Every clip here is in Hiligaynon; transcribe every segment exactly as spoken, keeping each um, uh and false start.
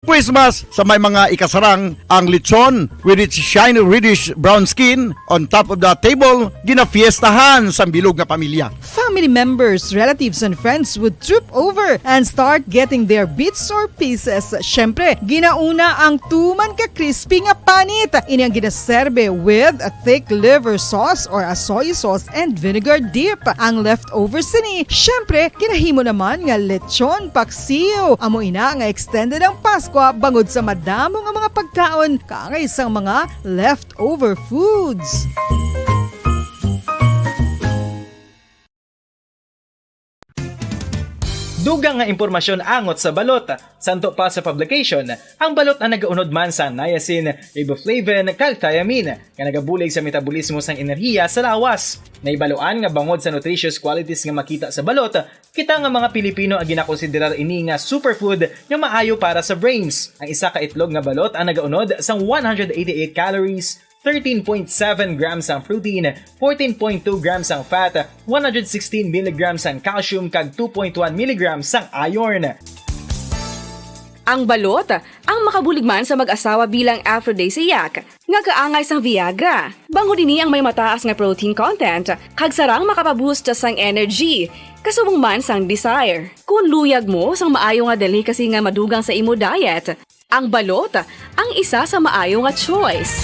Christmas sa may mga ikasarang ang lechon with its shiny reddish brown skin on top of the table, ginafiestahan sang bilog nga pamilya. Family members, relatives, and friends would troop over and start getting their bits or pieces. Syempre, ginauna ang tuman ka crispy nga panit. Ini ang ginaserbe with a thick liver sauce or a soy sauce and vinegar dip. Ang leftover sini, syempre, ginahimo naman nga lechon paksiw. Amo ina nga extended ang Paskwa bangod sa madamo nga mga pagkaon kaangay sang mga leftover foods. Dugang nga impormasyon angot sa balot. Santo pa sa publication, ang balot ang nagaunod man sa niacin, riboflavin, kag thiamine, nga nagabulig sa metabolismo sang enerhiya sa lawas. Nahibaluan nga bangod sa nutritious qualities nga makita sa balot, kita nga mga Pilipino ang ginakonsiderar ini nga superfood nga maayo para sa brains. Ang isa ka itlog nga balot ang nagaunod sang one hundred eighty-eight calories, thirteen point seven grams ang protein, fourteen point two grams ang fat, one hundred sixteen milligrams ang calcium, kag two point one milligrams ang iron. Ang balot ang makabulig man sa mag-asawa bilang aphrodisiac nga kaangay sang Viagra. Bangod ini ang may mataas nga protein content kag sarang makapaboost sang energy, kasubong man sang desire. Kon luyag mo sang maayo nga delicacy nga madugang sa imo diet, ang balot ang isa sa maayo nga choice.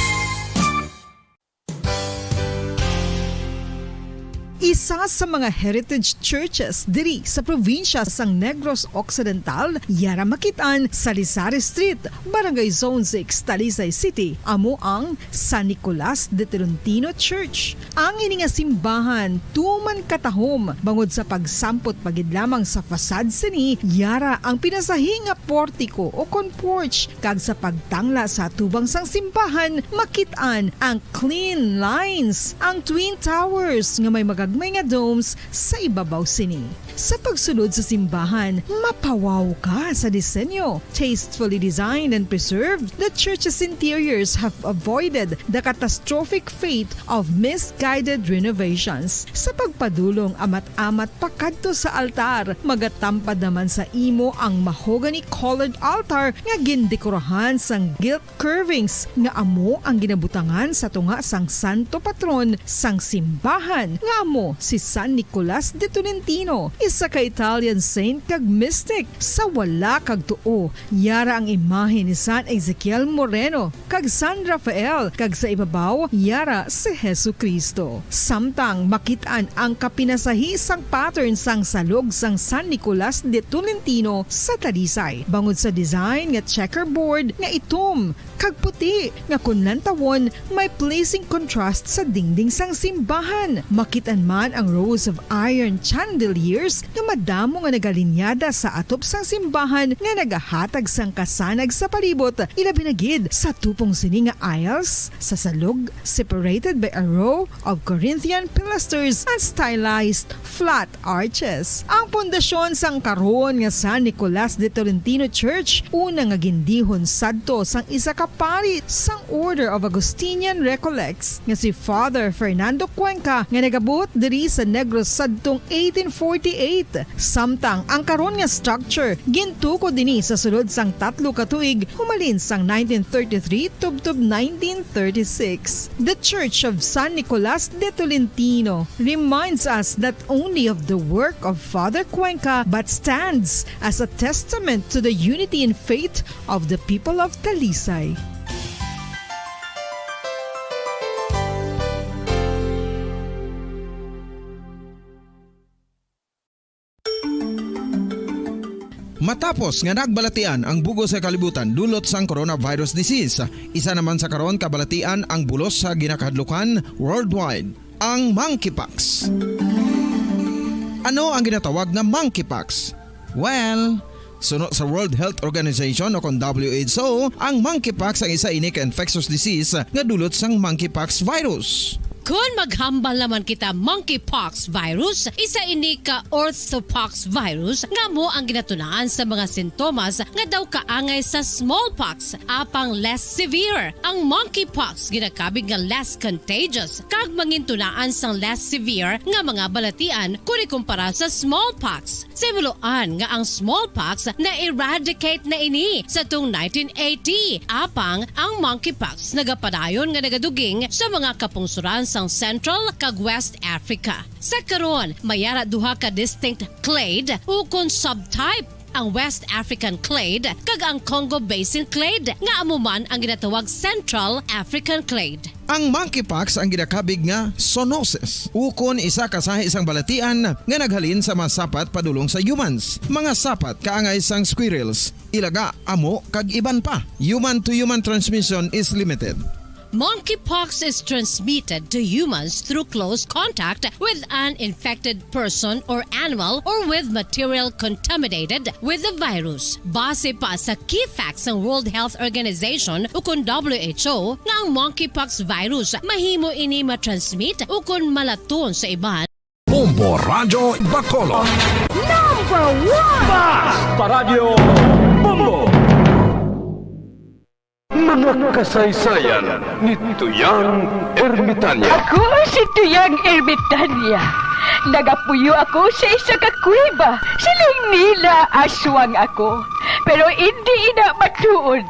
Isa sa mga heritage churches diri sa probinsya sang Negros Occidental, yara makit-an sa Salizare Street, Barangay Zone six, Talisay City, amo ang San Nicolas de Tolentino Church. Ang ini nga simbahan tuman katahom bangod sa pagsampot pa gid lamang sa facade sini, yara ang pinasahi nga portiko o kon porch, kag sa pagtangla sa atubang sang simbahan, makit-an ang clean lines, ang twin towers nga may magagmay nga domes sa ibabaw sini. Sa pagsulod sa simbahan, mapawaw ka sa disenyo. Tastefully designed and preserved, the church's interiors have avoided the catastrophic fate of misguided renovations. Sa pagpadulong amat-amat pakadto sa altar, magatampad naman sa imo ang mahogany-colored altar nga gindekorahan sang gilt curvings nga amo ang ginabutangan sa tunga sang santo patron sang simbahan, nga amo si San Nicolas de Tolentino, isa ka Italian saint kag mystic. Sa wala kag tuo, yara ang imahe ni San Ezekiel Moreno kag San Rafael, kag sa ibabaw, yara si Jesu-Cristo. Samtang makit-an ang kapinasahi sang pattern sang salog sang San Nicolas de Tolentino sa Talisay, bangod sa design nga checkerboard nga itom kag puti, nga kon lantawon, may pleasing contrast sa dingding sang simbahan. Makit-an man ang rows of iron chandeliers nga madamo nga nagalinyada sa atop sang simbahan nga nagahatag sang kasanag sa palibot, ilabi na gid sa tupong sini nga aisles sa salog, separated by a row of Corinthian pilasters and stylized flat arches. Ang pundasyon sang karon nga San Nicolas de Tolentino Church, una nga gindihon sadto sang isa ka pari sang Order of Augustinian Recollects nga si Father Fernando Cuenca, nga nagabuot diri sa Negros sadtong eighteen forty-eight. Samtang ang karon nga structure gintukod ini sa sulod sang tatlo ka tuig, humalin sang nineteen thirty-three tubtob nineteen thirty-six. The Church of San Nicolas de Tolentino reminds us not only of the work of Father Cuenca, but stands as a testament to the unity in faith of the people of Talisay. Matapos nga nagbalatian ang bug-os nga kalibutan dulot sang coronavirus disease, isa naman sa karon kabalatian ang bulos sa ginakahadlukan worldwide, ang monkeypox. Ano ang ginatawag nga monkeypox? Well, suno sa World Health Organization o kon W H O, ang monkeypox ang isa ini ka infectious disease nga dulot sang monkeypox virus. Kon maghambal naman kita monkeypox virus, isa ini ka orthopox virus nga amo ang ginatunaan sa mga sintomas nga daw kaangay sa smallpox, apang less severe. Ang monkeypox ginakabig nga less contagious kag mangintunaan sang less severe nga mga balatian kon ikumpara sa smallpox. Sa himuloan nga ang smallpox na-eradicate na ini sa tung nineteen eighty, apang ang monkeypox nagapadayon nga nagaduging sa mga kapungsoran sang Central kag West Africa. Sa karon, may ara duha ka distinct clade ukon subtype, ang West African clade kag ang Congo Basin clade, nga amo man ang ginatawag Central African clade. Ang monkeypox ang ginakabig nga zoonosis, ukon isa ka sahi sang balatian nga naghalin sa mga sapat padulong sa humans, mga sapat kaangay sang squirrels, ilaga, amo, kag iban pa. Human to human transmission is limited. Monkeypox is transmitted to humans through close contact with an infected person or animal or with material contaminated with the virus. Base pa sa key facts sang World Health Organization ukon W H O nga ang monkeypox virus mahimo ini ma-transmit ukon malaton sa iban. Bombo Radyo Bacolod. Number one! Bas! Paradyo Bombo! Mga kasaysayan ni Tuyang Ermitanya. Ako si Tuyang Ermitanya. Nagapuyo ako sa isa ka kuweba. Siling nila aswang ako. Pero indi ina matuod.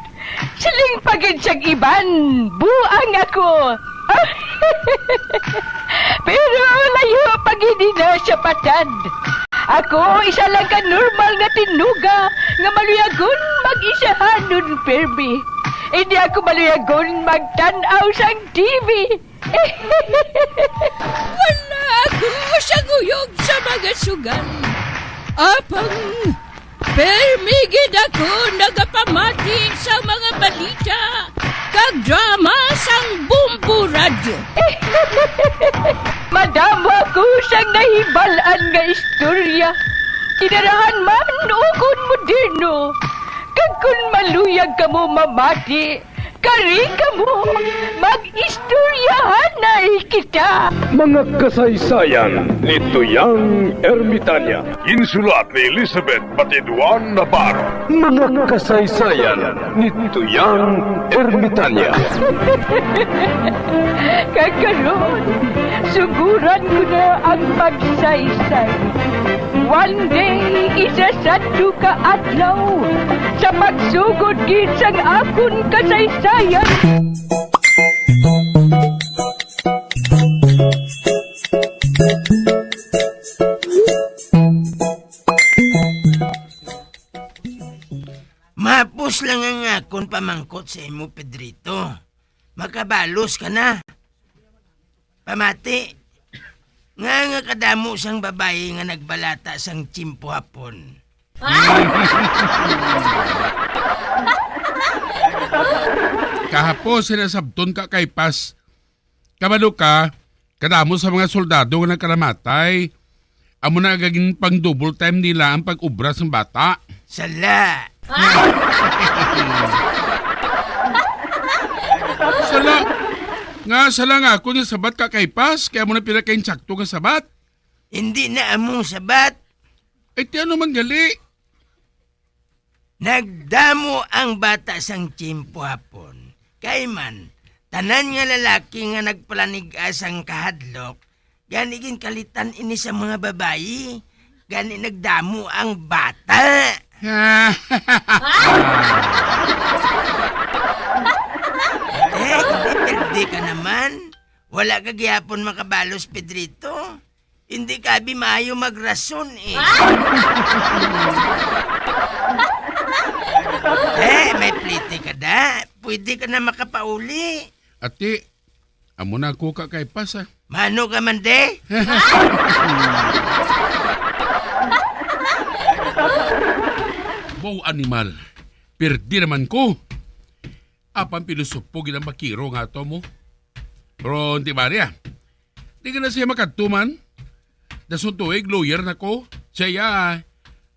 Siling pa gid sang iban, buang ako. Pero layo pa gid ina sa patad. Ako isa lang ka normal nga tinuga nga maluyagon mag-isahanon pirmi. Hindi ako maluyagon magtan-aw sang T V. Wala ako sa guyog sa mga sugal. Apang permi gid ako nagapamati sa mga balita kag drama sang Bombo Radyo. Madamo ako sang nahibal-an nga istorya. Kinarahan man ukon moderno. Kag kon maluyag kamo mamati, kari kamo, mag-istoryahanay kita. Mga kasaysayan ni Tuyang Ermitanya. Insulat ni Elizabeth Batiduan Navarro. Mga kasaysayan ni Tuyang Ermitanya. Kag karon, suguran ko na ang pagsaysay. One day, isa sadto ka adlaw, sa pagsugod gid sang akon kasaysayan. Mahapos lang ang akon pamangkot sa imo, Pedrito. Makabalos ka na. Pamati, nga, nga kadamo sang babayi nga nagbalata sang tiyempo hapon? Kahapon, sinasabton ka kay Pas. Kabalo ka, kadamo sa mga soldado nga nagkalamatay. Amo na gagin pang double time nila ang pag-obra sang bata. Sala! Sala! Nga sala nga ako nga sabat ka kay Pas, kaya mo na pinakainsakto nga sabat. Hindi na among sabat. Ay, ti ano man gali? Nagdamo ang bata sang tiyempo hapon. Kay man, tanan nga lalaki nga nagpalanig-a sang kahadlok, gani ginkalitan ini sa mga babayi. Gani nagdamo ang bata. Eh, hindi, perde ka naman. Wala ka gihapon makabalos, Pedrito. Hindi ka abi maayo magrason, eh. Eh, may plete ka da. Pwede ka na makapauli. Ati, amo na ako ka kay Pas, ah. Mano ka man, de? Wow, animal. Pirdi naman ko. Apang pilosopo gid ang bakiro nga ato mo. Pero, Auntie Maria, di ka na siya makadto man. Dason tuig, lawyer na ko. Siya,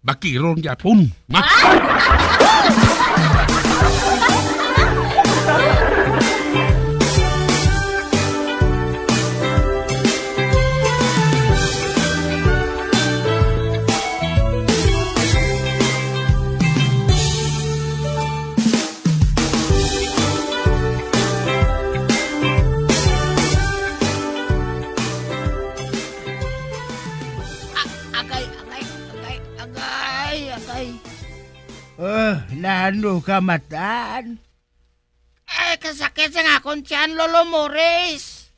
bakiro gyapon. Ma- Ano ka, Matan? Ay, kasakit sa akon tiyan, Lolo Morris.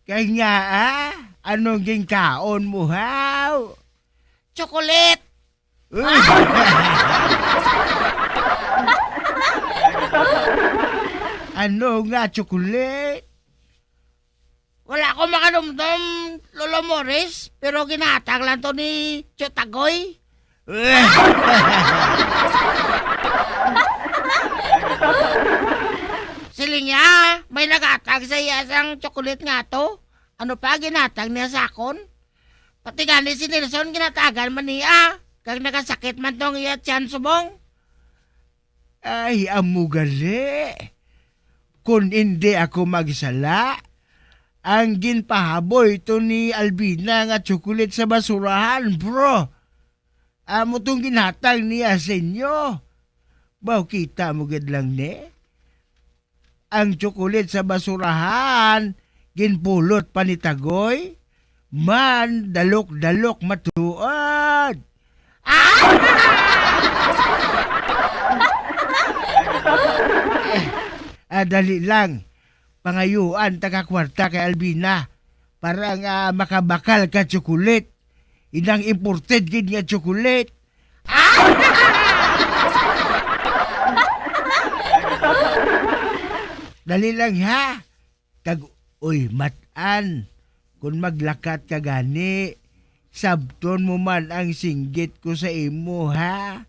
Kay nga, ah, anong ginkaon mo, haw? Chocolate. Uy! Ano nga chocolate? Wala ko makanumdom, Lolo Morris, pero ginhatag lang to ni Tio Tagoy. Siling niya, may naghatag sa iya sang chocolate nga to. Ano pa ginhatag niya sa akon? Pati gani si Nelson ginatagan man niya, kag nagasakit man tong iya tiyan subong. Ay, amo gali. Kon indi ako magsala, ang ginpahaboy to ni Albina nga tsukulit sa basurahan, bro. Amo tong ginhatag niya sa inyo. Baw, kita mo gid lang ni. Ang tsukulit sa basurahan, ginpulot pa ni Tagoy, man dalok-dalok matuod. Ah! Ah, dali lang. Pangayuan ta ka kwarta kay Albina para nga makabakal ka tsukulit. Inang imported gid nga tsukulit. Dali lang, ha? Kag, uy, Matan, kun maglakat ka gani, sabton mo man ang singgit ko sa imo, ha?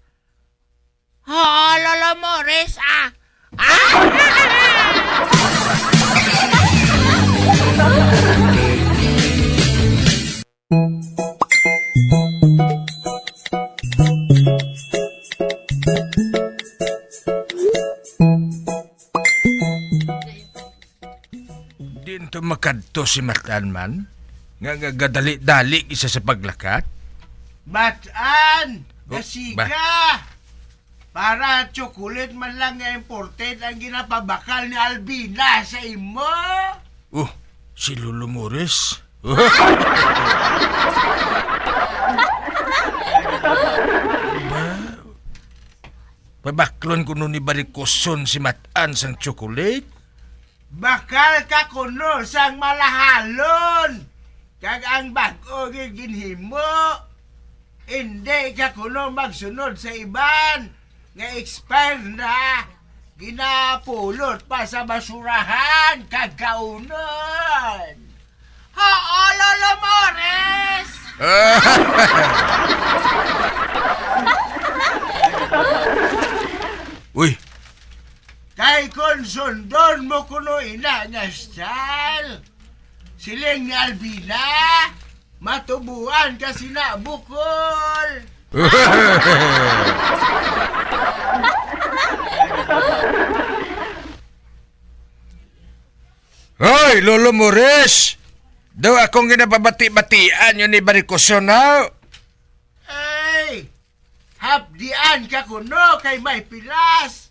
Oo, Lolo Morris, ah. Ah! Diin to makadto si Matan man? Nga, nga gadali-dali isa sa paglakat? Matan! Oh, Kasiga! ba- Para chocolate man lang nga imported ang ginapabakal ni Albina sa imo? Oh, si Lolo Morris? Ba? Pabaklon kuno ni Barikoson si Matan sang chocolate? Bakal ka kuno sang malahalon, kag ang bag-o gid ginhimo. Indi ka kuno magsunod sa iban nga expire na, ginapulot pa sa basurahan kag kaunon. Oo, Lolo Morris! Uy, Kay kon sundon mo kuno ina nga style, siling ni Albina, matubuan ka sina bukol. Hoy, Lolo Morris! Daw akong ginapabati-batian yun ni Barikoson, ha? Ay, hapdian ka kuno kay may pilas.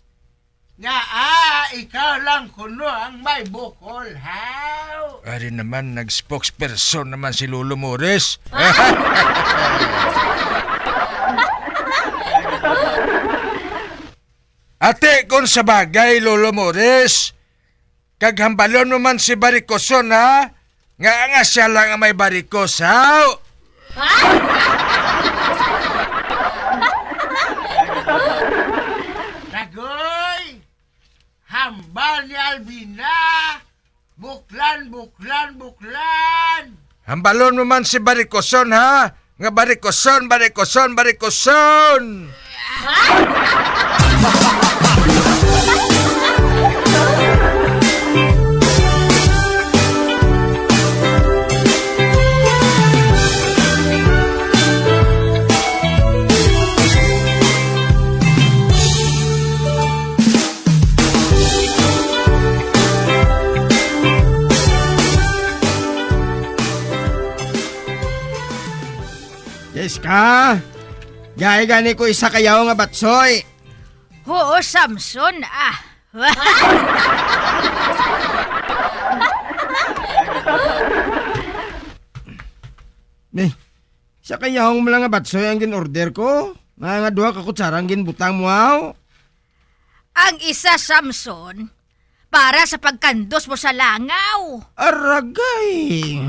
Nga, ah, ikaw lang kuno ang may bukol, haw? Ari naman, nag-spokesperson naman si Lolo Morris. Ate, kung sa bagay, Lolo Morris, kag hambalon mo man si Barikoson, ha? Nga, nga siya lang ang may barikos, haw? Tagoy! Hambal ni Albina! Buklan, buklan, buklan! Hambalon mo man si Barikoson, ha? Nga Barikoson, Barikoson, Barikoson! Yes ka? Gay gani ko isa kayaw nga batsoy. Oo, Samson, ah. Ni, sa kayahong mo lang nga batsoy ang gin-order ko, nga, nga duha ka kutsara ang ginbutang mo, aw? Ang isa, Samson, para sa pagkandos mo sa langaw. Aragay!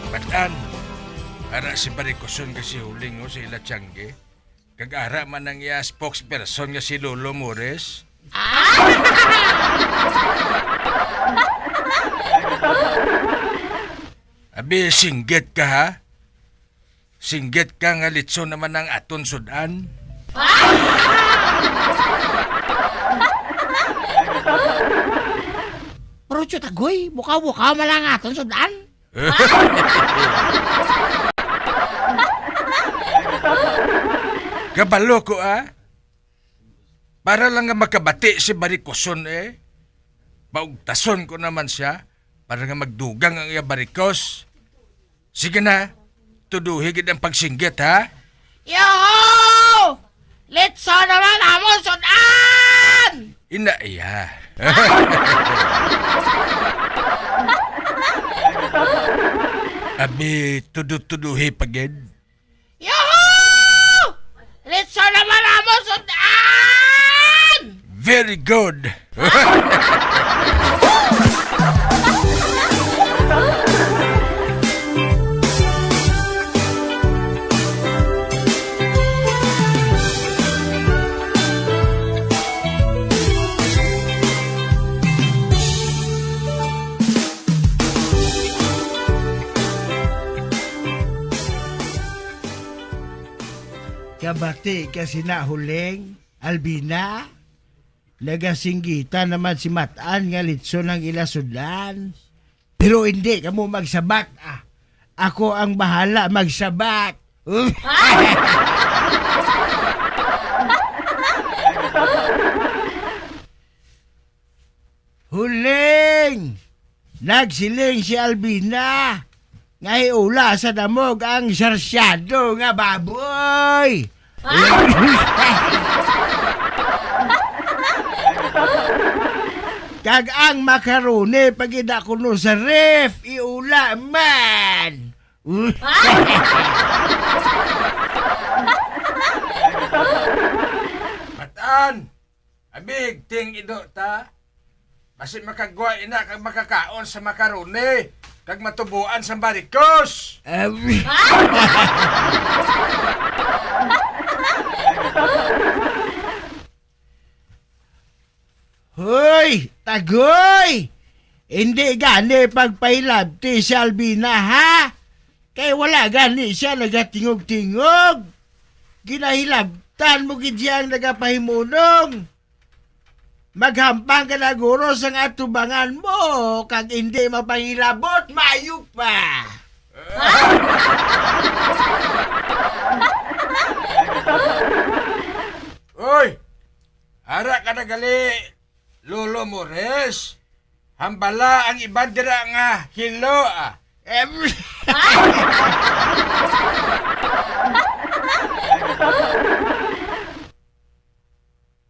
Batan, ara si Barikoson nga si Huling, o, sa ila tiyangge. Kag ara man ang iya spokesperson nga si Lolo Mores. Abi, singgit ka, ha? Singgit ka nga litson naman ang aton sud-an. Pero, Tiyot Agoy, bukaw-bukaw man lang aton sud-an. Kabalo ko, ah. Para lang nga makabati si Barikoson, eh. Paugtason ko naman siya para nga magdugang ang iya barikos. Sige na, tuduhi gid ang pagsinggit, ha? Yoho! Litson naman amon sud-an! Ina iya. Abi, tudu-tuduhi pa gid. Yahoo! Litson naman amon sud-an! Very good. Kabati ka sina Huling, Albina? Nagasinggitan naman si Matan nga litson ang ila sud-an. Pero hindi kamo magsabat, ah. Ako ang bahala magsabat. Huling! Nagsiling si Albina nga hiula sa damog ang sarsyado nga baboy. Kag ang macaroni pagida kuno sa ref, iula man. Matan! Abig, ting ido ta. Basi makagwa ina kag makakaon sa makaroni kag matubuan sa barikos. Em. Hoy, Tagoy! Hindi gani pagpahilabti si Albina, ha? Kay wala gani siya nagatingog-tingog. Ginahilabtan mo gid siya ang nagapahimunong. Maghampang ka na guro sang atubangan mo, kag hindi mapangilabot, maayo pa. Oy! Ara ka na gali, Lolo Mores. Hambala ang iban dira nga hilo, ah. Em.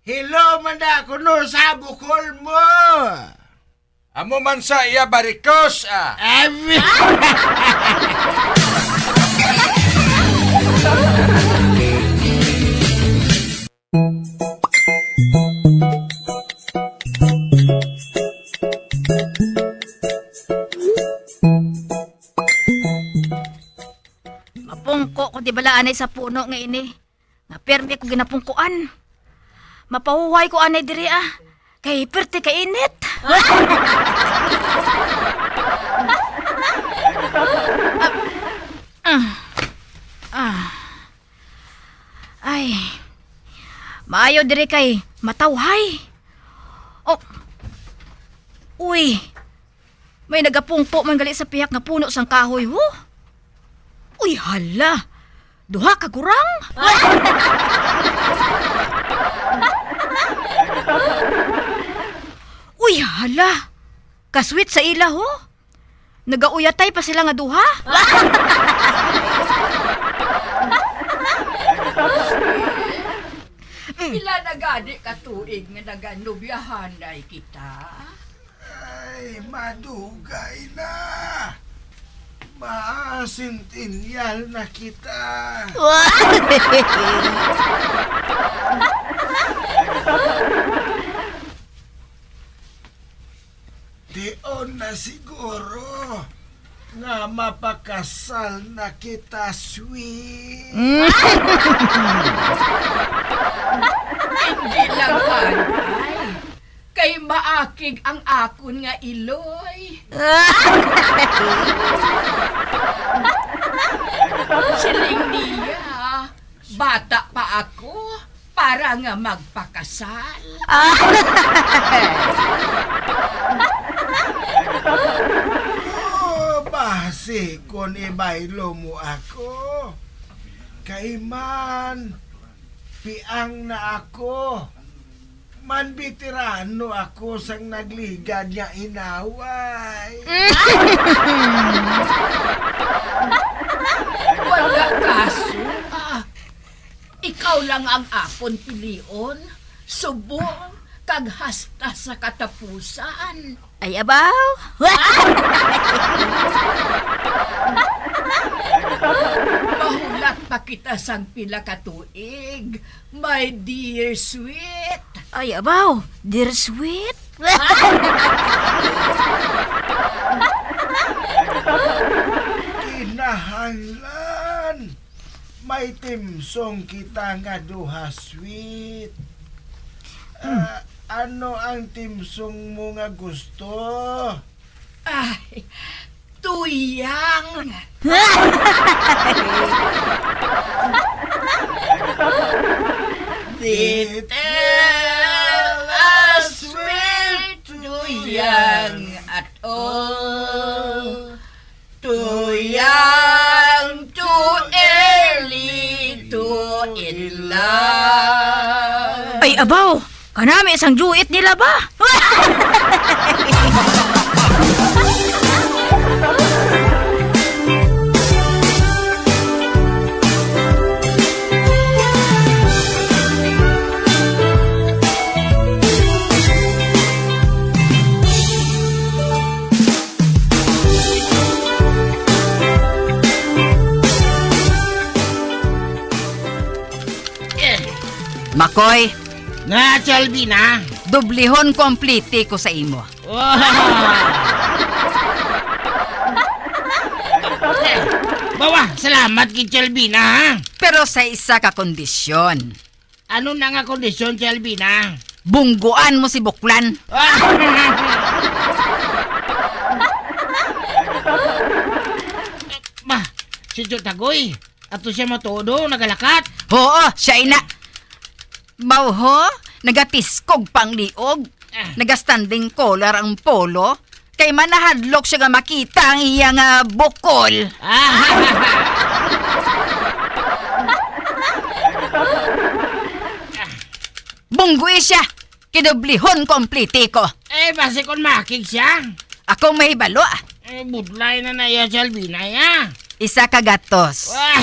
Hilo man na kuno sa bukol mo. Amo man sa iya barikos, ah. Em. Mapungko ko di bala anay sa puno nga ini, nga permi ko ginapungkuan. Mapahuway ko anay diri, ah, kay perti ka init. Ah, ah, ah. Ay, maayo diri kay matawhay. Oh. Uy, may nagapungko man gali sa pihak nga puno sang kahoy, ho. Uy, hala. Duha ka gurang. Uy, hala. Kaswit sa ila, ho. Nagauyatay pa sila nga duha? Pila na gani ka tuig nga naganobyahanay kita? Ay, madugay na. Masentenyal na kita. Tion na siguro nga mapakasal na kita, sweet. Hindi lang, anay. Kay maakig ang akon nga iloy. Siling niya, bata pa ako para nga magpakasal. Oh, basi kon ibaylo mo ako, kay man, piang na ako. Man, beterano ako sang nagligad nga inaway. Wala kaso. Ah, ikaw lang ang akon pilion, subong kag hasta sa katapusan. Ay, abaw! Mahulat pa kita sang pila ka tuig, my dear sweet. Ay, abaw! Dear sweet? Kinahanglan may timsong kita nga duha, sweet. Hmm. Ah, ano ang timsong mo nga gusto? Ay, tuyang. Little a sweet tuyang at all. Too young, too early, too in love. Ay, abaw! Kanami sang duet nila ba? Makoy. Nga, Chalvina? Dublihon ko ang pliti ko sa imo. Wow! Bawa, salamat kay Chalvina, ha? Pero sa isa ka kondisyon. Ano na nga kondisyon, Chalvina? Bungguan mo si Buklan. Ba, si Tio Tagoy, ato siya matudo, nagalakat. Oo, siya ina. Mao ho, nagatiskog pang liog. Ah. Naga-standing collar ang polo. Kay man nahadlok siya nga makita ang iya nga bukol. Ah. Bunggui siya. Kinublihon ko ang pliti ko. Eh, basi kon makig siya? Ako mahibalo, ah. Eh, budlay na na iya, Chalvina, ya. Isa ka gatos. Wah!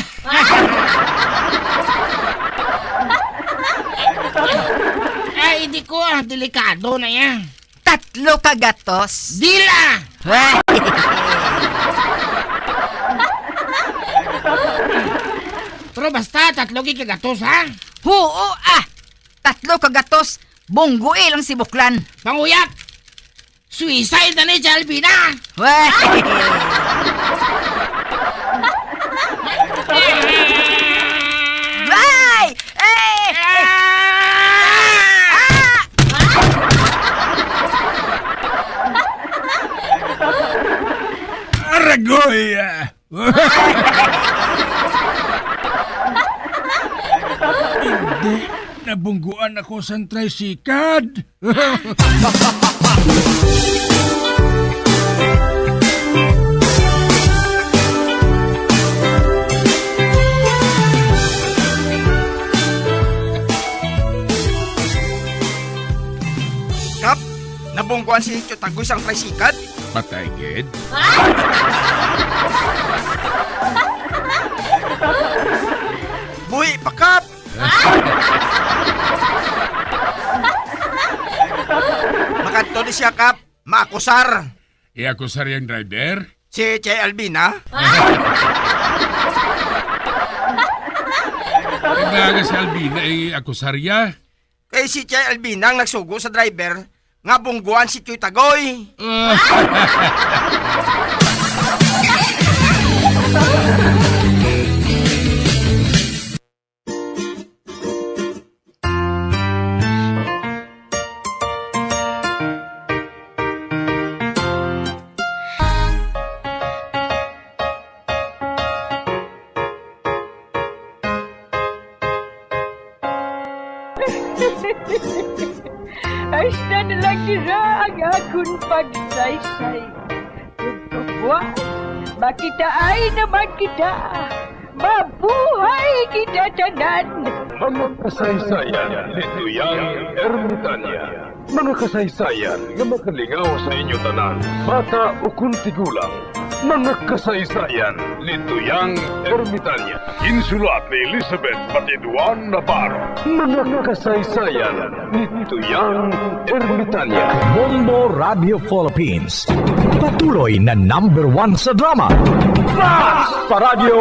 Ay, hindi ko, ah. Delikado na ya. Tatlo ka gatos. Dila! Wah! Pero basta, tatlo gid ka gatos, ha? Huo, ah. Tatlo ka gatos, bungguil ang sibuklan. Panguyat! Suicide na ni Chalvina! Weh! Weh! Eh! Ah! Ah! Aragoy! Ah! Hindi, nabungguan ako sang tricycad. Kap, nabungguan si Tio Tagoy sang tricycad? Patay gid. Buhi pa, Kap! Makadto ni siya, Kap. Maakusar. Iakusar yang driver? Si Chay Albina? Kaya si Albina, eh, akusar ya. Kay si Chay Albina ang nagsugo sa driver nga bungguan si Tioy Tagoy. Hasta na lang dira ang akon pagsaysay. Ug kabuas, makitaay naman kita. Mabuhay kita tanan! Mga kasaysayan ni Tuyang Ermitania. Mga kasaysayan nga makalingaw sa inyo tanan, bata ukon tigulang. Mga kasaysayan ni Tuyang Ermitania. Insulat ni Elizabeth Patiduan Navarro. Mga kasaysayan ni Tuyang Ermitania. Bombo Radio Philippines. Patuloy na number one sa drama. Flash Paradyo!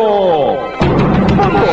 Bombo!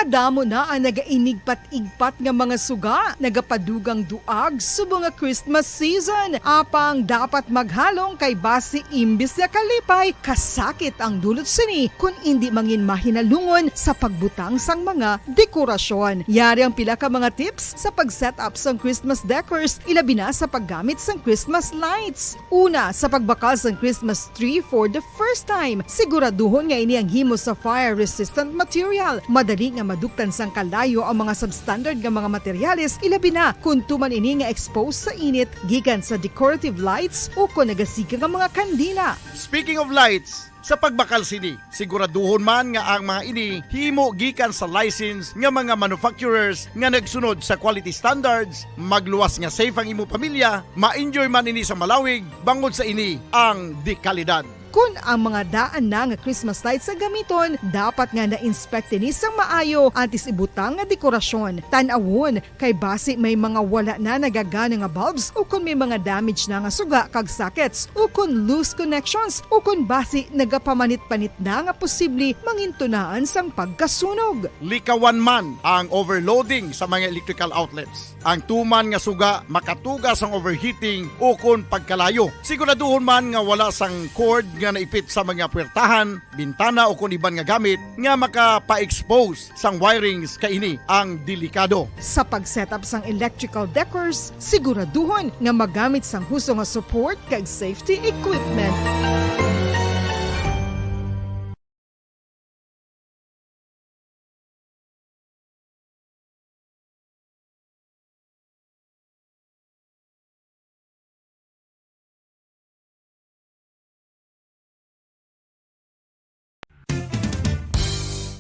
Madamo na ang nagainigpat-igpat nga mga suga, nagapadugang duag subong nga Christmas season. Apang dapat maghalong kay basi imbis nga kalipay, kasakit ang dulot sini kon indi mangin mahinalungon sa pagbutang sang mga dekorasyon. Yari ang pila ka mga tips sa pag-set up sang Christmas decors, ilabi na sa paggamit sang Christmas lights. Una, sa pagbakal sang Christmas tree for the first time, siguraduhon nga ini ang himo sa fire-resistant material, madali nga maduktan sang kalayo ang mga substandard nga mga materyales, ilabi na kon tuman ini nga exposed sa init gikan sa decorative lights o kon nagasiga nga mga kandila. Speaking of lights, sa pagbakal sini, siguraduhon man nga ang mga ini himo gikan sa license nga mga manufacturers nga nagsunod sa quality standards, magluwas nga safe ang imo pamilya, ma-enjoy man ini sa malawig, bangod sa ini ang dekalidad. Kon ang mga daan na nga Christmas lights ang gamiton, dapat nga na-inspect ini sang maayo antes ibutang nga dekorasyon. Tan-awon kay basi may mga wala na nagagana nga bulbs, o kon may mga damage na nga suga kag sockets, o kon loose connections, o kon basi nagapamanit-panit na nga posible mangintunaan sang pagkasunog. Likawan man ang overloading sa mga electrical outlets. Ang tuman nga suga makatuga sang overheating o kon pagkalayo. Siguraduhon man nga wala sang cord nga naipit sa mga puwertahan, bintana o kon iban nga gamit nga makapa-expose sang wirings, kay ini ang delikado. Sa pag-set up sang electrical decors, siguraduhon nga magamit sang husto nga support kag safety equipment.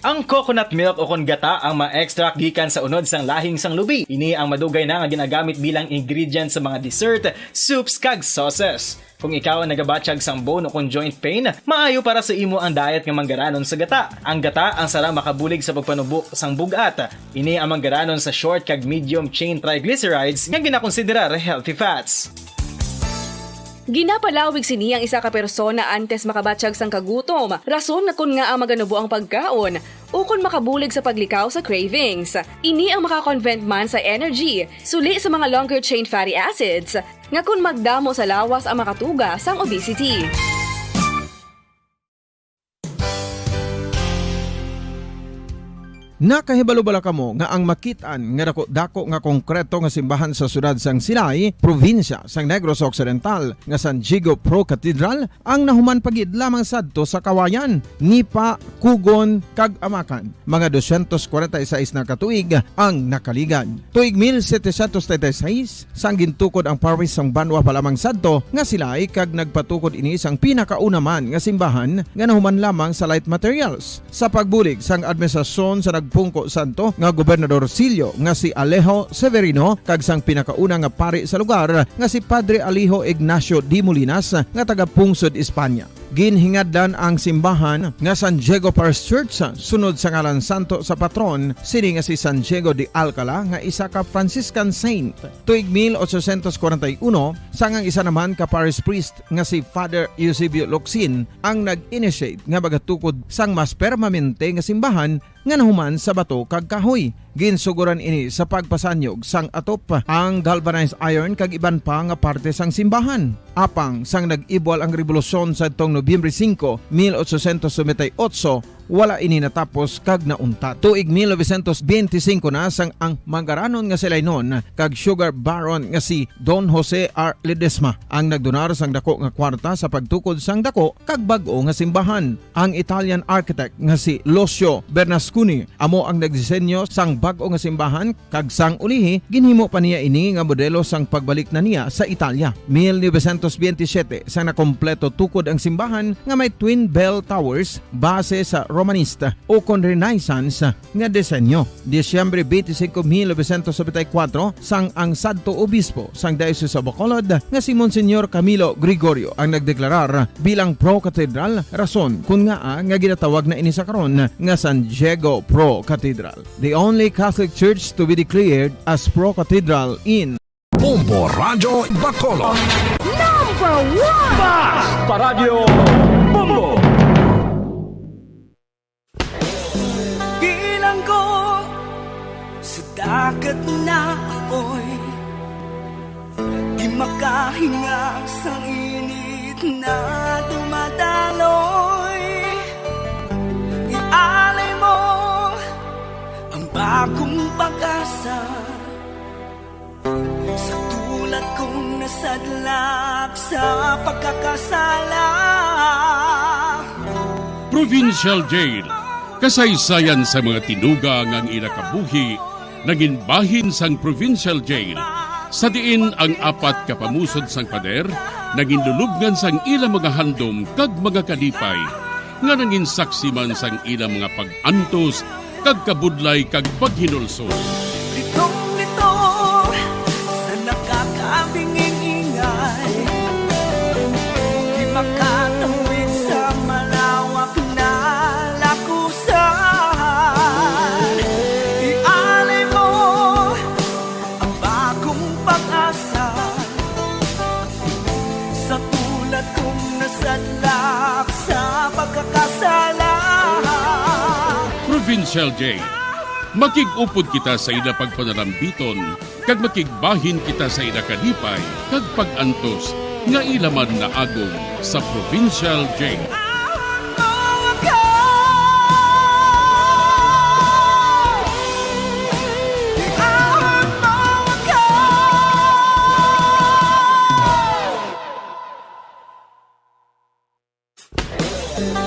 Ang coconut milk o kon gata ang ma-extract gikan sa unod sang lahing sang lubi. Ini ang madugay na nga ginagamit bilang ingredient sa mga dessert, soups, kag sauces. Kung ikaw ang nagabatyag sang bone o kon joint pain, maayo para sa imo ang diet nga manggaranon sa gata. Ang gata ang sarang makabulig sa pagpanubo sang bug-at. Ini ang manggaranon sa short kag medium chain triglycerides nga ginakonsiderar healthy fats. Ginapalawig sini ang isa ka persona antes makabatyag sang kagutom, rason nga kon ngaa maganubo ang pagkaon, ukon makabulig sa paglikaw sa cravings. Ini ang maka-convert man sa energy, suli sa mga longer chain fatty acids, nga kon magdamo sa lawas ang makatuga sang obesity. Nakahibalo bala kamo nga ang makit-an nga dako-dako nga konkreto nga simbahan sa siyudad sang Silay, probinsya sang Negros Occidental, nga San Diego Pro Cathedral ang nahuman pa gid lamang sadto sa Kawayan, Nipa, Cogon, kag Amacan? Mga dosyentos kwarenta y seis na ka tuig ang nakaligad. Tuig mil setecientos treinta y seis, sang gintukod ang parish sang banwa pa lamang sadto nga Silay, kag nagpatukod ini sang pinakauna man nga simbahan nga nahuman lamang sa light materials. Sa pagbulig sang administrasyon sa nag- Pungko Santo nga Gobernador Silio nga si Alejo Severino kag sang pinakauna nga pari sa lugar nga si Padre Alejo Ignacio de Molinas nga taga Pungsod, Espanya. Ginhingadlan ang simbahan nga San Diego Parish Church sunod sa ngalan santo sa patron sini nga si San Diego de Alcala nga isa ka Franciscan saint. Tuig mil ochocientos kwarenta y uno, sang ang isa naman ka parish priest nga si Father Eusebio Locsin ang nag-initiate nga magatukod sang mas permanente nga simbahan nga nahuman sa bato kag kahoy. Ginsuguran ini sa pagpasanyog sang atop, ang galvanized iron kag iban pa nga parte sang simbahan. Apang sang nag-ibwal ang rebolusyon sadtong Nobyembre singko, mil ochocientos noventa y ocho, wala ini natapos kag nauntat. Tuig mil novecientos benti singko na sang ang mangaranon nga si Lainon kag sugar baron nga si Don Jose R. Ledesma ang nagdonar sang dako nga kwarta sa pagtukod sang dako kag bag-o nga simbahan. Ang Italian architect nga si Lucio Bernasconi amo ang nagdisenyo sang bag-o nga simbahan, kag sang ulihi ginhimo pa niya ini nga modelo sang pagbalik na niya sa Italia. Mil novecientos benti siyete, sang nakompleto tukod ang simbahan nga may twin bell towers base sa Romanista ukon Renaissance nga disenyo. Disyembre twenty-five, mil novecientos noventa y cuatro, sang ang sadto obispo sang Diocese of Bacolod nga si Monsignor Camilo Gregorio ang nagdeklarar bilang pro-cathedral, rason kun ngaa nga ginatawag na ini sa karon nga San Diego Pro-Cathedral, the only Catholic church to be declared as pro-cathedral in Bombo Radyo Bacolod. Number one! Mas Paradyo Bombo! Bilanggo sa dagat na apoy, di makahinga sa init na dumadaloy. Ialay mo ang bagong pag-asa sa tulad kong nasadlak sa pagkakasala. Provincial Jail, kasaysayan sa mga tinuga nga ang ila kabuhi nangin bahin sang Provincial Jail, sa diin ang apat ka pamusod sang pader nangin lulubngan sang ila mga handom kag mga kalipay, nga nangin saksi man sang ila mga pag-antos kag kabudlay kag paghinulsol. Litong-lito sa nakakabinging ingay, di makatawid sa malawak na lakusan. Ialay mo ang bagong pag-asa sa tulad kong nasadlak sa pagkakasala. Provincial Jail, makig-upod kita sa ila pagpanalambiton, kag makigbahin kita sa ila kalipay kag pag-antos nga ila man naagom sa Provincial Jail.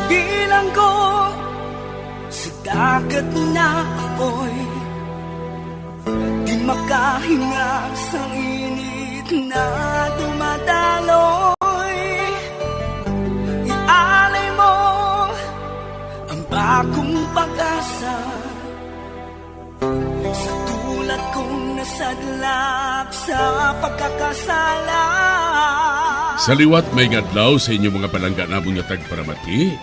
Bilanggo sa dagat na apoy, di makahinga sa init na dumadaloy. Ialay mo ang bagong pag-asa sa tulad kong nasadlak sa pagkakasala. Sa liwat, maayong adlaw sa inyo, mga palangga namon nga tagparamati.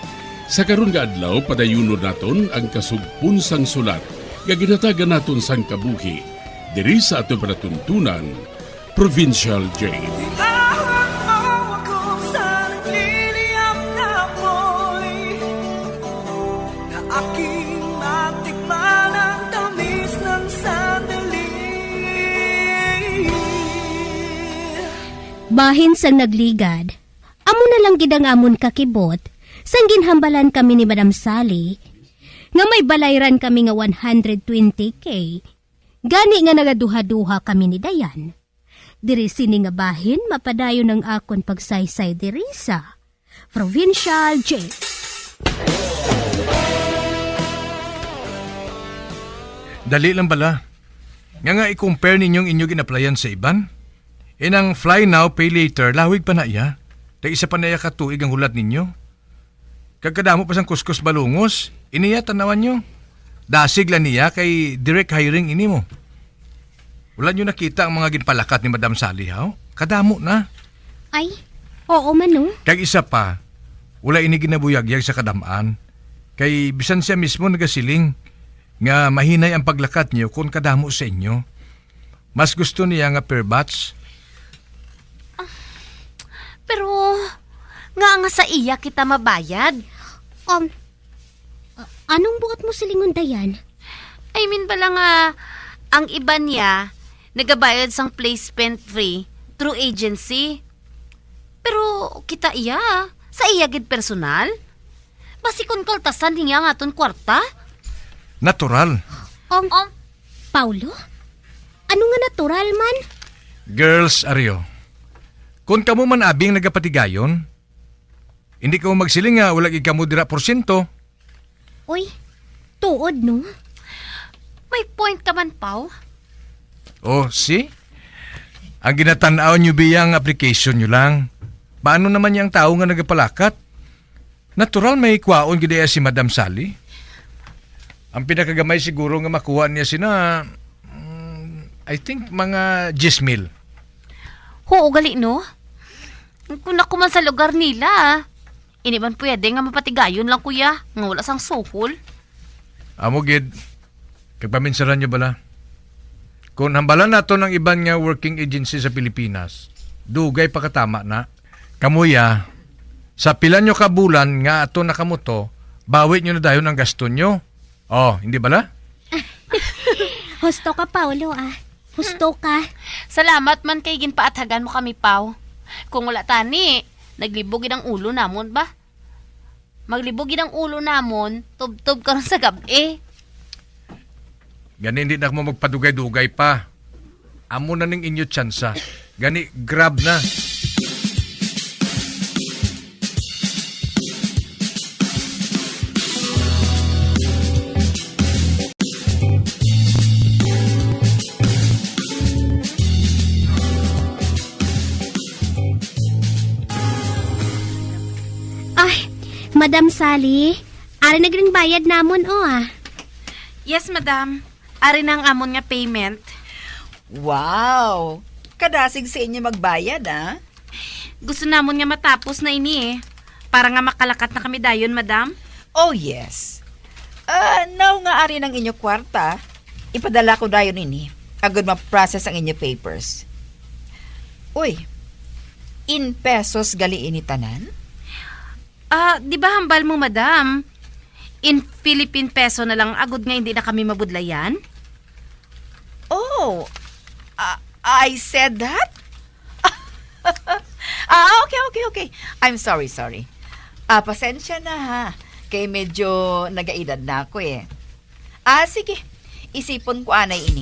Sa karon nga adlaw, padayunon naton ang kasugpon sang sulat nga ginhatagan naton sang kabuhi diri sa aton palatuntunan, Provincial Jail. Iahon mo ako sa nagliliyab na apoy, na aking matikman ang tamis ng sandali. Bahin sang nagligad, amo na lang gid ang amon kakibot sang ginhambalan kami ni Madam Sally nga may balayran kami nga one hundred twenty K. Gani nga nagaduha-duha kami ni Dayan. Diri sini nga bahin mapadayon ang akon pagsaysay diri sa Provincial Jail. Dali lang bala. Nga nga i-compare ninyo ang inyo gin-applyan sa iban? Inang fly now, pay later, lahwig pa na iya. Tag isa pa na iya ka tuig ang hulat ninyo. Kag kadamo pa sang kuskus balungos, iniya, tan-awan nyo. Dasig lang niya kay direct hiring ini mo. Wala niyo nakita ang mga ginpalakat ni Madam Sally, haw? Kadamo na. Ay, oo man, no? Kag isa pa, wala ini ginabuyagyag sa kadam-an. Kay bisan siya mismo nagasiling nga mahinay ang paglakat niyo kung kadamo sa inyo. Mas gusto niya nga per batch. Pero nga nga sa iya kita mabayad? Um, a-, anong buot mo silingon, Dayan? I mean bala nga ang iba niya nagabayad sang placement fee through agency. Pero kita iya, sa iya gid personal. Basi kon kaltasan niya ang aton kwarta? Natural. Um, Paulo? Ano nga natural man? Girls, Ario, kon kamo man abi ang nagapatigayon, hindi kamo magsiling nga wala gid kamo dira porsyento. Uy, tuod, no? May point ka man, Pau. Oh, see? Ang ginatan-aw nyo, biya, ang application nyo lang. Paano naman niya ang tao nga nagapalakat? Natural may kwaon gid iya si Madam Sally. Ang pinakagamay siguro nga makuha niya sina, mm, I think, mga diyes mil. Huo gali, no? Kung ako man sa lugar nila, ini man pwede nga mapatigayon lang, kuya, nga wala sang suhol. Amo gid. Kag paminsaran nyo bala. Kung hambalan naton ang iban nga working agency sa Pilipinas, dugay pa katama na. Kamuya, sa pila nyo ka bulan nga ato na kamo to, bawi nyo na dayon ang gasto nyo. Oh, hindi bala? Husto ka, Paulo, ah. Husto ka. Salamat man kay ginpaathagan mo kami, Pau. Kung wala tani, naglibog gid ang ulo namon ba? Maglibog gid ang ulo namon, tubtob karon sa gab-i. Gani, hindi na mo magpadugay-dugay pa. Amo na ning inyo tsansa. Gani, grab na. Ay, Madam Sally, ari na gid ang bayad namon, oh, ah. Yes, madam. Ari na ang amon nga payment. Wow! Kadasig sa inyo magbayad, ah. Gusto namon nga matapos na ini, eh, para nga makalakat na kami dayon, madam. Oh, yes. Ah, now nga ari nang inyo kwarta, ipadala ko dayon ini, agod ma-process ang inyo papers. Uy, in pesos gali ini tanan? Ah, di ba hambal mo, madam? In Philippine peso na lang agod nga hindi na kami mabudlayan? Oh, ah, I said that? Ah, okay, okay, okay. I'm sorry, sorry. Ah, pasensya na ha. Kay medyo nagaedad na ako eh. Ah, sige. Isipon ko anay ini.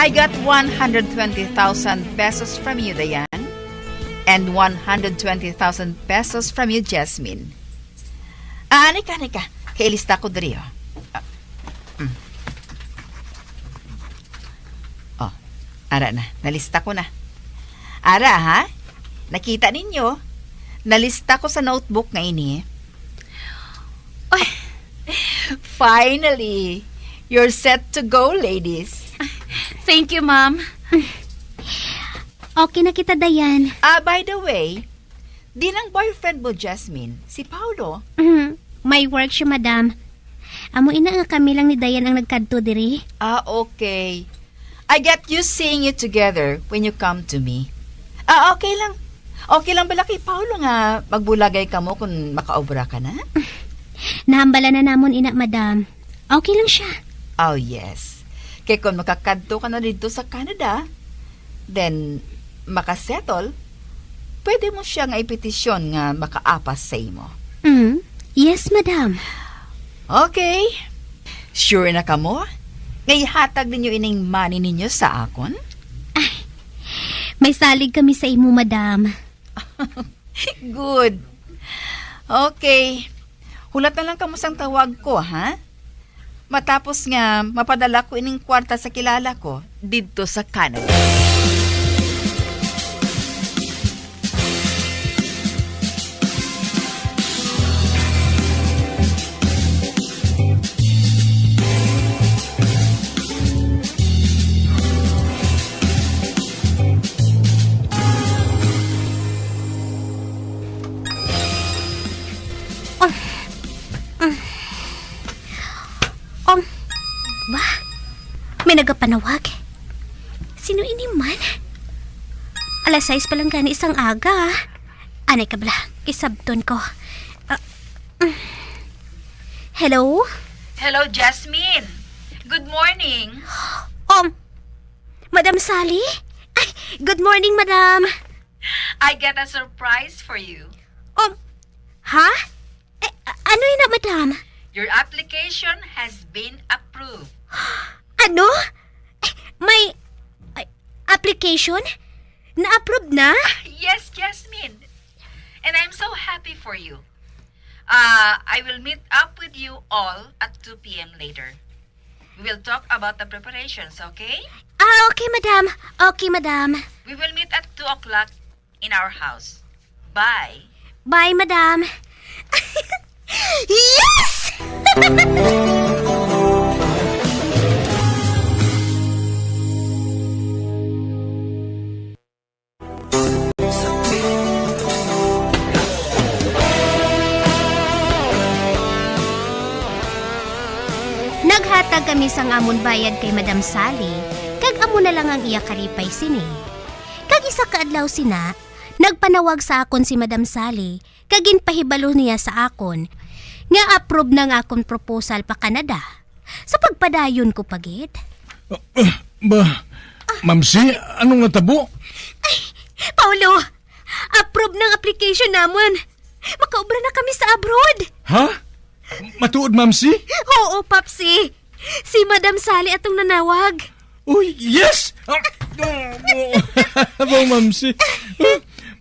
I got one hundred twenty thousand pesos from you, Dayan, and one hundred twenty thousand pesos from you, Jasmine. Ah, ani ka, ani ka. Kay ilista ko diri, oh. Ah, mm. Oh, ara na. Nalista ko na. Ara, ha? Nakita ninyo? Nalista ko sa notebook nga ini. Ay. Finally, you're set to go, ladies. Thank you, ma'am. Okay na kita, Dayan. Ah, by the way, di nang boyfriend mo, Jasmine, si Paulo? Mhm. May work siya, madam. Amo ina nga kami lang ni Dayan ang nagkadto diri. Ah, okay. I get used seeing you together when you come to me. Ah, okay lang. Okay lang bala kay Paulo nga magbulagay kamo kung makaobra ka na? Nahambala na namon ina, madam. Okay lang siya. Oh, yes. Kay kung makakadto ka na didto sa Canada, then makasettle, pwede mo siya nga ipetisyon nga makaapas sa imo. Mm. Yes, madam. Okay. Sure na kamo? nga ihatag ninyo ining money ninyo sa akon? Ay, may salig kami sa imo, madam. Good. Okay. Hulat na lang kamo sang tawag ko, ha? Matapos nga mapadala ko ining kwarta sa kilala ko didto sa Canada. Um, um, um, ba? May nagapanawag. Sino ini man? Alas sais pa lang gani sang aga, ah. Anay ka bala, kisabton ko. Ah, mm. Hello? Hello, Jasmine. Good morning. Um, Madam Sally? Ay, good morning, madam. I got a surprise for you. Um, ha? Eh, a-, ano yun na, madam? Your application has been approved. Ano? Eh, may, ay, application? Na-approve na? Yes, Jasmine. And I'm so happy for you. Uh, I will meet up with you all at two p m later. We will talk about the preparations, okay? Ah, okay, madam. Okay, madam. We will meet at two o'clock in our house. Bye. Bye, madam. Yes! Naghatag kami sang amon bayad kay Madam Sally, kag amo na lang ang iya kalipay sini. Kag isa ka adlaw sina, nagpanawag sa akon si Madam Sally, kag ginpahibalo niya sa akon nga approve na ang akon proposal pa Canada. Sa pagpadayon ko pa gid. Ah, ah, ba, Ma'am Si, anong natabo? Ay, Paulo, approve na ang application namon. Makaobra na kami sa abroad. Ha? Matuod, Ma'am Si? Oo, Papsi. Si Madam Sally atong nanawag. Uy, yes! Ah, oh, oh. Abo, Ma'am Si.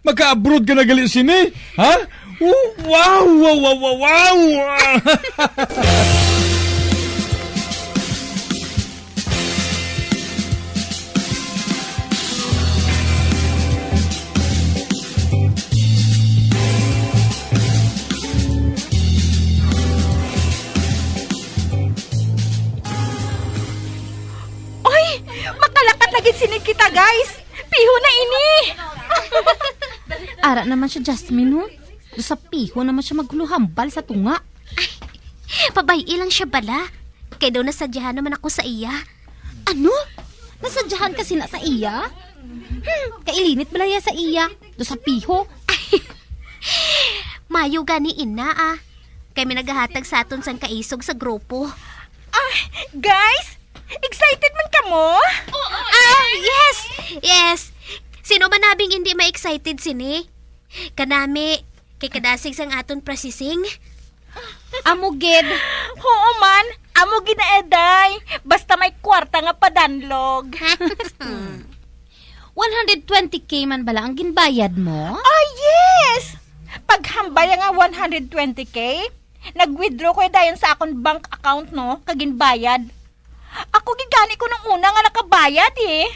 Maka-abroad ka na gali sini, ha? Oh, wow, wow, wow, wow, wow! Oy, makalakat na gid sini kita, guys. Piho na ini. Ara naman siya, Jasmine, ho. Sa piho naman siya maghuluhambal sa tunga. Ay, pabay-i lang siya bala. Kay daw nasadyahan naman ako sa iya. Ano? Nasadyahan ka sina sa iya? Hmm, kailinit bala ya sa iya. Do sa piho. Mayo gani ina, ah. Kay may nagahatag sa aton sang kaisog sa grupo. Ah, guys, excited man kamo? Ah, yes! Yes! Sino man nabing hindi ma-excited sini? Kanami, kay kadasig sang aton processing. Amo gid. Oo man, amo gid na, Eday. Basta may kwarta nga padanlog. One hundred twenty K man bala ang ginbayad mo? Ah, yes! Paghambal nga one hundred twenty K, nag-withdraw ko dayon sa akon bank account, no, kag ginbayad. Ako gid gani ko nung una nga nakabayad, eh.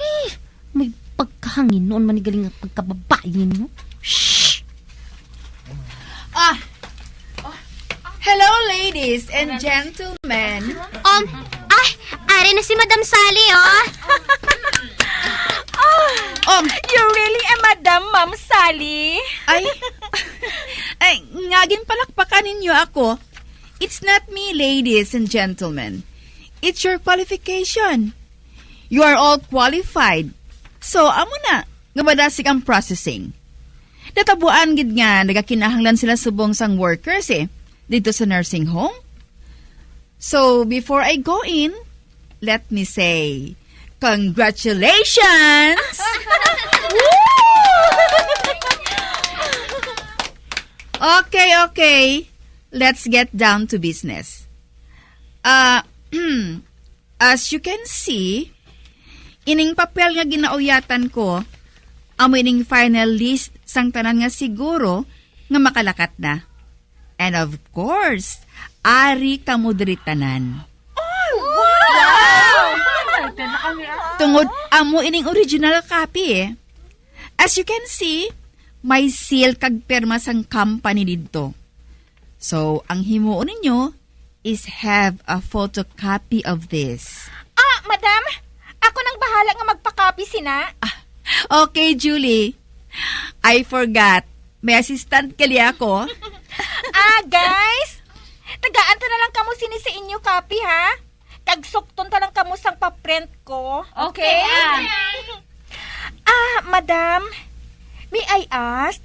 Eh, may pagkahanginon man ni galing nga pagkababayi nimo. Shh! Ah, hello, ladies and gentlemen. Um, ay, ari na si Madam Sally, oh. Oh, you're really a madam, Ma'am Sally. Ay, ay, nga ginpalakpakan ninyo ako. It's not me, ladies and gentlemen. It's your qualification. You are all qualified. So, amo na, nga madasig ang processing. Natabuan gid nga nagakinahanglan sila subong sang workers, eh, dito sa nursing home. So, before I go in, let me say, congratulations! Woo! Okay, okay. Let's get down to business. Ah, as you can see, ining papel nga ginauyatan ko, amo ining final list sang tanan nga siguro nga makalakat na. And of course, ari kamo diri tanan. Oh, wow! Excited na kami, ah. Tungod amo ining original copy, eh. As you can see, may seal kag pirma sang company didto. So, ang himuon ninyo is have a photocopy of this. Ah, madam, ako nang bahala nga magpa-copy sina. Ah, okay, Julie. I forgot. May assistant gali ako. Ah, guys, tagaan ta na lang kamo sini sa inyo copy, ha? Kag sukton ta lang kamo sang pa-print ko. Okay, ah. Ah, madam, may I ask?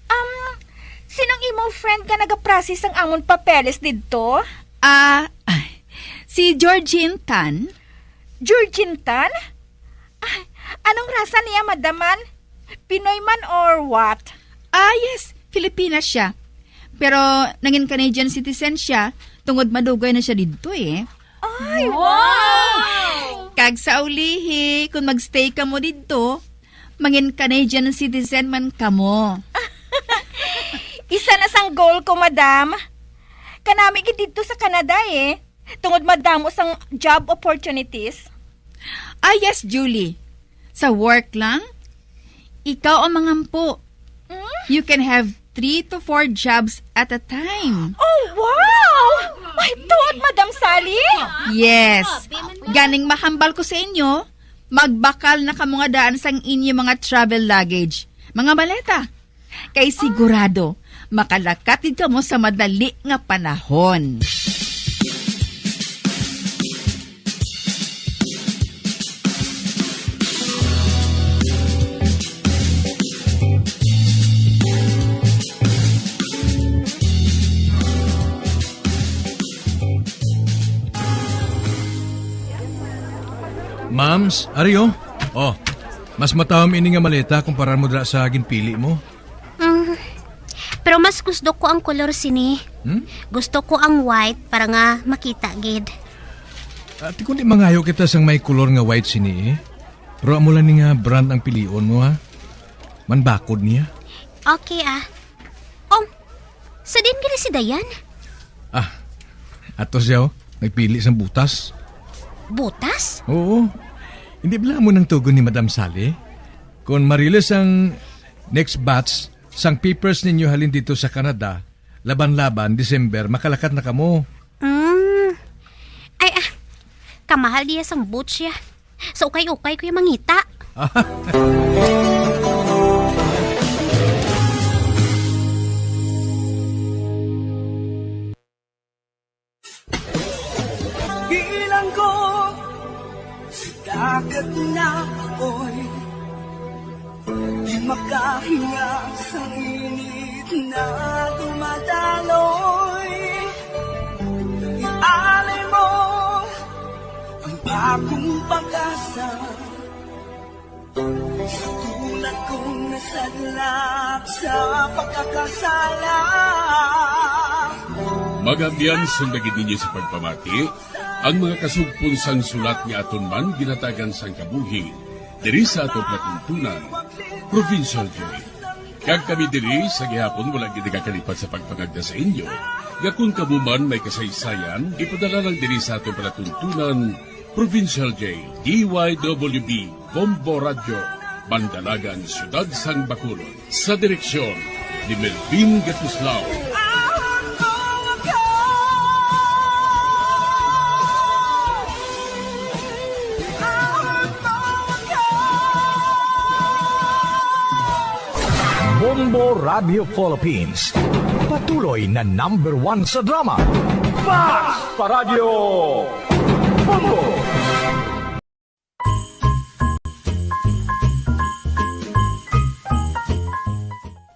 Um, sinong imong friend nga nagaprocess sang amon papeles didto? Ah, si Georgine Tan. Georgine Tan? Ay, anong rasa niya, madam, man? Pinoy man or what? Ah, yes, Filipina siya. Pero nangin Canadian citizen siya tungod madugay na siya didto, eh. Ay, wow! Kag sa ulihi, kung magstay kamo didto, mangin Canadian citizen man kamo. Isa na sang goal ko, madam. Kanami gid didto sa Canada, eh. Tungod madamo sang job opportunities. Ah, yes, Julie. Sa work lang, ikaw ang mangampo. Hmm? You can have three to four jobs at a time. Oh, wow! Ay, tuod, Madam Sally? Yes. Ganing mahambal ko sa inyo, magbakal na kamo nga daan sang inyo mga travel luggage, mga maleta. Kay sigurado, makalakat gid kamo sa madali nga panahon. Ma'ams, ari, oh. Oh, mas matawom ini nga maleta kumpara mo dira sa ginpili mo. Mm, pero mas gusto ko ang kolor sini. Hmm? Gusto ko ang white para nga makita gid. Ati, kundi mangayo kita sang may kolor nga white sini, eh. Pero amo lang ni nga brand ang pilion mo, ha? Manbakod niya. Okay, ah. Oh, sa din gani si Dayan? Ah, ato siya, oh. Nagpili sang butas. Butas? Oo. Hindi bala mo nang tugon ni Madam Sally? Kung marilis ang next batch sang papers ninyo halin dito sa Canada, laban-laban, December, makalakat na kamo. Mm. Ay, ah, kamahal diya sang boots siya. Sa ukay-ukay ko yung mangita. Bilang ko sa dagat na apoy, di makahinga sa init na dumadaloy. Ialay mo ang bagong pag-asa. Sa tulad kong nasadlak sa pagkakasala. Mga abyan, sundagin ninyo sa pagpamati ang mga kasugpon sang sulat nga aton man ginatagan sang kabuhi diri sa aton palatuntunan, Provincial Joy. Kag kami diri sa gihapon wala gid nagakalipat sa pagpangagda sa inyo nga kon kamo man may kasaysayan, ipadala lang diri sa aton palatuntunan, Provincial J, D Y W B, Bombo Radyo, Bandalagan, Siyudad sang Bacolod, sa direksyon ni Melvin Gatuslao. Bombo Radio Philippines, patuloy na number one sa drama. Mas pa Radyo Bombo!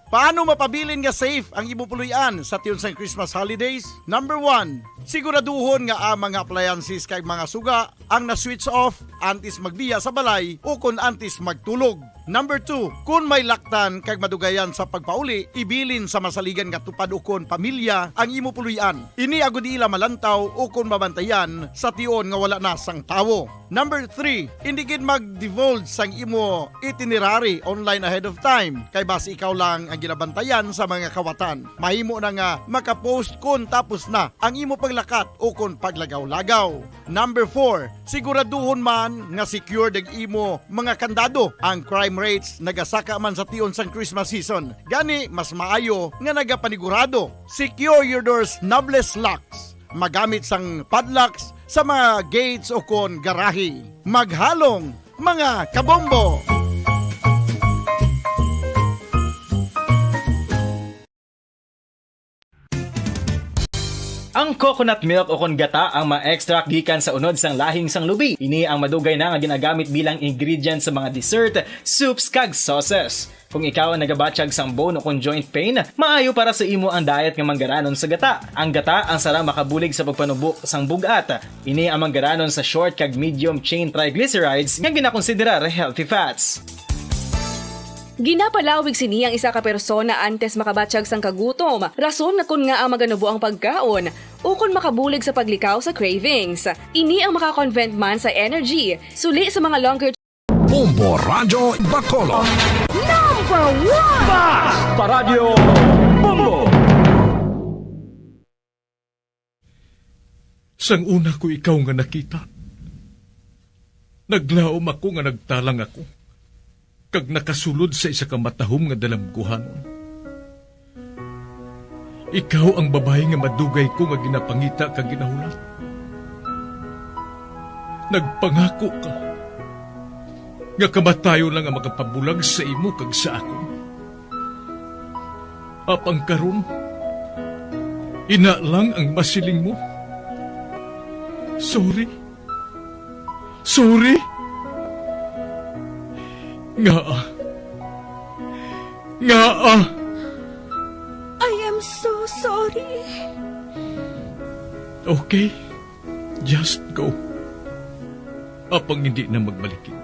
Paano mapabilin nga safe ang imo puloy-an sa tion sang Christmas holidays? Number one, siguraduhon nga ang mga appliances kag mga suga ang na-switch off antes magbiya sa balay o kon antes magtulog. Number two, kon may laktan kag madugayan sa pagpauli, ibilin sa masaligan nga tupad ukon pamilya ang imo puloy-an. Ini agod di ila malantaw ukon mabantayan sa tion nga wala na sang tawo. Number three, indi gid mag-divulge sang imo itinerary online ahead of time, kay basi ikaw lang ang ginabantayan sa mga kawatan. Mahimo na nga makapost kon tapos na ang imo paglakat ukon paglagaw-lagaw. Number four, siguraduhon man nga secured ang imo mga kandado. Ang crime rates nagasaka man sa tion sang Christmas season. Gani, mas maayo nga nagapanigurado. Secure your doors, knobless locks. Magamit sang padlocks sa mga gates o kon garahe. Maghalong, mga kabombo! Ang coconut milk o kon gata ang ma-extract gikan sa unod sang lahing sang lubi. Ini ang madugay na nga ginagamit bilang ingredient sa mga dessert, soups, kag sauces. Kung ikaw ang nagabatyag sang bone o kon joint pain, maayo para sa imo ang diet nga manggaranon sa gata. Ang gata ang sarang makabulig sa pagpanubo sang bug-at. Ini ang manggaranon sa short kag medium chain triglycerides nga ginakonsiderar healthy fats. Ginapalawig sini ang isa ka persona antes makabatyag sang kagutom, rason nga kon ngaa maganubo ang pagkaon, ukon makabulig sa paglikaw sa cravings. Ini ang makakonvert man sa energy, suli sa mga longer Bombo Radyo Bacolod. Number one! Basta Radyo Bombo! Sang una ko ikaw nga nakita, naglaom ako nga nagtalang ako, kag nakasulod sa isa ka matahom nga dalamguhanon. Ikaw ang babayi nga madugay ko nga ginapangita kag ginahulat. Nagpangako ka nga kamatayon lang ang makapabulag sa imo kag sa akon. Apang karon, ina lang ang masiling mo. Sorry. Sorry. Ngaa? Ngaa? I am so sorry. Okay. Just go. Apang hindi na magbalikin.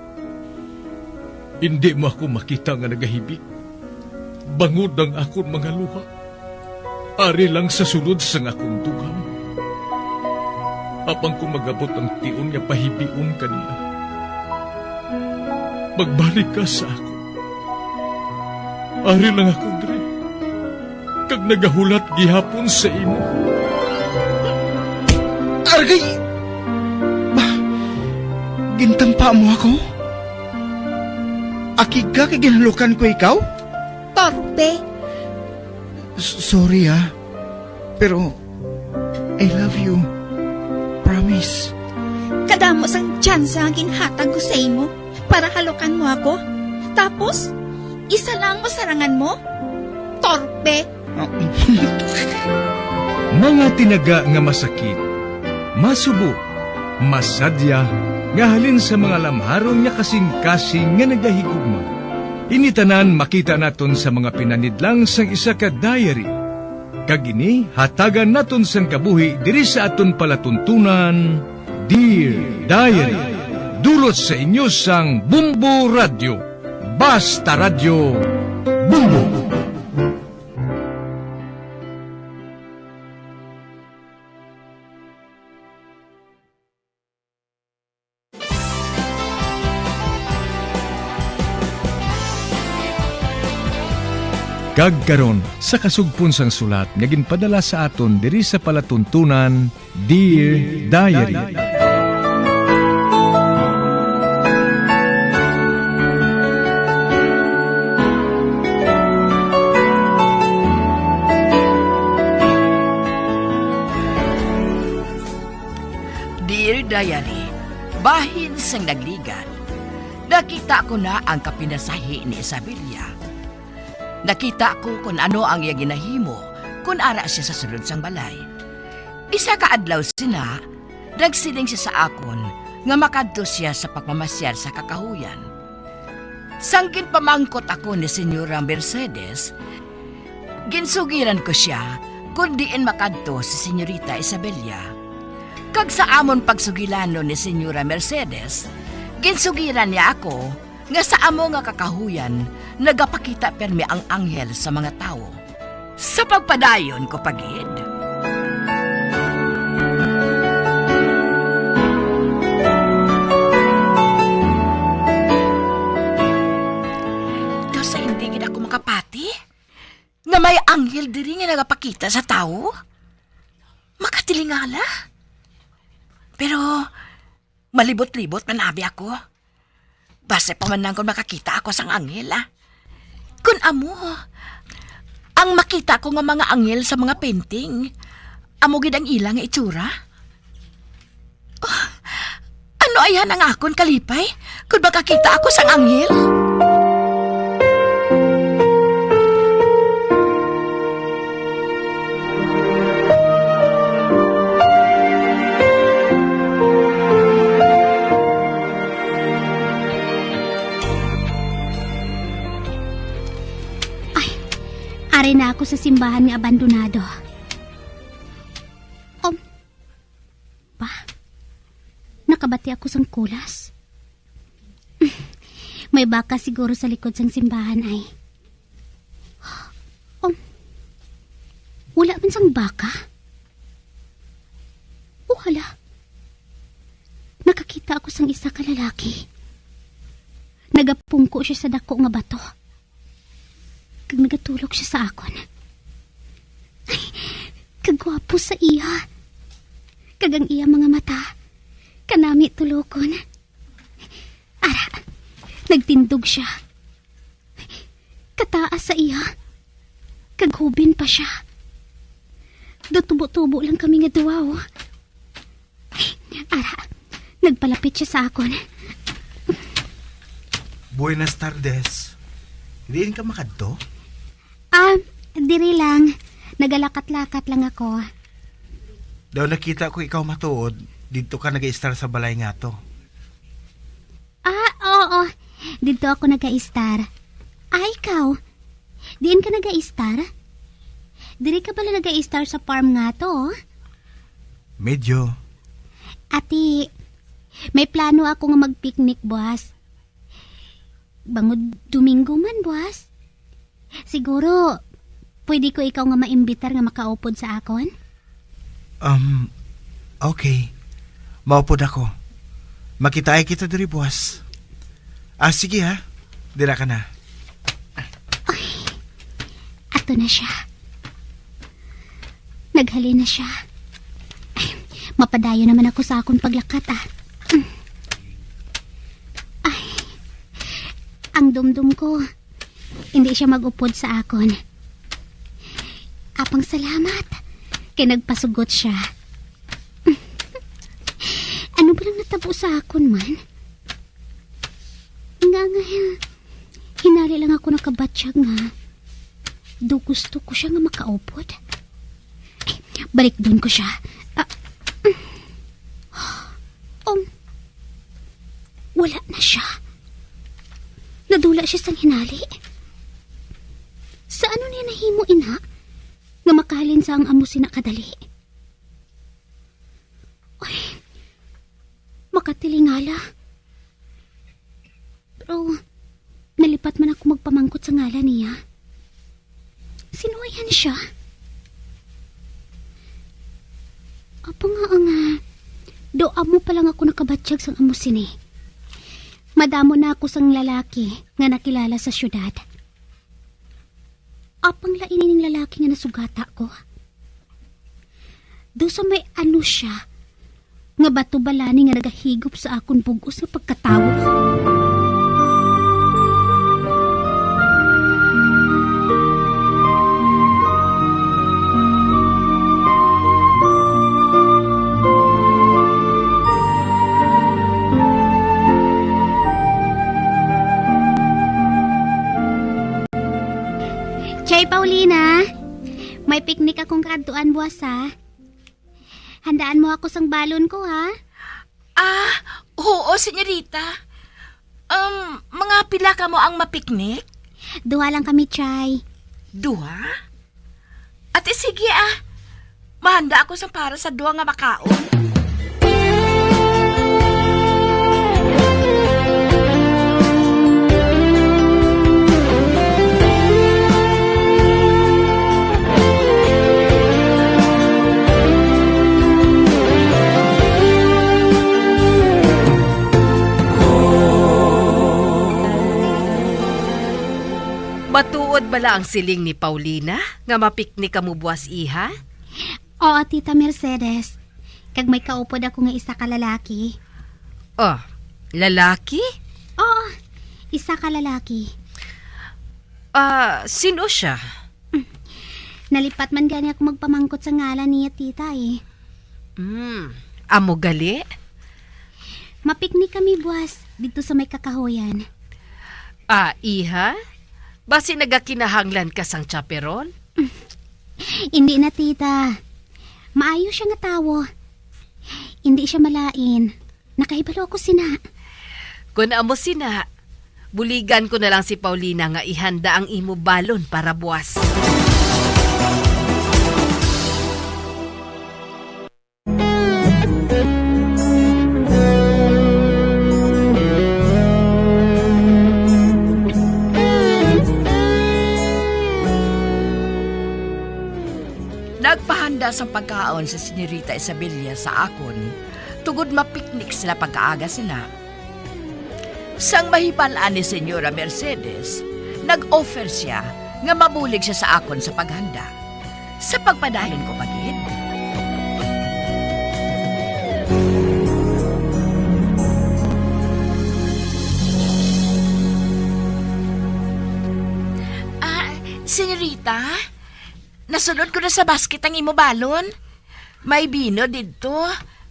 Hindi mo ako makita nga nagahibik. Bangod ang akon mga luha. Ari lang sa sulod sang akon dughan. Apang kung magabot ang tion nga pahibion ka niya, magbalik ka sa ako. Ari lang ako diri, kag nagahulat gihapon sa imo. Argay! Ba, gintampa mo ako? Akig ka kay ginhalukan ko ikaw? Torpe! S-, sorry, ah. Pero, I love you. Promise. Kadamo sang tsansa nga ginhatag ko sa imo para halukan mo ako. Tapos, isa lang mo sarangan mo? Torpe! Mga tinaga nga masakit, masubo, masadya, nga halin sa mga lamharon nga kasing-kasing nga nagahigugma. Ini tanan makita naton sa mga pinanidlang sang isa ka diary. Kag ini hatagan naton sang kabuhi diri sa aton palatuntunan, Dear Diary. Dulot sa inyo sang Bombo Radyo. Basta Radyo, Bombo! Kag karon, sa kasugpon sang sulat nga ginpadala sa aton diri sa palatuntunan, Dear Diary. Dear Diary, bahin sang nagligat, nakita ko na ang kapinasahi ni Isabella. Nakita ko kon ano ang iya ginahimo kon ara sia sa sulod sang balay. Isa ka adlaw sina, nagsiling sia sa akon nga makadto sia sa pagmamasyar sa kakahuyan. Sang ginpamangkot ako ni Senyora Mercedes, ginsugiran ko sia kon diin makadto si Senyorita Isabella. Kag sa amon pagsugilanon ni Senyora Mercedes, ginsugiran niya ako nga sa amo nga kakahuyan nagapakita pirmi ang anghel sa mga tawo. Sa pagpadayon ko pa gid. Daw sa hindi gid ako makapati nga may anghel diri nga nagapakita sa tawo? Makatilingala. Pero malibot-libot man abi ako. Basi pa man lang kon makakita ako sang anghel, ah. Kun amo, ang makita ko nga mga anghel sa mga painting, amo gid ang ila nga itsura? Oh, ano ayhan ang akon kalipay kon makakita ako sang anghel? Ay, ari na ako sa simbahan nga abandonado. Um, ba? Nakabati ako sang kulas. May baka siguro sa likod sang simbahan ay. Um, wala man sang baka. O hala. Nakakita ako sang isa ka lalaki. Nagapungko siya sa dako nga bato. Kag nagatulok siya sa akon. Ay, kagwapo sa iya. Kag ang iya mga mata, kanami tulokon. Ara, nagtindog siya. Kataas sa iya. Kag hubin pa siya. Daw tubo-tubo lang kami nga duwa, oh. Ara, nagpalapit siya sa akon. Buenas tardes. Diin ka makadto? Ah, diri lang. Nagalakat-lakat lang ako. Daw nakita ko ikaw matuod, didto ka nag-istar sa balay nga to. Ah, oo. Didto ako nag-istar. Ah, ikaw? Diin ka nag-istar? Diri ka bala nag-istar sa farm nga to? Medyo. Ati, may plano ako nga mag-picnic buwas. Bangod Domingo man buwas. Siguro, pwede ko ikaw nga maimbitar nga makaupod sa akon? Um, okay. Maupod ako. Makitaay kita diri buwas. Ah, sige ha. Dira ka na. Ay, ato na siya. Naghalin na siya. Ay, mapadayon naman ako sa akon paglakat, ah. Ay, ang dumdum ko, hindi siya mag-upod sa akon. Apang salamat, kay nagpasugot siya. Ano ba lang natabo sa akon man? Nga, nga, hinali lang ako nakabatyag nga daw gusto ko siya nga makaupod. Ay, balikdon ko siya. Ah, um, wala na siya. Nadula siya sang hinali. Sa ano niya nahimo ina nga makahalin sa ang amo sina kadali? Ay, makatilingala. Pero nalipat man ako magpamangkot sa ngalan niya. Sino-o yan siya? Apa nga ang, ah, daw amo pa lang ako nakabatyag sang amo sini. Madamo na ako sang lalaki nga nakilala sa syudad. Apang lain ining lalaki nga nasugata ko. Daw sa may ano siya, nga bato balani nga nagahigop sa akon bug-os nga pagkatawo. Chay, Paulina, may picnic akong kaadtuan buwas, ha? Handaan mo ako sang balon ko, ha? Ah, oo, senyorita. Um, mga pila kamo ang mapiknik? Duha lang kami, Chay. Duha? Ate, sige, ah. Mahanda ako sang para sa duha nga makaon. La ang siling ni Paulina nga mapiknik kamo buwas, iha? Oo, Tita Mercedes. Kag may kaupod ako nga isa ka lalaki. Oh, lalaki? Oo, isa ka lalaki. Ah, sino siya? Nalipat man gani ako magpamangkot sa ngalan niya, tita, eh. Hmm, amo gali? Mapiknik kami buwas dito sa may kakahuyan. Ah, iha? Basi nagakinahanglan ka sang chaperon? Hindi na, tita. Maayo siya nga tawo. Hindi siya malain. Nakahibalo ako sina. Kun amo sina, buligan ko na lang si Paulina nga ihanda ang imo balon para buwas. Nagpahanda sang pagkaon si Señorita Isabella sa akon, tungod mapiknik sila pagkaaga sina. Sang mahibal-an ni Señora Mercedes, nag-offer sia nga mabulig sia sa akon sa paghanda. Sa pagpadayon ko pa gid. Ah, Señorita, nasulod ko na sa basket ang imo balon. May bino didto,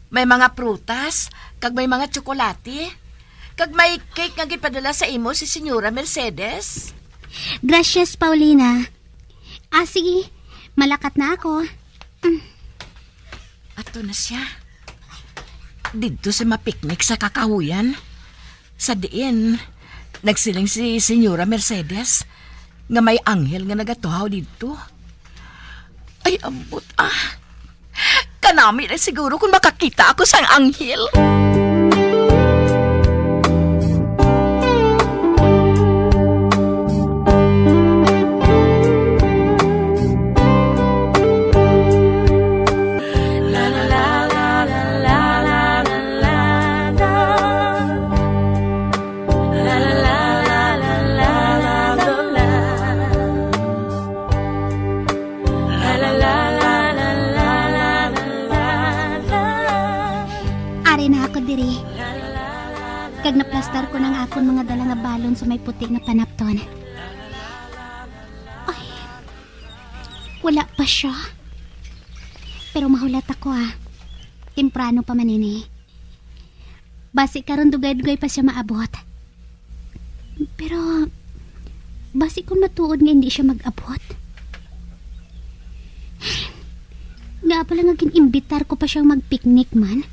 may mga prutas, kag may mga tsokolate, kag may cake nga ginpadala sa imo si Señora Mercedes. Gracias, Paulina. Ah, sige. Malakat na ako. Mm. Ato na siya. Didto sa mapiknik sa kakahuyan. Sa diin, nagsiling si Señora Mercedes nga may anghel nga nagatuhaw didto. Ay, ambot, ah. Kanami na siguro kung makakita ako sang anghel. Ari na ako diri. Kag naplastar ko na ang akon mga dala nga balon sa may puti nga panapton. Ay, wala pa siya. Pero mahulat ako, ah. Temprano pa man ini. Basi karon dugay-dugay pa siya maabot. Pero, basi kung matuod nga hindi siya mag-abot. Nga pala nga gin-imbitar ko pa siyang mag-picnic man.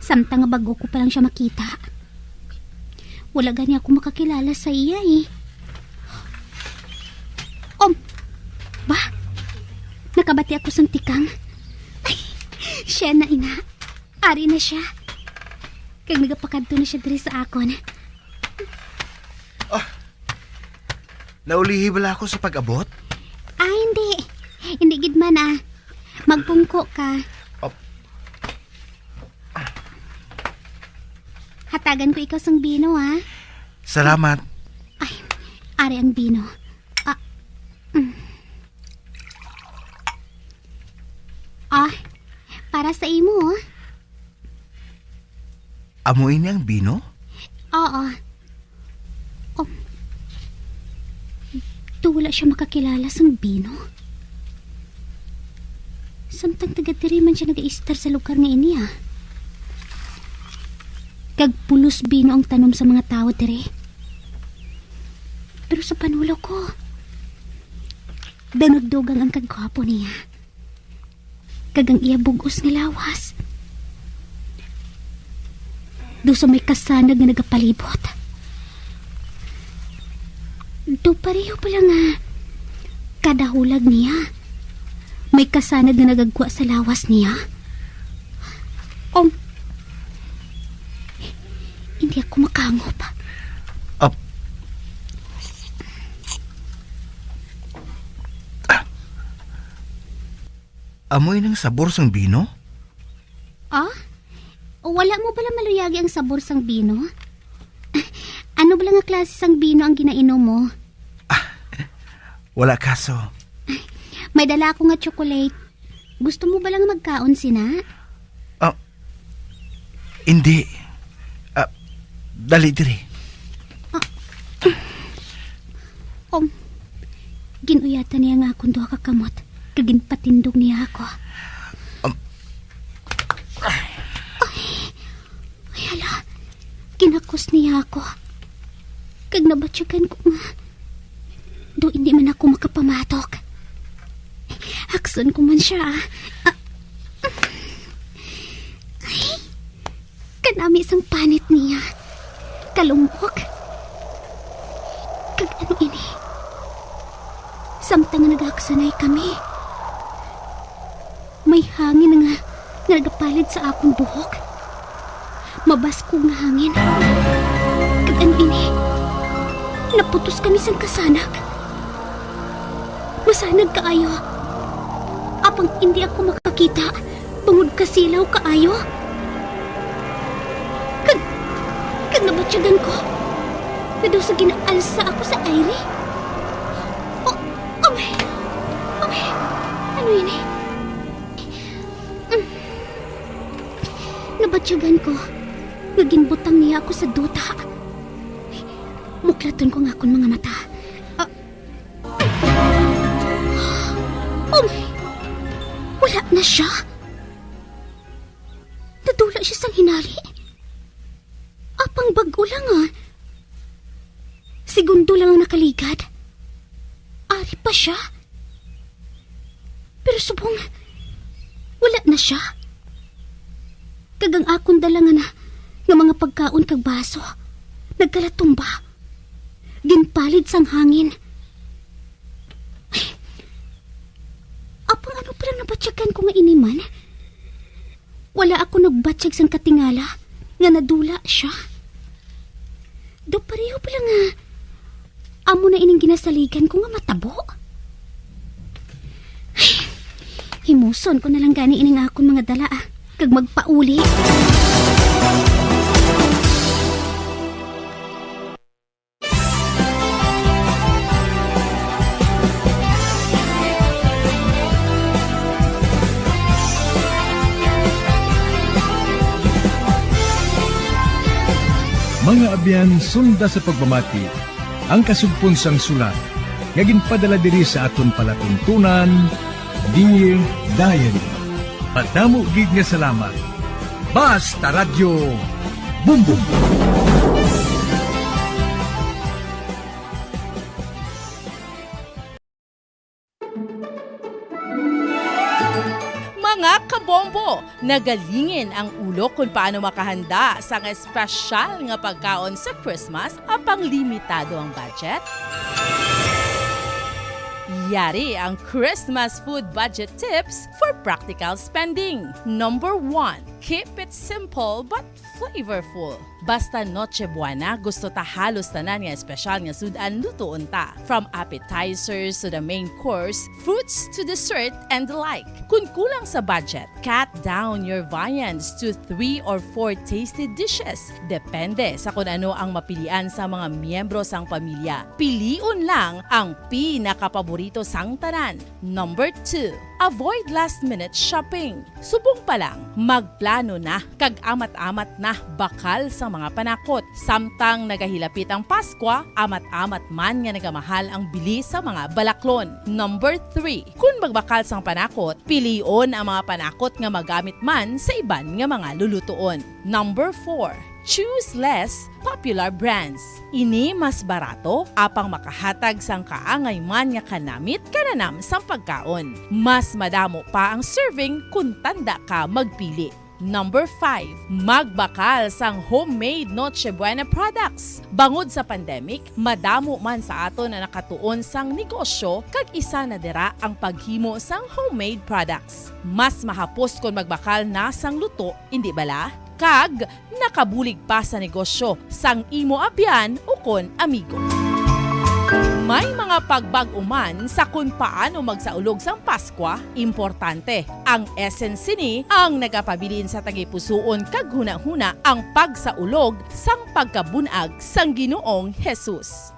Samtang nga bago ko pa lang siya makita. Wala gani ako makakilala sa iya, eh. Um, ba? Nakabati ako sang tikang. Ay, siya na ina. Ari na siya. Kag nagapakadto na siya diri sa akon. Ah, naulihi bala ako sa pag-abot? Ah, hindi. Hindi gid man, ah. Magpungko ka. Oh. Hatagan ko ikaw sang bino, ah. Salamat. Ay, ari ang bino. Ah, mm. Ah, para sa imo, ah. Amo ini ang bino? Oo. Oh. Do wala siya makakilala sang bino. Samtang taga diri man siya nag-iistar sa lugar nga ini, ah. Kag pulos bino ang tanom sa mga tawo diri. Pero sa panulaw ko, daw nagdugang ang kagwapo niya. Kag ang iya bug-os nga lawas. Do sa may kasanag nga nagapalibot. Do pareho pala nga kada hulag niya, may kasanag nga nagagwa sa lawas niya. Um, hindi ako makangop. Ap-, Amo inang sabor sang bino? Ah? Wala mo bala maluyagi ang sabor sang bino? Ano bala nga klase sang bino ang ginainom mo? Ah, Wala kaso. May dala ako nga chocolate. Gusto mo bala nga magkaon sina? Ah, hindi. Ah, dali diri. Ah. Um, ginuyatan niya nga akong duha ka kamot, kag ginpatindog niya ako. Um. Ay, ay, hala. Ginakos niya ako. Kag nabatyagan ko nga daw indi man ako makapamatok. Hakson ko man siya. Ah. Ay, kanami sang panit niya. Kalumok. Kag ano ini? Samtang nga nagahaksanay kami, may hangin nga, nga nagapalid sa akon buhok. Mabaskog nga hangin. Kag ano ini? Naputos kami sang kasanag. Masanag kaayo. Apang indi ako makakita bangod kasilaw kaayo. Kag, kag nabatyagan ko nga daw sa ginaalsa ako sa aire. Oh, oh my! Oh my! Ano ini? Mm. Nabatyagan ko nga ginbutang niya ako sa duta. Buklaton ko nga akon mga mata. Ah. Oh my! Wala na siya. Nadula siya sang hinali. Apang bag-o lang, ah. Segundo lang ang nakaligad. Ari pa siya. Pero subong, wala na siya. Kag ang akon dala nga na, nga mga pagkaon kag baso, nagkalatumba. Ginpalid sang hangin. Ay, apang ano pala nabatyagan ko nga ini man? Wala ako nagbatyag sang katingala nga nadula siya. Daw pareho pala nga amo na ining ginasaligan ko nga matabo. Ay, himuson ko na lang gani ining akon mga dala, ah, kag magpauli. Mga abyan, sunda sa pagpamati ang kasugpon sang sulat nga ginpadala diri sa aton palatuntunan, Dear Diary. Madamo gid nga salamat. Basta Radyo Bumbong. Mga kabombo, nagalingin ang ulo kung paano makahanda sang espesyal nga pagkaon sa Christmas apang limitado ang budget? Yari ang Christmas food budget tips for practical spending. Number one, keep it simple but flavorful. Basta Noche Buena, gusto ta halos tanan nga espesyal nga sud-an lutuon ta. From appetizers to the main course, fruits to dessert and the like. Kun kulang sa budget, cut down your viands to three or four tasty dishes. Depende sa kun ano ang mapilian sa mga miyembro sang pamilya. Pilion lang ang pinakapaborito sang tanan. Number two, avoid last-minute shopping. Subong pa lang, magplano na kag amat-amat na bakal sa mga panakot. Samtang nagahilapit ang Paskwa, amat-amat man nga nagamahal ang bili sa mga balaklon. Number three, kun magbakal sang panakot, pilion ang mga panakot nga magamit man sa iban nga mga lulutuon. Number four, choose less popular brands. Ini mas barato, apang makahatag sang kaangay man nga kanamit kananam sang pagkaon. Mas madamo pa ang serving kun tanda ka magpili. Number five, magbakal sang homemade Noche Buena products. Bangod sa pandemic, madamo man sa aton ang nakatuon sang negosyo, kag isa na dira ang paghimo sang homemade products. Mas mahapos kon magbakal na sang luto, indi bala? Kag nakabulig pa sa negosyo sang imo abyan ukon amigo. May mga pagbag-o man sa kon paano magsaulog sang Paskwa. Importante, ang essence sini ang nagapabilin sa tagipusoon kag hunahuna ang pagsaulog sang pagkabun-ag sang Ginoong Jesus.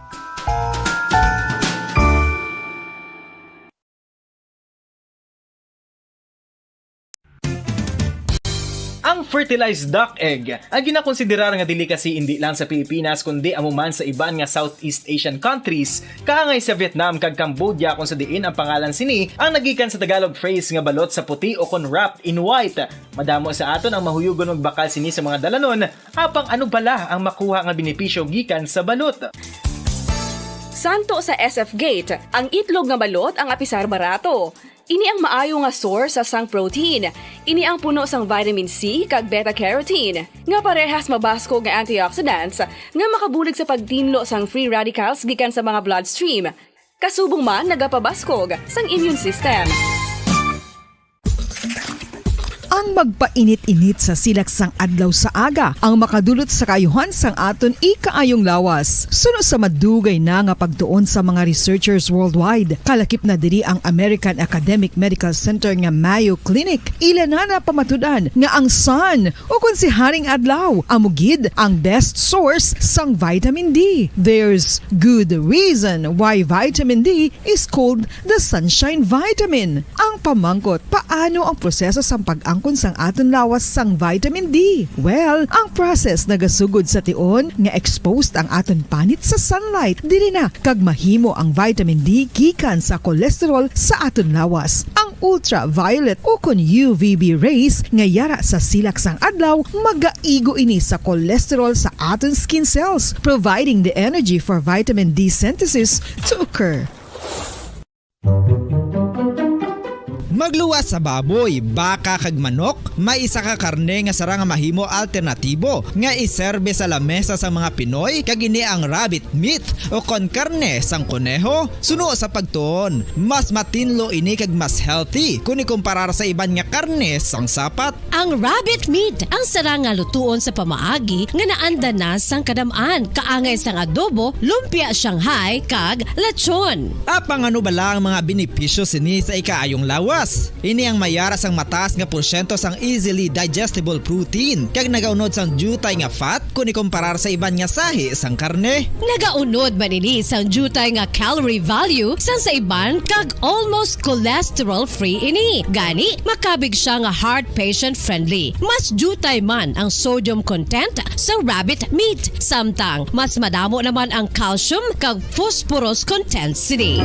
Ang fertilized duck egg, ang ginakonsiderar nga delicacy indi lang sa Pilipinas kundi amo man sa iban nga Southeast Asian countries, kaangay sa Vietnam kag Cambodia, kung sa diin ang pangalan sini ang nagikan sa Tagalog phrase nga balot sa puti o kon wrapped in white. Madamo sa aton ang mahuyugon magbakal sini sa mga dalanon, apang ano bala ang makuha nga benepisyo gikan sa balot? Santo sa S F Gate, ang itlog nga balot ang apisar barato. Ini ang maayo nga source sa sang protein. Ini ang puno sang vitamin C kag beta-carotene, nga parehas mabaskog nga antioxidants nga makabulig sa pagtinlo sang free radicals gikan sa mga bloodstream. Kasubong man nagapabaskog sang immune system. Ang magpainit-init sa silak sang adlaw sa aga ang makadulot sa kaayuhan sang aton ikaayong lawas. Suno sa madugay na nga pagtuon sa mga researchers worldwide, kalakip na diri ang American Academic Medical Center nga Mayo Clinic, ila na napamatud-an nga ang sun, o kon si Haring Adlaw, amo gid ang best source sang vitamin D. There's good reason why vitamin D is called the sunshine vitamin. Ang pamangkot, paano ang proseso sang pag-angkon sang aton lawas sang vitamin D? Well, ang process nagasugod sa tion nga exposed ang aton panit sa sunlight. Diri na kag mahimo ang vitamin D gikan sa cholesterol sa aton lawas. Ang ultraviolet o kon U V B rays nga yara sa silak sang adlaw magaigo ini sa cholesterol sa aton skin cells, providing the energy for vitamin D synthesis to occur. Magluwas sa baboy, baka kag manok, may isa ka karne nga sarang nga mahimo alternatibo nga iserbe sa lamesa sang mga Pinoy, kag ini ang rabbit meat o kon karne sang koneho. Suno sa pagtuon, mas matinlo ini kag mas healthy kon ikumparar sa iban nga karne sang sapat. Ang rabbit meat ang sarang nga lutuon sa pamaagi nga naanda na sang kadam-an, kaangay sang adobo, lumpia Shanghai, kag lechon. Apang ano bala ang mga benepisyo sini sa ikaayong lawas? Ini ang mayara sang mataas nga porsyento sang easily digestible protein, kag nagaunod sang diutay nga fat kon ikumparar sa iban nga sahi sang karne. Nagaunod man ini sang diutay nga calorie value sang sa iban, kag almost cholesterol-free ini. Gani, makabig sia nga heart patient-friendly. Mas diutay man ang sodium content sa rabbit meat, samtang mas madamo naman ang calcium kag phosphorus content sini.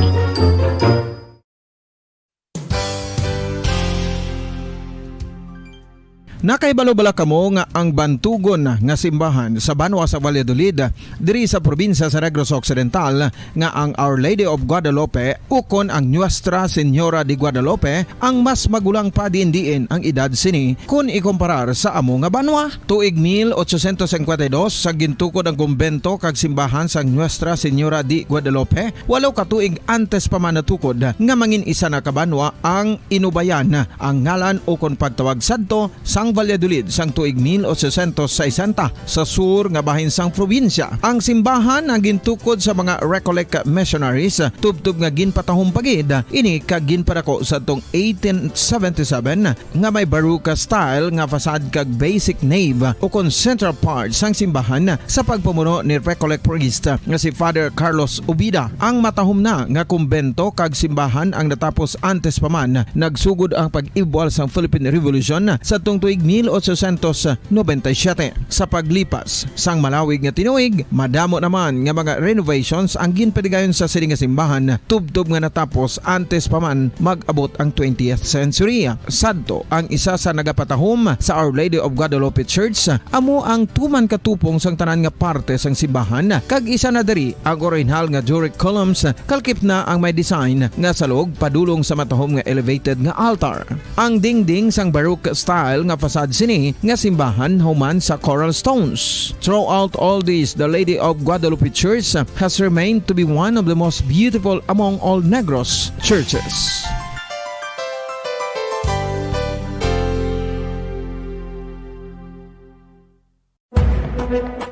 Nakahibalo bala kamo nga ang bantugon nga simbahan sa banwa sa Valladolid, diri sa probinsya sa Negros Occidental, nga ang Our Lady of Guadalupe ukon ang Nuestra Señora de Guadalupe ang mas magulang pa diin-diin ang edad sini kon ikomparar sa amo nga banwa? Tuig mil ochocientos cincuenta y dos sa gintukod ang kumbento kag simbahan sang Nuestra Señora de Guadalupe, walo ka tuig antes pa man natukod nga mangin-isa na ka banwa ang Inubayan, ang ngalan ukon pagtawag sadto sang Valladolid sang tuig mil ochocientos sesenta, sa sur nga bahin sang probinsya. Ang simbahan ang gintukod sa mga Recollect missionaries, tubtob nga ginpatahom pa gid ini kag ginpadako sadtong eighteen seventy-seven, nga may Baroque style nga facade kag basic nave ukon central part sang simbahan sa pagpamuno ni Recollect priest nga si Father Carlos Ubida. Ang matahom na nga kumbento kag simbahan ang natapos antes pa man nagsugod ang pag-ibwal sang Philippine Revolution sadtong tuig mil ochocientos noventa y siete. Sa paglipas sang malawig nga tinuig, madamo naman nga mga renovations ang ginpatigayon sa sini nga simbahan, tubtob nga natapos antes pa man mag-abot ang twentieth century. Sadto, ang isa sa nagapatahom sa Our Lady of Guadalupe Church amo ang tuman ka tupong sang tanan nga parte sang simbahan, kag isa na diri ang orihinal nga Doric columns, kalakip na ang may design nga salog padulong sa matahom nga elevated nga altar. Ang dingding sang Baroque style nga facade sini nga simbahan human sa coral stones. Throughout all this, the Lady of Guadalupe Church has remained to be one of the most beautiful among all Negros churches.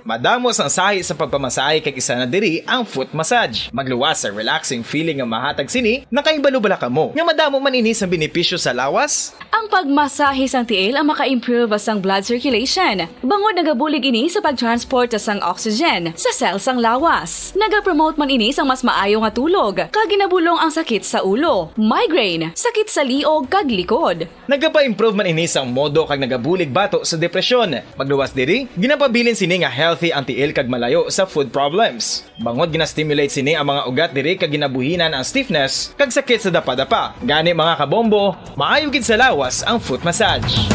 Madamo sang sahi sa pagpamasahe, kag isa na diri ang foot massage. Magluwas sa relaxing feeling nga mahatag sini. Nakahibalo bala kamo nga madamo man ini sang benepisyo sa lawas? Ang pagmasahe sang tiil ang maka-improve sang blood circulation, bangod nagabulig ini sa pag-transport sang oxygen sa cell sang lawas. Nagapromote man ini sang mas maayo nga tulog, kag ginabulong ang sakit sa ulo, migraine, sakit sa liog, kag likod. Nagapa-improve man ini sang modo kag nagabulig bato sa depresyon. Pagluwas diri, ginapabilin sini nga healthy ang tiil kag malayo sa food problems. Bangod gina-stimulate sini ang mga ugat diri kag ginabuhinan ang stiffness kag sakit sa dapadapa. Gani, mga kabombo, maayo gid sa lawas ang foot massage.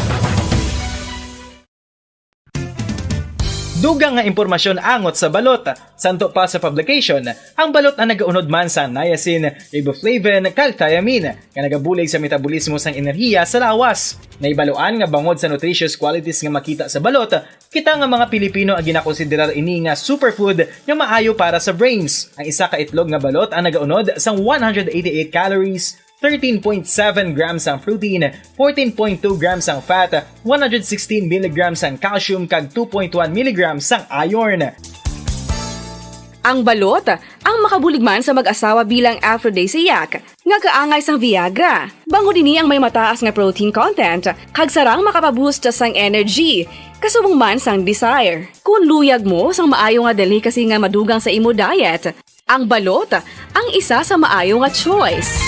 Dugang nga impormasyon angot sa balot. Santo pa sa publication, ang balot ang nagaunod man sa niacin, riboflavin, kag thiamine, nga nagabulig sa metabolismo sang enerhiya sa lawas. Nahibaluan nga bangod sa nutritious qualities nga makita sa balot, kita nga mga Pilipino ang ginakonsiderar ini nga superfood nga maayo para sa brains. Ang isa ka itlog nga balot ang nagaunod sang one hundred eighty-eight calories, thirteen point seven grams ang protein, fourteen point two grams ang fat, one hundred sixteen milligrams ang calcium, kag two point one milligrams ang iron. Ang balot ang makabulig man sa mag-asawa bilang aphrodisiac nga kaangay sang Viagra. Bangod ini ang may mataas nga protein content, kag sarang makapaboost sang energy, kasubong man sang desire. Kung luyag mo sang maayo nga delicacy nga madugang sa imo diet, ang balot ang isa sa maayo nga choice.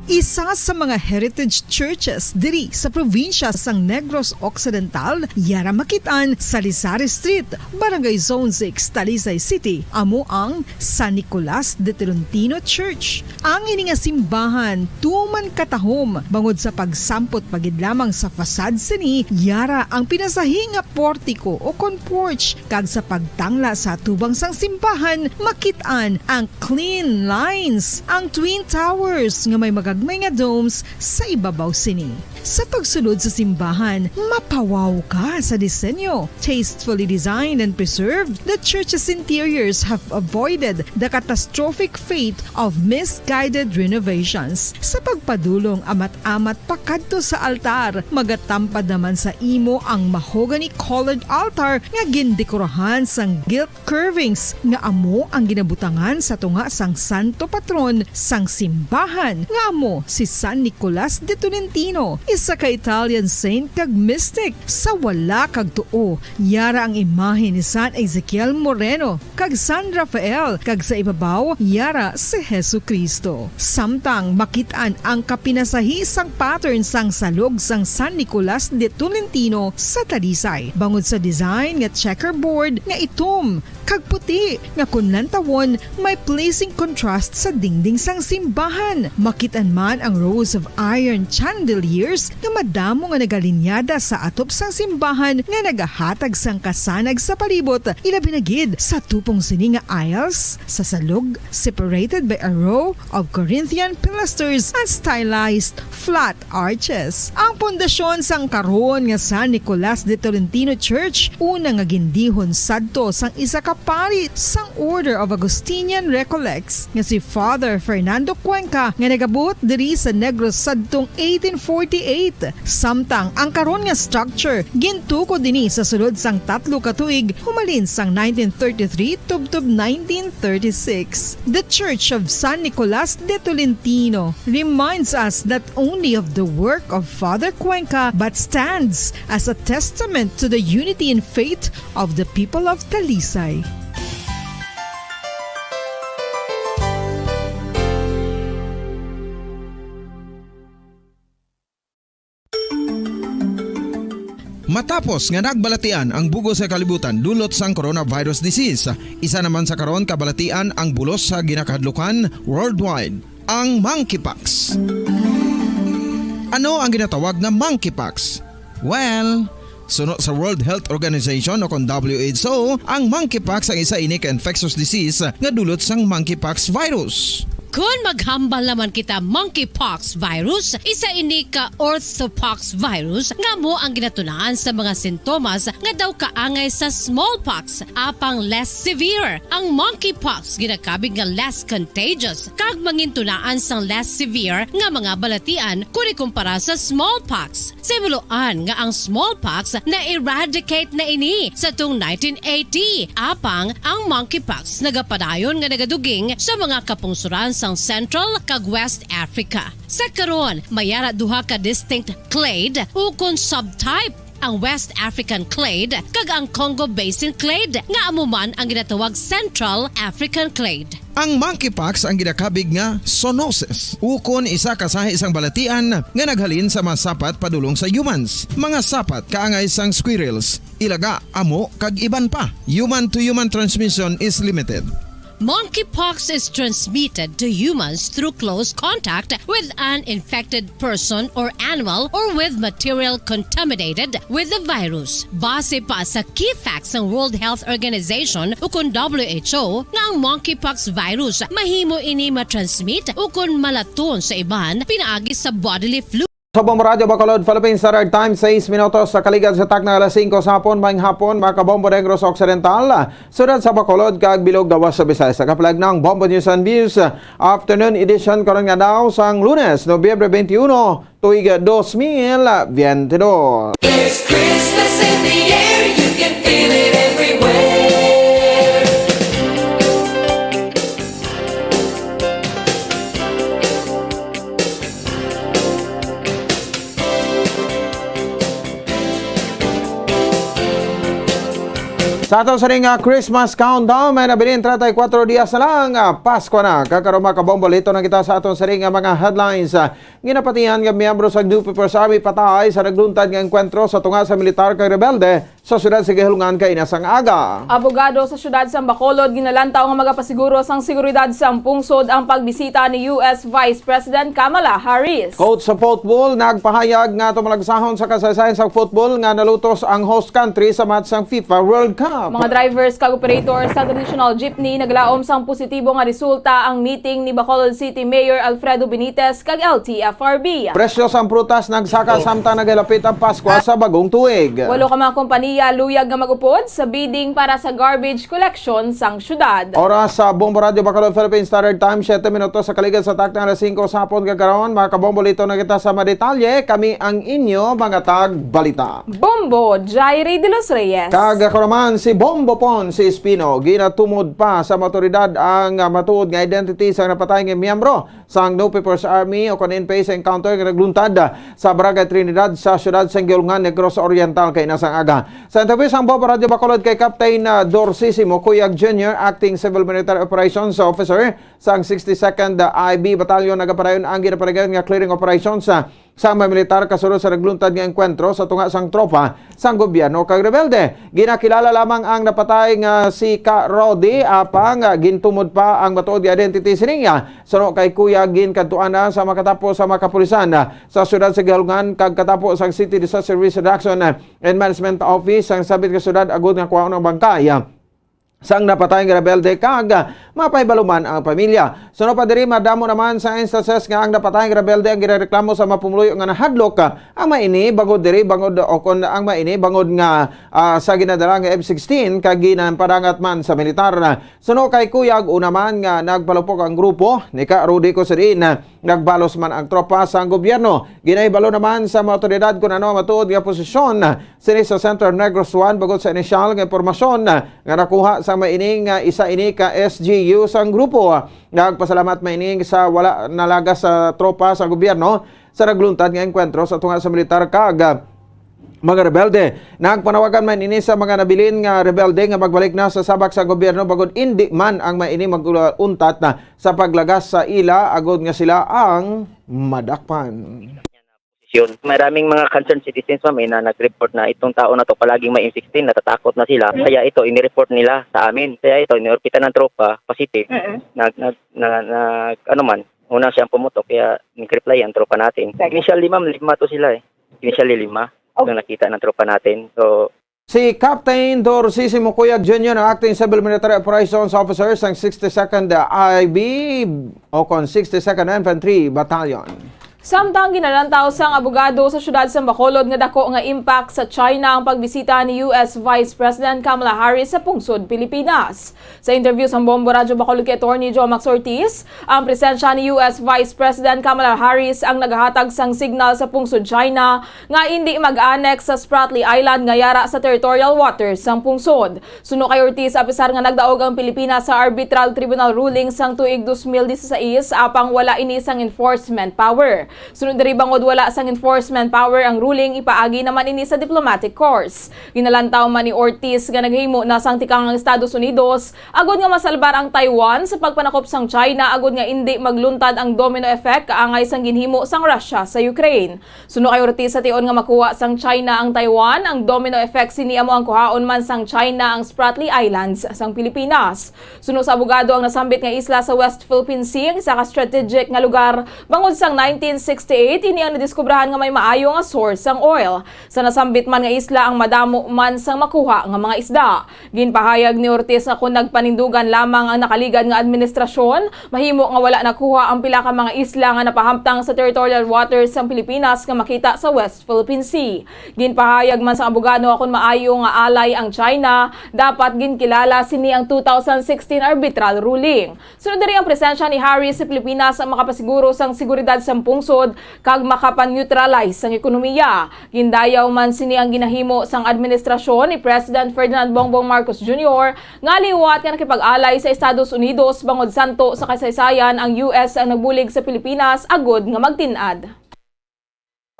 Isa sa mga heritage churches diri sa probinsya sang Negros Occidental, yara makit-an sa Lisari Street, Barangay Zone six, Talisay City, amo ang San Nicolas de Tolentino Church. Ang ini nga simbahan tuman katahom bangod sa pagsampot pa gid lamang sa facade sini, yara ang pinasahi nga portico o kon porch, kag sa pagtangla sa atubang sang simbahan, makit-an ang clean lines, ang twin towers nga may magagmay nga domes sa ibabaw sini. Sa pagsulod sa simbahan, mapawaw ka sa disenyo. Tastefully designed and preserved, the church's interiors have avoided the catastrophic fate of misguided renovations. Sa pagpadulong amat-amat pakadto sa altar, magatampad naman sa imo ang mahogany-colored altar nga gindekorahan sang gilt curvings nga amo ang ginabutangan sa tunga sang santo patron sang simbahan, nga amo si San Nicolas de Tolentino, isa ka Italian saint kag mystic. Sa wala kag tuo, yara ang imahe ni San Ezekiel Moreno kag San Rafael, kag sa ibabaw, yara si Jesu-Cristo. Samtang makit-an ang kapinasahi sang pattern sang salog sang San Nicolas de Tolentino sa Talisay, bangod sa design nga checkerboard nga itom kag puti nga kon lantawon may pleasing contrast sa dingding sang simbahan. Makit-an man ang rows of iron chandeliers nga madamo nga nagalinyada sa atop sang simbahan nga nagahatag sang kasanag sa palibot, ilabi na gid sa tupong sini nga aisles sa salog, separated by a row of Corinthian pilasters and stylized flat arches. Ang pundasyon sang karon nga San Nicolas de Tolentino Church, una nga gindihon sadto sang isa ka pari sang Order of Augustinian Recollects nga si Father Fernando Cuenca, nga nagabot diri sa Negros sadtong eighteen forty-eight. Samtang ang karon nga structure gintukod ini sa sulod sang tatlo ka tuig, humalin sang nineteen thirty-three tubtob nineteen thirty-six. The Church of San Nicolas de Tolentino reminds us not only of the work of Father Cuenca but stands as a testament to the unity in faith of the people of Talisay. Matapos nga nagbalatian ang bug-os nga kalibutan dulot sang coronavirus disease, isa naman sa karon kabalatian ang bulos sa ginakahadlukan worldwide, ang monkeypox. Ano ang ginatawag nga monkeypox? Well, suno sa World Health Organization o kon W H O, ang monkeypox ang isa ini ka infectious disease nga dulot sang monkeypox virus. Kon maghambal naman kita monkeypox virus, isa ini ka orthopox virus nga amo ang ginatunaan sa mga sintomas nga daw kaangay sa smallpox, apang less severe. Ang monkeypox ginakabig nga less contagious kag mangintunaan sang less severe nga mga balatian kon ikumpara sa smallpox. Simuloan nga ang smallpox na-eradicate na ini sa tung nineteen eighty, apang ang monkeypox nagapadayon nga nagaduging sa mga kapungsuran sang Central kag West Africa. Sa karon, may ara duha ka distinct clade ukon subtype, ang West African clade kag ang Congo Basin clade, nga amo man ang ginatawag Central African clade. Ang monkeypox ang ginakabig nga zoonosis, ukon isa ka sahi sang balatian nga naghalin sa mga sapat padulong sa humans, mga sapat kaangay sang squirrels, ilaga, amo, kag iban pa. Human-to-human transmission is limited. Monkeypox is transmitted to humans through close contact with an infected person or animal or with material contaminated with the virus. Base pa sa key facts sang World Health Organization ukon W H O nga ang monkeypox virus mahimo ini matransmit ukon malaton sa iban pinaagi sa bodily fluid. Sa Bombo Radyo Bacolod, Philippine Standard Time, sais minutos sa kaligad sa takna alas singko sa hapon. Maayong hapon, mga kabombo, Negros Occidental, siyudad sa Bacolod, kag bilog gawas sa Visayas. Nagapalaag na ang Bombo News and Views. Afternoon edition karon nga daw sang Lunes, Nobyembre twenty-one, tuig dos mil biyente dos. There's Christmas in the air, you can feel it everywhere. Sa aton sining, ah, Christmas countdown, may nabilin treinta y cuatro dias na lang, ah, Pasko na. Kag karon, mga kabombo, lito na kita sa aton sining, ah, mga headlines. Ah, ginapatihan nga miyembro sa New People's Army patay sa nagluntad nga engkwentro sa tunga sa militar kag rebelde sa siyudad sa Gihulngan kaina sang aga. Abogado sa siyudad sang Bacolod ginalantaw nga magapasiguro sang seguridad sang pungsod ang pagbisita ni U S Vice President Kamala Harris. Coach sa football nagpahayag nga tumalagsahon sa kasaysayan sa football nga nalutos ang host country sa match sang FIFA World Cup. Mga drivers kag operator sa traditional jeepney naglaom sang positibo nga resulta ang meeting ni Bacolod City Mayor Alfredo Benitez kag L T F R B. Presyo sang prutas nagsaka samtang nagalapit ang Paskwa sa bagong tuig. Walo ka mga kompanya luyag nga mag-upod sa bidding para sa garbage collection sang syudad. Oras sa Bombo Radyo Bacolod Philippine Standard Time, siyete minutos sa kaligad sa takna alas singko sa hapon. Kag karon, mga kabombo, lito na kita sa madetalye. Kami ang inyo mga tagbalita. Bombo Jairi de los Reyes. Kag ako naman si Bombo Pon, si Espino. Ginatumod pa sa mga otoridad ang, ah, matuod nga identity sang napatay nga miyembro sang No People's Army o kon N P A sa encounter nga nagluntad sa Barangay Trinidad sa siyudad sang Gihulngan, Negros Oriental kaina sang aga. Sa interview sang Bombo Radyo Bacolod kay Captain, ah, Dorsisimo Cuyag Junior, Acting Civil Military Operations Officer sang sixty-second I B Battalion, nagapadayon ang ginapaligayon nga clearing operation sa, sa mga militar kasunod sa nagluntad nga engkwentro sa tunga sang tropa sang gobyerno kag rebelde. Ginakilala lamang ang napatay nga si Ka Rody, apang, ah, gintumod pa ang matuod nga identity siniya. Suno kay Kuya, ginkadtuan na sa makatapo sa mga kapulisan, ah, sa siyudad sa Gihulngan kag katapo sang City Disaster Risk Reduction, ah, and Management Office sang sabit nga siyudad agud nga kuhaon ang bangkay, ah, sang napatay nga rebelde kag, ah, mapahibalo man ang pamilya. Suno pa diri, madamo naman sa instances nga ang napatay nga rebelde ang ginareklamo sa mga pumuluyo nga nahadlok, ah, ang mga ini bangod diri, bangod o kon ang mga ini bangod nga, ah, sa ginadala nga F sixteen kag ginapadangat man sa militar. Suno kay Kuyag, una man nga nagpalupok ang grupo ni Ka Rudy Cosidin, nagbalos man ang tropa sang gobyerno. Ginahibalo naman sa mga awtoridad kon ano ang matuod nga posisyon sini sa Central Negros One bangod sa inisyal nga impormasyon nga nakuha sa may ini nga isa ini ka S G U sang grupo. Nagpasalamat man ini sa wala nalagas sa tropa sa gobyerno sa nagluntad nga engkwentro sa tunga sa militar kag mga rebelde. Nagpanawagan man ini sa mga nabilin nga rebelde nga magbalik na sa sabak sa gobyerno bangod indi man ang may ini mag-untat na sa paglagas sa ila agud nga sila ang madakpan. Yun. Maraming mga concerned citizens, ma'am, eh, na nag-report na itong tao na to palaging may M sixteen, natatakot na sila. Mhm. Kaya ito, inireport nila sa amin. Kaya ito, inirepita ng tropa, positive. Mhm. Nag, nag, na, nag, ano man, una siyang pumutok, kaya nag-reply ang tropa natin. Sige. Initially, ma'am, lima to sila eh. Initially, lima. Okay. Yung nakita ng tropa natin. So, Si Captain Dorsey Simukuyag Junior ang Acting Civil Military Operations Officer sang sixty-second I B o kon sixty-second Infantry Battalion. Samtang ginalantaw sang abogado sa siyudad sa Bacolod nga dako nga impact sa China ang pagbisita ni U S Vice President Kamala Harris sa pungsod Pilipinas. Sa interview sa Bombo Radyo Bacolod kay Attorney Joe Max Ortiz, ang presensya ni U S Vice President Kamala Harris ang naghatag sang signal sa pungsod China nga indi mag-annex sa Spratly Island nga yara sa territorial waters sang pungsod. Suno kay Ortiz, apisar nga nagdaog ang Pilipinas sa arbitral tribunal ruling sang tuig dos mil disisais, apang wala ini sang enforcement power. Sunod diri, bangod wala sang enforcement power ang ruling, ipaagi naman ini sa diplomatic course. Ginalantaw man ni Ortiz nga naghimo na sang tikang ang Estados Unidos agod nga masalbar ang Taiwan sa pagpanakop sang China agod nga indi magluntad ang domino effect kaangay sang ginhimo sang Russia sa Ukraine. Suno kay Ortiz, sa tion nga makuha sang China ang Taiwan, ang domino effect sini amo ang kuhaon man sang China ang Spratly Islands sang Pilipinas. Suno sa abogado, ang nasambit nga isla sa West Philippine Sea ang isa ka strategic nga lugar bangod sang nineteen sixty-eight ini ang nadiskubrahan nga may maayo nga source sang oil. Sa nasambit man nga isla ang madamo man sang makuha nga mga isda. Ginpahayag ni Ortiz nga kon nagpanindugan lamang ang nakaligad nga administrasyon, mahimo nga wala nakuha ang pila ka mga isla nga napahamtang sa territorial waters sang Pilipinas nga makita sa West Philippine Sea. Ginpahayag man sang abogado nga kon maayo nga alay ang China, dapat ginkilala sini ang two thousand sixteen arbitral ruling. Sunod diri, ang presensya ni Harris sa Pilipinas ang makapasiguro sang seguridad sang pungsod kag makapaneutralize sang ekonomiya. Gindayaw man sini ang ginahimo sang administrasyon ni President Ferdinand Bongbong Marcos Junior nga liwat nga nakipag-alay sa Estados Unidos, bangod santo sa kasaysayan ang U S ang nagbulig sa Pilipinas agud nga magtin-ad.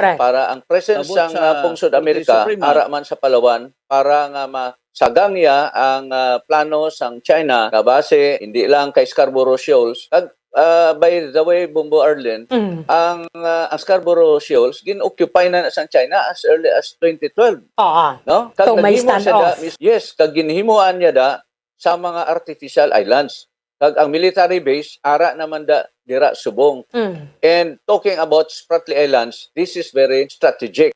Para ang presence Abot sang, sa ah, pungsod Korte Amerika, Suprema. Ara man sa Palawan, para nga masagang niya ang, ah, plano sang China nga base hindi lang kay Scarborough Shoals, kag, ah, by the way, Bombo Arlen, Mm. ang, ah, ang Scarborough Shoals gin-occupy na, na sang China as early as twenty twelve, Oo. No? Kag So, may naghimo stand siya da off. mis-, yes, kag ginhimuan niya da sa mga artificial islands. Kag ang military base, ara naman da dira subong. Mm. And talking about Spratly Islands, this is very strategic.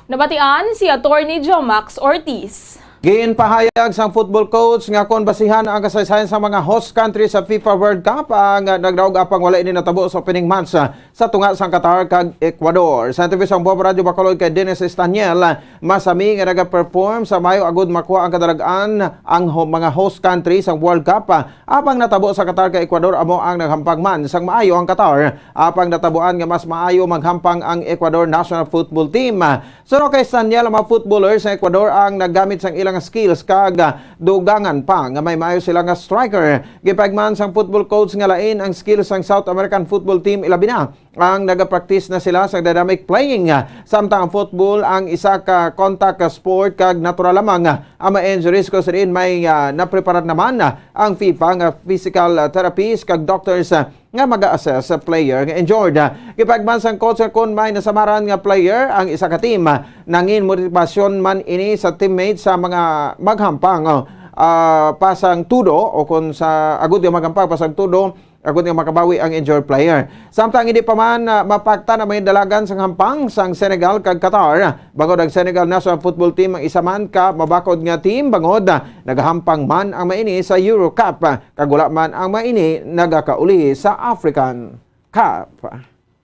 Nabatian si Attorney Jomax Ortiz. Ginpahayag sang football coach nga kon basihan ang kasaysayan sa mga host country sa FIFA World Cup, ang nagdaog apang wala ini natabo sa opening match sa tunga sang Qatar kag Ecuador. Sa interview sang Bombo Radyo Bacolod kay Dennis Estaniel, masami nga nagaperform sa maayo agud makuha ang kadalag-an ang ho-, mga host country sang World Cup. Apang natabo sa Qatar kag Ecuador, amo ang naghampang man sang maayo ang Qatar. Apang natabuan nga mas maayo maghampang ang Ecuador national football team. Suno kay Estaniel, ang mga footballers sa Ecuador ang naggamit sang ilang skills kag, ah, dugangan pa nga may maayo sila nga striker. Gipahayag man sang football coach nga lain ang skills sang South American football team, ilabi na ang nagapraktis na sila sa dynamic playing. Samtang ang football ang isa ka contact sport kag natural lamang ang mga injuries, kung sa diin may, ah, napreparar naman ang FIFA nga physical, ah, therapies kag doctors, ah, nga mag-assess sa player nga injured. Gipahayag man sang coach nga kon may nasamaran nga player ang isa ka team, nangin motivasyon man ini sa teammates sa mga maghampang, ah, pa sang tudo o kon sa agud nga maghampang pa sang tudo, agud nga makabawi ang injured player. Samtang hindi pa man, ah, mapaktan ang mga dalagan sang hampang sang Senegal kag Qatar, bangod ang Senegal national football team ang isa man ka mabakod nga team, bangod, ah, nagahampang man ang maini sa Euro Cup, ah, kag wala man ang maini nagakauli sa African Cup.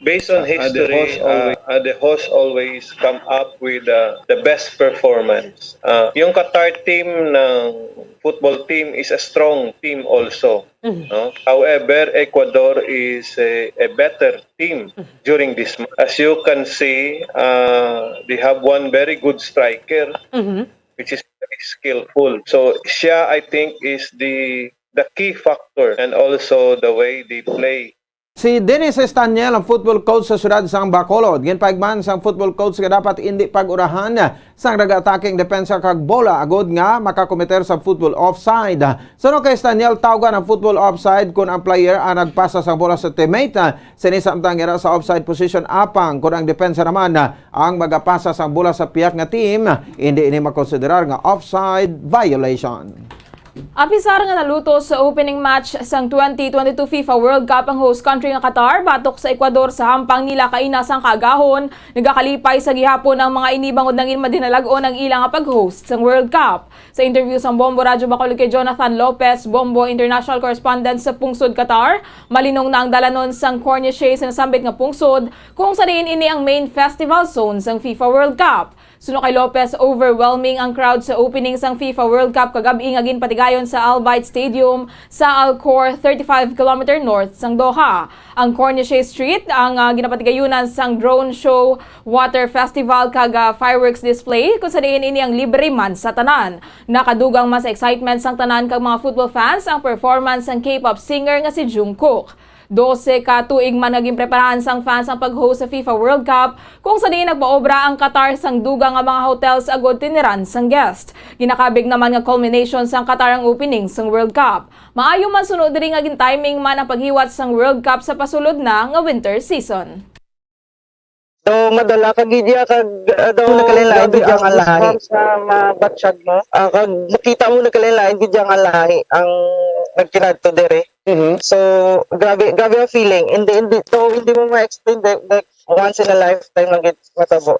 Based on Uh, the history, host uh, always uh, the host always come up with, uh, the best performance. Uh, yung Qatar team ng football team is a strong team also. Mhm. No? However, Ecuador is a, a better team Mhm. during this match. As you can see, uh, they have one very good striker, Mhm. which is very skillful. So siya, I think, is the the key factor, and also the way they play. Si Dennis Estaniel, ang football coach sa siyudad sang Bacolod, ginpahayag man sang football coach nga dapat indi pag-urahan sang nag-atake ang depensa kag bola agud nga makakomiter sa football offside. Suno kay Estaniel, tawgan ang football offside kon ang player ang nagpasa sang bola sa teammate. Sini samtang yara sa offside position, apang kon ang depensa naman ang magapasa sang bola sa piyak nga team, hindi ini makonsiderar nga offside violation. Apisar nga naluto sa opening match sang twenty twenty-two FIFA World Cup ang host country nga Qatar batok sa Ecuador sa hampang nila kaina sang kaagahon, nagakalipay sa gihapon ang mga ini bangod nangin madinalag-on ang ila nga pag-host sang World Cup. Sa interview sang Bombo Radyo Bacolod kay Jonathan Lopez, Bombo international correspondent sa pungsod Qatar, malinong na ang dalanon sang Corniche sa nasambit nga pungsod, kung sa diin ini ang main festival zone sang FIFA World Cup. Suno kay Lopez, overwhelming ang crowd sa opening sang FIFA World Cup kagab-i nga ginpatigayon sa Al Bayt Stadium sa Al Khor, thirty-five kilometer north sang Doha. Ang Corniche Street ang, ah, ginapatigayunan sang drone show, water festival, kag, ah, fireworks display, kung sa diin ini ang libre man sa tanan. Nakadugang man sa excitement sang tanan kag mga football fans ang performance sang K-pop singer nga si Jungkook. Dose ka tuig man nga ginpreparahan sang fans ang pag-host sa FIFA World Cup, kung sa diin nagpaobra ang Qatar sang dugang nga mga hotels agud tiniran sang guest. Ginakabig naman nga culmination sang Qatar ang opening sang World Cup. Maayo man suno diri nga gin-timing man ang paghiwat sang World Cup sa pasulod na nga winter season. Daw madala ka gid ya kag, ah, daw Nagkalain-lain grabe gid ya ang ang lahi. Goosebumps nga mabatsyag mo. Ah, kag makita mo nagkalain-lain gid ya ang lahi ang nagkinadto diri. Mhm. So, grabe, grabe ang feeling. Hindi, hindi, though hindi mo ma-explain, like, like, once in a lifetime lang gid matabo.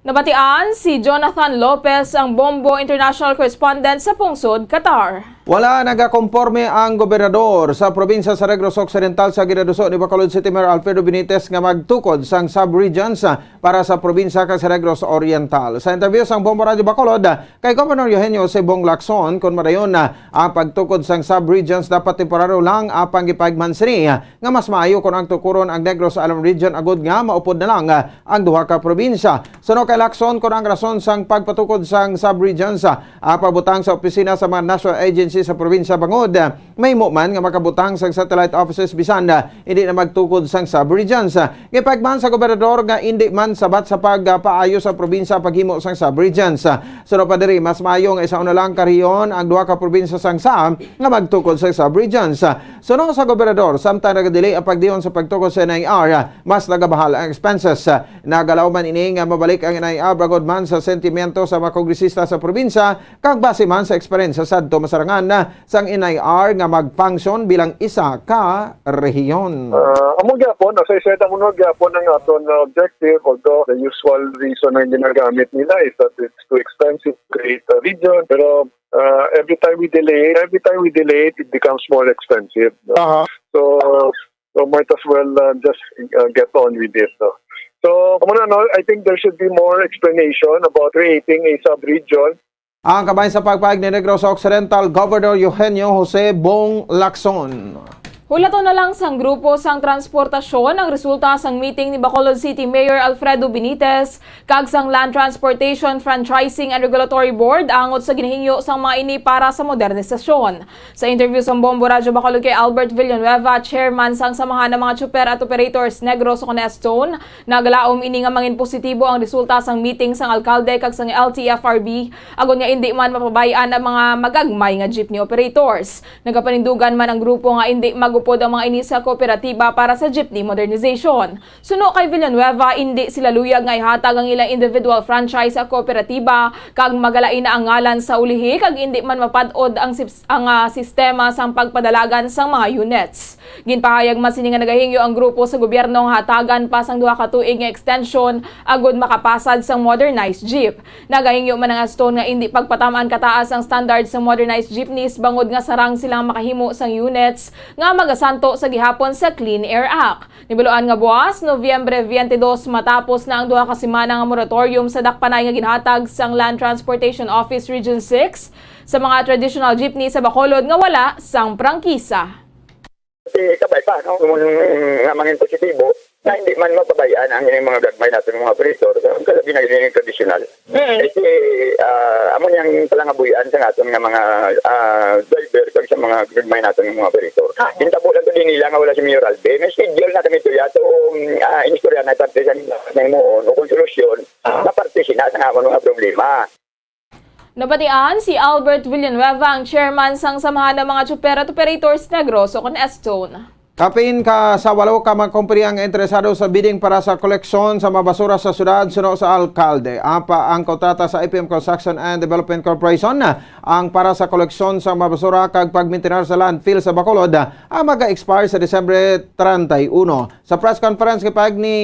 Nabatian si Jonathan Lopez, ang Bombo international correspondent sa pungsod Qatar. Wala nagakomporme ang gobernador sa probinsya sa Negros Occidental sa ginaduso ni Bacolod City Mayor Alfredo Benitez nga magtukod sang sub-regions para sa probinsya kag sa Negros Oriental. Sa interview sang Bombo Radyo Bacolod kay Governor Eugenio Jose Bong Lacson, kon madayon na ang pagtukod sang sub-regions, dapat temporaryo lang ang pangipagman sini nga mas maayo kon ang tukuron ang Negros Island Region agud nga maupod na lang, ah, ang duha ka probinsya. Suno kay Lacson, kon ang rason sang pagpatukod sang sub-regions, ah, ah, pabutang sa opisina sa mga national agency sa probinsya bangod, ah, mahimo man nga makabutang sang satellite offices bisan, ah, hindi na magtukod sang sub-regions. Ah, gipahibalo sa gobernador nga hindi man sabat sa pagpaayo sa probinsya ang paghimo sang sub-regions. Ah, suno pa diri, mas maayo nga isa una lang ka rehiyon ang duha ka probinsya sang sa nga magtukod sa sub-regions. Suno sa gobernador, samtang nagadelay ang pagdihon sa pagtukod sa N I R, mas nagabahal ang expenses. Nagalaw man ini nga mabalik ang N I R bangod man sa sentimento sa mga kongresista sa probinsya, kag base man sa eksperyensya sadto, masarangan sang N I R nga mag-function bilang isa ka rehiyon. Ah, amo gyapon, as I said, amo na gyapon ang aton, ah, objective, although the usual reason na ginagamit nila is that it's too expensive to create a region. Pero, ah, every time we delay, every time we delay, it becomes more expensive, no? Aha. So, so might as well, ah, just, ah, get on with it, no? So, amo na, no, I think there should be more explanation about creating a sub-region. Ang kabahin sa pagpahayag ni Negros Occidental Governor Eugenio Jose Bong Lacson. Hulaton na lang sang grupo sang transportasyon ang resulta sang meeting ni Bacolod City Mayor Alfredo Benitez kag sang Land Transportation Franchising and Regulatory Board angot sa ginahingyo sang mga ini para sa modernisasyon. Sa interview sang Bombo Radyo Bacolod kay Albert Villanueva, chairman sang Samahan ng mga Tsuper at Operators Negros ukon Estone, nagalaom ini nga mangin positibo ang resulta sang meeting sang alkalde kag sang L T F R B, agod nga indi man mapabay-an ang mga magagmay nga jeepney operators. Nagapanindugan man ang grupo nga indi magupod ang mga ini sa kooperatiba para sa jeepney modernization. Suno kay Villanueva, indi sila luyag nga ihatag ang ilang individual franchise sa kooperatiba kag magalain na ang ngalan sa ulihi kag indi man mapad-od ang sips-, ang, ah, sistema sang pagpadalagan sang mga units. Ginpahayag man sini nga nagahingyo ang grupo sa gobyerno nga hatagan pa sang duha ka tuig nga extension agud makapasad sang modernized jeep. Nagahingyo man ang Estone nga indi pagpatam-an kataas ang standard sa modernized jeepneys bangod nga sarang sila nga makahimo sang units nga magasanto sa gihapon sa Clean Air Act. Nibaluan nga buas, Nobyembre twenty-two, matapos na ang duha ka semana nga moratorium sa dakpanay nga ginhatag sang Land Transportation Office Region six sa mga traditional jeepney sa Bacolod nga wala sang prangkisa. Kasi kabay pa, no? Kung nga mangin positibo, na hindi man mapabay-an ang ining mga gagmay natin mga operator, kalabi na ining traditional. Mm. Kasi, ah, amo niyang palangabuhian sa aton nga mga, ah, driver kag sa mga gagmay naton nga mga operator. Ah. Gintabo lang to din nila nga wala si Mayor Albe. May schedule na kami to yato, um, ah, inistorya na parte sa nila na himuon o kung solusyon, ah, na parte sina sa nga mga problema. Nabatian si Albert Villanueva, ang chairman sang Samahan ng mga Tsuper at Operators Negros ukon Estone. Kapin ka sa walo ka mga kompanya ang interesado sa bidding para sa koleksyon sa mga basura sa syudad, suno sa alkalde. Apa ang kontrata sa A P M Construction and Development Corporation, ang para sa koleksyon sa mga basura kag pagmintinar sa landfill sa Bacolod, ang mag-expire sa Disyembre treinta y uno. Sa press conference, gipahayag ni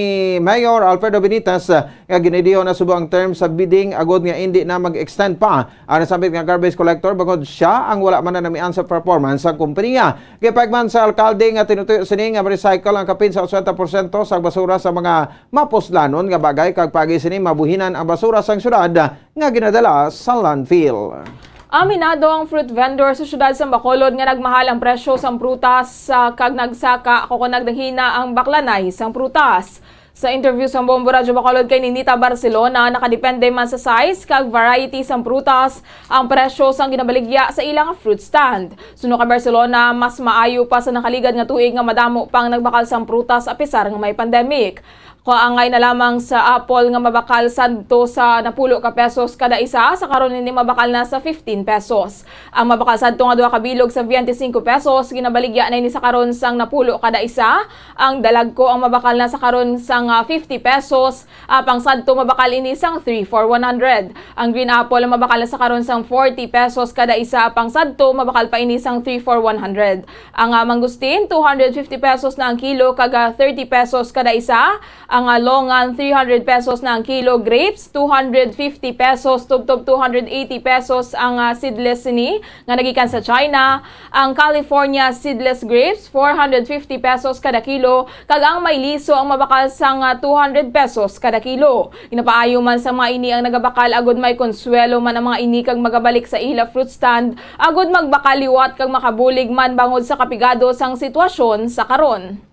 Mayor Alfredo Benitez nga ginidiho na subo ang term sa bidding agod nga indi na mag-extend pa ang nasambit nga garbage collector bangod siya ang wala man nanamian sa performance sa kompanya. Gipahayag man sa alkalde nga tinutuyo sini nga ma-recycle ang kapin sa otsenta porsyento sa basura sa mga mapuslanon nga bagay kag paagi sini mabuhinan ang basura sang syudad nga ginadala sa landfill. Aminado ang fruit vendor sa siyudad sang Bacolod nga nagmahal ang presyo sang prutas, ah, kag nagsaka ako kon naghina ang baklanay sang prutas. Sa interview sang Bombo Radyo Bacolod kay Ninita Barcelona, nakadepende man sa size kag variety sang prutas ang presyo sang ginabaligya sa ila nga fruit stand. Suno kay Barcelona, mas maayo pa sa nakaligad nga tuig nga madamo pang nagbakal sang prutas apisar nga may pandemic. Kaangay na lamang sa apple nga mabakal sadto sa napulo ka pesos kada isa, sa karon ini mabakal na sa fifteen pesos. Ang mabakal sadto nga duha ka bilog sa twenty-five pesos, ginabaligya na ini sa karon sang napulo kada isa. Ang dalagko ang mabakal na sa karon sang, ah, fifty pesos, apang sadto mabakal ini sang three for one hundred. Ang green apple ang mabakal na sa karon sang forty pesos kada isa, apang sadto mabakal pa ini sang three for one hundred. Ang, ah, mangustin, two hundred fifty pesos na ang kilo, kag, ah, thirty pesos kada isa. Ang, ah, longan, three hundred pesos na ang kilo. Grapes, two hundred fifty pesos, tubtob two hundred eighty pesos ang, ah, seedless sini nga nagikan sa China. Ang California seedless grapes, four hundred fifty pesos kada kilo, kag ang may liso ang mabakal sang, ah, two hundred pesos kada kilo. Ginapaayo man sa mga ini ang nagabakal agud may konsuwelo man ang mga ini kag magabalik sa ila fruit stand agud magbakal liwat kag makabulig man bangod sa kapigado sang sitwasyon sa karon.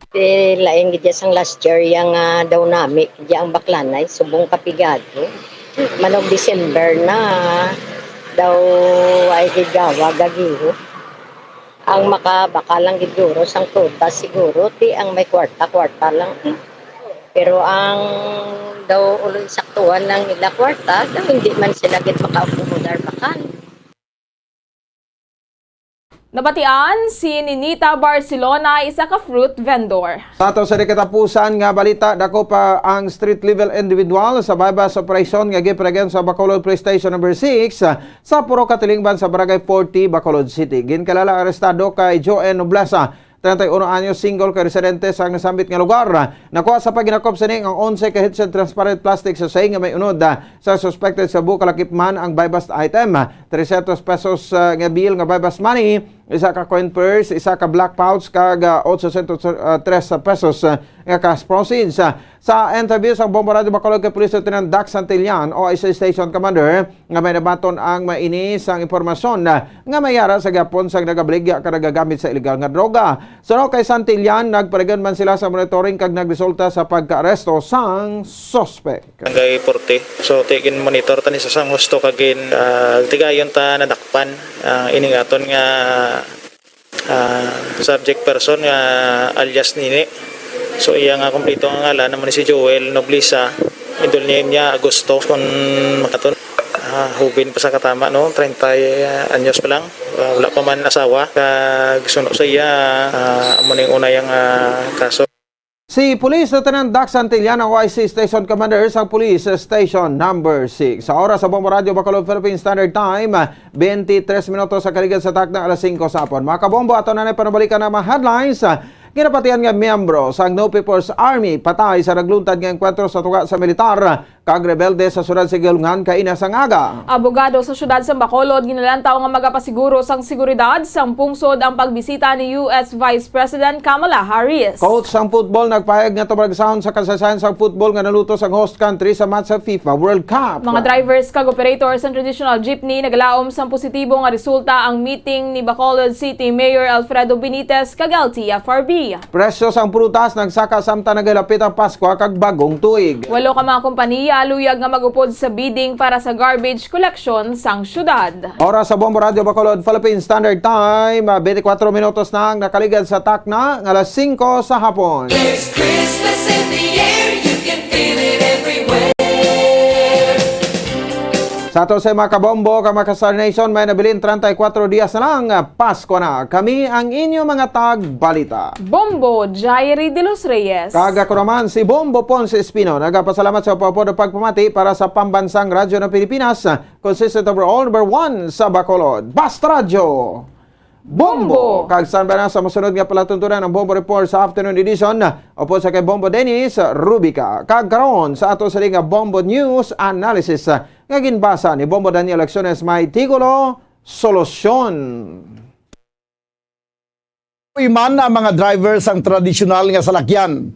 Ti lain gid ya sang last year ya nga daw nami gid ya ang baklanay, subong kapigado. Manog December na daw ay gid gawa gagiho. Ang makabakal lang gid guro sang prutas siguro, ti ang may kwarta, kwarta lang, eh. Pero ang daw ulo saktuhan lang nila kwarta, daw hindi man sila gid makaakomodar bakal. Nabatian si Ninita Barcelona, isa ka fruit vendor. Sa ato sa di katapusan nga balita, dako pa ang street level individual sa buy-bust operation nga giparegan sa Bacolod Police Station Number Six sa puro katilingban sa Barangay Forty, Bacolod City. Ginkilala ang arestado kay Joen Noblesa, treinta y uno anyos, single ka residente sa nasambit nga lugar. Nakuha sa paghinakop sini ang onse ka heated transparent plastic sachet nga may unod, ah, sa suspected sa buka lakip man ang buy-bust item. Trescientos pesos, ah, nga bill nga buy-bust money, isa ka coin purse, isa ka black pouch, kag, ah, otsosyentos tres pesos, ah, nga cash proceeds. Ah, sa interview sa Bombo Radyo Bacolod kay Police Lieutenant Dax Santillan, O I C Station Commander, nga may nabaton ang may ini sang impormasyon, ah, nga may ara sa gihapon sang nagabaligya ka nagagamit sa iligal nga droga. Suno kay Santillan, nagparegon man sila sa monitoring kag nagresulta sa pagkaaresto sang suspek. Barangay Forty. So, ti-, gin-monitor ta ni sa sang husto kag gin, ah, tigayon ta nadakpan ang ining aton nga, ah, subject person nga alias Nini. So, iya nga kompleto nga ngalan naman ni si Joel Noblesa, middle name niya Agosto, kung makaton. Ah, hubin pa sa katama, no? Treinta anyos pa lang. Ah, wala pa man asawa. Kag suno sa iya, ah, amo ning una yang, ah, kaso. Si Police Lieutenant Dax Santillan, ang O I C Station Commander sa Police Station Number Six. Sa oras sa Bombo Radyo Bacolod Philippine Standard Time, twenty-three minutos sa kaligad sa takna, alas singko sa hapon. Mga kabombo, ato na na panabalikan ang mga headlines. Ginapatihan nga miyembro sang No People's Army patay sa nagluntad nga engkwentro sa tunga sa militar kag rebelde sa siyudad sa Galungan kaina sang aga. Abogado sa siyudad sa Bacolod ginalantaw nga magapasiguro sang seguridad sang pungsod ang pagbisita ni U S Vice President Kamala Harris. Coach sang football nagpahayag nga tumagsahon sa kasaysayan sang football nga naluto sang host country sa match sa FIFA World Cup. Mga drivers kag operators sang traditional jeepney nagalaom sang positibo nga resulta ang meeting ni Bacolod City Mayor Alfredo Benitez kag L T F R B. Presyo sang prutas nagsaka samtang nagalapit ang Pasko kag Bagong Tuig. Walo ka mga kompaniya luyag nga mag-upod sa bidding para sa garbage collection sang syudad. Oras sa Bombo Radyo Bacolod, Philippine Standard Time, ah, twenty-four minutos na ang nakaligad sa takna nga alas singko sa hapon. There's Christmas in the air, you can feel it everywhere. Tato sa mga kabombo, ka mga ka-Star Nation, may nabilin treinta y cuatro dias na lang, Pasko na. Kami ang inyo mga tagbalita. Bombo, Jairi de los Reyes. Kag ako naman si Bombo Ponce Espino. Nagapasalamat sa pagpapod pagpamati para sa Pambansang Radyo ng Pilipinas, consistent overall number one sa Bacolod. Basta Radyo! Bombo! Bombo! Kag saan ba na sa masunod nga palatuntunan ang Bombo Report sa afternoon edition? Upod sa kay Bombo Dennis Rubica. Kag karon sa ato sa nga Bombo News Analysis nga ginbasa ni Bombo Daniel Acciones may titulo, Solusyon. Uy man ang mga driver sang tradisyonal nga salakyan.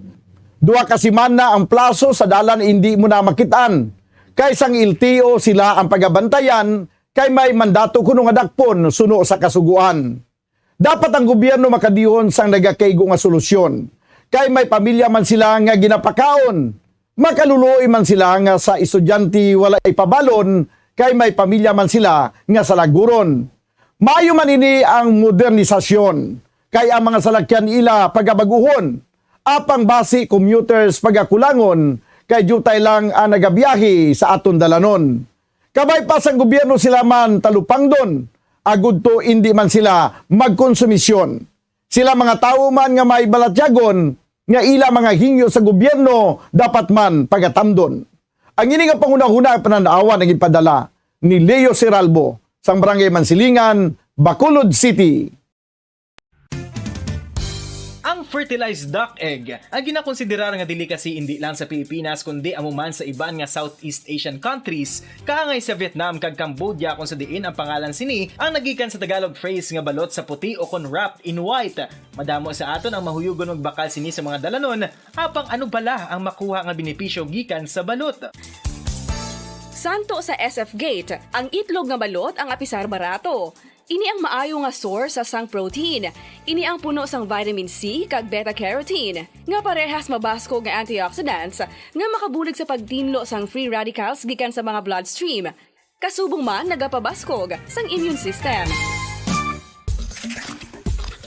Duha ka semana ang plaso sa dalan indi mo na makitaan. Kay sang L T O sila ang pagabantayan kay may mandato kuno nga dakpon suno sa kasugoan. Dapat ang gobyerno makadihon sang nagakaigo nga solusyon, kay may pamilya man sila nga ginapakaon. Makaluloy man sila nga sa estudyante walay pabalon, kay may pamilya man sila nga salaguron. Maayo man ini ang modernisasyon, kay ang mga salakyan ila pagabag-uhon, apang basi commuters pagakulangon, kay diutay lang ang nagabiyahe sa aton dalanon. Kabay pa sang gobyerno sila man talupangdon, agud to indi man sila magkonsumisyon. Sila mga tawo man nga may balatyagon nga ila mga hingyo sa gobyerno dapat man pagatamdon. Ang ini nga panghunahuna ang panan-awan ang ipadala ni Leo Seralbo sang Barangay Mansilingan, Bacolod City. Ang fertilized duck egg, ang ginakonsiderar nga delicacy indi lang sa Pilipinas kundi amo man sa iban nga Southeast Asian countries, kaangay sa Vietnam kag Cambodia, kung sa diin ang pangalan sini ang nagikan sa Tagalog phrase nga balot sa puti o kon wrapped in white. Madamo sa aton ang mahuyogon magbakal sini sa mga dalanon, apang ano bala ang makuha nga benepisyo gikan sa balot? Santo sa S F Gate, ang itlog nga balot ang apisar barato. Ini ang maayo nga source sa sang protein. Ini ang puno sang vitamin C kag beta carotene, nga parehas mabaskog nga antioxidants nga makabulig sa pagtinlo sang free radicals gikan sa mga bloodstream. Kasubong man nagapabaskog sang immune system.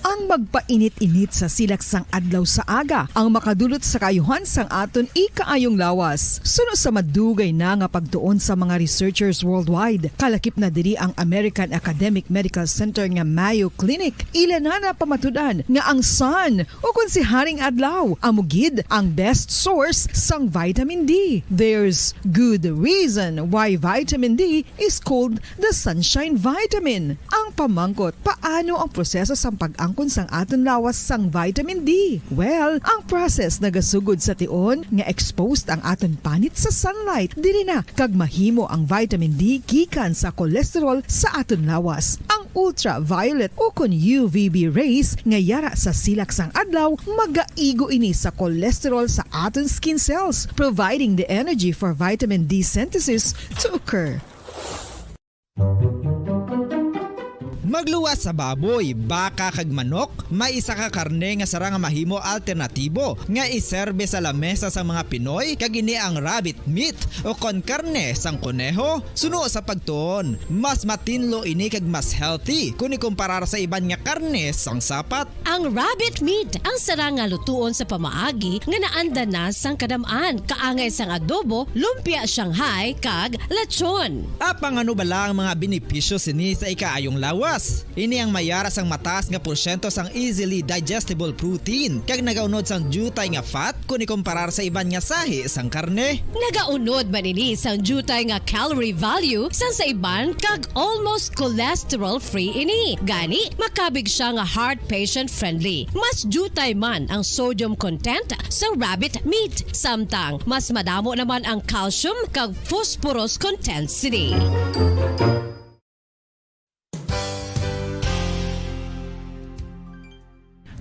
Ang magpainit-init sa silak sang adlaw sa aga ang makadulot sa kaayuhan sang aton ikaayong lawas. Suno sa madugay na nga pagtuon sa mga researchers worldwide, kalakip na diri ang American Academic Medical Center nga Mayo Clinic, ila na napamatud-an nga ang sun, o kon si Haring Adlaw, amo gid ang best source sang vitamin D. There's good reason why vitamin D is called the sunshine vitamin. Ang pamangkot, paano ang proseso sang pag-angkon sang aton lawas sang vitamin D? Well, ang process nagasugod sa tion nga exposed ang aton panit sa sunlight. Diri na kag mahimo ang vitamin D gikan sa cholesterol sa aton lawas. Ang ultraviolet o kon U V B rays nga yara sa silak sang adlaw magaigo ini sa cholesterol sa aton skin cells, providing the energy for vitamin D synthesis to occur. Magluwas sa baboy, baka kag manok, may isa ka karne nga sarang nga mahimo alternatibo nga iserbe sa lamesa sang mga Pinoy, kag ini ang rabbit meat o kon karne sang koneho. Suno sa pagtuon, mas matinlo ini kag mas healthy kon ikumparar sa iban nga karne sang sapat. Ang rabbit meat ang sarang nga lutuon sa pamaagi nga naanda na sang kadam-an, kaangay sang adobo, lumpia Shanghai, kag lechon. Apang ano bala ang mga benepisyo sini sa ikaayong lawas? Ini ang mayara sang mataas nga porsyento sang easily digestible protein, kag nagaunod sang diutay nga fat kon ikumparar sa iban nga sahi sang karne. Nagaunod man ini sang diutay nga calorie value sang sa iban, kag almost cholesterol-free ini. Gani, makabig siya nga heart patient-friendly. Mas diutay man ang sodium content sa rabbit meat, samtang mas madamo naman ang calcium kag phosphorus content sini.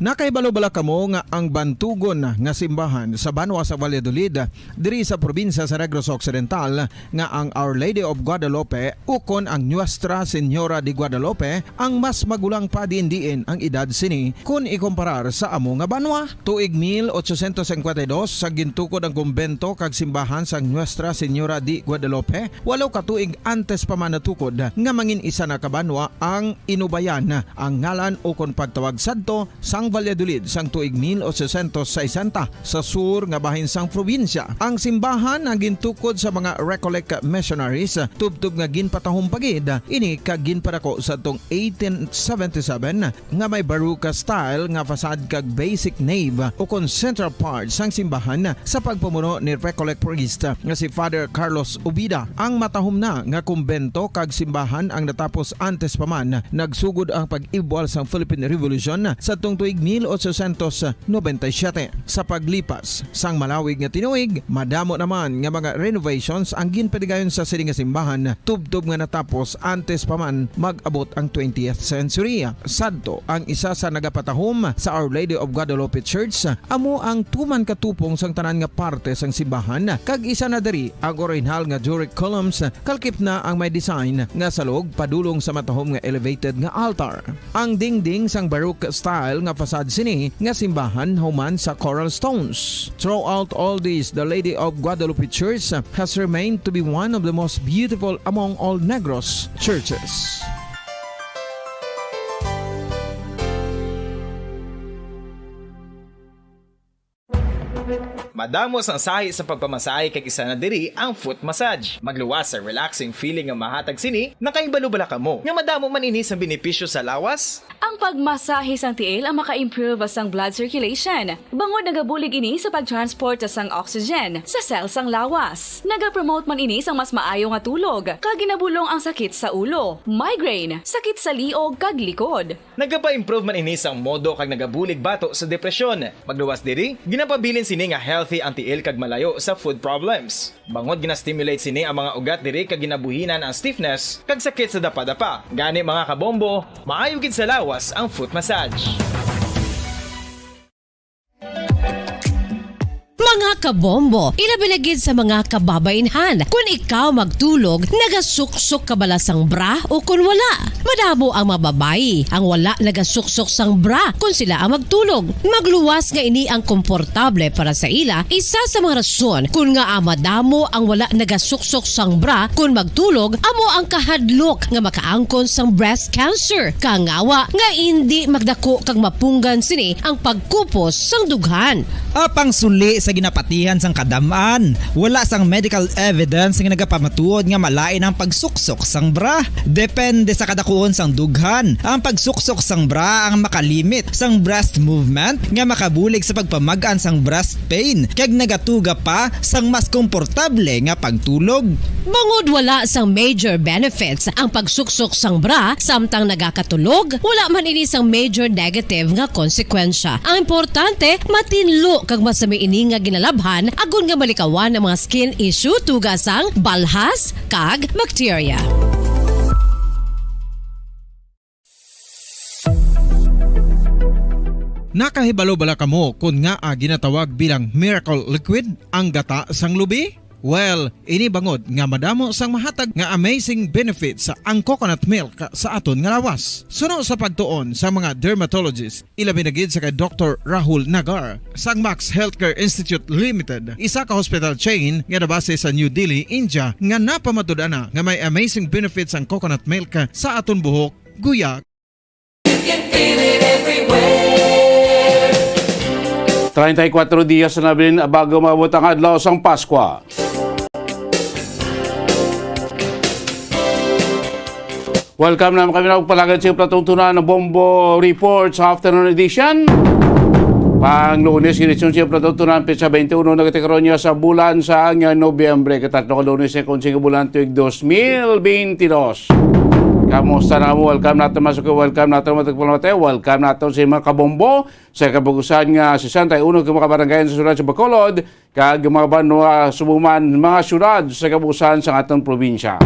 Nakahibalo bala kamo nga ang bantugon nga simbahan sa banwa sa Valladolid, diri sa probinsya sa Negros Occidental, nga ang Our Lady of Guadalupe ukon ang Nuestra Señora de Guadalupe ang mas magulang pa diin-diin ang edad sini kon ikumparar sa amo nga banwa? Tuig mil ochocientos cincuenta y dos, sa gintukod ang kumbento kag simbahan sang Nuestra Señora de Guadalupe, walo ka tuig antes pa man natukod nga mangin isa na ka banwa ang Inubayan, ang ngalan ukon pagtawag sadto sang Valladolid sang tuig mil ochocientos sesenta sa sur nga bahin sang probinsya. Ang simbahan ang gintukod sa mga Recollect missionaries, tubtob nga ginpatahom pa gid ini kag ginpadako sadtong eighteen seventy-seven, nga may Baroque style nga facade kag basic nave ukon central part sang simbahan sa pagpamuno ni Recollect priest nga si Father Carlos Ubida. Ang matahom na nga kumbento kag simbahan ang natapos antes pa man nagsugod ang pag-ibwal sang Philippine Revolution sadtong tuig mil ochocientos noventa y siete. Sa paglipas sang malawig nga tinuig, madamo naman nga mga renovations ang ginpadigayon sa sini nga simbahan, tubtob nga natapos antes pa man mag-abot ang twentieth century. Sadto, ang isa sa nagapatahom sa Our Lady of Guadalupe Church amo ang tuman ka tupong sang tanan nga parte sang simbahan, kag isa na diri ang orihinal nga Doric columns, kalkip na ang may design nga salog padulong sa matahom nga elevated nga altar. Ang dingding sang Baroque style nga facade sini nga simbahan human sa coral stones. Throughout all this, the Lady of Guadalupe Church has remained to be one of the most beautiful among all Negros churches. Madamo sang sahi sa pagpamasahe kag isa na diri ang foot massage. Magluwas sa relaxing feeling nga mahatag sini. Nakahibalo bala kamo nga madamo man ini sang benepisyo sa lawas? Ang pagmasahe sang tiil ang maka-improve sang blood circulation, bangod nagabulig ini sa pag-transport sang oxygen sa cell sang lawas. Nagapromote man ini sang mas maayo nga tulog, kag ginabulong ang sakit sa ulo, migraine, sakit sa liog, kag likod. Nagapa-improve man ini sang modo kag nagabulig bato sa depresyon. Magluwas diri, ginapabilin sini nga healthy ang tiil kag malayo sa foot problems. Bangod gina-stimulate sini ang mga ugat diri kag ginabuhinan ang stiffness kag sakit sa dapadapa. Gani, mga kabombo, maayo gid sa lawas ang foot massage. Mga kabombo, ilabi na gid sa mga kababainhan. Kun ikaw magtulog, nagasuksok ka bala sang bra o kun wala? Madamo ang mga babayi ang wala nagasuksok sang bra kun sila ang magtulog. Magluwas nga ini ang komportable para sa ila, isa sa mga rason kun ngaa madamo ang wala nagasuksok sang bra kun magtulog amo ang kahadlok nga makaangkon sang breast cancer. Kangawa nga indi magdako kag mapunggan sini ang pagkupos sang dughan. Apang suli sa ginapatihan sang kadam-an, wala sang medical evidence nga nagapamatuod nga malain ang pagsuksok sang bra. Depende sa kadakuon sang dughan. Ang pagsuksok sang bra ang makalimit sang breast movement nga makabulig sa pagpamag-an sang breast pain kag nagatuga pa sang mas komportable nga pagtulog. Bangod wala sang major benefits ang pagsuksok sang bra samtang nagakatulog, wala man ini sang major negative nga konsekwensya. Ang importante, matinlo kag masami ini nga ginalabhan agod nga malikawan ang mga skin issue tuga sang balhas kag bakterya. Nakahibalo bala kamo kon ngaa ginatawag bilang miracle liquid ang gata sang lubi? Well, ini bangod nga madamo sang mahatag nga amazing benefits ang coconut milk sa aton nga lawas. Suno sa pagtuon sa mga dermatologist, ilabi na gid sa kay Doktor Rahul Nagar sang Max Healthcare Institute Limited, isa ka hospital chain nga nabase sa New Delhi, India, nga napamatud-an na nga may amazing benefits ang coconut milk sa aton buhok, guya. You can feel it everywhere. Treinta y cuatro dias na nabilin bago maabot ang adlaw sang Paskwa. Welcome na kami na palagad sa platungtunan ng Bombo Report sa afternoon edition. Pang Lunes, edisyon sa platungtunan, petsa twenty-one na kita karon niya sa bulan sa nga Nobyembre. Katatlo ka Lunes sa konsing bulan tuig dos mil twenty-dos. Kamusta na mo? Welcome nato, mas okay. Welcome nato, matagpuan nato. Welcome nato sa mga kabombo sa kabugusan nga sesenta y uno ka mga barangay sa syudad sa Bacolod, kag mga banwa, subo man, mga syudad sa kabugusan sa aton probinsya.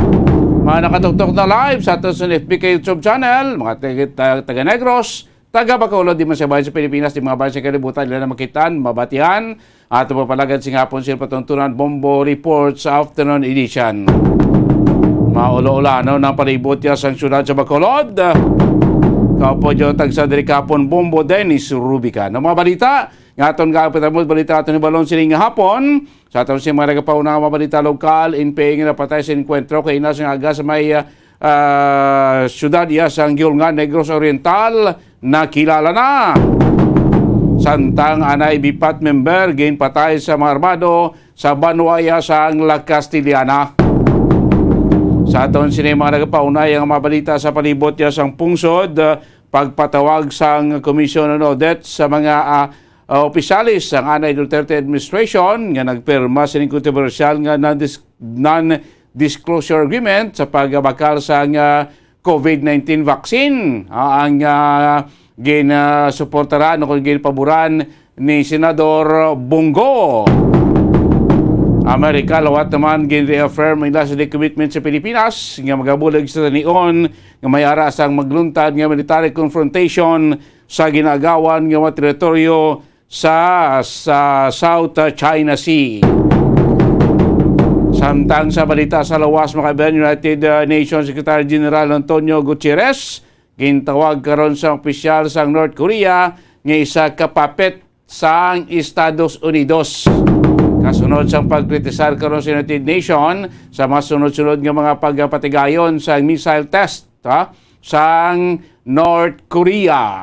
Mga nakatuktok na live sa aton sa F B K YouTube channel, mga taga, taga, taga Negros, taga Bacolod, di man sa bayan sa Pilipinas, di mga bayan sa kalibutan, nila na makitaan, mabatihan, ato papalagad sing hapon sa patuntunan, Bombo Report sa afternoon edition. Maulo-ulo, ano, nang palibot ya sang syudad sa Bacolod. Kaupod yo tagsa diri kahapon, Bombo Dennis Rubica. Ang mga balita, nga aton nga pagtapos balita aton ibalon sining nga hapon. Sa aton si mga nagapauna nga mga balita lokal, N P A nga napatay sa enkwentro kay ina sa aga sa may, ah, ah, syudad iya sa Angiolngan, Negros Oriental, nakilala na. Samtang anay BPAT member ginpatay sa mga armado sa banwa sang La Castellana. Sa aton sini mga nagapaunay ang mga balita sa palibot ya sang pungsod, ah, pagpatawag sang Commission on Audit sa mga, ah, ah, opisyales sang anay Duterte administration nga nagpirma sining kontrobersyal nga non-dis-, non-disclosure agreement sa pagbakal sang, ah, COVID nineteen vaccine, ah, ang, ah, ginasuportaran o ginpaboran ni Senador Bong Go. Amerika, liwat naman gin-reaffirm nila sa commitment sa Pilipinas nga magabulig sa tanion nga may ara sang magluntad nga military confrontation sa ginaagawan nga mga teritoryo sa, sa South China Sea. Samtang sa balita sa lawas, mga kaibigan, United, uh, Nations Secretary General Antonio Guterres gintawag karon sa opisyal sang North Korea nga isa ka puppet sang Estados Unidos. Kasunod sang pagkritisar karon sa United Nation sa mga sunod-sunod nga mga pagpatigayon sa missile test, ha, sang North Korea.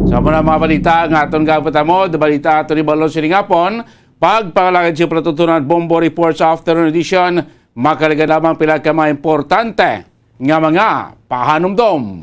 Sa mga, mga balita nga aton gapatamod, balita aton ibalon sining hapon, pagpangalagad sa Patutunan Bombo Report sa Afternoon Edition, makaliga lamang pila ka mga importante nga mga pahanumdom.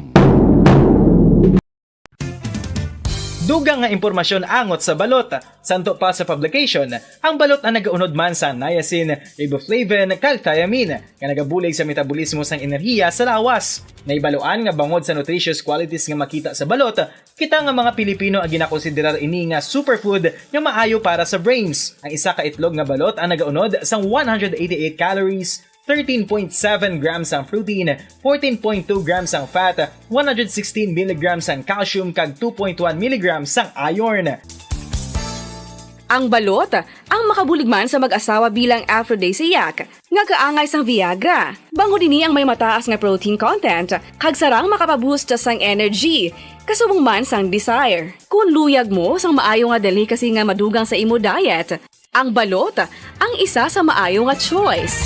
Dugang nga impormasyon angot sa balot. Santo pa sa publication, ang balot ang nagaunod man sa niacin, riboflavin, kag thiamine, nga nagabulig sa metabolismo sang enerhiya sa lawas. Nahibaluan nga bangod sa nutritious qualities nga makita sa balot, kita nga mga Pilipino ang ginakonsiderar ini nga superfood nga maayo para sa brains. Ang isa ka itlog nga balot ang nagaunod sang one hundred eighty-eight calories, thirteen point seven grams ang protein, fourteen point two grams ang fat, one hundred sixteen milligrams ang calcium, kag two point one milligrams ang iron. Ang balot, ang makabulig man sa mag-asawa bilang aphrodisiac, nga kaangay sang Viagra. Bangod ini ang may mataas nga protein content, kag sarang makapaboost sang energy, kasubong man sang desire. Kung luyag mo sang maayo nga delicacy nga madugang sa imo diet, ang balot ang isa sa maayo nga choice.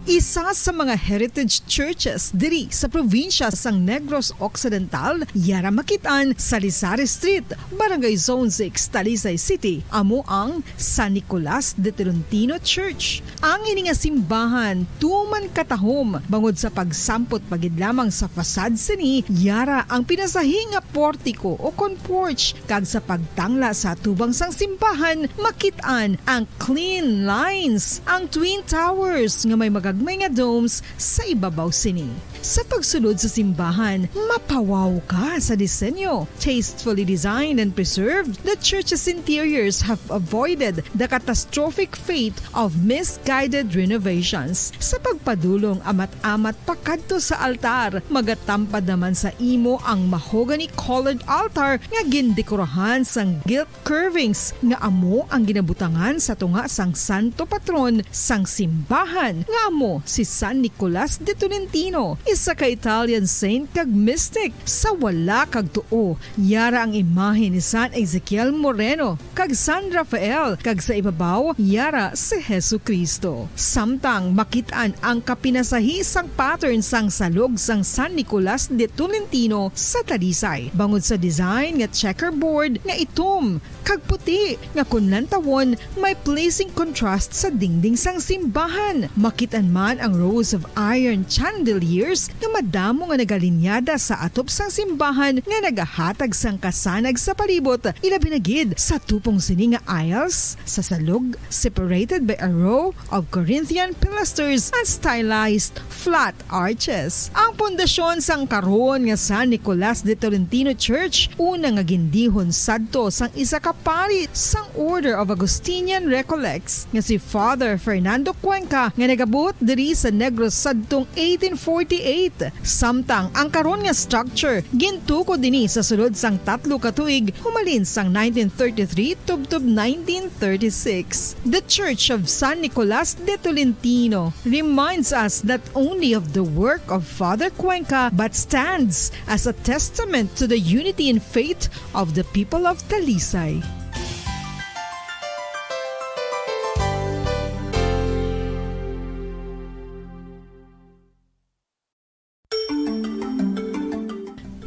Isa sa mga heritage churches diri sa probinsya sang Negros Occidental, yara makit-an sa Lisari Street, Barangay Zone six, Talisay City, amo ang San Nicolas de Tolentino Church. Ang ini nga simbahan tuman katahom bangod sa pagsampot pa gid lamang sa facade sini, yara ang pinasahi nga portiko o kon porch, kag sa pagtangla sa atubang sang simbahan makit-an ang clean lines, ang twin towers nga may magagmay nga domes sa ibabaw sini. Sa pagsulod sa simbahan, mapawaw ka sa disenyo. Tastefully designed and preserved, the church's interiors have avoided the catastrophic fate of misguided renovations. Sa pagpadulong amat-amat pakadto sa altar, magatampad naman sa imo ang mahogany-colored altar nga gindekorahan sang gilt curvings nga amo ang ginabutangan sa tunga sang santo patron sang simbahan, nga amo si San Nicolas de Tolentino, isa ka Italian saint kag mystic. Sa wala kag tuo, yara ang imahe ni San Ezekiel Moreno kag San Rafael, kag sa ibabaw yara si Jesu-Cristo. Samtang makit-an ang kapinasahi sang pattern sang salog sang San Nicolas de Tolentino sa Talisay, bangod sa design nga checkerboard nga itom kag puti, nga kon lantawon may pleasing contrast sa dingding sang simbahan. Makit-an man ang rows of iron chandeliers nga madamo nga nagalinyada sa atop sang simbahan nga nagahatag sang kasanag sa palibot, ilabi na gid sa tupong sini nga aisles sa salog, separated by a row of Corinthian pilasters and stylized flat arches. Ang pundasyon sang karon nga San Nicolas de Tolentino Church, una nga gindihon sadto sang isa ka pari sang Order of Augustinian Recollects nga si Father Fernando Cuenca, nga nagabuot diri sa Negros sadtong eighteen forty-eight. Samtang ang karon nga structure gintukod ini sa sulod sang tatlo ka tuig, humalin sang nineteen thirty-three tubtob nineteen thirty-six. The Church of San Nicolas de Tolentino reminds us not only of the work of Father Cuenca but stands as a testament to the unity in faith of the people of Talisay.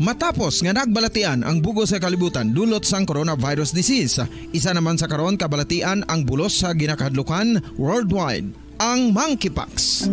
Matapos nga nagbalatian ang bug-os nga kalibutan dulot sang coronavirus disease, isa naman sa karon kabalatian ang bulos sa ginakahadlukan worldwide, ang monkeypox.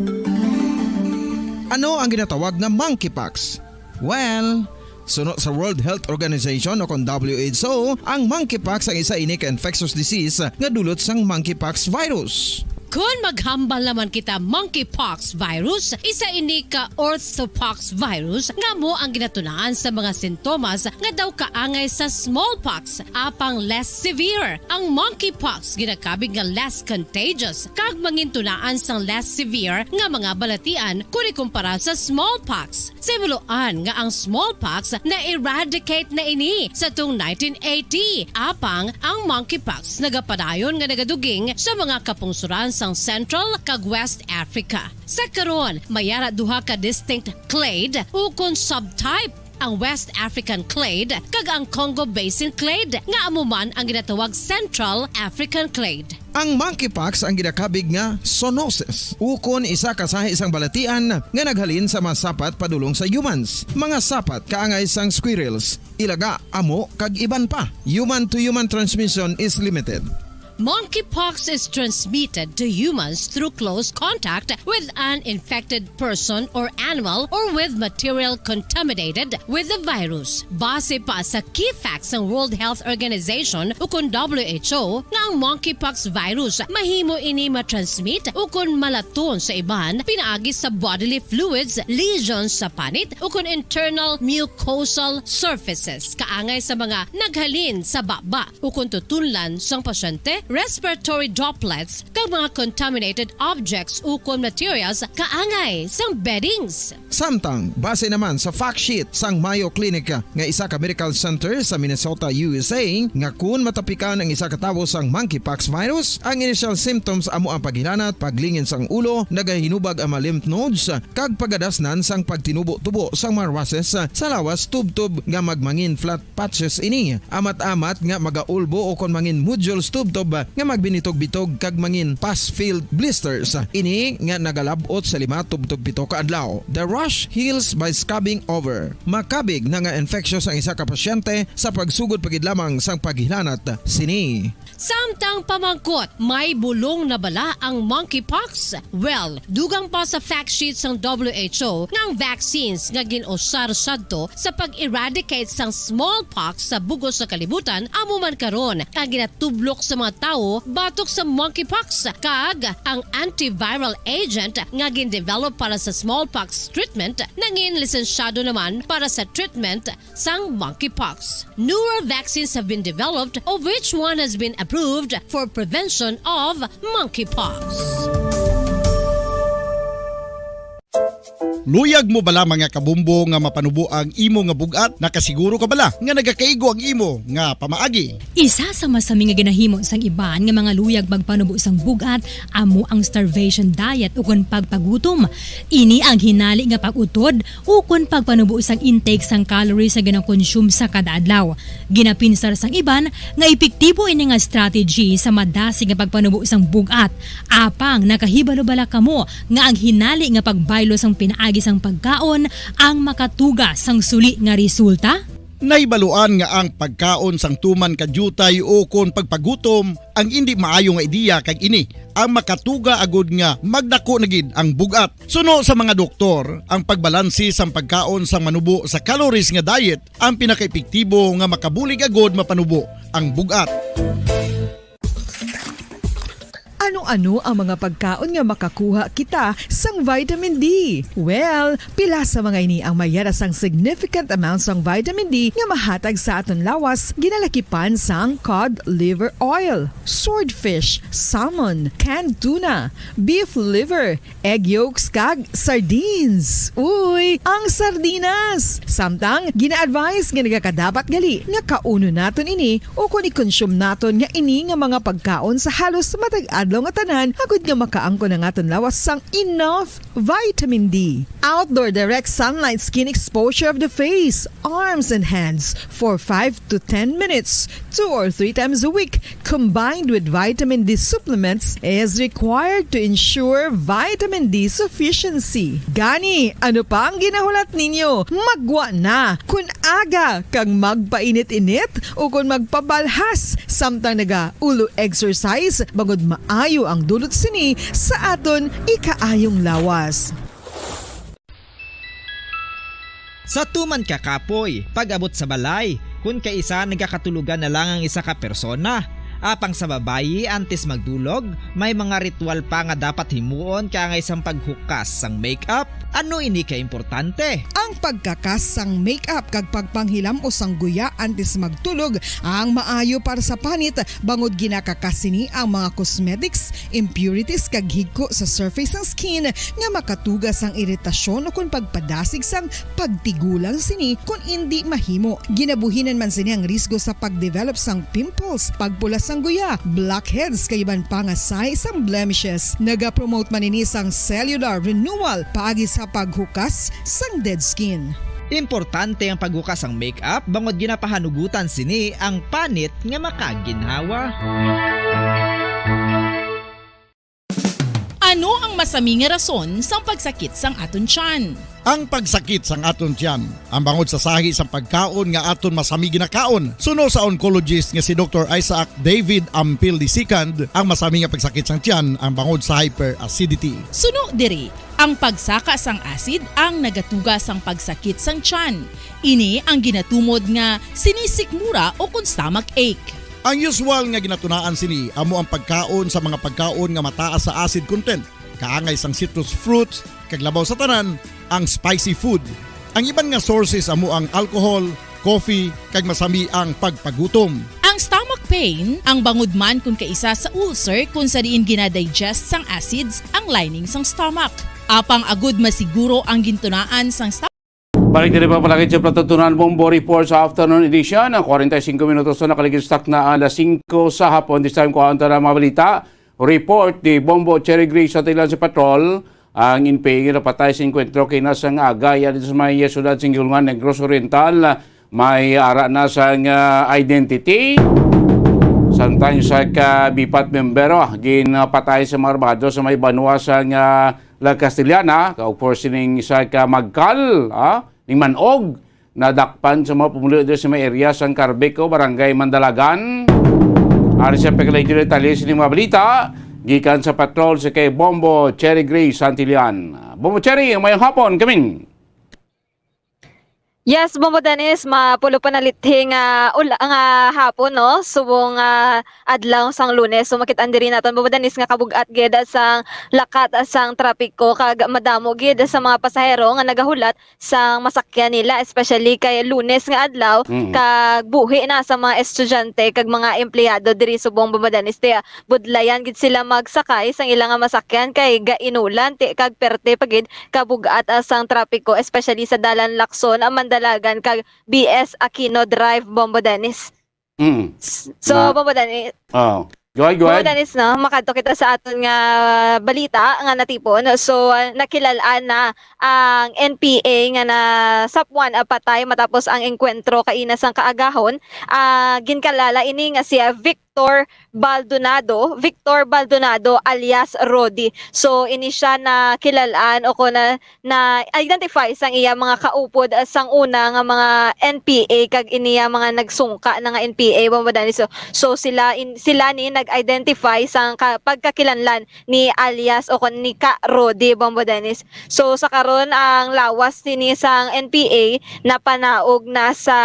Ano ang ginatawag nga monkeypox? Well, suno sa World Health Organization o kon W H O, ang monkeypox ang isa ini ka infectious disease nga dulot sang monkeypox virus. Kon maghambal naman kita monkeypox virus, isa ini ka orthopox virus nga amo ang ginatunaan sa mga sintomas nga daw kaangay sa smallpox, apang less severe. Ang monkeypox ginakabig nga less contagious kag mangintunaan sang less severe nga mga balatian kon ikumpara sa smallpox. Sa himuloan nga ang smallpox na-eradicate na ini sa tung nineteen eighty, apang ang monkeypox nagapadayon nga nagaduging sa mga kapungsoran sang Central kag West Africa. Sa karon, may ara duha ka distinct clade ukon subtype, ang West African clade kag ang Congo Basin clade, nga amo man ang ginatawag Central African clade. Ang monkeypox ang ginakabig nga zoonosis, ukon isa ka sahi sang balatian nga naghalin sa mga sapat padulong sa humans, mga sapat kaangay sang squirrels, ilaga, amo, kag iban pa. Human to human transmission is limited. Monkeypox is transmitted to humans through close contact with an infected person or animal or with material contaminated with the virus. Base pa sa key facts sang World Health Organization ukon W H O, nga ang monkeypox virus mahimo ini matransmit ukon malaton sa iban pinaagi sa bodily fluids, lesions sa panit, ukon internal mucosal surfaces, kaangay sa mga naghalin sa baba ukon tutunlan sang pasyente, respiratory droplets, kag mga contaminated objects ukon materials kaangay sang beddings. Samtang, base naman sa fact sheet sang Mayo Clinic nga isa ka medical center sa Minnesota, U S A, nga kun matapikan ang isa ka tawo sang monkeypox virus, ang initial symptoms amo ang paghilanat, paglingin sang ulo, nagahinubag ang mga lymph nodes, kag pagadasnan sang pagtinubo-tubo sang mga rushes sa lawas tubtob nga magmangin flat patches ini. Amat-amat nga magaulbo o kon mangin nodules tubtob nga magbinitog-bitog kag mangin pus-filled blisters. Ini nga nagalab-ot sa lima tubtob pito ka adlaw. The rash heals by scabbing over. Makabig na nga infectious ang isa ka pasyente sa pagsugod pa gid lamang sang paghilanat sini. Samtang pamangkot, may bulong na bala ang monkeypox? Well, dugang pa sa fact sheet sang W H O nga ang vaccines nga gin-usar sadto sa pag-eradicate sang smallpox sa bug-os nga kalibutan amo man karon ang ginatublok sa mga tawo batok sa monkeypox, kag ang antiviral agent nga gin-develop para sa smallpox treatment nangin lisensyado naman para sa treatment sang monkeypox. Newer vaccines have been developed, of which one has been approved for prevention of monkeypox. Luyag mo bala, mga kabumbo, nga mapanubo ang imo nga bug-at? Nakasiguro ka bala nga nagakaigo ang imo nga pamaagi? Isa sa masami nga ginahimo sang iban nga mga luyag magpanubo sang bug-at amo ang starvation diet ukon pagpagutom. Ini ang hinali nga pag-utod ukon pagpanubo sang intake sang calories nga ginakonsume sa kada adlaw. Ginapinsar sang iban nga epektibo ini nga strategy sa madasig nga pagpanubo sang bug-at. Apang nakahibalo bala kamo nga ang hinali nga pagbaylo sang pinaagi sang pagkaon ang makatuga sang suli nga resulta? Nahibaluan nga ang pagkaon sang tuman ka diutay ukon pagpagutom ang indi maayo nga ideya, kag ini ang makatuga agud nga magdako na gid ang bug-at. Suno sa mga doktor, ang pagbalanse sang pagkaon sang manubo sa calories nga diet ang pinakaepektibo nga makabulig agud mapanubo ang bug-at. Ano-ano ang mga pagkaon nga makakuha kita sang vitamin D? Well, pila sa mga ini ang may yara sang significant amount sang vitamin D nga mahatag sa aton lawas, ginalakipan sang cod liver oil, swordfish, salmon, canned tuna, beef liver, egg yolks, kag sardines. Uy, ang sardinas! Samtang gina-advise nga nagakadapat gali nga kaunon naton ini ukon i-consume naton nga ini nga mga pagkaon sa halos matag adlaw nga tanan, agud nga makaangkon ang aton lawas sang enough vitamin D. Outdoor direct sunlight skin exposure of the face, arms, and hands for five to ten minutes, two or three times a week, combined with vitamin D supplements, is required to ensure vitamin D sufficiency. Gani, ano pa ang ginahulat ninyo? Magwa na! Kun aga kag magpainit-init o kon magpabalhas samtang naga-ulo exercise, bangod maayo ang dulot sini sa aton ikaayong lawas. Sa tuman ka kapoy, pag-abot sa balay, kun kaisa nagakatulogan na lang ang isa ka persona. Apang sa babayi, antes magdulog, may mga ritual pa nga dapat himuon kaangay sang paghukas sang makeup. Ano ini ka importante? Ang pagkakas sang makeup kag pagpanghilam-os sang guya antes magtulog ang maayo para sa panit, bangod ginakakas sini ang mga cosmetics, impurities kag higko sa surface sang skin nga makatuga sang iritasyon o kon pagpadasig sang pagtigulang sini kon indi mahimo. Ginabuhinan man sini ang risgo sa pag-develop sang pimples, pagpula sang guya, blackheads, kag iban pa nga sign sang blemishes. Nagapromote man ini sang cellular renewal paagi sa paghukas sang dead skin. Importante ang paghukas sang makeup bangod ginapahanugutan sini ang panit nga makaginhawa. Ano ang masami nga rason sang pagsakit sang aton tiyan? Ang pagsakit sang aton tiyan, ang bangod sa sahi sang pagkaon nga aton masami ginakaon. Suno sa oncologist nga si Doktor Isaac David Ampil the second, ang masami nga pagsakit sang tiyan ang bangod sa hyperacidity. Suno diri, ang pagsaka sang acid ang nagatuga sang pagsakit sang tiyan. Ini ang ginatumod nga sinisikmura o kon stomach ache. Ang usual nga ginatunaan sini amo ang pagkaon sa mga pagkaon nga mataas sa acid content, kaangay sang citrus fruits, kag labaw sa tanan, ang spicy food. Ang iban nga sources amo ang alcohol, coffee, kag masami ang pagpagutom. Ang stomach pain, ang bangod man kon kaisa sa ulcer kon sa diin ginadigest sang acids ang lining sang stomach. Apang agud masiguro ang gintunaan sang stomach, Balik diri pa palagi sa Plato Tunan Bombo Report sa afternoon edition. Ang forty-five minutos na nakaligid sa takna alas singko sa hapon. This time, kuhaan ta na mga balita. Report ni Bombo Cherry Grace sa Tilan sa Patrol. Ang N P A nga napatay sa engkwentro kaina sang aga, iya dito sa may siyudad sa Gihulngan, Negros Oriental. May ara na sang, ah, identity. Samtang sa ka BIPAT membero, ah, ginpatay sa mga armado sa may banwa sang, ah, La Castellana, kaupor sining sa ka Magkal, ah, ning Manog. Nadakpan sa mga pumuluyo diri sa may area sang Carbeco, Barangay Mandalagan. Ari sa pagkalayo detalye sini mga balita, gikan sa patrol si kay Bombo Cherry Grace Santillan. Bombo Cherry, mayong hapon, kamin. Yes, Bombo Dennis, mapulo pa nalithi nga ula-, nga hapon, no? Subong, ah, adlaw sang Lunes. So, makit-an diri naton, Bombo Dennis, nga kabug-at gid sang lakat sang trapiko kag madamo gid sa mga pasahero nga nagahulat sang masakyan nila, especially kay Lunes nga adlaw, Mm. kag buhi na sa mga estudyante kag mga empleyado diri subong, Bombo Dennis. Kaya budlayan gid sila magsakay sang ila nga masakyan kay gainulan ti kag perte pa gid kabug-at, ah, sang trapiko, especially sa Dalan Lacson, ah, Mandalagan kag B S Aquino Drive, Bombo Dennis. Mm. S-, so, Na Bombo Dennis, Oh. Go ahead, go Bombo ahead. Dennis, no, makadto kita sa aton nga balita nga natipon. So, ah, nakilal-an na ang N P A nga nasapuan, ah, patay matapos ang engkwentro kaina sang kaagahon. Ah, ginkilala ini nga si, ah, Victor Baldonado, Victor Baldonado alias Rodi. So, ini siya nakilal-an o kon na, na-identify sang iya mga kaupod, ah, sang una nga mga N P A kag ini iya mga nagsungka na nga N P A, Bombo Dennis. So, so sila in, sila ni nag-identify sang ka, pagkakilanlan ni alias o kon ni Ka Rodi, Bombo Dennis. So, sa karon, ang lawas sini sang N P A napanaog na sa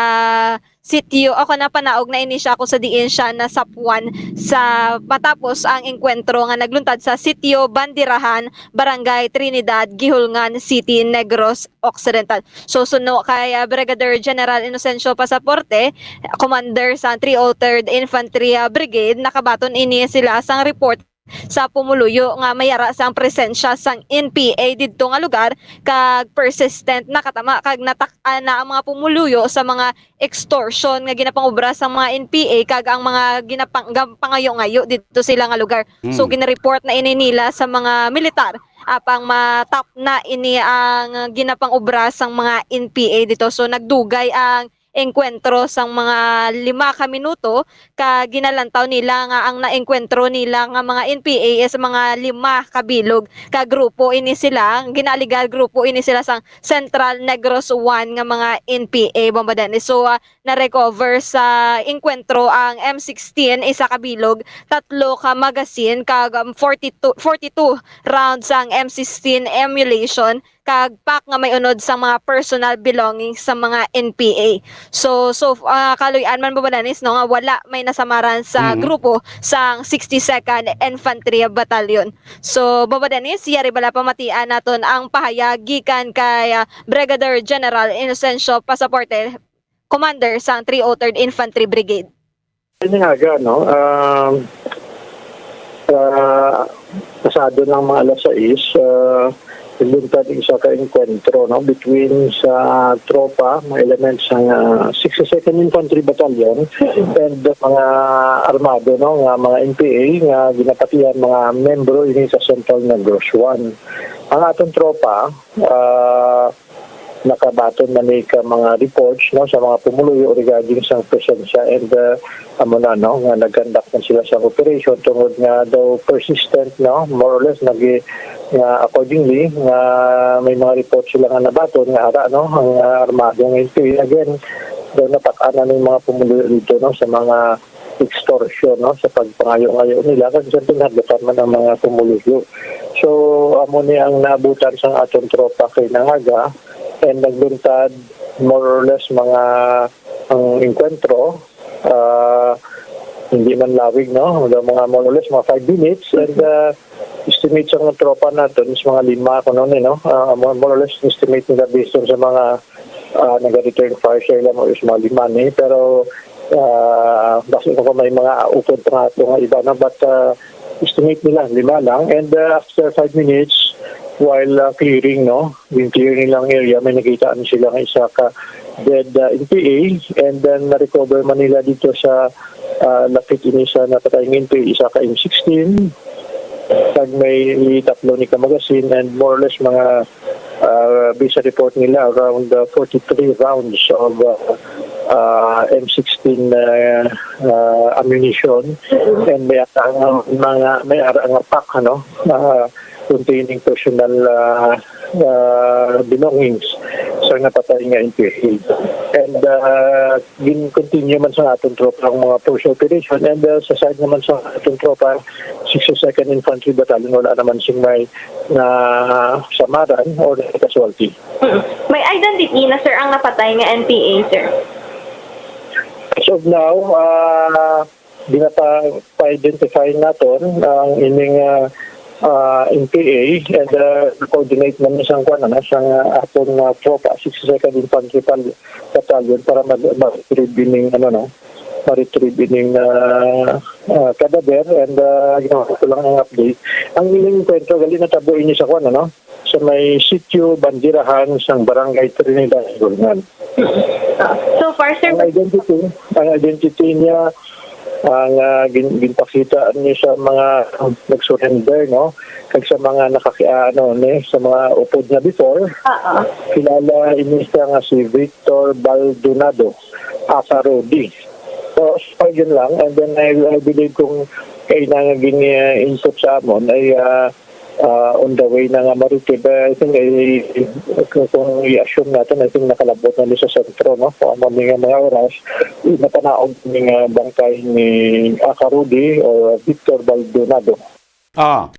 sitio, o kon napanaog na ini siya kung sa diin siya nasapuan sa matapos ang engkwentro nga nagluntad sa Sitio Bandirahan, Barangay Trinidad, Guihulngan City, Negros Occidental. So, suno kay, ah, Brigadier General Inocencio Pasaporte, commander sa three oh third Infantry, ah, Brigade, nakabaton ini sila sang report sa pumuluyo nga may ara sang presensya sang N P A didto nga lugar, kag persistent na katama kag natak-an na ang mga pumuluyo sa mga extortion nga ginapangobra sang mga N P A kag ang mga ginapang-, gam-, pangayo-ngayo didto sila nga lugar. So, Hmm. ginareport na ini nila sa mga militar, apang matap na ini ang ginapangobra sang mga N P A dito. So, nagdugay ang engkwentro sang mga lima ka minuto, kag ginalantaw nila nga ang naengkwentro nila nga mga N P A is mga lima ka bilog ka grupo ini sila, ginaaligar grupo ini sila sang Central Negros One nga mga N P A, Bomba Dennis. So, ah, na-recover sa engkwentro ang M sixteen, isa ka bilog, tatlo ka magazine, kag, um, forty-two, forty-two rounds ang M sixteen ammunition, kag pack nga may unod sang mga personal belongings sa mga N P A. So, so, ah, kaluy-an man, Bomba Dennis, no, nga wala may nasamaran sa Mhm. grupo sang sixty-second Infantry Battalion. So, Bomba Dennis, yari bala pamatian naton ang pahayag gikan kay, ah, Brigadier General Inocencio Pasaporte, Commander sang three oh third Infantry Brigade. Ini nga aga, no? Um, sa pasado ng mga alas sais, ah, nagbuntag isa ka engkwentro, no, between sa tropa, mga elements ng, ah, sixty-second Infantry Battalion, and mga armado, no, nga mga N P A nga ginapatihan mga membro ini sa Central Negros One. Ang atong tropa, ah, nakabaton man ni ka mga reports, no, sa mga pumuluyo regarding sa presensya, and, ah, amo na, no, nga nag-conduct man sila sa operation tungod nga daw persistent, no, more or less nag-, nga accordingly nga may mga reports sila nga nabaton nga ara, no, ang, ah, armado nga ito. Again, daw natak-an na ning mga pumuluyo dito, no, sa mga extortion, no, sa pagpangayo-ngayo nila, kag sa pinaglutan man ang mga pumuluyo. So, amo ni ang naabutan sang aton tropa kay nangaga, and nagluntad more or less mga ang engkwentro, ah, hindi man lawig, no, mga more or less mga five minutes, and, ah, estimate sang tropa naton is mga lima kuno ni, no, ah, more, more or less estimate nila based on sa mga ah, naga-return fire sa ila, more or less mga lima ni. Pero, ah, basi ko kung may mga upod pa nga ato nga iba na, but, ah, estimate nila, lima lang. And, ah, after five minutes, while, ah, clearing, no, yung clearing lang area, may nakita ni sila nga isa ka dead, ah, N P A, and then na-recover man nila dito sa, ah, lapit ini sa napatay nga N P A, isa ka M sixteen, kag may tatlo ni ka magazine, and more or less mga ah, based sa report nila, around, ah, forty-three rounds of, ah, ah, M sixteen, ah, ah, ammunition. And may ara nga mga, may ara nga pack, ano, ah, containing personal, ah, ah, belongings sa napatay nga N P A. And, ah, gin-continue man sa aton tropa ang mga force operation, and, ah, sa side naman sa aton tropa, sixty-second Infantry Battalion, wala naman sing may na samaran or casualty. Mm. May identity na, sir, ang napatay nga N P A, sir? As of now, ah, ginapa-, pa-identify naton ang ining, ah, ah, N P A, and, ah, coordinate naman sang kuan, ano, sang, ah, aton, ah, tropa, sixty-second Infantry Battalion para mag-, mag-retrieve ining, ano, no, ma-retrieve ining, ah, ah, kadaver, and, ah, ginawa ko lang ang update. Ang ining kwento, gali natabo ini sa kuan, ano, sa may Sitio Bandirahan sang Barangay Trinidad, Gulngan. Ah, so far, sir. Ang identity, ang identity niya, ang, ah, gin-, ginpakita niya sa mga nag-surrender, no? Kag sa mga nakaki-, ah, ano, ni, sa mga upod niya before, Ah, ah. kilala ini siya nga si Victor Baldonado, aka Rudy. So, so, yun lang. And then, I, I believe kung kailangan gin-, uh, input sa amon ay, ah, ah, on the way na nga ma-retrieve. I think, eh, kung, kung i-assume natin, I think nakalabot na ni sa sentro, no? Kung ano ni nga mga oras, napanaog ni nga bangkay ni aka Rudy or Victor Baldonado. Ah.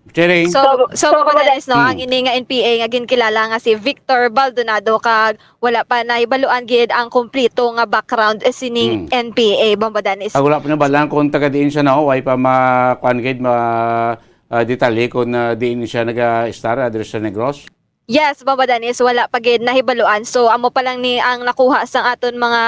Cherry. So, so, So, so, Papa Dennis, no, ang Hmm. ini nga N P A nga ginkilala nga si Victor Baldonado, kag wala pa nahibaluan gid ang kompleto nga background, eh, sining Hmm. N P A, Bomba Dennis. Ah, wala pa nabalaan kung taga diin siya, no? Way pa ma-, kuan gid, ma-, ah, detalye kung, ah, diin siya naga-estar, ah, diri sa Negros? Yes, Bombo Dennis, wala pa gid nahibaluan. So, amo pa lang ni ang nakuha sang aton mga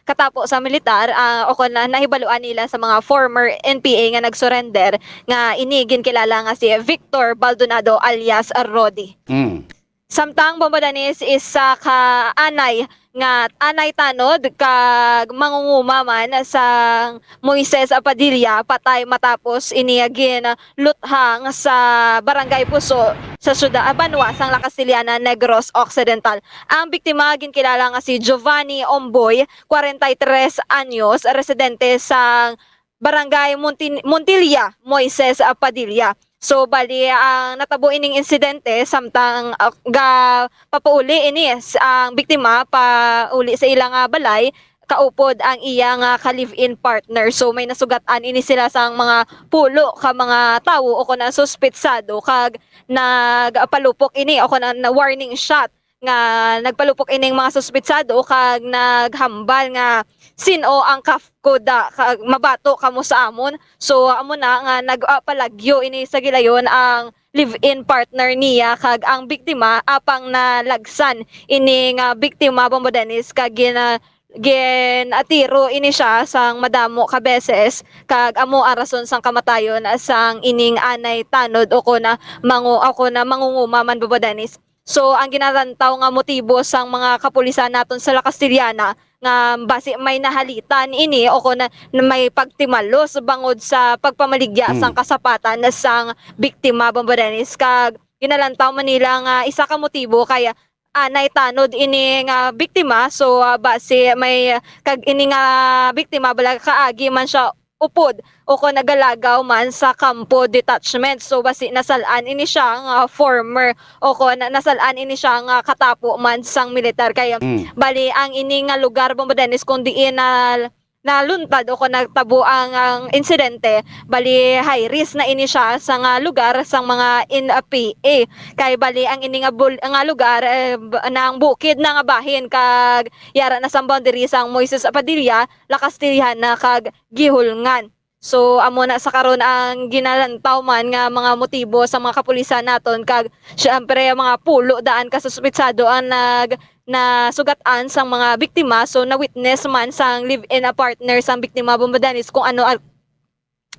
katapo sa militar, ah, o kon na nahibaluan nila sa mga former N P A nga nag-surrender, nga ini ginkilala nga si Victor Baldonado alias Rody. Mm. Samtang, Bombo Dennis, isa ka anay nga anay tanod kag mangunguma man sang Moises Padilla patay matapos ini ginluthang sa Barangay Puso sa syudad, ah, banwa sang La Castellana, Negros Occidental. Ang biktima ginkilala nga si Giovanni Omboy, kwarenta y tres anyos, residente sang Barangay Montin-, Montilla, Moises, ah, Padilla. So, bali, ang natabo ining insidente, samtang, ah, ga-, papauli ini s-, ang biktima pauli sa ila nga balay, kaupod ang iya nga ka-live-in partner. So, may nasugatan ini sila sang mga pulo ka mga tawo o kon ang suspetsado, kag nagpalupok ini o kon ang warning shot nga nagpalupok ining mga suspetsado kag naghambal nga, "Sin-o ang kaf-, kuda kag mabato kamo sa amon?" So, amo na nga nag-, ah, palagyo ini sa gilayon ang live-in partner niya kag ang biktima, apang nalagsan ini nga biktima, Bombo Dennis, kag gina-, ginatiro ini siya sang madamo ka beses, kag amo ang rason sang kamatayon sang ining anay tanod o kon na mangu-, o kon na mangunguma man, Bombo Dennis. So, ang ginalantaw nga motibo sang mga kapulisan naton sa La Castellana nga basi may nahalitan ini o kon na may pagtimalos bangod sa pagpamaligya Mm. sang kasapatan sang biktima, Bombo Dennis, kag ginalantaw man nila nga isa ka motibo kay anay tanod ini nga biktima. So, ah, basi may, kag ini nga biktima bala kaagi man siya upod o kon nagalagaw man sa kampo detachment. So, basi nasal-an ini siya nga former o kon nasal-an ini siya nga katapo man sang militar. Kay Mm. bali ang ini nga lugar, Bombo Dennis, kung diin na naluntad o kon nagtabo ang, ang insidente, bali high risk na ini siya sa nga lugar sang mga N P A. Kay bali ang ini nga bul-, nga lugar, eh, b-, nang bukid na nga bahin kag yara na sang boundary sang Moises Padilla, La Castellana kag Guihulngan. So, amo na sa karon ang ginalantaw man nga mga motibo sa mga kapulisan naton, kag syempre, ang mga pulo daan ka suspetsado ang nag-, nasugatan sang mga biktima. So, na-witness man sang live-in, ah, partner sang biktima, Bombo Dennis, kung ano ang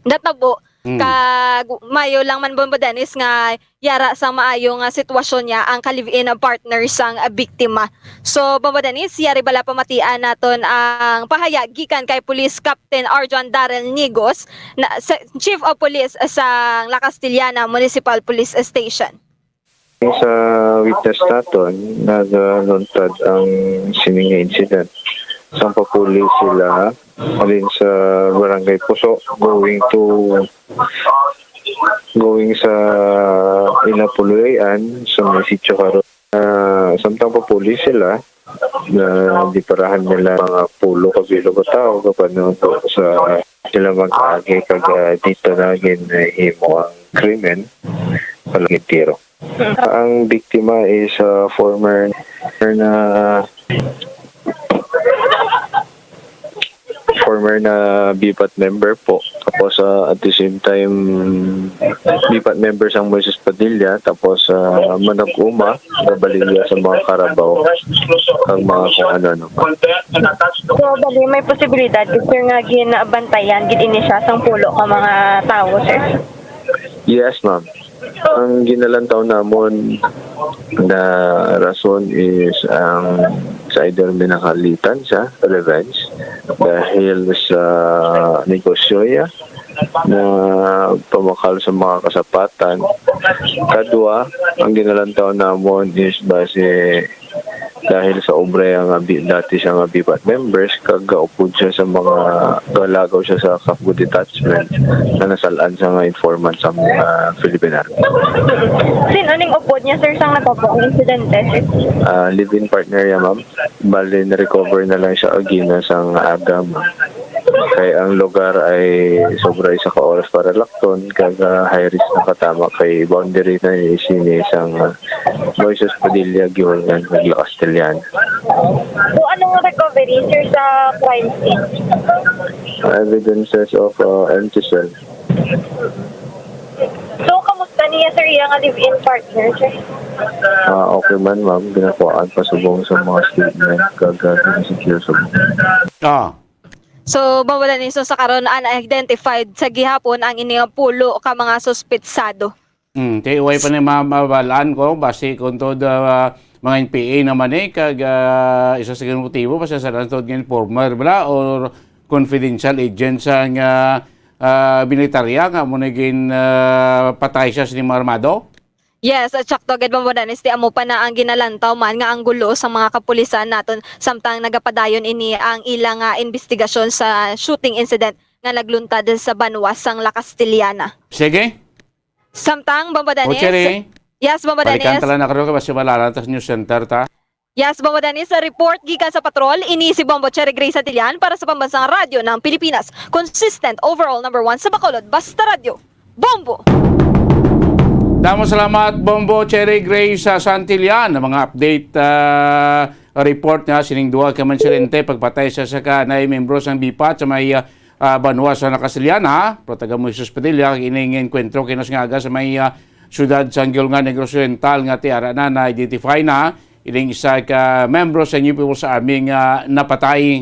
natabo. Mm. Kag mayo lang man, Bombo Dennis, nga yara sang maayo nga sitwasyon niya ang ka-live-in partner sang, ah, biktima. So, Bombo Dennis, yari bala pamatian naton ang pahayag gikan kay Police Captain Arjan Darrell Nigos, na, sa, Chief of Police sang La Castellana Municipal Police Station. Sa witness naton, nagaluntad ang sining nga incident. Sang papuli sila halin sa Barangay Puso, going to going sa ila puluy-an sa may sitio karon. Ah, samtang papuli sila, na diparahan nila mga pulo ka bilo ka tawo kapanubo sa sila mag-agi kag, ah, dito na ginhimo ang krimen, palaging tiro. Ang biktima is, ah, former na former na BPAT member po. Tapos, ah, at the same time, BPAT member sang Moises Padilla. Tapos, ah, manag-uma, nabaligya sa mga karabaw, ang mga kung ano-ano pa. So, bali, may posibilidad, sir, nga ginabantayan gid ini siya sang pulo ka mga tawo, sir? Yes, ma'am. Ang ginalantaw namon na rason is ang sa either may nakalitan sa revenge dahil sa negosyo niya na pamakal sa mga kasapatan. Kadua, ang ginalantaw namon is base dahil sa obra nga bi-, dati siya nga BPAT members, kag gaupod siya sa mga, galagaw siya sa Kafgo Detachment na nasalaan sa nga informant sa mga Philippine Army. Sin-o ning upod niya, sir, sang natabo ang insidente, sir? Ah, live-in partner niya, ma'am. Bali, na-recover na lang siya agina sang aga, ma'am. Kay ang lugar ay sobra isa ka oras para lakton, kag, ah, high risk na katama kay boundary na ni sini sang, ah, Moises Padilla, Guihulngan, kag La Castellana. So, anong recovery, sir, sa crime scene? Evidences of, uh, empty cell. So, kamusta Ano yan, sir? Yung live-in partner, sir? Ah, okay man, ma'am. Ginakuhaan pa subong sa mga statement kag, ah, sinisecure subong. Ah. So, Bombo Danny, so sa karon, unidentified sa gihapon ang ini nga pulo ka mga suspetsado. Hmm, kay way pa ni ma-, mabalaan ko, basi kung to the, ah, mga N P A naman eh, kag, ah, isa sa motibo, basi sa lang to nga informer bala or confidential agent sang, ah, ah, militarya nga mo naging, ah, patay siya sa mga armado? Yes, at sakto gid, Bombo Dennis, ti amo pa na ang ginalantaw man nga anggulo sa mga kapulisan naton, samtang nagapadayon ini ang ila nga investigasyon sa shooting incident nga nagluntad sa banwa sang La Castellana. Sige. Samtang, Bombo Dennis. Cherry. Yes, Bombo Dennis. Balikan ta lang na karon kay basi malaran ta sa news center ta. Yes, Bombo Dennis, sa report gikan sa patrol, ini si Bombo Cherry Gray Santillan para sa Pambansang Radyo ng Pilipinas. Consistent, overall number one sa Bacolod, basta radyo. Bombo! Damo salamat, Bombo Cherry Gray sa Santillan. Ang mga update, ah, report nga sining duha ka mga insidente, pagpatay sa isa ka naay membro sang BPAT sa may, ah, ah, banwa sa La Castellana, Protagamo Jesus Padilla, kag ining enkwentro kay nga aga sa may, ah, siyudad sa Anguilngan, Negros Oriental, nga ti ara na na-identify na ining isa ka membro sa New People's Army nga napatay.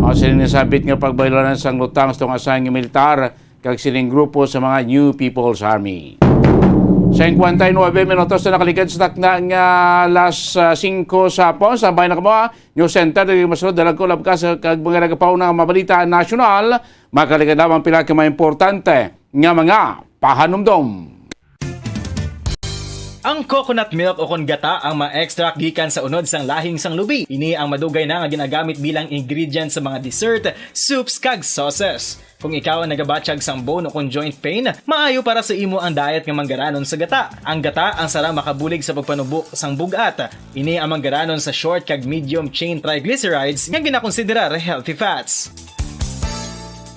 O, sini nasabit nga pagbaylonan sang lutang sa tunga sang militar kag sining grupo sa mga New People's Army. Singkwenta y nuebe minutos na nakaligad sa takna nga alas, ah, singko sa hapon. Sa bayan na kamo, ah, News Center, dili masulod, dalag ko labkas kag mga nagapauna nga mga balita nasyonal. Makaligad lamang pila ka mga importante nga mga pahanumdom. Ang coconut milk o kon gata ang ma-extract gikan sa unod sang lahing sang lubi. Ini ang madugay na nga ginagamit bilang ingredient sa mga dessert, soups, kag sauces. Kung ikaw ang nagabatyag sang bone o kon joint pain, maayo para sa imo ang diet nga manggaranon sa gata. Ang gata ang sarang makabulig sa pagpanubo sang bug-at. Ini ang manggaranon sa short kag medium chain triglycerides nga ginakonsiderar healthy fats.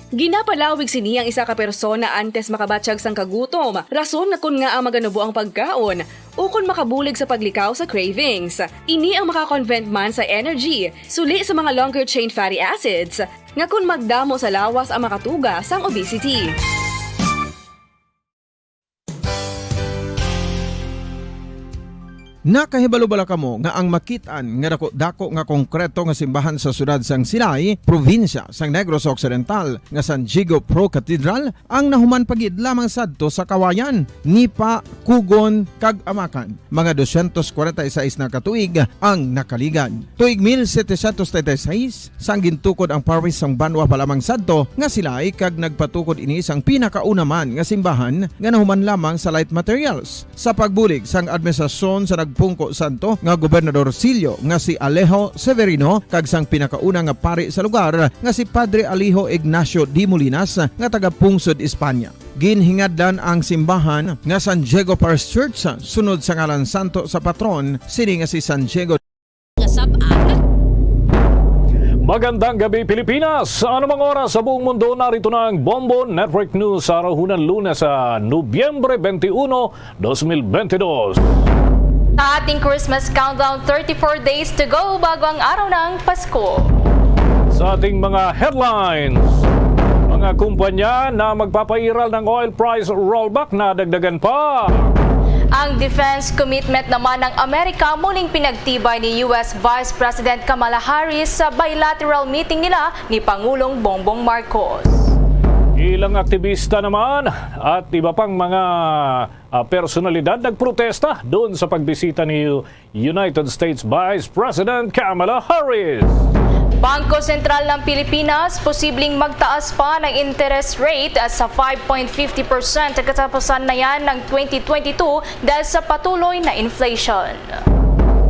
Ginapalawig sini ang isa ka persona antes makabatyag sang kagutom, rason nga kon ngaa maganubo ang pagkaon, ukon makabulig sa paglikaw sa cravings. Ini ang maka-convert man sa energy, suli sa mga longer chain fatty acids, nga kon magdamo sa lawas ang makatuga sang obesity. Nakahibalo bala kamo nga ang makit-an nga dako-dako nga konkreto nga simbahan sa siyudad sang Silay, probinsya sang Negros Occidental, nga San Diego Pro Cathedral ang nahuman pa gid lamang sadto sa Kawayan, Nipa, Cogon, kag Amacan? Mga dosyentos kwarenta y seis na ka tuig ang nakaligad. Tuig mil setecientos treinta y seis, sang gintukod ang parish sang banwa pa lamang sadto nga Silay, kag nagpatukod ini sang pinakauna man nga simbahan nga nahuman lamang sa light materials. Sa pagbulig sang administrasyon sa nagpungko sadto nga Gobernador Silio nga si Alejo Severino kag sang pinakauna nga pari sa lugar nga si Padre Alejo Ignacio de Molinas nga taga Pungsod, Espanya. Ginhingadlan ang simbahan nga San Diego Parish Church sunod sa ngalan santo sa patron sini nga si San Diego. Nga sab-at. Magandang gabi, Pilipinas! Sa anumang oras sa buong mundo, narito na ang Bombo Network News sa arahunan Lunes, sa Nobyembre twenty-uno, dos mil bentidós. Sa ating Christmas countdown, thirty-four days to go bago ang araw ng Pasko. Sa ating mga headlines, mga kumpanya na magpapairal ng oil price rollback na dagdagan pa. Ang defense commitment naman ng Amerika muling pinagtibay ni U S Vice President Kamala Harris sa bilateral meeting nila ni Pangulong Bongbong Marcos. Ilang aktivista naman at iba pang mga, ah, personalidad nagprotesta doon sa pagbisita ni United States Vice President Kamala Harris. Bangko Sentral ng Pilipinas posibleng magtaas pa ng interest rate sa five point fifty percent katapusan na yan ng twenty twenty-two dahil sa patuloy na inflation.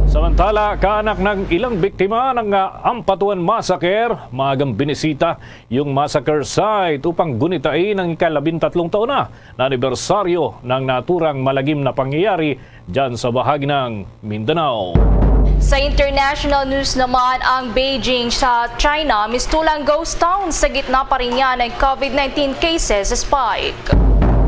Samantala, kaanak ng ilang biktima ng, ah, Ampatuan Massacre, maagang binisita yung massacre site upang gunitain ang ikalabintatlong taon na na anibersaryo ng naturang malagim na pangyayari dyan sa bahagi ng Mindanao. Sa international news naman, ang Beijing sa China mistulang ghost town sa gitna pa rin niya ng COVID nineteen cases spike.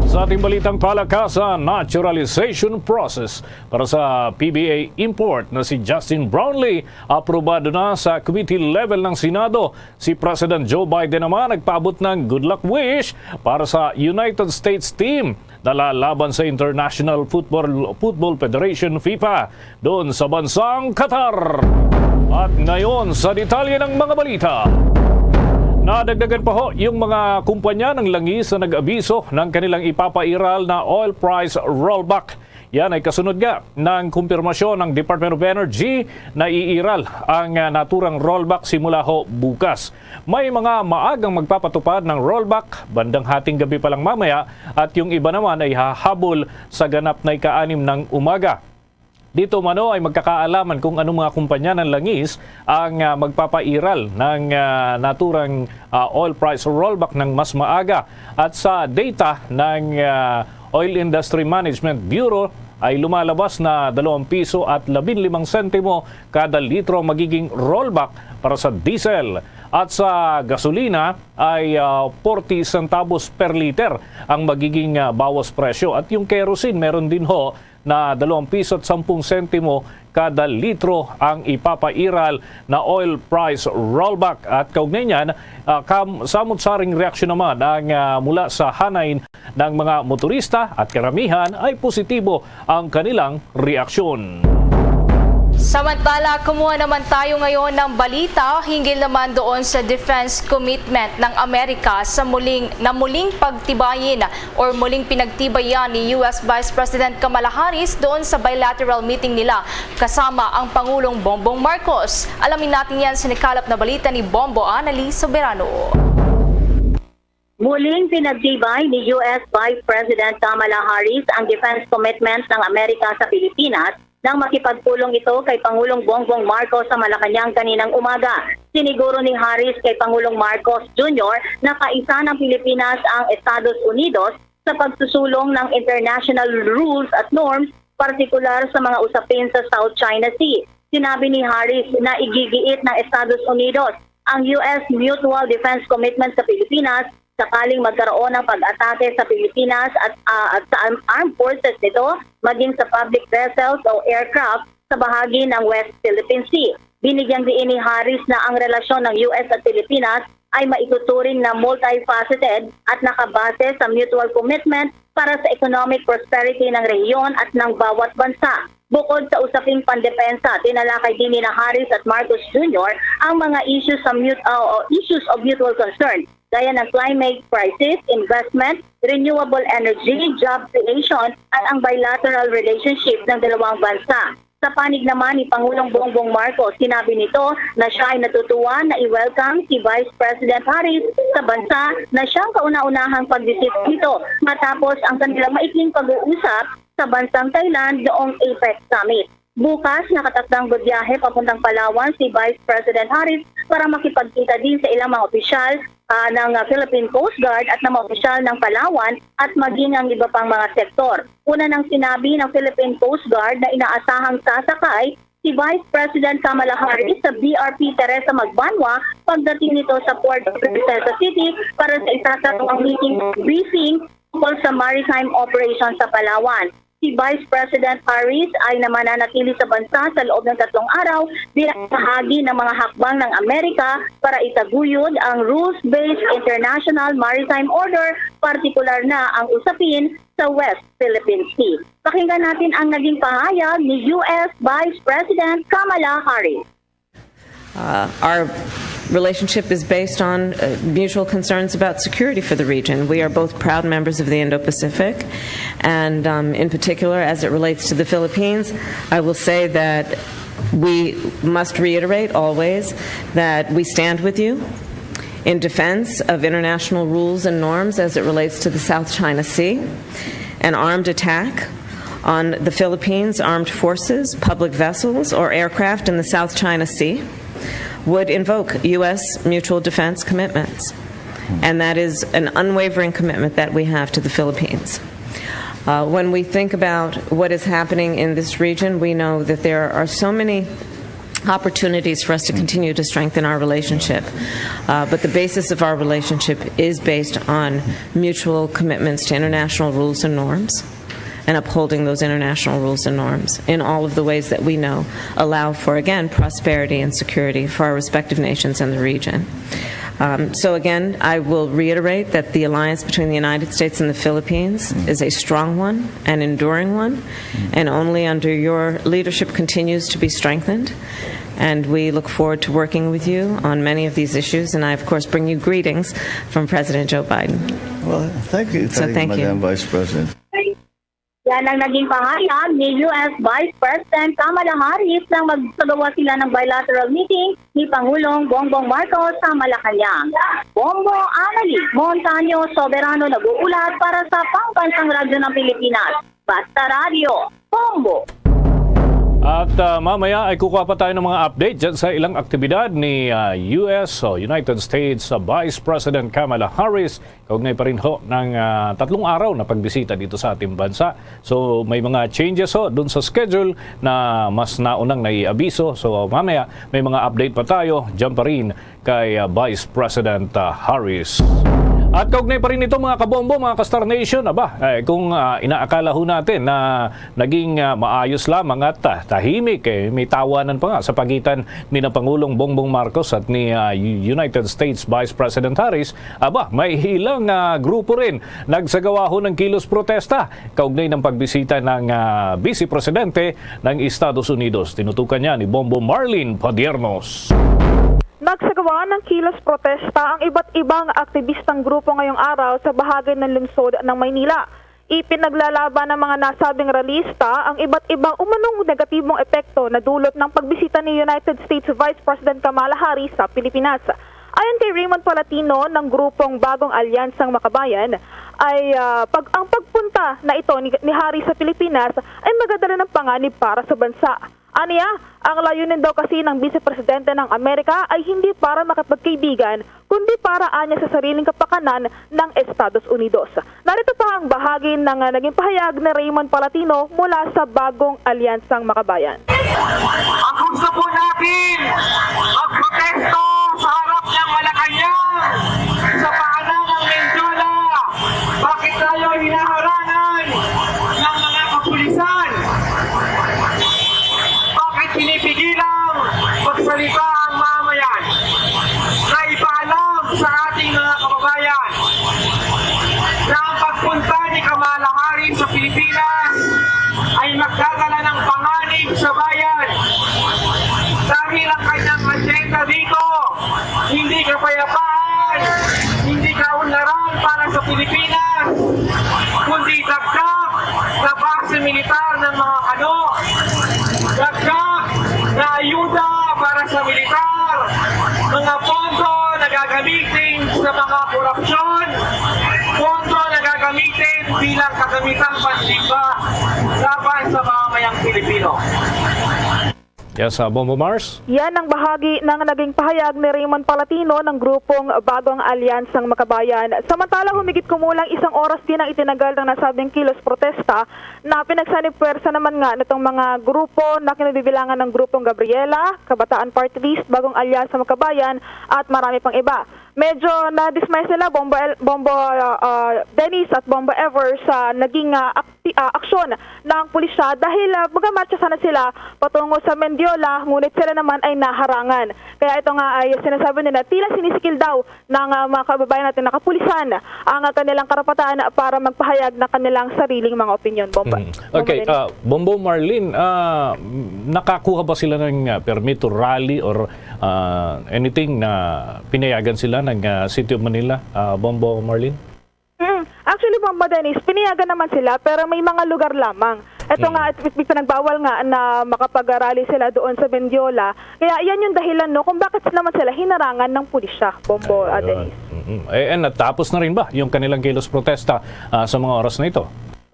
Sa ating balitang palakasan, naturalization process para sa P B A import na si Justin Brownlee, aprobado na sa committee level ng Senado. Si President Joe Biden naman nagpaabot ng good luck wish para sa United States team na lalaban sa International Football, Football Federation, fifa, doon sa bansang Qatar. At ngayon, sa detalye ng mga balita. Nadagdagan pa ho yung mga kumpanya ng langis na nag-abiso ng kanilang ipapairal na oil price rollback. Yan ay kasunod nga ng kumpirmasyon ng Department of Energy na iiral ang, ah, naturang rollback simula ho bukas. May mga maagang magpapatupad ng rollback bandang hating gabi pa lang mamaya, at yung iba naman ay hahabol sa ganap na ika-anim ng umaga. Dito mano ay magkakaalaman kung anong mga kumpanya ng langis ang, ah, magpapairal ng, ah, naturang, ah, oil price rollback ng mas maaga. At sa data ng, ah, Oil Industry Management Bureau ay lumalabas na dalawang piso at labing limang sentimo kada litro ang magiging rollback para sa diesel. At sa gasolina ay, ah, forty centavos per liter ang magiging, ah, bawas presyo. At yung kerosene, meron din ho na dalawang piso at sampung sentimo kada litro ang ipapairal na oil price rollback. At kaugnay niyan, ah, kam-, samot-saring reaksyon naman ang, ah, mula sa hanay ng mga motorista, at karamihan ay positibo ang kanilang reaksyon. Samantala, kumuha naman tayo ngayon ng balita hinggil naman doon sa defense commitment ng Amerika sa muling, na muling pagtibayin or muling pinagtibayan ni U S Vice President Kamala Harris doon sa bilateral meeting nila kasama ang Pangulong Bongbong Marcos. Alamin natin yan sa nakalap na balita ni Bombo Anali Soberano. Muling pinagtibay ni U S Vice President Kamala Harris ang defense commitment ng Amerika sa Pilipinas nang makipagpulong ito kay Pangulong Bongbong Marcos sa Malacañang kaninang umaga. Siniguro ni Harris kay Pangulong Marcos Junior na kaisan ang Pilipinas ang Estados Unidos sa pagsusulong ng international rules at norms, partikular sa mga usapin sa South China Sea. Sinabi ni Harris na igigiit ng Estados Unidos ang U S mutual defense commitment sa Pilipinas sakaling magkaroon ng pag-atake sa Pilipinas at, ah, at sa arm-, armed forces nito, maging sa public vessels o aircraft sa bahagi ng West Philippine Sea. Binigyang diin ni Harris na ang relasyon ng U S at Pilipinas ay maituturing na multifaceted at nakabase sa mutual commitment para sa economic prosperity ng rehiyon at ng bawat bansa. Bukod sa usaping pandepensa, tinalakay din ni Harris at Marcos Junior ang mga issues sa mut-, ah, o issues of mutual concern, gaya ng climate crisis, investment, renewable energy, job creation, at ang bilateral relationship ng dalawang bansa. Sa panig naman ni Pangulong Bongbong Marcos, sinabi nito na siya ay natutuwa na i-welcome si Vice President Harris sa bansa na siyang kauna-unahang pagbisita nito matapos ang kanilang maikling pag-uusap sa bansang Thailand noong APEC Summit. Bukas, nakatakdang biyahe papuntang Palawan si Vice President Harris para makipagkita din sa ilang mga opisyal, ah, ng, ah, Philippine Coast Guard at ng mga opisyal ng Palawan at maging ang iba pang mga sektor. Una nang sinabi ng Philippine Coast Guard na inaasahang sasakay si Vice President Kamala Harris sa B R P Teresa Magbanwa pagdating nito sa Port of Princesa City para sa isa ka meeting briefing tungkol sa maritime operation sa Palawan. Si Vice President Harris ay namananatili sa bansa sa loob ng tatlong araw bilang bahagi ng mga hakbang ng Amerika para itaguyod ang rules-based international maritime order, partikular na ang usapin sa West Philippine Sea. Pakinggan natin ang naging pahayag ni U S Vice President Kamala Harris. Uh, our relationship is based on, uh, mutual concerns about security for the region. We are both proud members of the Indo-Pacific, and, um, in particular, as it relates to the Philippines, I will say that we must reiterate always that we stand with you in defense of international rules and norms as it relates to the South China Sea. An armed attack on the Philippines' armed forces, public vessels, or aircraft in the South China Sea would invoke U S mutual defense commitments. And that is an unwavering commitment that we have to the Philippines. Uh, when we think about what is happening in this region, we know that there are so many opportunities for us to continue to strengthen our relationship. Uh, but the basis of our relationship is based on mutual commitments to international rules and norms and upholding those international rules and norms in all of the ways that we know allow for, again, prosperity and security for our respective nations and the region. Um, so again, I will reiterate that the alliance between the United States and the Philippines is a strong one, an enduring one, and only under your leadership continues to be strengthened. And we look forward to working with you on many of these issues. And I, of course, bring you greetings from President Joe Biden. Well, thank you, So, thank you, thank you. Madam Vice President. Yan ang naging pahayag ni U S Vice President Kamala Harris nang magsagawa sila ng bilateral meeting ni Pangulong Bongbong Marcos sa Malacañang. Bombo Anali Montaño Soberano nag-uulat para sa Pambansang Radyo ng Pilipinas. Basta Radyo, Bombo! At ah, mamaya ay kukuha pa tayo ng mga update dyan sa ilang aktibidad ni ah, U S o United States ah, Vice President Kamala Harris kaugnay pa rin ho ng ah, tatlong araw na pagbisita dito sa ating bansa. So may mga changes ho dun sa schedule na mas naunang naiabiso. So mamaya may mga update pa tayo dyan pa rin kay ah, Vice President ah, Harris. At kaugnay pa rin ito, mga kabombo, mga ka-Star Nation, aba, eh, kung ah, inaakala ho natin na naging ah, maayos lamang at ah, tahimik, eh, may tawanan pa nga sa pagitan ni na Pangulong Bongbong Marcos at ni ah, United States Vice President Harris, aba, may ilang ah, grupo rin nagsagawa ho ng kilos protesta kaugnay ng pagbisita ng ah, Vice Presidente ng Estados Unidos. Tinutukan niya ni Bombo Marlin Padiernos. Nagsagawa ng kilos protesta ang iba't ibang aktibistang grupo ngayong araw sa bahagi ng lungsod ng Maynila. Ipinaglalaban ng mga nasabing ralista ang iba't ibang umanong negatibong epekto na dulot ng pagbisita ni United States Vice President Kamala Harris sa Pilipinas. Ayon kay Raymond Palatino ng grupong Bagong Alyansang Makabayan, ay ah, pag ang pagpunta na ito ni, ni Harris sa Pilipinas ay magadala ng panganib para sa bansa. Aniya, ang layunin daw kasi ng Vice Presidente ng Amerika ay hindi para makipagkaibigan, kundi para anya sa sariling kapakanan ng Estados Unidos. Narito pa ang bahagi ng ah, naging pahayag ni Raymond Palatino mula sa Bagong Alyansang Makabayan. Ang gusto po natin, magprotesto sa harap ng Malacañang, sa paanan ng Mendiola. Bakit tayo hinaharangan ng mga kapulisan? Bakit pinipigilang magsalita ang mamayan? Na ipaalam sa ating mga kababayan na ang pagpunta ni Kamala Harris sa Pilipinas ay magdadala ng panganib sa bayan. Dahil ang kanyang agenda dito, hindi kapayapaan, hindi kaunlaran para sa Pilipinas, kundi dagdag na base militar ng mga Kano, dagdag na ayuda para sa militar, mga pondo na gagamitin sa mga korupsyon, pondo na gagamitin bilang kagamitang pansimba laban sa mamamayang Pilipino. Yes, uh, Bombo Mars? Yan ang bahagi ng naging pahayag ni Raymond Palatino ng grupong Bagong Alyansang Makabayan. Samantala, humigit kumulang isang oras din ang itinagal ng nasabing kilos protesta na pinagsanib puwersa naman nga nitong mga grupo na kinabibilangan ng grupong Gabriela, Kabataan Party List, Bagong Alyansa Makabayan at marami pang iba. Medyo nadismay sila, Bombo, El, Bombo uh, uh, Dennis at Bombo Ever, sa naging uh, akti, uh, aksyon ng pulisya dahil uh, magamarcha sana sila patungo sa Mendiola, ngunit sila naman ay naharangan. Kaya ito nga ay sinasabi nila, tila sinisikil daw ng uh, mga kababayan natin na kapulisan ang uh, kanilang karapatan para magpahayag ng kanilang sariling mga opinyon. Bombo, Mm. Okay, Bombo Dennis. uh, Bombo Marlin, uh, nakakuha ba sila ng uh, permit to rally or uh, anything na pinayagan sila ng uh, City of Manila, uh, Bombo Marlin? Mm. Actually, Bombo Dennis, pinayagan naman sila pero may mga lugar lamang. Ito Mm. nga, ipinagbawal nga na makapag-rally sila doon sa Mendiola. Kaya yan yung dahilan, no, kung bakit naman sila hinarangan ng pulisya, Bombo uh, Ayun. Dennis. Mm-mm. Eh, eh, natapos na rin ba yung kanilang kilos protesta ah, sa mga oras na ito?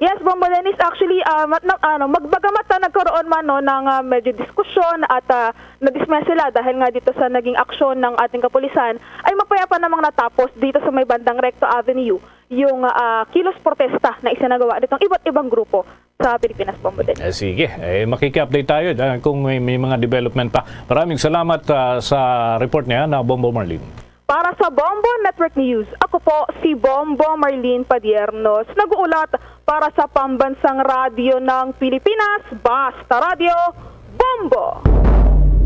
Yes, Bombo Dennis, actually, ah, mat- na- ano, magbagamat na nagkaroon man, no, ng ah, medyo diskusyon at ah, nadismaya sila dahil nga dito sa naging aksyon ng ating kapulisan, ay mapayapa namang natapos dito sa may bandang Recto Avenue yung ah, kilos protesta na isinagawa nitong iba't ibang grupo sa Pilipinas, Bombo Daniel. Eh, sige, eh, makiki-update tayo ah, kung may, may mga development pa. Maraming salamat ah, sa report niya na Bombo Marlene. Para sa Bombo Network News, ako po si Bombo Marlene Padiernos, nag-uulat para sa Pambansang Radyo ng Pilipinas, Basta Radyo, Bombo!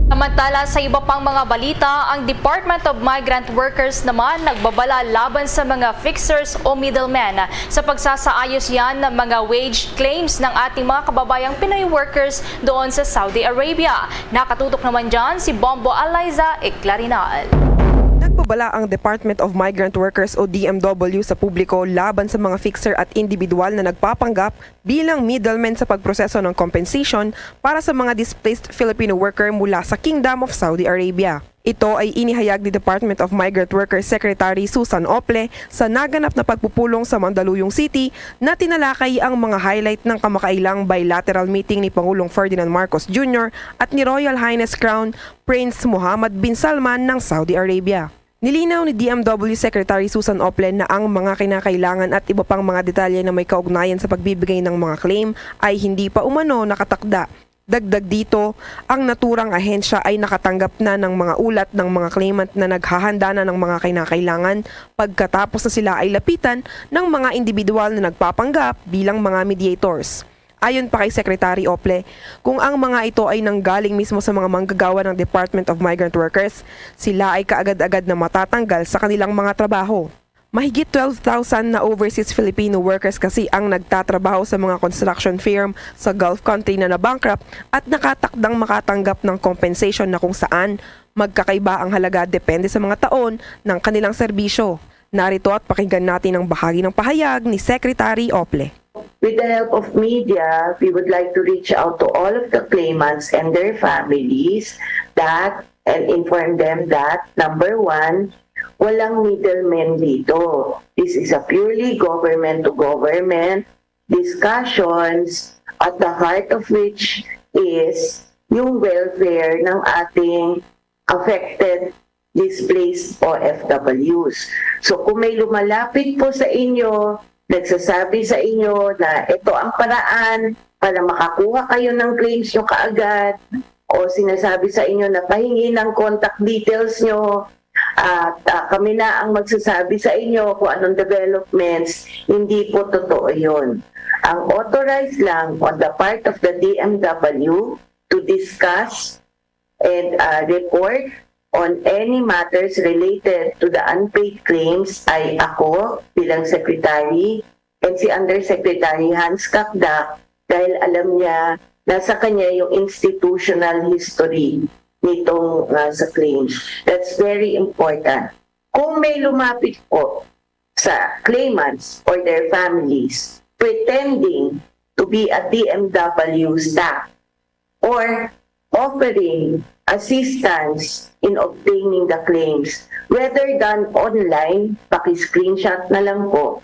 Samantala, sa iba pang mga balita, ang Department of Migrant Workers naman nagbabala laban sa mga fixers o middlemen sa pagsasaayos yan ng mga wage claims ng ating mga kababayang Pinoy workers doon sa Saudi Arabia. Nakatutok naman dyan si Bombo Eliza Eclarinal. Nagbabala ang Department of Migrant Workers o D M W sa publiko laban sa mga fixer at individual na nagpapanggap bilang middlemen sa pagproseso ng compensation para sa mga displaced Filipino worker mula sa Kingdom of Saudi Arabia. Ito ay inihayag ni Department of Migrant Workers Secretary Susan Ople sa naganap na pagpupulong sa Mandaluyong City na tinalakay ang mga highlight ng kamakailang bilateral meeting ni Pangulong Ferdinand Marcos Junior at ni Royal Highness Crown Prince Mohammed bin Salman ng Saudi Arabia. Nilinaw ni D M W Secretary Susan Ople na ang mga kinakailangan at iba pang mga detalye na may kaugnayan sa pagbibigay ng mga claim ay hindi pa umano nakatakda. Dagdag dito, ang naturang ahensya ay nakatanggap na ng mga ulat ng mga claimant na naghahanda na ng mga kinakailangan pagkatapos na sila ay lapitan ng mga individual na nagpapanggap bilang mga mediators. Ayon pa kay Secretary Ople, kung ang mga ito ay nanggaling mismo sa mga manggagawa ng Department of Migrant Workers, sila ay kaagad-agad na matatanggal sa kanilang mga trabaho. Mahigit twelve thousand na overseas Filipino workers kasi ang nagtatrabaho sa mga construction firm sa Gulf country na nabankrupt at nakatakdang makatanggap ng compensation na kung saan magkakaiba ang halaga depende sa mga taon ng kanilang serbisyo. Narito at pakinggan natin ang bahagi ng pahayag ni Secretary Ople. With the help of media, we would like to reach out to all of the claimants and their families that and inform them that, number one, walang middlemen dito. This is a purely government-to-government discussions, at the heart of which is yung welfare ng ating affected, displaced O F Ws. So kung may lumalapit po sa inyo, nagsasabi sa inyo na ito ang paraan para makakuha kayo ng claims nyo kaagad, o sinasabi sa inyo na pahingi ng contact details nyo, at ah, kami na ang magsasabi sa inyo kung anong developments, hindi po totoo yun. Ang authorized lang on the part of the D M W to discuss and uh, report on any matters related to the unpaid claims ay ako bilang secretary and si Undersecretary Hans Cacdac dahil alam niya nasa kanya yung institutional history nitong uh, sa claims. That's very important. Kung may lumapit po sa claimants or their families pretending to be a D M W staff or offering assistance in obtaining the claims, whether done online, paki-screenshot na lang po,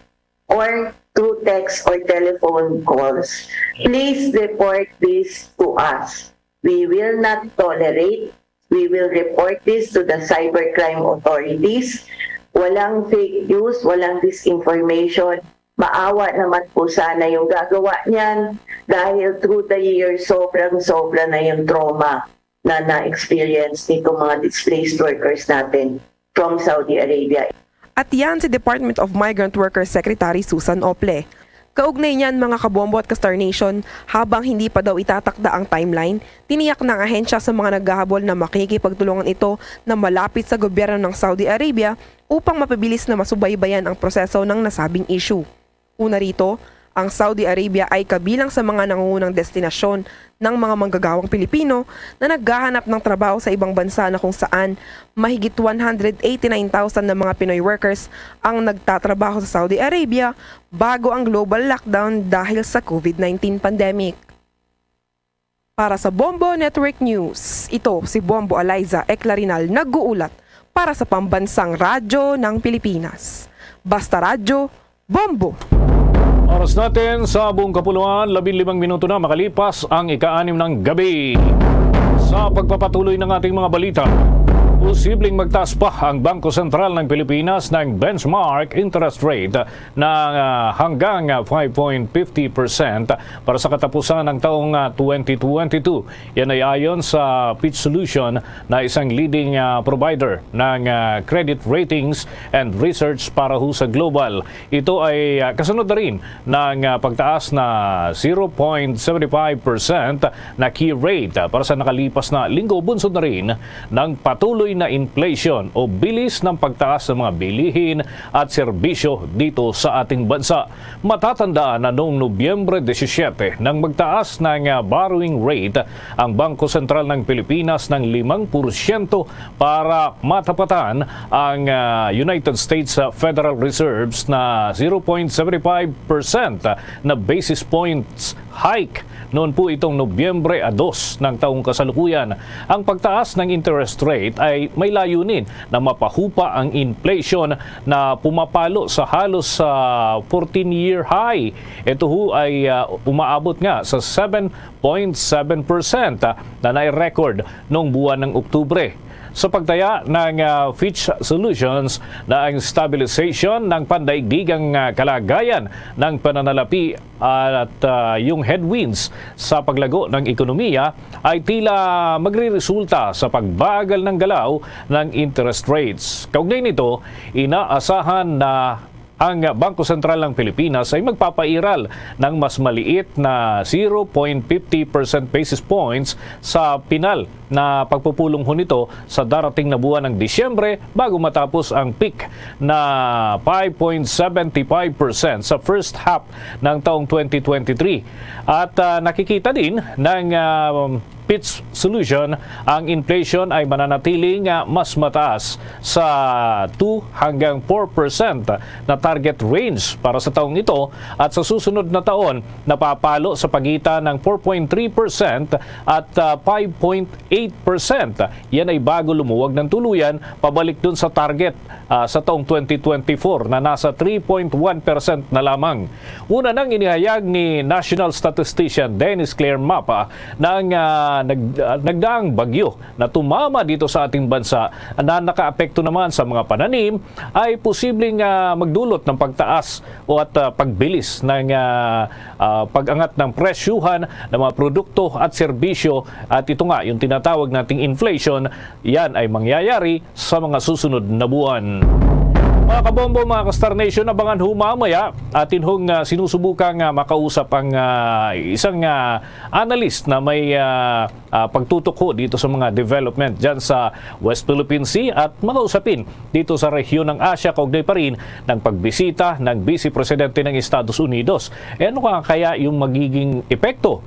or through text or telephone calls. Please report this to us. We will not tolerate. We will report this to the cybercrime authorities. Walang fake news, walang disinformation. Maawa naman po sana yung gagawa niyan dahil through the years, sobrang-sobra na yung trauma na na-experience nitong mga displaced workers natin from Saudi Arabia. At yan si Department of Migrant Workers Secretary Susan Ople. Kaugnay niyan, mga kabombo at ka-Star Nation, habang hindi pa daw itatakda ang timeline, tiniyak ng ahensya sa mga naghahabol na makikipagtulungan ito na malapit sa gobyerno ng Saudi Arabia upang mapabilis na masubaybayan ang proseso ng nasabing issue. Una rito, ang Saudi Arabia ay kabilang sa mga nangungunang destinasyon ng mga manggagawang Pilipino na naghahanap ng trabaho sa ibang bansa na kung saan mahigit one hundred eighty-nine thousand na mga Pinoy workers ang nagtatrabaho sa Saudi Arabia bago ang global lockdown dahil sa COVID nineteen pandemic. Para sa Bombo Network News, ito si Bombo Eliza Eclarinal nag-uulat para sa Pambansang Radyo ng Pilipinas. Basta Radyo, Bombo! Oras natin sa buong kapuluan, labing limang minuto na makalipas ang ika-anim ng gabi. Sa pagpapatuloy ng ating mga balita, Posibleng magtaas pa ang Bangko Sentral ng Pilipinas ng benchmark interest rate na, ah, hanggang, ah, five point fifty percent para sa katapusan ng taong, ah, twenty twenty-two. Yan ay ayon sa Fitch Solution na isang leading, ah, provider ng, ah, credit ratings and research para ho sa global. Ito ay, ah, kasunod na rin ng, ah, pagtaas na zero point seven five percent na key rate, ah, para sa nakalipas na linggo, bunsod na rin ng patuloy na inflation o bilis ng pagtaas ng mga bilihin at serbisyo dito sa ating bansa. Matatandaan na noong Nobyembre disisiete nang magtaas ng, ah, borrowing rate ang Bangko Sentral ng Pilipinas ng limang porsyento para matapatan ang, ah, United States, ah, Federal Reserve's na zero point seven five percent na basis points hike noon po itong Nobyembre a dos ng taong kasalukuyan. Ang pagtaas ng interest rate ay may layunin na mapahupa ang inflation na pumapalo sa halos, ah, fourteen-year high. Ito ho ay, ah, umaabot nga sa seven point seven percent, ah, na nai-record noong buwan ng Oktubre. Sa pagtaya ng, ah, Fitch Solutions na ang stabilization ng pandaigdigang, ah, kalagayan ng pananalapi at, ah, yung headwinds sa paglago ng ekonomiya ay tila magriresulta sa pagbagal ng galaw ng interest rates. Kaugnay nito, inaasahan na ang Bangko Sentral ng Pilipinas ay magpapairal ng mas maliit na zero point fifty percent basis points sa pinal na pagpupulong ho nito sa darating na buwan ng Disyembre, bago matapos ang peak na five point seventy five percent sa first half ng taong twenty twenty-three. At, ah, nakikita din ng, ah, Fitch Solution, ang inflation ay mananatiling, ah, mas mataas sa two hanggang four percent na target range para sa taong ito, at sa susunod na taon, napapalo sa pagitan ng four point three percent at, ah, five point eight percent. Yan ay bago lumuwag ng tuluyan pabalik dun sa target, ah, sa taong twenty twenty-four na nasa three point one percent na lamang. Una nang inihayag ni National Statistician Dennis Claire Mapa na ang, ah, nag-, ah, nagdaang bagyo na tumama dito sa ating bansa na nakaapekto naman sa mga pananim ay posibleng, ah, magdulot ng pagtaas o at, ah, pagbilis ng, ah, ah, pag-angat ng presyuhan ng mga produkto at serbisyo, at ito nga yung tinatawag nating inflation, yan ay mangyayari sa mga susunod na buwan. Mga kabombo, mga ka-Star Nation, abangan ho mamaya atin hong, ah, sinusubukang, ah, makausap ang, ah, isang, ah, analyst na may, ah, ah, pagtutok ho dito sa mga development dyan sa West Philippine Sea at mga usapin dito sa rehiyon ng Asia, kaugnay pa rin ng pagbisita ng Vice Presidente ng Estados Unidos. E ano ka kaya yung magiging epekto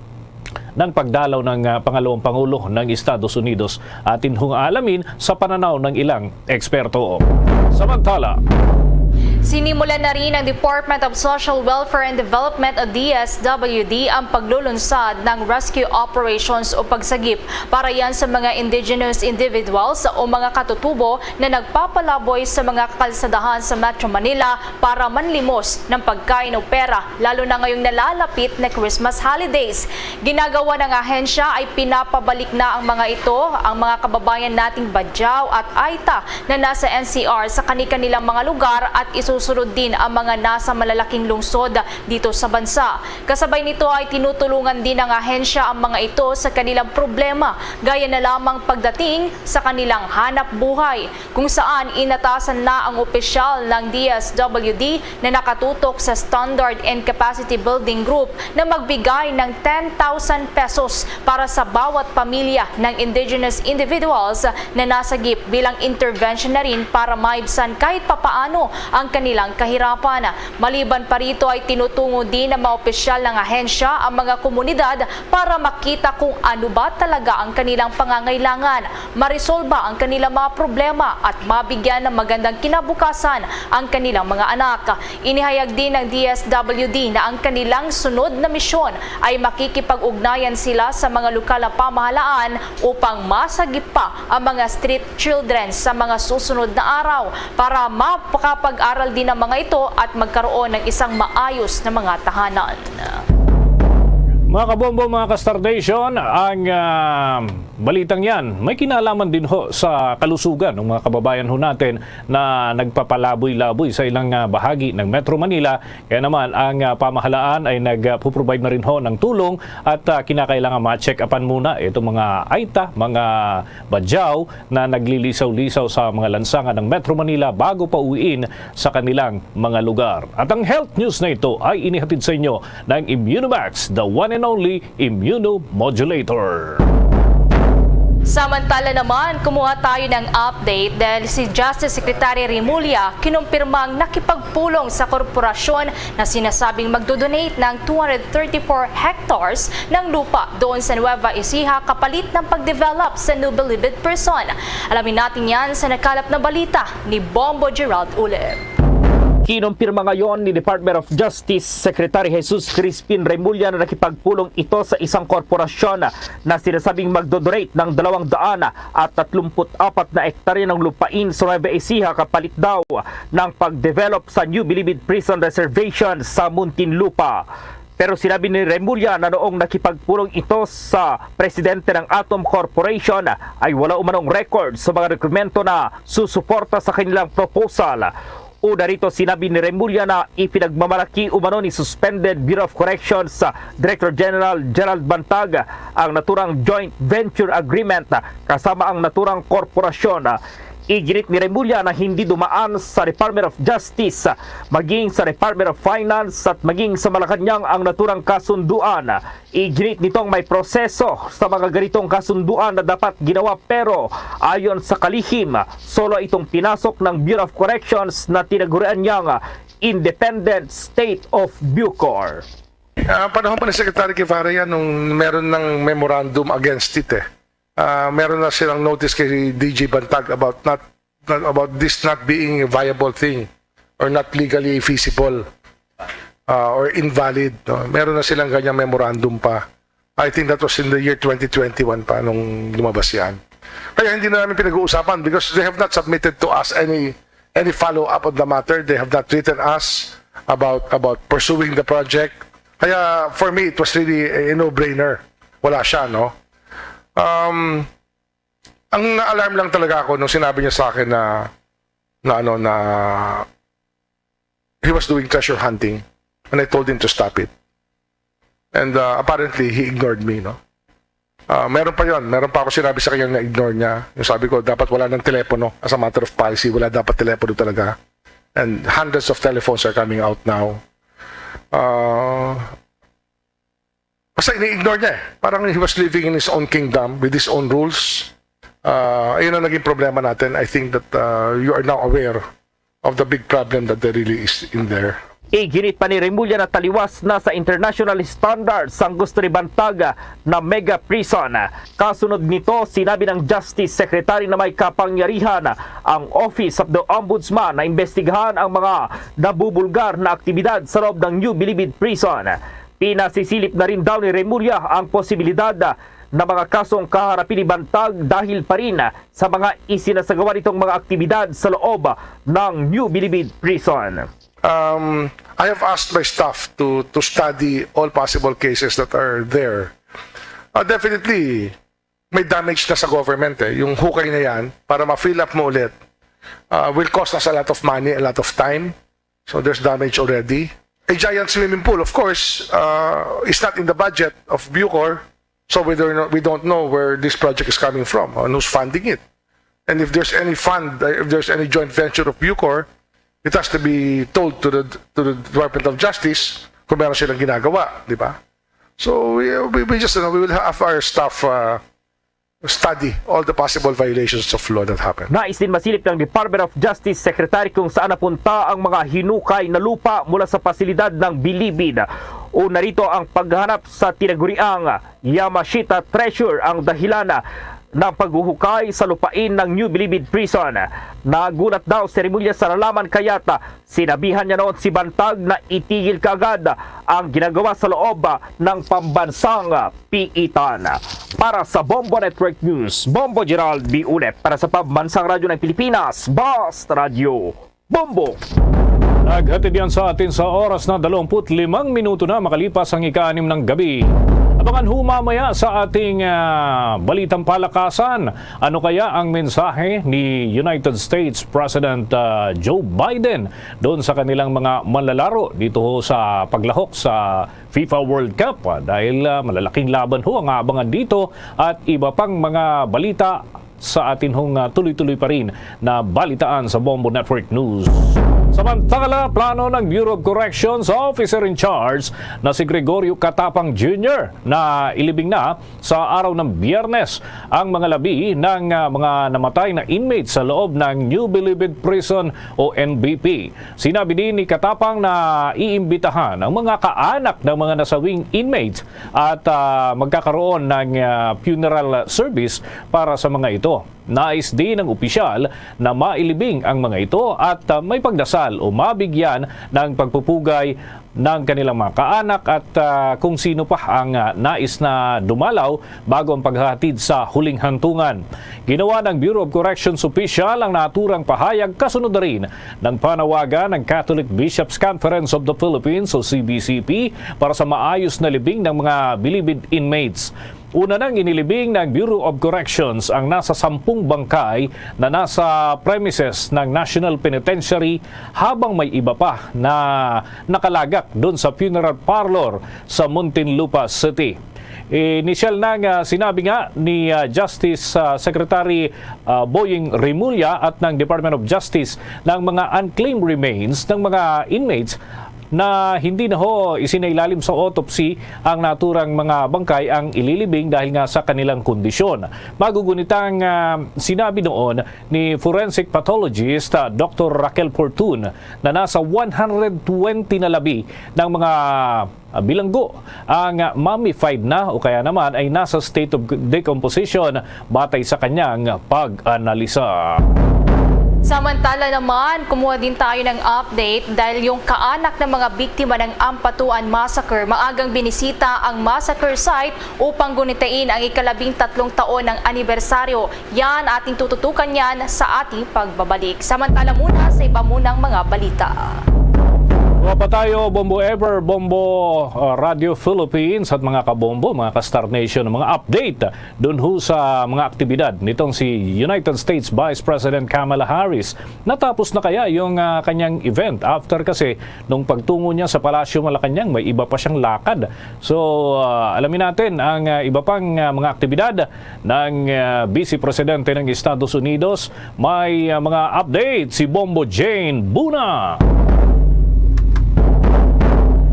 ng pagdalaw ng, ah, pangalawang pangulo ng Estados Unidos? Atin hong alamin sa pananaw ng ilang eksperto. Samantala, Sinimulan na rin ng Department of Social Welfare and Development o D S W D ang paglulunsad ng rescue operations o pagsagip para yan sa mga indigenous individuals o mga katutubo na nagpapalaboy sa mga kakalsadahan sa Metro Manila para manlimos ng pagkain o pera, lalo na ngayong nalalapit na Christmas holidays. Ginagawa ng ahensya ay pinapabalik na ang mga ito, ang mga kababayan nating Badiao at Aita na nasa N C R sa kani-kanilang mga lugar at isusunod din ang mga nasa malalaking lungsod dito sa bansa. Kasabay nito ay tinutulungan din ng ahensya ang mga ito sa kanilang problema, gaya na lamang pagdating sa kanilang hanap buhay, kung saan inatasan na ang opisyal ng D S W D na nakatutok sa Standard and Capacity Building Group na magbigay ng ten thousand pesos para sa bawat pamilya ng indigenous individuals na nasagip, bilang intervention na rin para maibsan kahit papaano ang kanilang kahirapan. Maliban pa rito ay tinutungo din ng mga opisyal ng ahensya ang mga komunidad para makita kung ano ba talaga ang kanilang pangangailangan, maresolba ang kanilang mga problema at mabigyan ng magandang kinabukasan ang kanilang mga anak. Inihayag din ng D S W D na ang kanilang sunod na misyon ay makikipag-ugnayan sila sa mga lokal na pamahalaan upang masagip pa ang mga street children sa mga susunod na araw para makapag-aral din ang mga ito at magkaroon ng isang maayos na mga tahanan. Mga kabombo, mga ka-Star Nation, ang, ah, Balitang yan, may kinalaman din ho sa kalusugan ng mga kababayan ho natin na nagpapalaboy-laboy sa ilang, ah, bahagi ng Metro Manila. Kaya naman, ang, ah, pamahalaan ay nagpo-provide na rin ho ng tulong at, ah, kinakailangan ma-check-upan muna itong mga aita, mga badyaw na naglilisaw-lisaw sa mga lansangan ng Metro Manila bago pauwiin sa kanilang mga lugar. At ang health news na ito ay inihatid sa inyo ng Immunomax, the one and only immunomodulator. Samantala naman, kumuha tayo ng update dahil si Justice Secretary Remulla kinumpirmang nakipagpulong sa korporasyon na sinasabing magdodonate ng two hundred thirty-four hectares ng lupa doon sa Nueva Ecija kapalit ng pagdevelop sa New Bilibid Prison. Alamin natin yan sa nakalap na balita ni Bombo Gerald Ulep. Kinumpirma ngayon ni Department of Justice Secretary Jesus Crispin Remulla na nakipagpulong ito sa isang korporasyon na sinasabing magdodonate ng dalawang daan at tatlumpu't apat na ektarya ng lupain sa Nueva Ecija kapalit daw ng pag-develop sa New Bilibid Prison Reservation sa Muntinlupa. Pero sinabi ni Remulla na noong nakipagpulong ito sa presidente ng Atom Corporation ay wala umanong record sa mga dokumento na susuporta sa kanilang proposal. Una rito, sinabi ni Remulla na ipinagmamalaki umano ni Suspended Bureau of Corrections Director General Gerald Bantag ang naturang joint venture agreement kasama ang naturang korporasyon. Iginit ni Remulla na hindi dumaan sa Department of Justice, maging sa Department of Finance at maging sa Malacañang ang naturang kasunduan. Iginit nitong may proseso sa mga ganitong kasunduan na dapat ginawa, pero ayon sa kalihim, solo itong pinasok ng Bureau of Corrections na tinagurian niyang Independent State of Bucor. Ah, panahon pa ni Secretary Guevara yan nung meron ng memorandum against it eh. Ah, meron na silang notice kay D G Bantag about not, not about this not being a viable thing or not legally feasible, ah, or invalid, no? Meron na silang ganyang memorandum pa. I think that was in the year twenty twenty-one pa nung lumabas yan. Kaya hindi na namin pinag-uusapan because they have not submitted to us any any follow-up on the matter. They have not written us about about pursuing the project. Kaya for me, it was really a no-brainer. Wala siya, no? Um, ang na-alarm lang talaga ako nung sinabi niya sa akin na, na ano, na he was doing treasure hunting and I told him to stop it. And uh, apparently, he ignored me, no? Ah, meron pa yon, meron pa ako sinabi sa kanya na ignore niya. Yung sabi ko, dapat wala ng telepono. As a matter of policy, wala dapat telepono talaga. And hundreds of telephones are coming out now. Ah, basta ini-ignore niya eh. Parang he was living in his own kingdom with his own rules. Ah, ayun ang naging problema natin. I think that ah, you are now aware of the big problem that there really is in there. Iginit pa ni Remulla na taliwas na sa international standards ang gusto ni Bantag na mega prison. Kasunod nito, sinabi ng Justice Secretary na may kapangyarihan ang Office of the Ombudsman na imbestigahan ang mga nabubulgar na aktibidad sa loob ng New Bilibid Prison. Pinasisilip na rin daw ni Remulla ang posibilidad na mga kasong kaharapin ni Bantag dahil pa rin sa mga isinasagawa nitong mga aktibidad sa loob ng New Bilibid Prison. Um, I have asked my staff to to study all possible cases that are there. Uh, definitely, may damage na sa government eh. Yung hukay na yan, para ma-fill up mo ulit, uh, will cost us a lot of money, a lot of time. So there's damage already. A giant swimming pool, of course, uh, is not in the budget of Bucor. So we don't know, we don't know where this project is coming from and who's funding it. And if there's any fund, uh, if there's any joint venture of Bucor, it has to be told to the to the Department of Justice kung meron silang ginagawa, di ba? So we, we, we just, you know, we will have our staff uh, study all the possible violations of law that happened. Nais din masilip ng Department of Justice Secretary kung saan napunta ang mga hinukay na lupa mula sa pasilidad ng Bilibid. Una rito ang paghahanap sa tinaguriang Yamashita Treasure ang dahilan ng paghuhukay sa lupain ng New Bilibid Prison. Nagulat daw si Remulla sa nalaman, kaya't sinabihan niya noon si Bantag na itigil kaagad ang ginagawa sa loob ng pambansang piitan. Para sa Bombo Network News, Bombo Gerald B. Ulep. Para sa Pambansang Radyo ng Pilipinas, Basta Radyo Bombo. Naghatid yan sa atin sa oras na dalawampu't limang minuto na makalipas ang ika-anim ng gabi. At Abangan ho mamaya sa ating, ah, balitang palakasan. Ano kaya ang mensahe ni United States President, ah, Joe Biden doon sa kanilang mga manlalaro dito ho sa paglahok sa FIFA World Cup? Ah, dahil, ah, malalaking laban ho ang aabangan dito at iba pang mga balita sa atin hong, ah, tuloy-tuloy pa rin na balitaan sa Bombo Network News. Samantala, plano ng Bureau of Corrections Officer in Charge na si Gregorio Catapang Junior na ilibing na sa araw ng Biyernes ang mga labi ng, ah, mga namatay na inmates sa loob ng New Bilibid Prison o N B P. Sinabi din ni Katapang na iimbitahan ang mga kaanak ng mga nasawing inmates at, ah, magkakaroon ng, ah, funeral service para sa mga ito. Nais din ng opisyal na mailibing ang mga ito at, ah, may pagdasal o mabigyan ng pagpupugay ng kanilang mga kaanak at, ah, kung sino pa ang, ah, nais na dumalaw bago ang paghahatid sa huling hantungan. Ginawa ng Bureau of Corrections official ang naturang pahayag kasunod na rin ng panawagan ng Catholic Bishops Conference of the Philippines o C B C P para sa maayos na libing ng mga bilibid inmates. Una nang inilibing ng Bureau of Corrections ang nasa sampung bangkay na nasa premises ng National Penitentiary, habang may iba pa na nakalagak doon sa funeral parlor sa Muntinlupa City. Inisyal na nga sinabi nga ni, ah, Justice, ah, Secretary, ah, Boying Remulla at ng Department of Justice ng mga unclaimed remains ng mga inmates na hindi na ho isinailalim sa autopsy ang naturang mga bangkay ang ililibing dahil nga sa kanilang kondisyon. Magugunitang, ah, sinabi noon ni forensic pathologist, ah, Doctor Raquel Fortun na nasa one hundred twenty na labi ng mga, ah, bilanggo ang, ah, mummified na o kaya naman ay nasa state of decomposition batay sa kanyang pag-analisa. Samantala naman, kumuha din tayo ng update dahil yung kaanak ng mga biktima ng Ampatuan Massacre maagang binisita ang massacre site upang gunitain ang ikalabing tatlong taon ng anibersaryo. Yan ating tututukan yan sa ating pagbabalik. Samantala muna sa iba munang mga balita. Wa pa tayo, Bombo Ever, Bombo, uh, Radio Philippines at mga kabombo, mga ka-Star Nation, mga update dun ho sa mga aktibidad nitong si United States Vice President Kamala Harris. Natapos na kaya yung, ah, kanyang event? After kasi nung pagtungo niya sa Palasyo Malacañang, may iba pa siyang lakad. So, ah, alamin natin ang, ah, iba pang, ah, mga aktibidad ng, ah, Vice Presidente ng Estados Unidos. May, ah, mga update si Bombo Jane Buna.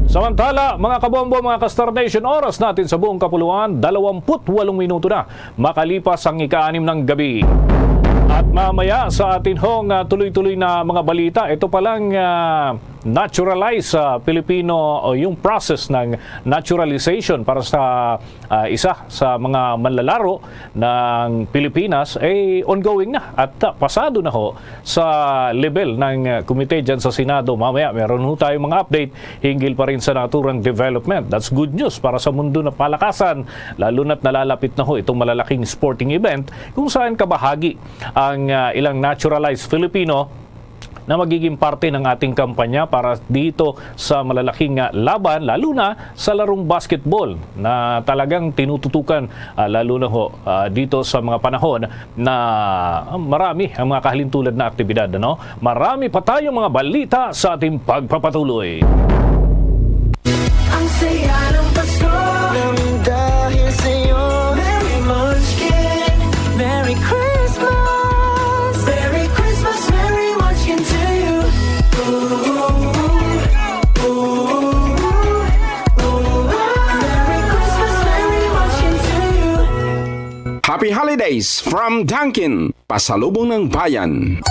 Samantala, mga kabombo, mga ka-Star Nation, oras natin sa buong kapuluan, dalawampu't walong minuto na makalipas ang ika-anim ng gabi. At mamaya sa atin hong, ah, tuloy-tuloy na mga balita, ito palang, ah, naturalize sa Pilipino o yung process ng naturalization para sa, ah, isa sa mga manlalaro ng Pilipinas ay ongoing na at, ah, pasado na ho sa level ng, ah, komite dyan sa Senado. Mamaya meron ho tayong mga update hinggil pa rin sa naturang development. That's good news para sa mundo ng palakasan, lalo na't nalalapit na ho itong malalaking sporting event kung saan kabahagi ang, ah, ilang naturalized Filipino na magiging parte ng ating kampanya para dito sa malalaking, ah, laban, lalo na sa larong basketball na talagang tinututukan, ah, lalo na ho, ah, dito sa mga panahon na marami ang mga kahalintulad na aktibidad, ano? Marami pa tayong mga balita sa ating pagpapatuloy. Ang saya ng Pasko. Nang dahil sa'yo. Merry Munchkin. Merry Christmas. Merry Christmas, Merry Munchkin to you. Ooh, ooh, ooh. Ooh, ooh, ooh. Ooh, ooh. Merry Christmas, Merry Munchkin to you. Happy Holidays from Dunkin'. Pasalubong ng Bayan.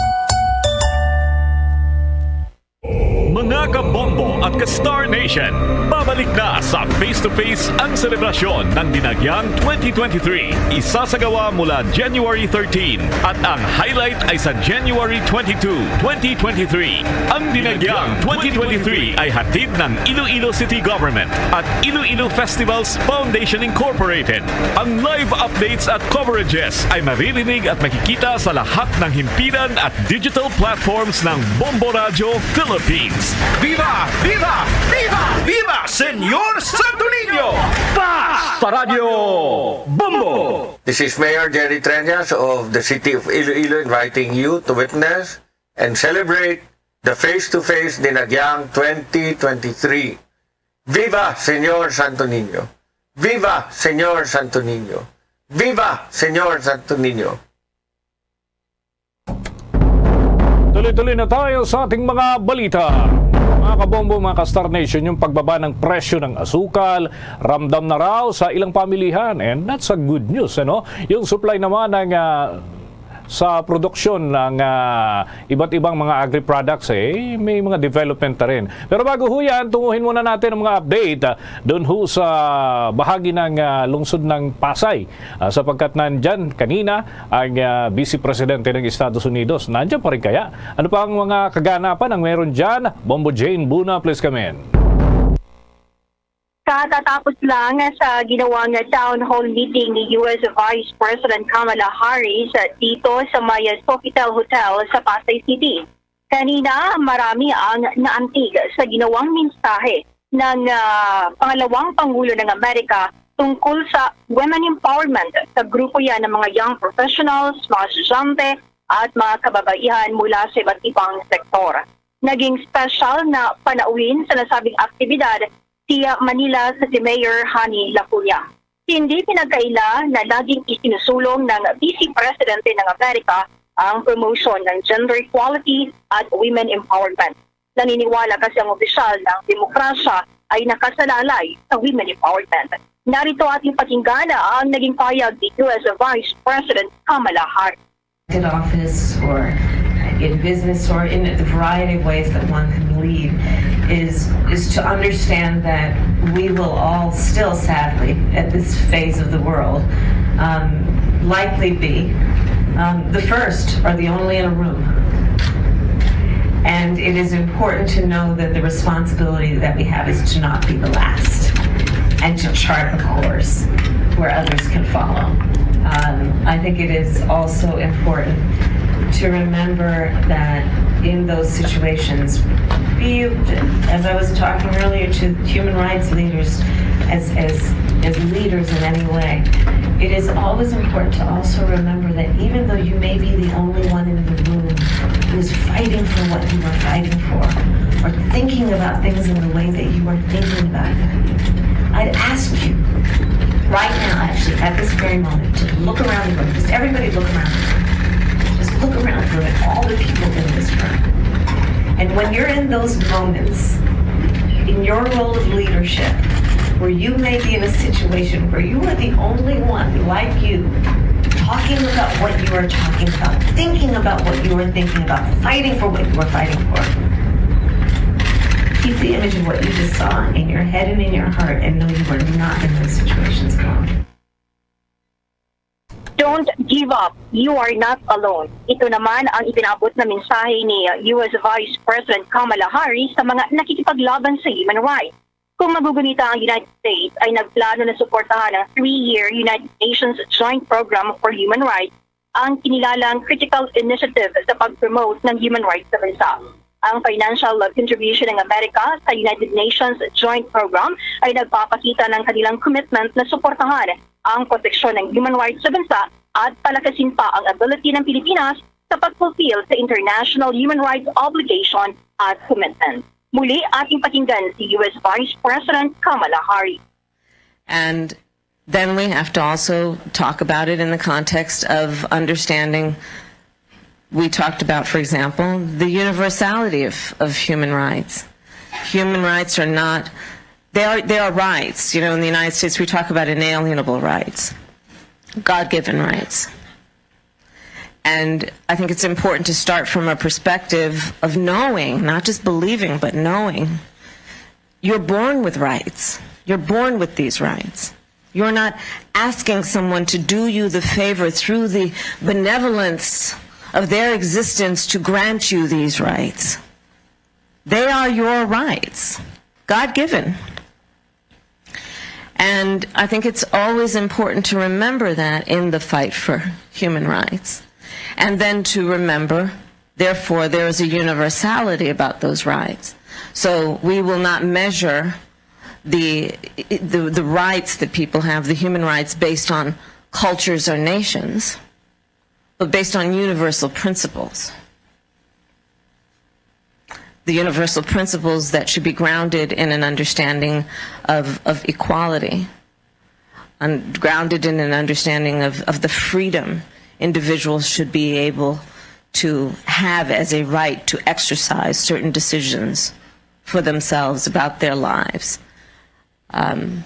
Mga kabombo at ka-Star Nation, babalik na sa Face to Face ang selebrasyon ng Dinagyang twenty twenty-three. Isasagawa mula January thirteen at ang highlight ay sa January twenty-two, twenty twenty-three. Ang Dinagyang twenty twenty-three ay hatid ng Iloilo City Government at Iloilo Festivals Foundation Incorporated. Ang live updates at coverages ay maririnig at makikita sa lahat ng himpilan at digital platforms ng Bombo Radyo Philippines. Viva! Viva! Viva! Viva Señor Santo Niño! Basta Radyo Bombo! This is Mayor Jerry Treñas of the City of Iloilo inviting you to witness and celebrate the Face to Face Dinagyang twenty twenty-three. Viva Señor Santo Niño! Viva Señor Santo Niño! Viva Señor Santo Niño! Tuloy-tuloy na tayo sa ating mga balita. Mga kabombo, mga ka-Star Nation, yung pagbaba ng presyo ng asukal, ramdam na raw sa ilang pamilihan. And that's a good news, ano? Yung supply naman ng ah, sa produksyon ng ah, iba't ibang mga agri-products, eh, may mga development na rin. Pero bago ho yan, tunguhin muna natin ang mga update ah, doon ho sa bahagi ng ah, lungsod ng Pasay. Ah, sapagkat nandyan kanina ang ah, Vice Presidente ng Estados Unidos. Nandyan pa rin kaya? Ano pa ang mga kaganapan ang meron dyan? Bombo Jane Buna, please come in. Katatapos lang sa ginawang town hall meeting ni U S Vice President Kamala Harris dito sa may Sofitel Hotel sa Pasay City. Kanina, marami ang naantig sa ginawang mensahe ng ah, pangalawang Pangulo ng Amerika tungkol sa women empowerment sa grupo yan ng mga young professionals, mga estudyante, at mga kababaihan mula sa iba't ibang sektor. Naging special na panauhin sa nasabing aktibidad si Manila City Mayor Honey Lacuña. Hindi pinagkaila na laging isinusulong ng Vice Presidente ng Amerika ang promotion ng gender equality at women empowerment. Naniniwala kasi ang opisyal na ang demokrasya ay nakasalalay sa women empowerment. Narito ating pakinggan ang naging pahayag ni U S Vice President Kamala Harris. At office or in business or in the variety of ways that one can lead is is to understand that we will all still, sadly, at this phase of the world, um, likely be um, the first or the only in a room. And it is important to know that the responsibility that we have is to not be the last and to chart a course where others can follow. Um, I think it is also important to remember that in those situations, be, as I was talking earlier to human rights leaders, as, as, as leaders in any way, it is always important to also remember that even though you may be the only one in the room who is fighting for what you are fighting for, or thinking about things in the way that you are thinking about it, I'd ask you right now, actually, at this very moment, to look around the room. Just everybody look around the room. Just look around the room at all the people in this room. And when you're in those moments, in your role of leadership, where you may be in a situation where you are the only one like you talking about what you are talking about, thinking about what you are thinking about, fighting for what you are fighting for. Keep the image of what you just saw in your head and in your heart and know you are not in those situations alone. Don't give up. You are not alone. Ito naman ang ipinabot na mensahe ni U S Vice President Kamala Harris sa mga nakikipaglaban sa human rights. Kung magugunita, ang United States ay nagplano na suportahan ang three-year United Nations Joint Program for Human Rights, ang kinilalang critical initiative sa pag-promote ng human rights sa bansa. Ang financial contribution ng Amerika sa United Nations Joint Program ay nagpapakita ng kanilang commitment na suportahan ang proteksyon ng human rights sa bansa at palakasin pa ang ability ng Pilipinas sa pag-fulfill sa international human rights obligation at commitment. Muli, ating pakinggan si U S Vice President Kamala Harris. And then we have to also talk about it in the context of understanding. We talked about, for example, the universality of, of human rights. Human rights are not, they are, they are rights. You know, in the United States, we talk about inalienable rights, God given rights. And I think it's important to start from a perspective of knowing, not just believing, but knowing. You're born with rights. You're born with these rights. You're not asking someone to do you the favor through the benevolence of their existence to grant you these rights. They are your rights, God given. And I think it's always important to remember that in the fight for human rights. And then to remember, therefore, there is a universality about those rights. So we will not measure the, the, the rights that people have, the human rights, based on cultures or nations, but based on universal principles. The universal principles that should be grounded in an understanding of, of equality and grounded in an understanding of, of the freedom individuals should be able to have as a right to exercise certain decisions for themselves about their lives. Um,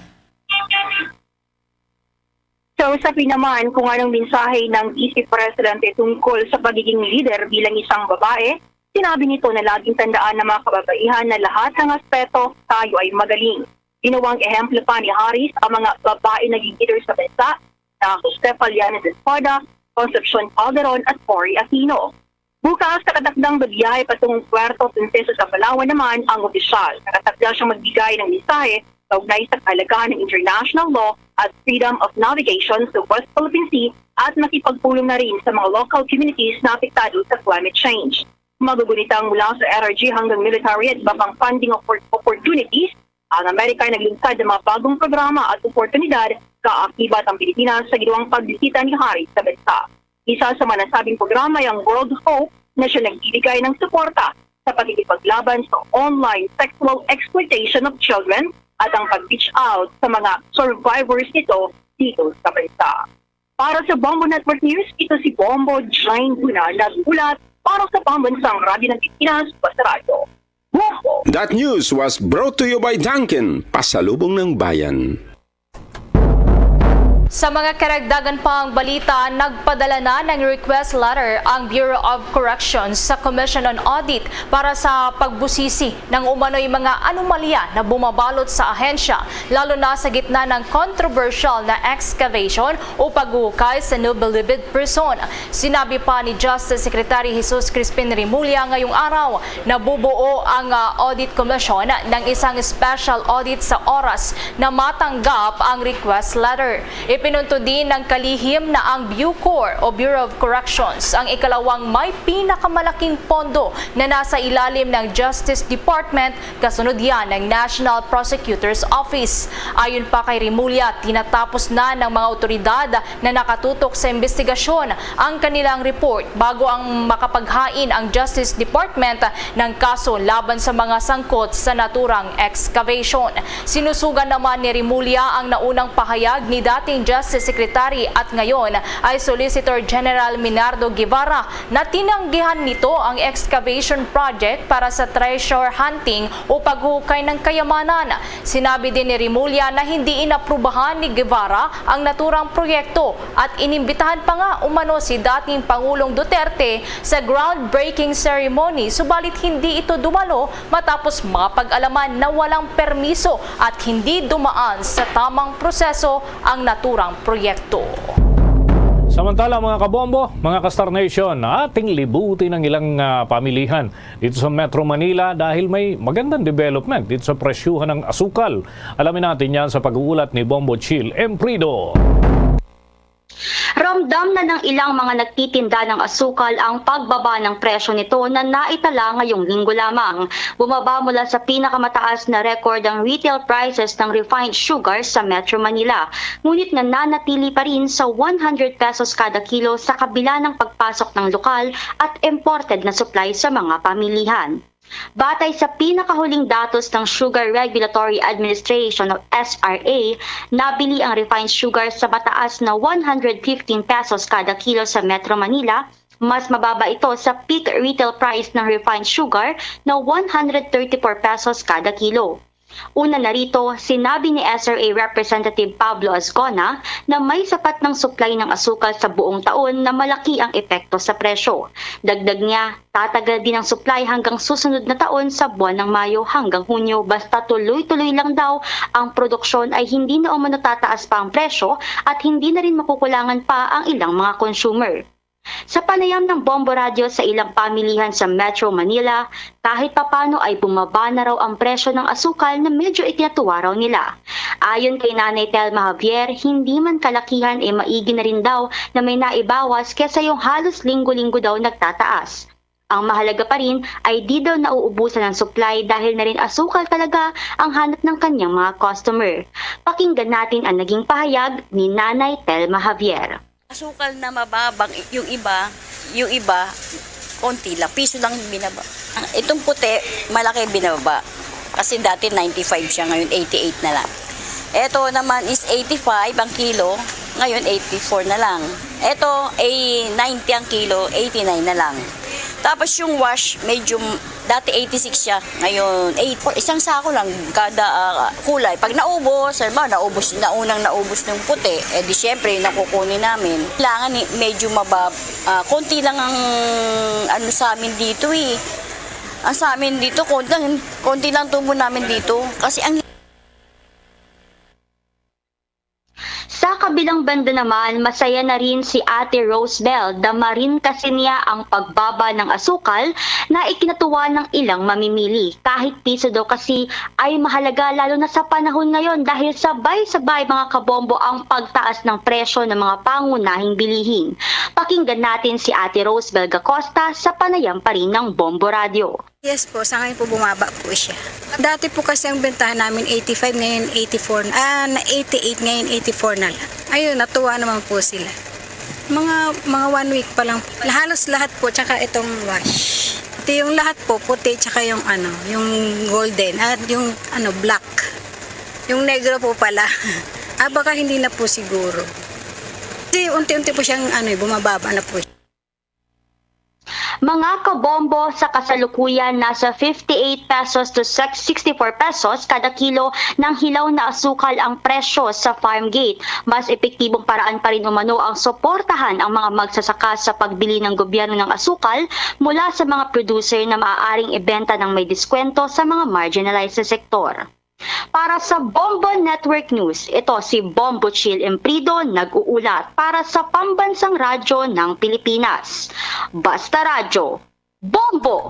Sa usapin naman kung anong mensahe ng Vice Presidente tungkol sa pagiging lider bilang isang babae, sinabi nito na laging tandaan ng mga kababaihan na lahat ng aspeto tayo ay magaling. Ginawang ehemplo pa ni Harris ang mga babae naging leader sa bansa na Josefa Llanes Espada, Concepcion Calderon at Cory Aquino. Bukas, nakatakdang biyahe patungong Puerto Princesa sa Palawan naman ang opisyal. Nakatakda siyang magbigay ng mensahe kaugnay sa kahalagahan ng international law at freedom of navigation sa West Philippine Sea at makipagpulong na rin sa mga local communities na apektado sa climate change. Magugunitang mula sa energy hanggang military at iba pang funding oppor- opportunities, ang Amerika ay naglungsad ng mga bagong programa at oportunidad kaakibat ang Pilipinas sa ginawang pagbisita ni Harris sa bansa. Isa sa mga nasabing programa ay ang World Hope na siya nagbibigay ng suporta sa pakikipaglaban sa online sexual exploitation of children at ang pag-reach out sa mga survivors nito dito sa bansa. Para sa Bombo Network News, ito si Bombo Jane Buna nagbulat para sa Pambansang Radyo ng Pilipinas, Basta Radyo. Bombo! That news was brought to you by Dunkin, Pasalubong ng Bayan. Sa mga karagdagan pang balita, nagpadala na ng request letter ang Bureau of Corrections sa Commission on Audit para sa pagbusisi ng umano'y mga anomalya na bumabalot sa ahensya, lalo na sa gitna ng controversial na excavation o paghuhukay sa Nubilibid Prison. Sinabi pa ni Justice Secretary Jesus Crispin Remulla ngayong araw na bubuo ang ah, Audit Commission ng isang special audit sa oras na matanggap ang request letter. Ipinunto din ng kalihim na ang BuCor o Bureau of Corrections ang ikalawang may pinakamalaking pondo na nasa ilalim ng Justice Department, kasunod yan ng National Prosecutor's Office. Ayon pa kay Remulla, tinatapos na ng mga otoridad na nakatutok sa imbestigasyon ang kanilang report bago ang makapaghain ang Justice Department ng kaso laban sa mga sangkot sa naturang excavation. Sinusugan naman ni Remulla ang naunang pahayag ni dating Justice Secretary at ngayon ay Solicitor General Minardo Guevara na tinanggihan nito ang excavation project para sa treasure hunting o paghukay ng kayamanan. Sinabi din ni Remulla na hindi inaprubahan ni Guevara ang naturang proyekto at inimbitahan pa nga umano si dating Pangulong Duterte sa groundbreaking ceremony, subalit hindi ito dumalo matapos mapag-alaman na walang permiso at hindi dumaan sa tamang proseso ang naturang proyekto. Samantala, mga kabombo, mga ka-Star Nation, ating libutin ang ilang ah, pamilihan dito sa Metro Manila dahil may magandang development dito sa presyuhan ng asukal. Alamin natin yan sa pag-uulat ni Bombo Chill Emprido. Ramdam na ng ilang mga nagtitinda ng asukal ang pagbaba ng presyo nito na naitala ngayong linggo lamang. Bumaba mula sa pinakamataas na record ang retail prices ng refined sugar sa Metro Manila, ngunit nananatili pa rin sa one hundred pesos kada kilo sa kabila ng pagpasok ng lokal at imported na supply sa mga pamilihan. Batay sa pinakahuling datos ng Sugar Regulatory Administration o S R A, nabili ang refined sugar sa mataas na one hundred fifteen pesos kada kilo sa Metro Manila, mas mababa ito sa peak retail price ng refined sugar na one hundred thirty-four pesos kada kilo. Una na rito, sinabi ni S R A Representative Pablo Azcona na may sapat ng supply ng asukal sa buong taon na malaki ang epekto sa presyo. Dagdag niya, tatagal din ang supply hanggang susunod na taon sa buwan ng Mayo hanggang Hunyo, basta tuloy-tuloy lang daw ang produksyon ay hindi na umano tataas pa ang presyo at hindi na rin makukulangan pa ang ilang mga consumer. Sa panayam ng Bombo Radyo sa ilang pamilihan sa Metro Manila, kahit papano ay bumaba na raw ang presyo ng asukal na medyo itinatuwa raw nila. Ayon kay Nanay Telma Javier, hindi man kalakihan ay maigi na rin daw na may naibawas kesa yung halos linggo-linggo daw nagtataas. Ang mahalaga pa rin ay di daw nauubusan ng supply dahil na rin asukal talaga ang hanap ng kanyang mga customer. Pakinggan natin ang naging pahayag ni Nanay Telma Javier. Asukal na mababang yung iba, yung iba, konti lang, piso lang binaba. Itong puti, malaki binaba. Kasi dati ninety-five siya, ngayon eighty-eight na lang. Ito naman is eighty-five ang kilo, ngayon eighty-four na lang. Ito ay ninety ang kilo, eighty-nine na lang. Tapos yung wash, medyo, dati eighty-six siya, ngayon eight. Isang sako lang kada, ah, kulay. Pag naubos, halimbawa, naubos, naunang naubos ng puti, eh di syempre, yung nakukunin namin. Kailangan eh, medyo mabab-, ah, konti lang ang ano sa amin dito eh. Ang sa amin dito, konti lang, konti lang tubo namin dito. Kasi ang Sa kabilang banda naman, masaya na rin si Ate Rosebel. Dama rin kasi niya ang pagbaba ng asukal na ikinatuwa ng ilang mamimili. Kahit piso daw kasi ay mahalaga, lalo na sa panahon ngayon, dahil sabay-sabay, mga kabombo, ang pagtaas ng presyo ng mga pangunahing bilihin. Pakinggan natin si Ate Rosebel Gacosta sa panayam pa rin ng Bombo Radio. Yes po, sa ngayon po bumaba po siya. Dati po kasi ang bentahan namin eighty-five, ngayon eighty-four, ah, na eighty-eight, ngayon eighty-four na lang. Ayun, natuwa naman po sila. Mga, mga one week pa lang. Halos lahat po, tsaka itong wash. Ito yung lahat po, puti, tsaka yung ano, yung golden, at yung ano, black. Yung negro po pala. Ah, baka hindi na po siguro. Kasi unti-unti po siyang ano, eh, bumababa na po siya. Mga kabombo, sa kasalukuyan, nasa fifty-eight pesos to sixty-four pesos kada kilo ng hilaw na asukal ang presyo sa farm gate. Mas epektibong paraan pa rin umano ang suportahan ang mga magsasaka sa pagbili ng gobyerno ng asukal mula sa mga producer na maaaring ibenta ng may diskwento sa mga marginalized na sektor. Para sa Bombo Network News, ito si Bombo Chill Emprido nag-uulat para sa Pambansang Radyo ng Pilipinas. Basta Radyo, Bombo!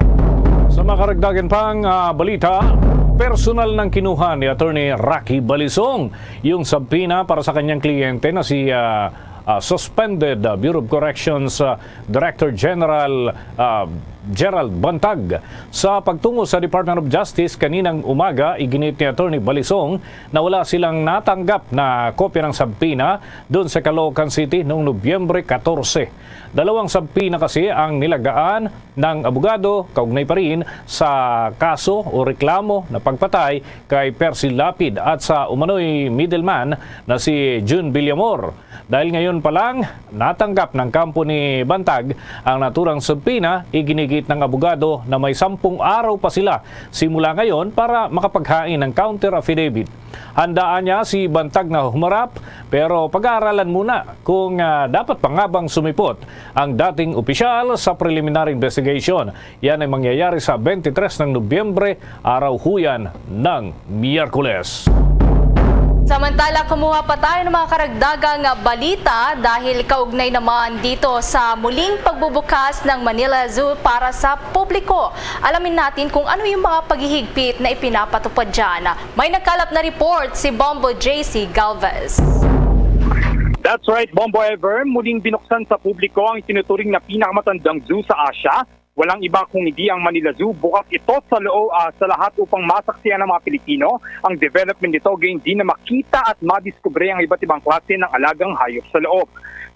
Sa mga karagdagan pang, ah, balita, personal nang kinuha ni Attorney Rocky Balisong yung subpoena para sa kanyang kliyente na si, ah, ah, suspended, ah, Bureau of Corrections, ah, Director General, ah, Gerald Bantag. Sa pagtungo sa Department of Justice kaninang umaga, iginit ni Attorney Balisong na wala silang natanggap na kopya ng subpoena doon sa Caloocan City noong Nobyembre katorse. Dalawang subpoena kasi ang nilagaan ng abogado kaugnay pa rin sa kaso o reklamo na pagpatay kay Percy Lapid at sa umano'y middleman na si Jun Villamor. Dahil ngayon pa lang, natanggap ng kampo ni Bantag ang naturang subpoena, iginigit ng abogado na may sampung araw pa sila simula ngayon para makapaghain ng counter affidavit. Handaan niya si Bantag na humarap, pero pag-aaralan muna kung, ah, dapat pa nga bang sumipot ang dating opisyal sa preliminary investigation. Yan ay mangyayari sa twenty-three ng Nobyembre, araw huyan ng Miyerkules. Samantala, kumuha pa tayo ng mga karagdagang balita dahil kaugnay naman dito sa muling pagbubukas ng Manila Zoo para sa publiko. Alamin natin kung ano yung mga paghihigpit na ipinapatupad dyan. May nakalap na report si Bombo J C Galvez. That's right, Bombo Ever. Muling binuksan sa publiko ang itinuturing na pinakamatandang zoo sa Asia. Walang iba kung hindi ang Manila Zoo. Bukas ito sa loob, ah, sa lahat upang masaksihan ng mga Pilipino ang development nito, gayon din na makita at madiskubre ang iba't ibang klase ng alagang hayop sa loob.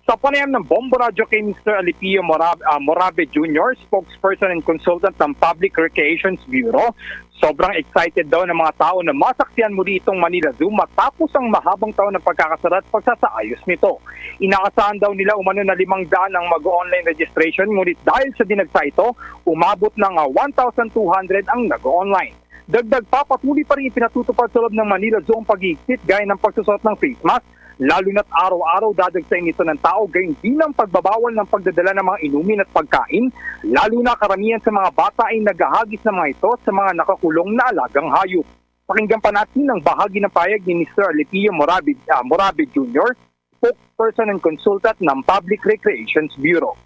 Sa panayam ng Bombo Radyo kay Mister Alipio Morab-, ah, Morabe Junior, spokesperson and consultant ng Public Recreations Bureau, sobrang excited daw ng mga tao na masaksihan muli itong Manila Zoo matapos ang mahabang taon ng pagkakasara at pagsasaayos nito. Inaasahan daw nila umano na limang daan ang mag-online registration, ngunit dahil sa dinagsa ito, umabot na nga one thousand two hundred ang nag-online. Dagdag pa, patuloy pa rin ipinatutupad sa loob ng Manila Zoo ang paghihigpit gaya ng pagsusot ng face mask, lalo na't araw-araw dadagsain ito ng tao, gayon din ang pagbabawal ng pagdadala ng mga inumin at pagkain, lalo na karamihan sa mga bata ay naghahagis ng mga ito sa mga nakakulong na alagang hayop. Pakinggan pa natin ang bahagi ng pahayag ni Mister Alipio Morabe, ah, Morabe Junior, spokesperson and consultant ng Public Recreations Bureau.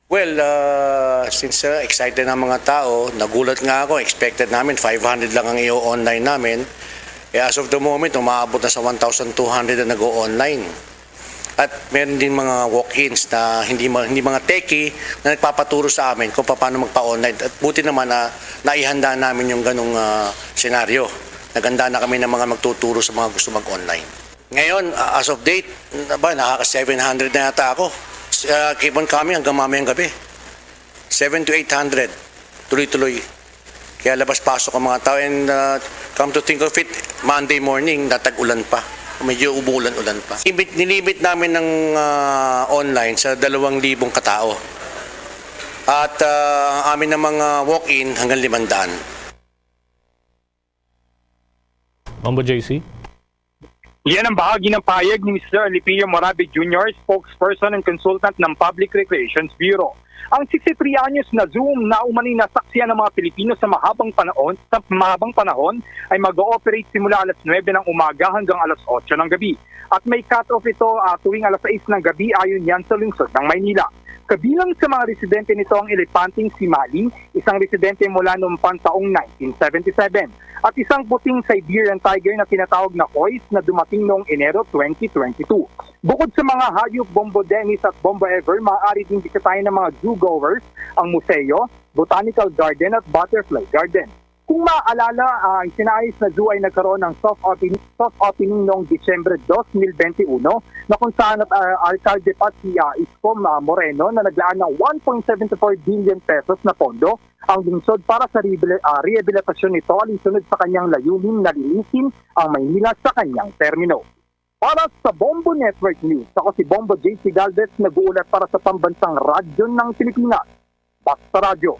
Well, ah, since ah, excited ang mga tao, nagulat nga ako, expected namin five hundred lang ang i-online namin. Eh, as of the moment, umaabot na sa one thousand two hundred na nag-o-online. At meron din mga walk-ins na hindi ma-, hindi mga techie na nagpapaturo sa amin kung paano magpa-online. At buti naman na naihanda namin yung ganong, ah, senaryo. Naghanda na kami ng mga magtuturo sa mga gusto mag-online. Ngayon, ah, as of date, na ba, nakaka seven hundred na yata ako. S-, ah, keep on coming hanggang mamayang gabi. Seven to eight hundred. Tuloy-tuloy. Kaya labas-pasok ang mga tao. And, ah, come to think of it, Monday morning, natag-ulan pa. Medyo umuulan-ulan pa. Limit, nilimit namin ng, ah, online sa dalawang libong katao. At, ah, ang amin ng mga walk-in hanggang limandaan. Mambo J C? Yan ang bahagi ng pahayag ni Mister Alipio Morabe Junior, spokesperson and consultant ng Public Recreations Bureau. Ang sixty-three anyos na zoo na umano'y nasaksihan ng mga Pilipino sa mahabang panahon, sa mahabang panahon ay mag-ooperate simula alas nuwebe ng umaga hanggang alas otso ng gabi. At may cut-off ito, ah, tuwing alas sais ng gabi, ayon yan sa lungsod ng Maynila. Kabilang sa mga residente nito ang elepanteng si Mali, isang residente mula noong pantaong nineteen seventy-seven, at isang puting Siberian tiger na tinatawag na Kois na dumating noong Enero twenty twenty-two. Bukod sa mga hayop, Bombo Dennis at Bombo Ever, maaari ding bisitahin ng mga zoo-goers ang museo, botanical garden at butterfly garden. Kung maaalala, ah, ang Sinaayos na Zoo ay nagkaroon ng soft opening, soft opening noong Disyembre twenty twenty-one, na kung saan at, ah, alkalde pa si, ah, Isko, ah, Moreno, na naglaan ng one point seven four billion pesos na pondo ang lungsod para sa rehabilitasyon nito, alinsunod sa kanyang layunin na linisin ang Maynila sa kanyang termino. Para sa Bombo Network News, ako si Bombo J C Galvez, nag-uulat para sa Pambansang Radyo ng Pilipinas, Basta Radyo.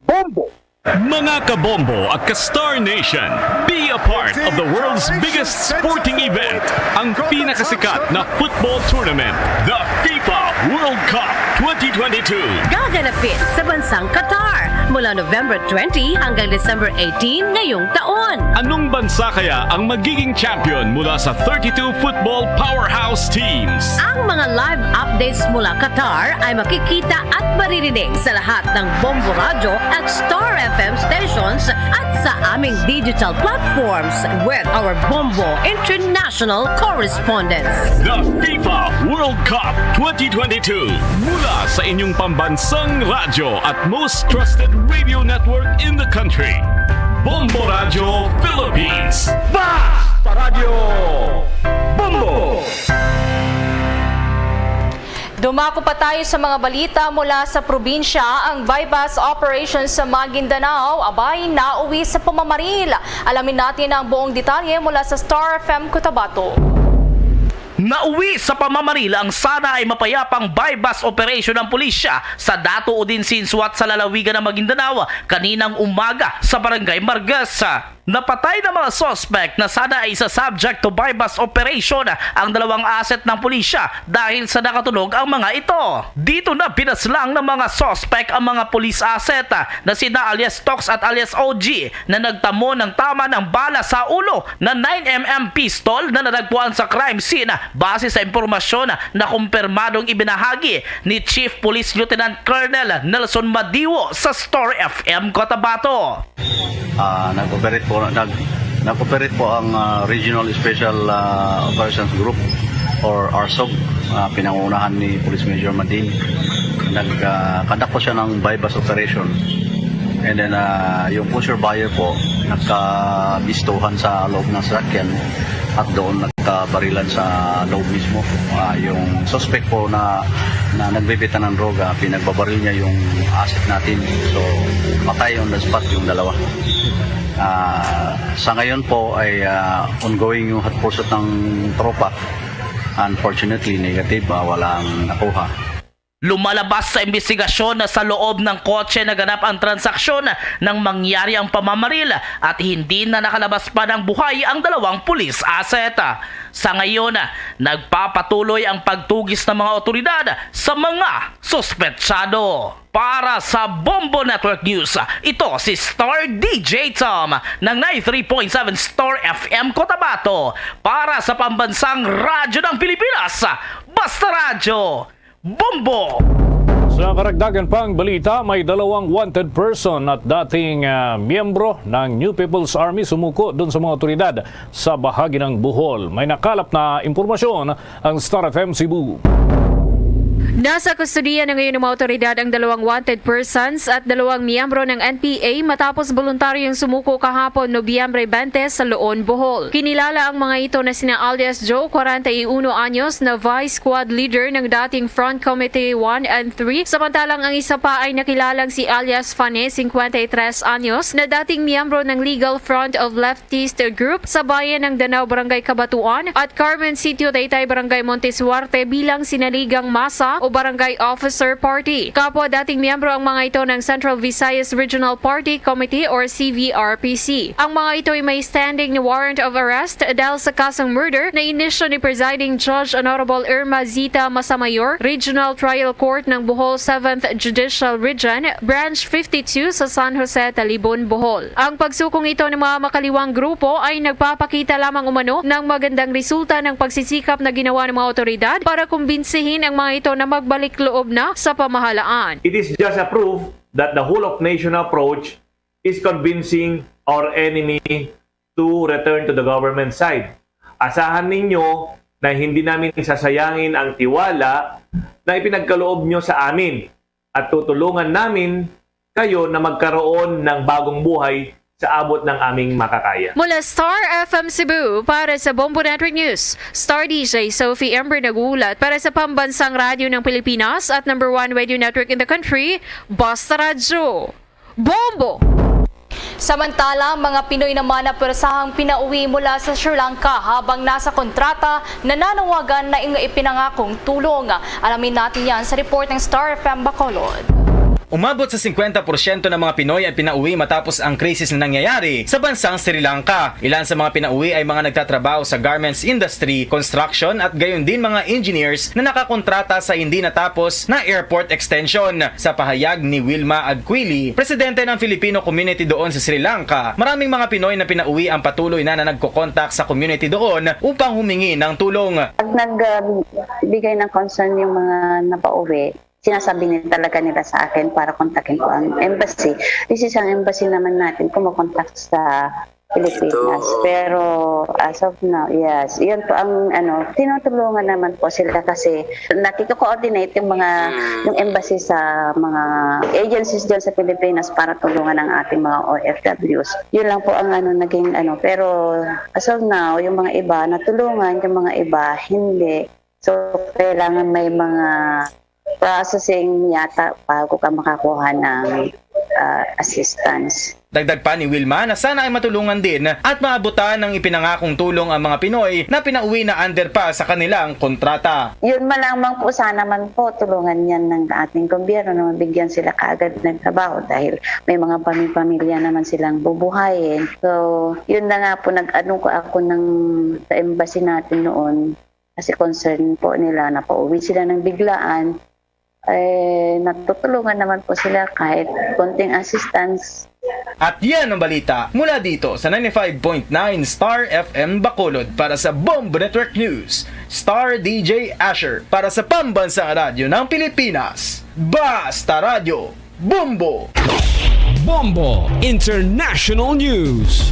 Bombo! Mga kabombo at ka-Star Nation, be a part of the world's biggest sporting event, ang pinakasikat na football tournament, the FIFA World Cup twenty twenty-two. Gaganapin sa bansang Qatar mula November twenty hanggang December eighteen ngayong taon. Anong bansa kaya ang magiging champion mula sa thirty-two football powerhouse teams? Ang mga live updates mula Qatar ay makikita at maririnig sa lahat ng Bombo Radyo at Star F M stations at sa aming digital platforms with our Bombo International correspondents. The FIFA World Cup twenty twenty-two, mula sa inyong pambansang radyo at most trusted radio network in the country, Bombo Radyo Philippines. Basta Radyo Bombo! Dumako pa tayo sa mga balita mula sa probinsya. Ang buy-bust operation sa Maguindanao, abay, nauwi sa pamamaril. Alamin natin ang buong detalye mula sa Star F M Cotabato. Nauwi sa pamamaril ang sana ay mapayapang buy-bust operation ng pulisya sa Dato Odin Sinsuat sa lalawigan ng Maguindanao kaninang umaga sa Barangay Margas. Napatay na mga suspect na sana ay isa subject to buy-bust operation ang dalawang asset ng pulisya dahil sa nakatulog ang mga ito. Dito na pinaslang ng mga suspect ang mga police asset na sina alias Tox at alias O G na nagtamo ng tama ng bala sa ulo na nine M M pistol na natagpuan sa crime scene base sa impormasyon na kumpirmadong ibinahagi ni Chief Police Lieutenant Colonel Nelson Madiwo sa Star F M Cotabato. Ah, nag-operate po nag nag-operate po ang ah, Regional Special ah, Operations Group or RSOG, ah, pinangunahan ni Police Major Madin. Nag ah, conduct po siya ng buy-bust operation. And then ah, yung pusher buyer po nagkabistuhan sa loob ng sasakyan at doon nagkabarilan sa loob mismo. Ah, yung suspect po na na nagbebenta ng droga, pinagbabaril niya yung asset natin. So, patay on the spot yung dalawa. Ah, sa ngayon po ay ah, ongoing yung hot pursuit ng tropa. Unfortunately, negative, ah, walang nakuha. Lumalabas sa imbestigasyon na sa loob ng kotse naganap ang transaksyon nang mangyari ang pamamaril at hindi na nakalabas pa ng buhay ang dalawang police asset. Sa ngayon, nagpapatuloy ang pagtugis ng mga otoridad sa mga suspetsado. Para sa Bombo Network News, ito si Star D J Tom ng ninety-three point seven Star F M Cotabato. Para sa Pambansang Radyo ng Pilipinas, Basta Radyo, Bombo! Sa karagdagan pang balita, may dalawang wanted person at dating, ah, miyembro ng New People's Army sumuko dun sa mga otoridad sa bahagi ng Bohol. May nakalap na impormasyon ang Star F M Cebu. Nasa kustodiya na ngayon ng mga otoridad ang dalawang wanted persons at dalawang miyembro ng N P A matapos voluntaryong sumuko kahapon, Nobyembre twenty, sa Loon, Bohol. Kinilala ang mga ito na sina alias Joe, kwarenta y uno anyos, na Vice Squad Leader ng dating Front Committee one and three, samantalang ang isa pa ay nakilalang si alias Fane, cincuenta y tres anyos, na dating miyembro ng Legal Front of Leftist Group sa bayan ng Danao, Barangay Cabatuan, at Carmen Sitio, Taytay, Barangay Montesuarte, bilang sinaligang masa o barangay officer party. Kapwa dating miyembro ang mga ito ng Central Visayas Regional Party Committee or C V R P C. Ang mga ito ay may standing ni warrant of arrest dahil sa kasong murder na inisyu ni Presiding Judge Honorable Irma Zita Masamayor, Regional Trial Court ng Bohol Seventh Judicial Region, Branch fifty-two sa San Jose, Talibon, Bohol. Ang pagsukong ito ng mga makaliwang grupo ay nagpapakita lamang umano ng magandang resulta ng pagsisikap na ginawa ng mga otoridad para kumbinsihin ang mga ito na magbalik loob na sa pamahalaan. It is just a proof that the whole of nation approach is convincing our enemy to return to the government side. Asahan ninyo na hindi namin sasayangin ang tiwala na ipinagkaloob nyo sa amin at tutulungan namin kayo na magkaroon ng bagong buhay sa abot ng aming makakaya. Mula Star F M Cebu, para sa Bombo Network News, Star D J Sophie Ember nag-uulat para sa Pambansang Radyo ng Pilipinas at number one radio network in the country, Basta Radyo. Bombo! Samantala, mga Pinoy naman na pwersahang pinauwi mula sa Sri Lanka habang nasa kontrata, nananawagan na ing ipinangakong tulong. Alamin natin yan sa report ng Star F M Bacolod. Umabot sa singkwenta porsyento ng mga Pinoy ang pinauwi matapos ang krisis na nangyayari sa bansang Sri Lanka. Ilan sa mga pinauwi ay mga nagtatrabaho sa garments industry, construction at gayon din mga engineers na nakakontrata sa hindi natapos na airport extension. Sa pahayag ni Wilma Agquili, presidente ng Filipino community doon sa Sri Lanka, maraming mga Pinoy na pinauwi ang patuloy na, na nagkokontak sa community doon upang humingi ng tulong. Pag nagbigay ng concern yung mga napauwi, sinasabi nila talaga nila sa akin para kontakin ko ang embassy. This is ang embassy naman natin, kumokontak sa Pilipinas. Ito, oo. Pero as of now, yes. Yun po ang, ano, tinutulungan naman po sila kasi nakiko-coordinate yung mga, Mm. yung embassy sa mga agencies dyan sa Pilipinas para tulungan ang ating mga O F Ws. Yun lang po ang, ano, naging, ano. Pero as of now, yung mga iba natulungan, yung mga iba hindi. So, kailangan may mga processing yata bago ka makakuha ng, ah, assistance. Dagdag pa ni Wilma na sana ay matulungan din at maabutan ng ipinangakong tulong ang mga Pinoy na pinauwi na under pa sa kanilang kontrata. Yun man lamang po, sana man po tulungan yan ng ating gobyerno na mabigyan sila kaagad ng trabaho dahil may mga pami-, pamilya naman silang bubuhayin. So, yun na nga po, nag-ano ko ako ng, sa embassy natin noon kasi concern po nila, napauwi sila ng biglaan. Eh, natutulungan naman po sila kahit konting assistance. At yan ang balita mula dito sa ninety-five point nine Star F M Bacolod para sa Bombo Network News. Star D J Asher para sa Pambansang Radyo ng Pilipinas. Basta Radyo, Bombo! Bombo International News.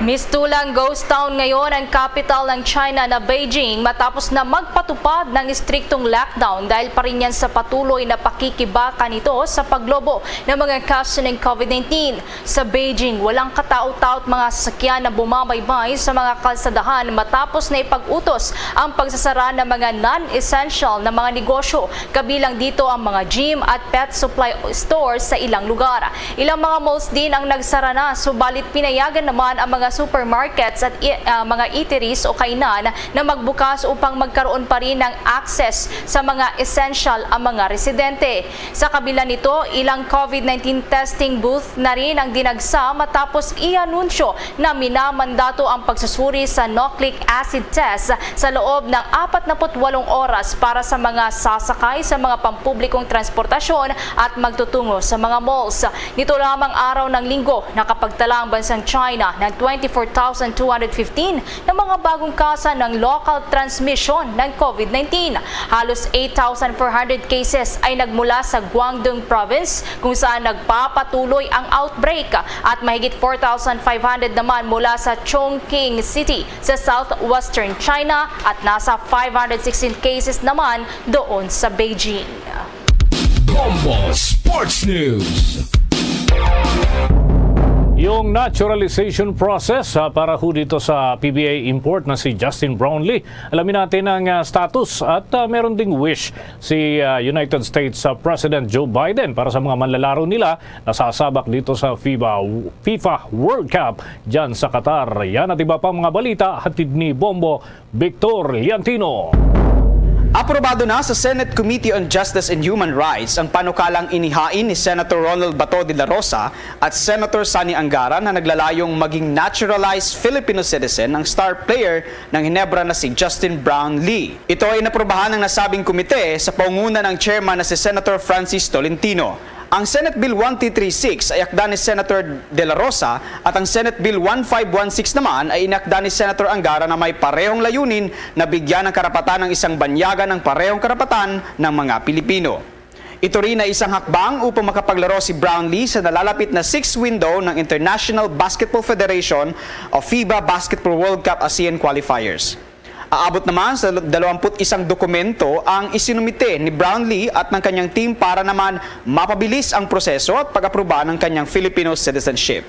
Mistulang ghost town ngayon ang capital ng China na Beijing matapos na magpatupad ng istriktong lockdown dahil pa rin yan sa patuloy na pakikibaka nito sa paglobo ng mga kaso ng COVID nineteen. Sa Beijing, walang katao-tao at mga sasakyan na bumabaybay sa mga kalsadahan matapos na ipag-utos ang pagsasara ng mga non-essential na mga negosyo, kabilang dito ang mga gym at pet supply store sa ilang lugar. Ilang mga malls din ang nagsara na, subalit pinayagan naman ang mga supermarkets at i-, ah, mga eateries o kainan na magbukas upang magkaroon pa rin ng access sa mga essential ang mga residente. Sa kabila nito, ilang COVID nineteen testing booth na rin ang dinagsa matapos i-anunsyo na minamandato ang pagsusuri sa nucleic acid test sa loob ng apat na put walong oras para sa mga sasakay sa mga pampublikong transportasyon at magtutungo sa mga malls. Nito lamang araw ng Linggo, nakapagtala ang bansang China ng twenty four thousand two hundred fifteen na mga bagong kasa ng local transmission ng COVID nineteen. Halos eight thousand four hundred cases ay nagmula sa Guangdong Province, kung saan nagpapatuloy ang outbreak, at mahigit four thousand five hundred naman mula sa Chongqing City sa southwestern China, at nasa five hundred sixteen cases naman doon sa Beijing. Bombo Sports News. Yung naturalization process, ah, para ho dito sa P B A import na si Justin Brownlee. Alamin natin ang, ah, status at, ah, meron ding wish si, ah, United States, ah, President Joe Biden para sa mga manlalaro nila na sasabak dito sa FIBA, FIFA World Cup dyan sa Qatar. Yan at iba pa mga balita hatid ni Bombo Victor Liantino. Aprobado na sa Senate Committee on Justice and Human Rights ang panukalang inihain ni Senator Ronald Bato de la Rosa at Senator Sonny Angara na naglalayong maging naturalized Filipino citizen ang star player ng Ginebra na si Justin Brownlee. Ito ay inaprubahan ng nasabing komite sa pangunguna ng chairman na si Senator Francis Tolentino. Ang Senate Bill one three three six ay akda ni Senator De La Rosa at ang Senate Bill one five one six naman ay inakda ni Senator Angara na may parehong layunin na bigyan ng karapatan ang isang banyaga ng parehong karapatan ng mga Pilipino. Ito rin ay isang hakbang upang makapaglaro si Brownlee sa nalalapit na sixth window ng International Basketball Federation o FIBA Basketball World Cup ASEAN Qualifiers. Aabot naman sa dalawampu't isang dokumento ang isinumite ni Brownlee at ng kanyang team para naman mapabilis ang proseso at pag-aproba ng kanyang Filipino citizenship.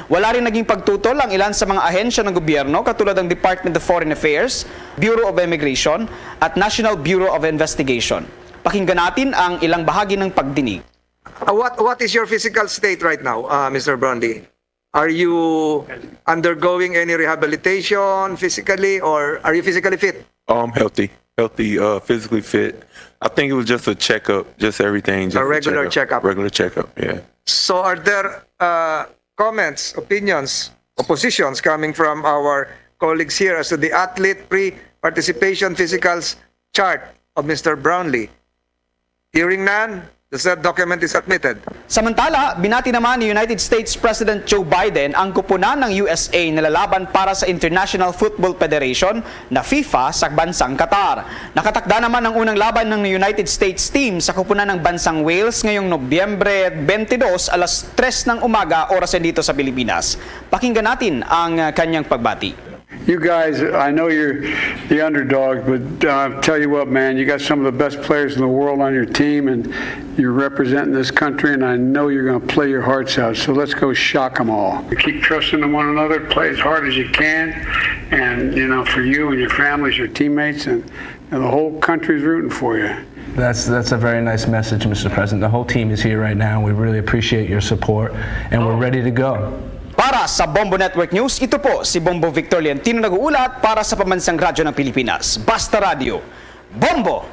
Wala rin naging pagtutol ang ilan sa mga ahensya ng gobyerno katulad ng Department of Foreign Affairs, Bureau of Immigration, at National Bureau of Investigation. Pakinggan natin ang ilang bahagi ng pagdinig. Uh, what what is your physical state right now, uh, Mister Brownlee? Are you undergoing any rehabilitation physically, or are you physically fit? Oh, I'm healthy, healthy, uh, physically fit. I think it was just a checkup, just everything. Just A regular checkup. Regular checkup, yeah. So, are there uh, comments, opinions, oppositions coming from our colleagues here as to the athlete pre-participation physicals chart of Mister Brownlee? Hearing none, the said document is admitted. Samantala, binati naman ni United States President Joe Biden ang kupunan ng U S A na lalaban para sa International Football Federation na FIFA sa bansang Qatar. Nakatakda naman ang unang laban ng United States team sa kupunan ng bansang Wales ngayong Nobyembre twenty-two, alas tres ng umaga, oras dito sa Pilipinas. Pakinggan natin ang, uh, kanyang pagbati. You guys, I know you're the underdog, but uh, I'll tell you what, man, you got some of the best players in the world on your team, and you're representing this country, and I know you're going to play your hearts out. So let's go shock them all. Keep trusting in one another, play as hard as you can, and, you know, for you and your families, your teammates, and, and the whole country's rooting for you. That's that's a very nice message, Mister President. The whole team is here right now. We really appreciate your support, and we're ready to go. Para sa Bombo Network News, ito po si Bombo Victor Liantino nag-uulat para sa Pambansang Radyo ng Pilipinas, Basta Radyo. Bombo!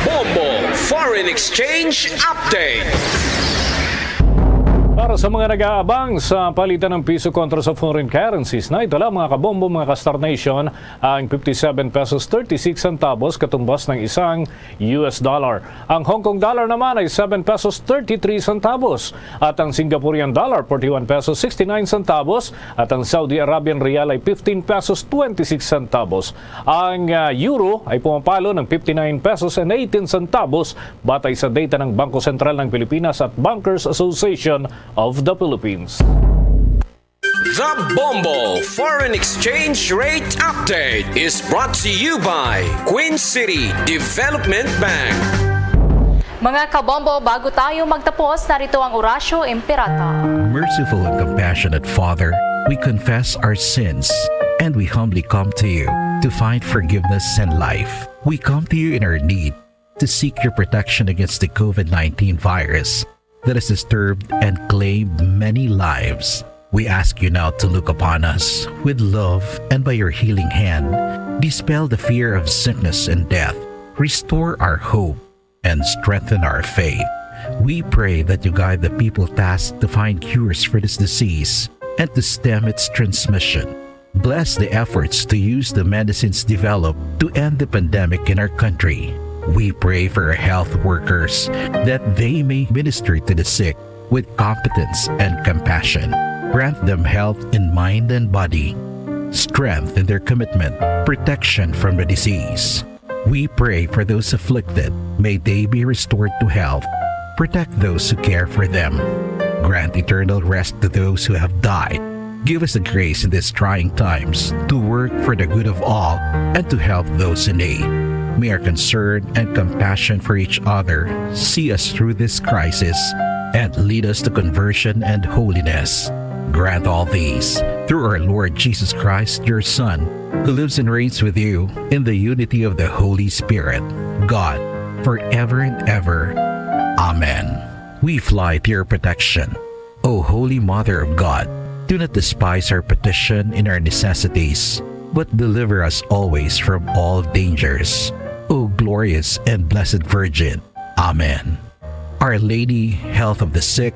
Bombo Foreign Exchange Update. Para sa mga nag-aabang sa palitan ng piso kontra sa foreign currencies, na ito lang, mga kabombo, mga ka-Star Nation, ang fifty-seven pesos thirty-six centavos katumbas ng isang U S dollar. Ang Hong Kong dollar naman ay seven pesos thirty-three centavos, at ang Singaporean dollar forty-one pesos sixty-nine centavos, at ang Saudi Arabian riyal ay fifteen pesos twenty-six centavos. Ang, ah, euro ay pumapalo ng fifty-nine pesos and eighteen centavos, batay sa data ng Bangko Sentral ng Pilipinas at Bankers Association of the Philippines. The Bombo Foreign Exchange Rate Update is brought to you by Queen City Development Bank. Mga kabombo, bago tayo magtapos, narito ang Orasyo Imperata. Merciful and compassionate Father, we confess our sins and we humbly come to you to find forgiveness and life. We come to you in our need to seek your protection against the COVID nineteen virus that has disturbed and claimed many lives. We ask you now to look upon us with love and by your healing hand, dispel the fear of sickness and death, restore our hope, and strengthen our faith. We pray that you guide the people tasked to find cures for this disease and to stem its transmission. Bless the efforts to use the medicines developed to end the pandemic in our country. We pray for our health workers that they may minister to the sick with competence and compassion. Grant them health in mind and body, strength in their commitment, protection from the disease. We pray for those afflicted. May they be restored to health. Protect those who care for them. Grant eternal rest to those who have died. Give us the grace in these trying times to work for the good of all and to help those in need. May our concern and compassion for each other see us through this crisis and lead us to conversion and holiness. Grant all these through our Lord Jesus Christ, your Son, who lives and reigns with you in the unity of the Holy Spirit, God, forever and ever. Amen. We fly to your protection. O Holy Mother of God, do not despise our petition in our necessities, but deliver us always from all dangers. O glorious and blessed Virgin. Amen. Our Lady, Health of the Sick,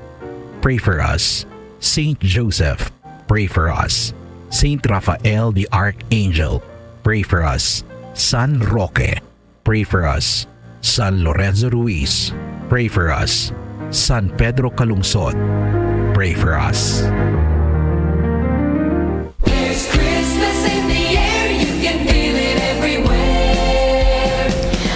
pray for us. Saint Joseph, pray for us. Saint Raphael the Archangel, pray for us. San Roque, pray for us. San Lorenzo Ruiz, pray for us. San Pedro Calungsod, pray for us. There's Christmas in the air, you can feel it everywhere.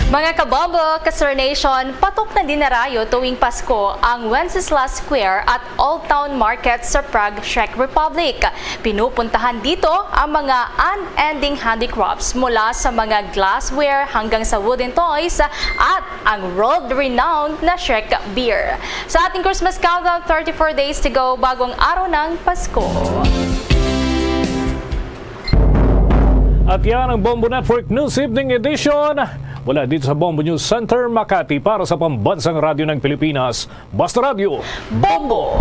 Mga kabombo, Kastar Nation, patok na dinarayo tuwing Pasko ang Wenceslas Square at Old Town Market sa Prague, Czech Republic. Pinupuntahan dito ang mga unending handicrafts, mula sa mga glassware hanggang sa wooden toys at ang world-renowned na Czech beer. Sa ating Christmas countdown, thirty-four days to go bago ang araw ng Pasko. At yan ang Bombo Network News Evening Edition. Mula dito sa Bombo News Center, Makati, para sa Pambansang Radyo ng Pilipinas, Basta Radyo, Bombo!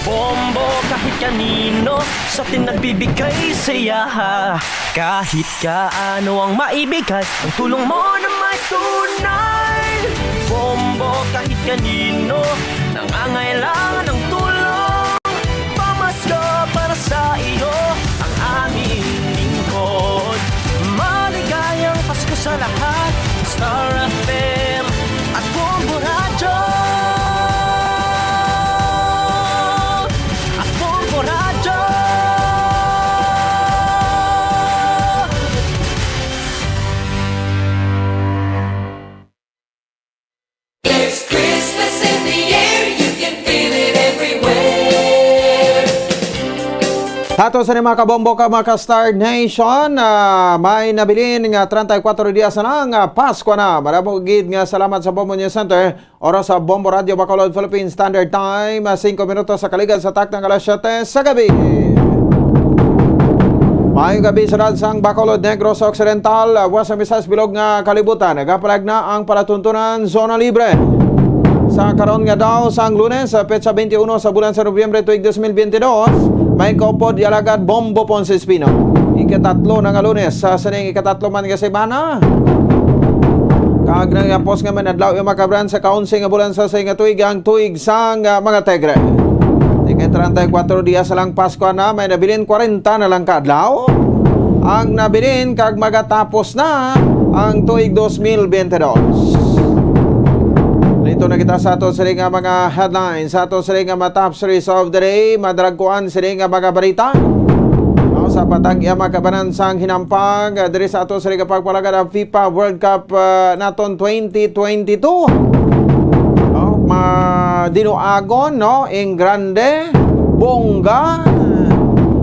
Bombo kahit kanino, sa atin nagbibigay saya. Kahit kaano ang maibigay, ang tulong mo na may tunay. Bombo kahit kanino, nangangailangan ng tulong. Pamasko para sa iyo ang aming lingkod. Maligayang Pasko sa lahat. Star F M at Bombo Radyo. At Bombo Radyo. There's Christmas in the air, you can feel it everywhere. Sa ato sa mga kabombo ka, mga ka-Star Nation, ah, may nabilin nga treinta y cuatro dias na lang, ah, Pasko na. Madamo gid nga salamat sa Bombo News Center. Oras sa Bombo Radio Bacolod Philippine Standard Time, ah, singko minutos sa kaligad sa takna nga alas siyete sa gabi. Maayong gabi, syudad sang Bacolod, Negros Occidental, ah, West Visayas, bilog nga kalibutan. Nagapalag na ang palatuntunan Zona Libre. Sa karon nga daw sang Lunes, sa petsa twenty-uno sa bulan sa Nobyembre tuig dos mil bentidós, may kaupod i Alagad Bombo Ponce Espino. Ikatatlo na nga Lunes sa sining ikatatlo man nga semana. Kag nagapos nga man adlaw yung makabrand sa kaunsi nga bulan sa sining nga tuig, ang tuig sang, ah, mga Tigre. Di kay treinta y cuatro dias lang Pasko na, may nabilin kwarenta na lang ka adlaw ang nabilin, kag magatapos na ang tuig dos mil bentidós. Dito na kita sa ato sini nga mga headlines, sa ato sini nga mga top stories of the day, madragkuan sini nga mga balita. No, sa patag iya makabanan sang hinampang, ah, diri sa ato sini nga pagpalagad ang FIFA World Cup, ah, naton twenty twenty-two. No, ma-, dinuagon, no, ing grande, bongga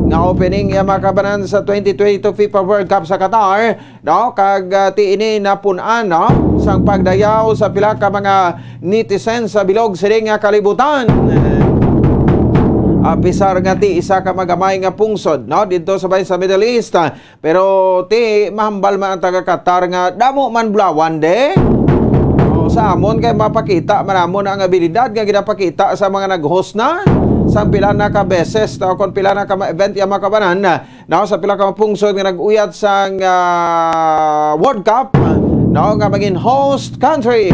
nga opening iya makabanan sa twenty twenty-two FIFA World Cup sa Qatar. No, kag, ah, ti ini napun-an, no, sang pagdayaw sa pila ka mga netizen sa bilog sini nga kalibutan. Apisar nga ti isa ka magamay nga pungsod, no, didto sa bay sa Middle East, ah, pero ti mahambal man ang taga Qatar nga damo man bulawan de. O, sa amon kay mapakita man amon ang abilidad nga ginapakita sa mga nag-host na sang pila na ka beses, no, kon pila na ka mga event iya makabanan. No, sa pila ka pungsod nga nag-uyat sang, ah, World Cup, no, nga mangin host country.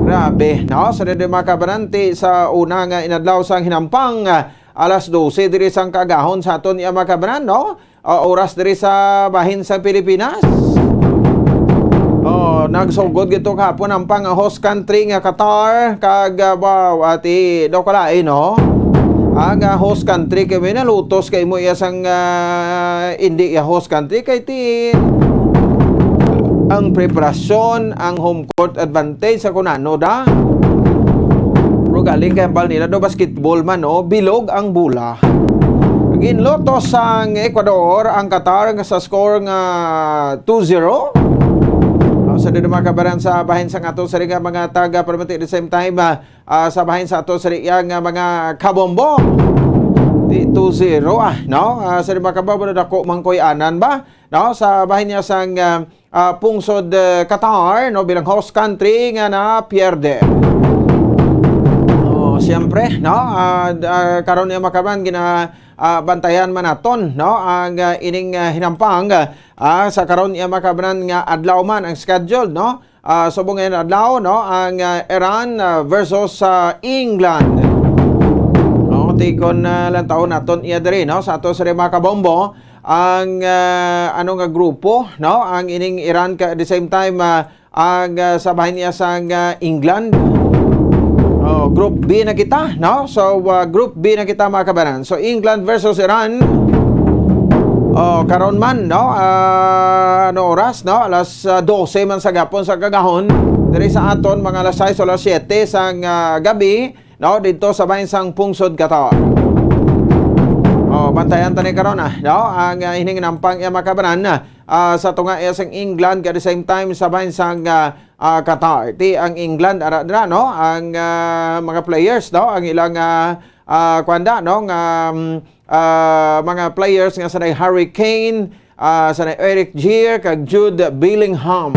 Grabe, no? Sa dito makabananti sa una nga inadlaw sang hinampang, ah, alas dose diri sang kaagahon sa aton iya makabanan, no? Ah, oras diri sa bahin sa Pilipinas. Oh, nagsugod gito kahapon ang pang host country nga Qatar, kag, ah, wow, ati, daw kalain, no? Ang, ah, host country kay may nalutos kay mo iya sang, ah, hindi iya host country kay ti ang preparasyon, ang home court advantage sa kunano da. Pero galing kay ang bal nila do basketball man, no? Bilog ang bola. Ginlutos sang Ecuador ang Qatar nga sa score nga two zero. Ah, sa dito mga kabaran sa bahin sa ato sa nga mga taga permanente at the same time, ah, ah, sa bahin sa ato sa iya nga mga kabombo. Di two zero, ah, no? Ah, sa dito mga kabombo na dako mangkuyanan ba? No? Sa bahin niya sang, ah, ah, pungsod, ah, Qatar, no? Bilang host country nga na pierde. Oh, siyempre, no? Ah, d-, ah, karon niya mga kabaran gina, ah, bantayan man naton, no? Ang, ah, ining, ah, hinampang, ah, sa karon niya mga kabaran nga adlaw man ang schedule, no? Ah, subong ngayon adlaw, no? Ang, ah, Iran, ah, versus sa England. No, tikon na lang taon naton iya diri, no? Sa ato sa mga kabombo, ang, ah, ano nga grupo, no? Ang ining Iran ka, at the same time, ah, ang, ah, sa bahin niya sang, ah, England. Oh, Group B na kita, no? So, ah, Group B na kita, mga kabaran. So, England versus Iran. Oh, karon man, no? Ah, ano oras, no? Alas, ah, dose man sa gapon sa kagahon. Diri sa aton, mga alas sais o alas siyete sang, ah, gabi, no? Dito sa bahin sang pungsod Qatar. Oh, bantayan ta ni karon, ah, no? Ang, ah, ining nampang iya mga kabaran, ah, sa tunga iya sang England, at the same time sa bahin sang, ah, ah, Qatar. Ti ang England, ara dira, no? Ang, ah, mga players, no? Ang ilang, ah, ah, kwanda, no? Nga, mm, ah, mga players nga sanay Harry Kane, ah, sanay Eric Dier, kag Jude Bellingham.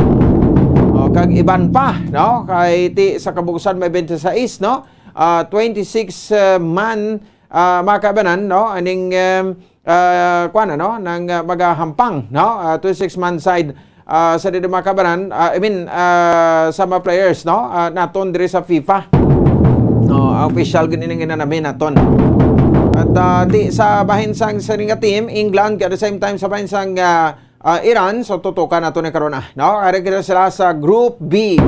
O, kag iban pa, no? Kay ti sa kabukusan may twenty-six, no? Ah, twenty-six, ah, man, ah, mga kabanan, no? Aning, em, ah, kuwan, ano? Nang, ah, magahampang, no? Ah, twenty-six man side, ah, sa dito mga kabanan, ah, I mean, ah, sa mga players, no? Ah, naton diri sa FIFA. No, ah, official gid ini nga namin naton. At, ah, di, sa bahin sang, sa nga team, England, at the same time, sa bahin sang, ah, ah, Iran, so tutukan nato ni karon, ah, no? Ari kita sila sa Group B.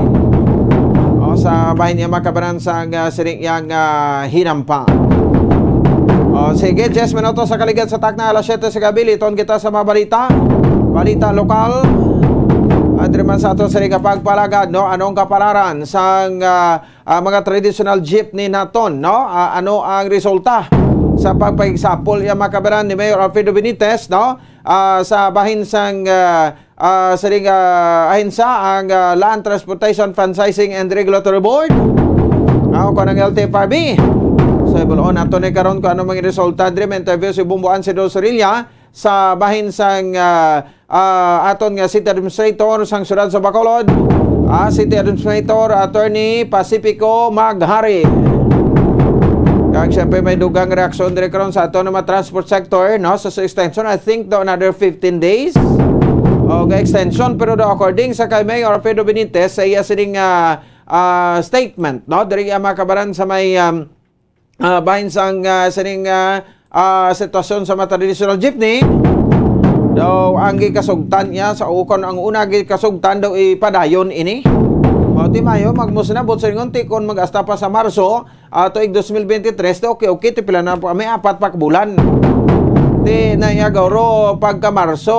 O, sa bahin niya mga kabanan sang, ah, sining yang, ah, hinampang. O, sige, diyes minutos sa kaligad sa takna, alas siyete sa gabi, liton kita sa mga balita. Balita lokal. At man sa ato sa nga pagpalagad, no? Anong kapalaran sang, ah, ah, mga traditional jeepney naton, no? Ah, ano ang resulta sa pagpakigsapol iya mga kabanan ni Mayor Alfredo Benitez, no? Ah, sa bahin sang, ah, ah, sa ring, ah, ahensya ang, ah, Land Transportation Franchising and Regulatory Board. Ah, o kanang L T F R B. So, ibulon nato ni karon kung ano mga resulta diri. May interview si Bumbuan si Dos Orilla sa bahin sang, ah, ah, aton nga City Administrator sang Siyudad sa Bacolod, ah, City Administrator Attorney Pacifico Maghari. Kag siyempre may dugang reaksyon diri karon sa aton nga transport sector, no? Sa, sa extension, I think daw another fifteen days o ga extension, pero daw according sa kay Mayor Alfredo Benitez sa iya sining, ah, ah, statement, no? Diri ang mga kabaran sa may, um, ah, bahin sang, ah, sining, ah, ah, sitwasyon sa mga traditional jeepney. Daw ang gikasugtan niya sa ukon, ang una gikasugtan daw ipadayon ini. Mao ti mayo magmusnabot sa ingon ti kon mag-asta pa sa Marso, ah, tuig dos mil bente tres, ti okay, okay, ti pila na po, may apat pa ka bulan. Ti na iya gawro pagka Marso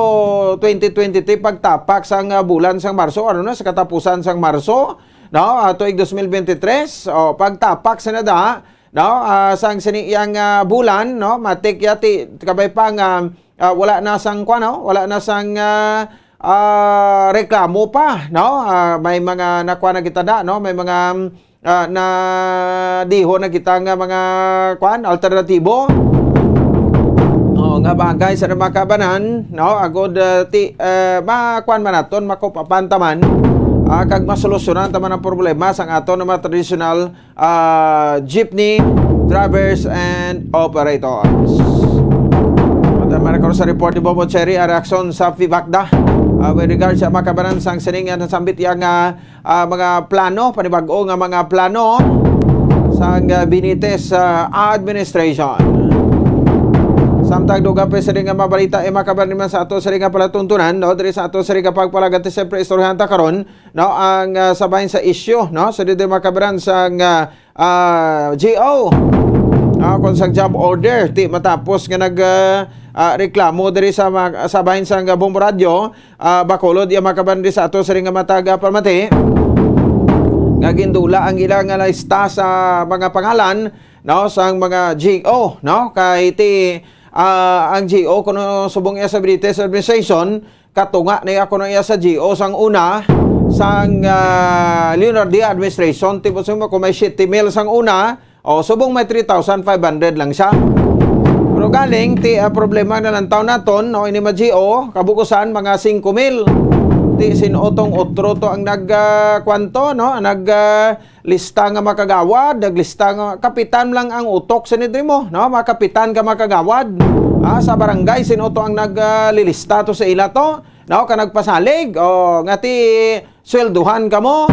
twenty twenty-three, pagtapak sang, ah, bulan sang Marso, ano na, sa katapusan sang Marso, no? Ah, tuig dos mil bente tres, o, pagtapak sa nada, no? Ah, sang sini iyang, ah, bulan, no? Matik yati, kabay pa nga, ah, wala na sang, kuwan, no? Wala na sang, ah, ah, reklamo pa, no? Ah, may mga nakuha na kita da, no? May mga, ah, na diho na kita nga mga, kuwan, alternatibo. Oh, nga bagay sa mga kabanan, no? Agod, ah, ti, ah, makuwan man naton, makupapan ta man, ah, kag masolusyonan ta man ang problema sang aton nga mga traditional, ah, jeepney drivers and operators. At man ako sa report ni Bobo Cherry, ang reaksyon sa FIVACDA, ah, with regards sa mga kabanan sang sining nga nasambit iya nga, ah, mga plano, panibag-o nga mga plano sang, ah, Benitez, ah, administration. Samtang dugang pa sini nga mabalita, eh, makabaran naman sa ato sini nga palatuntunan, no? Diri sa ato sini nga pagpalagati, siyempre, istoryahan ta karon, no? Ang, ah, sa bahin sa issue, no? Sa dito makabaran sa, ah, ah, G O. Ah, kung sa job order, ti matapos nga nag, ah, ah, reklamo diri sa, mga- sa bahin sa Bombo Radio, ah, Bacolod, iya makabaran diri sa ato sini nga matag, ah, pamati. Nga gindula ang ila nga lista sa mga pangalan, no, sang mga G O, no? Kay ti, ah, ang G O kuno subong iya sa Benitez administration, katunga na iya kuno iya sa G O sang una, sang, ah, Leonardia administration, tipo sa mo, kung may siyete mil sang una, o subong may three thousand five hundred lang siya. Pero galing, ti, ah, problema na lang taon naton, no, ini mga G O, kabukusan, mga singko mil. Ti, sin-o tong otro to ang nag, ah, kwanto, no, nag, ah, lista nga makagawad, naglista nga kapitan lang ang utok sa nidri mo, no? Mga kapitan ka makagawad, ah, sa barangay, sin-o to ang naglilista to sa ila to, no? Ka nagpasalig, o nga ti swelduhan ka mo.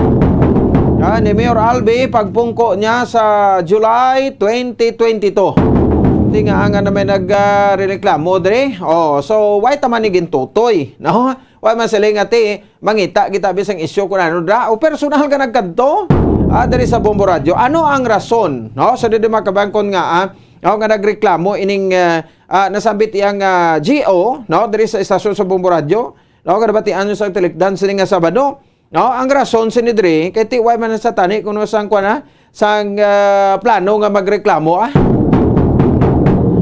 Ah, ni Mayor Albi, pagpungko niya sa July twenty twenty-two. Di nga, nga na may nag, ah, reklamo diri. Oh, so, why ta man ni gintutoy, no? Wa man sila nga ti mangita kita bisang isyu kung ano dra. O personal ka nagkadto, ah, diri sa Bombo Radyo. Ano ang rason, no? Sa dili makabangkon nga, ah, o nga nagreklamo ining, ah, ah, nasambit iyang, ah, G O, no? Diri sa istasyon sa Bombo Radyo, no? Nga nabatian nyo sa tilikdan sini nga Sabado, no? Ang rason sini diri, kay ti way man sa tani kuno sang kuwan, ah, sang, ah, plano nga magreklamo, ah.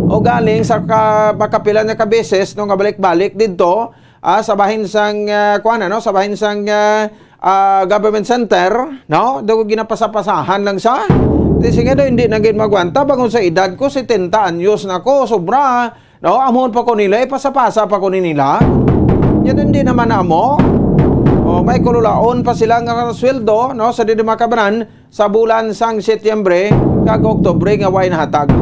O galing sa ka-, makapila na ka beses, no, nga balik-balik didto, ah, sa bahin sang, ah, kuwan, ano, sa bahin sang, ah, ah, government center, no? Daw ginapasapasahan lang sa. Di sige daw, hindi na gid magwanta. Bangon sa edad ko, setenta anyos na ko, sobra. No? Amon pa ko nila, ipasapasa pa ko ni nila. Yan hindi naman amo. O, may kululaon pa sila nga sweldo, no? Sa didi makabanan, sa bulan sang Setyembre kag Oktubre nga way nahatag.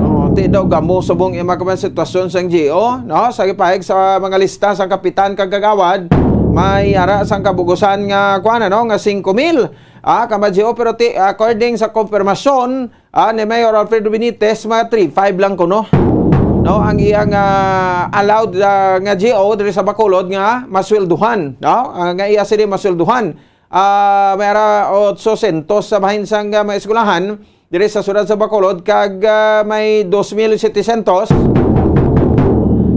Oh, ti daw gamo subong iya mga kabayan sitwasyon sang G O, no? Sa gipahig sa mga lista sa kapitan kag kagawad, may ara sang kabugusan nga kuan, ano, nga singko mil. Ah, kama G O, pero ti, according sa konfirmasyon, ah, ni Mayor Alfredo Benitez, mga three five lang kuno. No, ang iyang, ah, allowed, ah, nga G O diri sa Bacolod nga maswelduhan, no? Ah, nga iya sini maswelduhan. Ah, may ara otsosyentos sa bahin sang, ah, mga eskwelahan diri sa siyudad sa Bacolod, kag, ah, may dos mil setecientos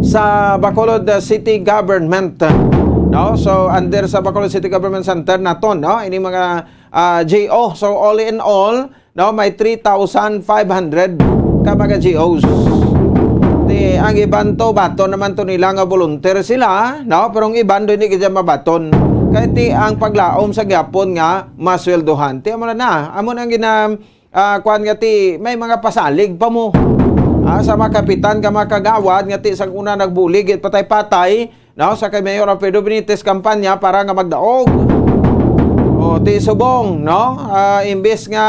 sa Bacolod, ah, City Government, no? So, under sa Bacolod City Government Center naton, no? Ini mga, ah, G O. So, all in all, no, may three thousand five hundred ka mga G Os. Ti, ang iban to, baton naman to nila nga volunteer sila, no? Pero ang iban do hindi kita mabaton. Kay ti ang paglaom sa gyapon nga masweldohan. Ti, amo na na. Amo na ang gina-, ah, kuwan nga ti, may mga pasalig pa mo. Ah, sa mga kapitan ka, mga kagawad, nga ti, sa una nagbulig, it patay-patay, no, sa kay Mayor Alfredo Benitez kampanya para nga magdaog. O, ti subong, no? Ah, imbis nga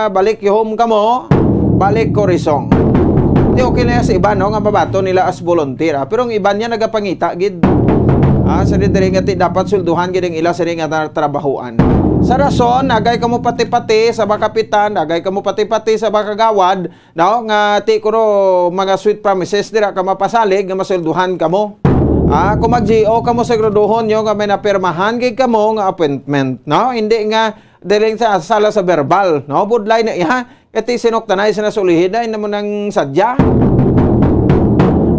balik yuhom kamo, balik Corazon. Ti okay na sa iba, no, nga mabaton nila as volunteer, ah. Pero ang iban niya nagapangita gid. Ah, sa diri nga ti dapat sulduhan gid ang ila sa nga tra-, trabahoan. Sa rason, agay kamo pati-pati sa mga kapitan, agay kamo pati-pati sa mga kagawad, no, nga ti kuno mga sweet promises dira ka mapasalig nga maswelduhan kamo. Ah, kung mag-G O kamo, siguraduhon nyo nga may napirmahan gid kamo nga appointment, no? Hindi nga dili sa sala sa verbal, no? Budlay na iya, kay ti sinuktanay sa nasulihin na, ina mo nang sadya.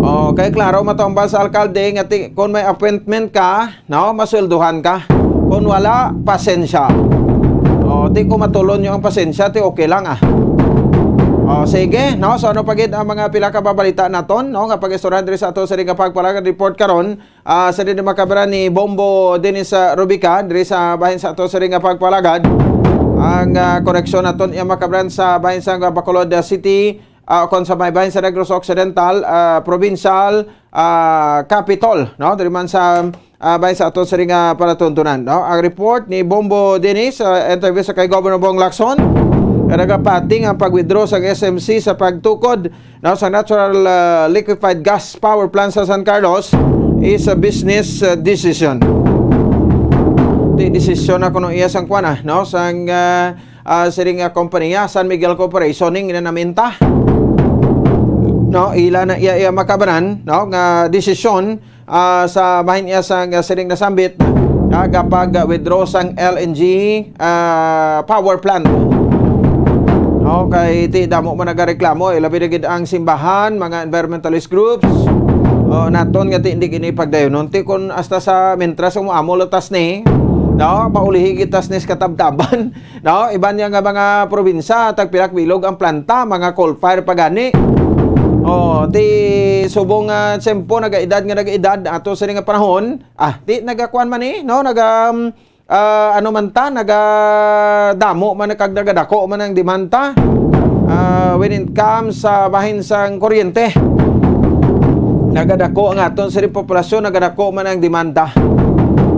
Oh, kay klaro matambal sa alkalde nga ti, kung may appointment ka, no, masweldohan ka. Kung wala, pasensya. O, di ko matulon yung pasensya, ti okay lang, ah. O, sige, no? So, ano pa gid ang mga pila ka babalita naton, no? Nga pag-istoryahan diri sa ato sa nga pagpalagad report karon, ah, sa din makabaran ni Bombo Dennis, ah, Rubica, diri sa bahin sa ato sa nga pagpalagad. Ang, ah, koreksyon naton, iya makabaran sa bahin sa Bacolod, ah, City, ah, kon sa may bahin sa Negros Occidental, ah, Provincial, ah, Capitol, no? Diri man sa, ah, bahin sa aton sa ring, ah, palatuntunan, no? Ang report ni Bombo Dennis, ah, interview sa kay Governor Bong Lacson, nga nagapating ang pag-withdraw sa S M C sa pagtukod, no, sa natural, ah, liquefied gas power plant sa San Carlos is a business, ah, decision. Di desisyon na kuno iya sang kuan, ah, no? Sang, ah, ah, siring nga kompanya, San Miguel Corporation, ning ginanaminta. no, ila na iya, iya makabanan, no, nga desisyon, ah, sa bahin iya sa nga sining nasambit, ah, kapag, ah, withdraw sang L N G, ah, power plant. No, kay ti damo man nagareklamo, ilabi na gid ang simbahan, mga environmentalist groups. Oh, naton nga ti hindi kini pagdayonon. Ti kun hasta sa mintras mo amo lutas ni, no, maulihi kita ni sa katabtaban. No, iban niya nga mga probinsya, tagpila ka bilog ang planta, mga coal fire pa gani. Oh, ti subong nga tiyempo, nagaedad nga nagaedad, ato sini nga panahon, ah, ti nagakuan man ni, no, naga, um, ah, ano man ta, nagadamo man kag nagadako man ang demanda. Ah, when it comes sa bahin sang kuryente, nagadako ang aton sini populasyon, nagadako man ang demanda.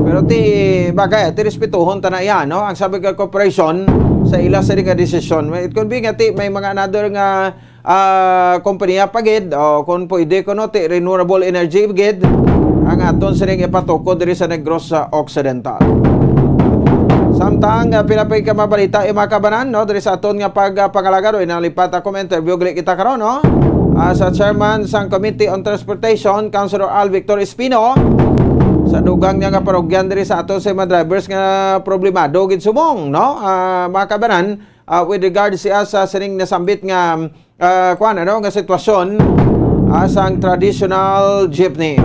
Pero ti, bagay, ti respetuhon ta na iya, no? Ang sabi ka corporation sa ila sa nga desisyon. It could be nga ti, may mga another nga, ah, kompanya pa gid, o kung pwede kuno ti renewable energy gid ang aton sining ipatukod diri sa Negros Occidental. Samtang, ah, pila pa ka mabalita, eh, mga kabanan, no, diri sa aton nga pag, ah, pangalagad, o inalipat ako, may interview gali kita karon, no? Ah, sa chairman sang Committee on Transportation, Councilor Al Victor Espino, sa dugang niya nga parogyan diri sa aton sa mga drivers nga problemado gid subong, no? Ah, mga kabanan, ah, with regards siya sa sining nasambit nga, ah, kuwan, ano, nga sitwasyon, ah, sang traditional jeepney.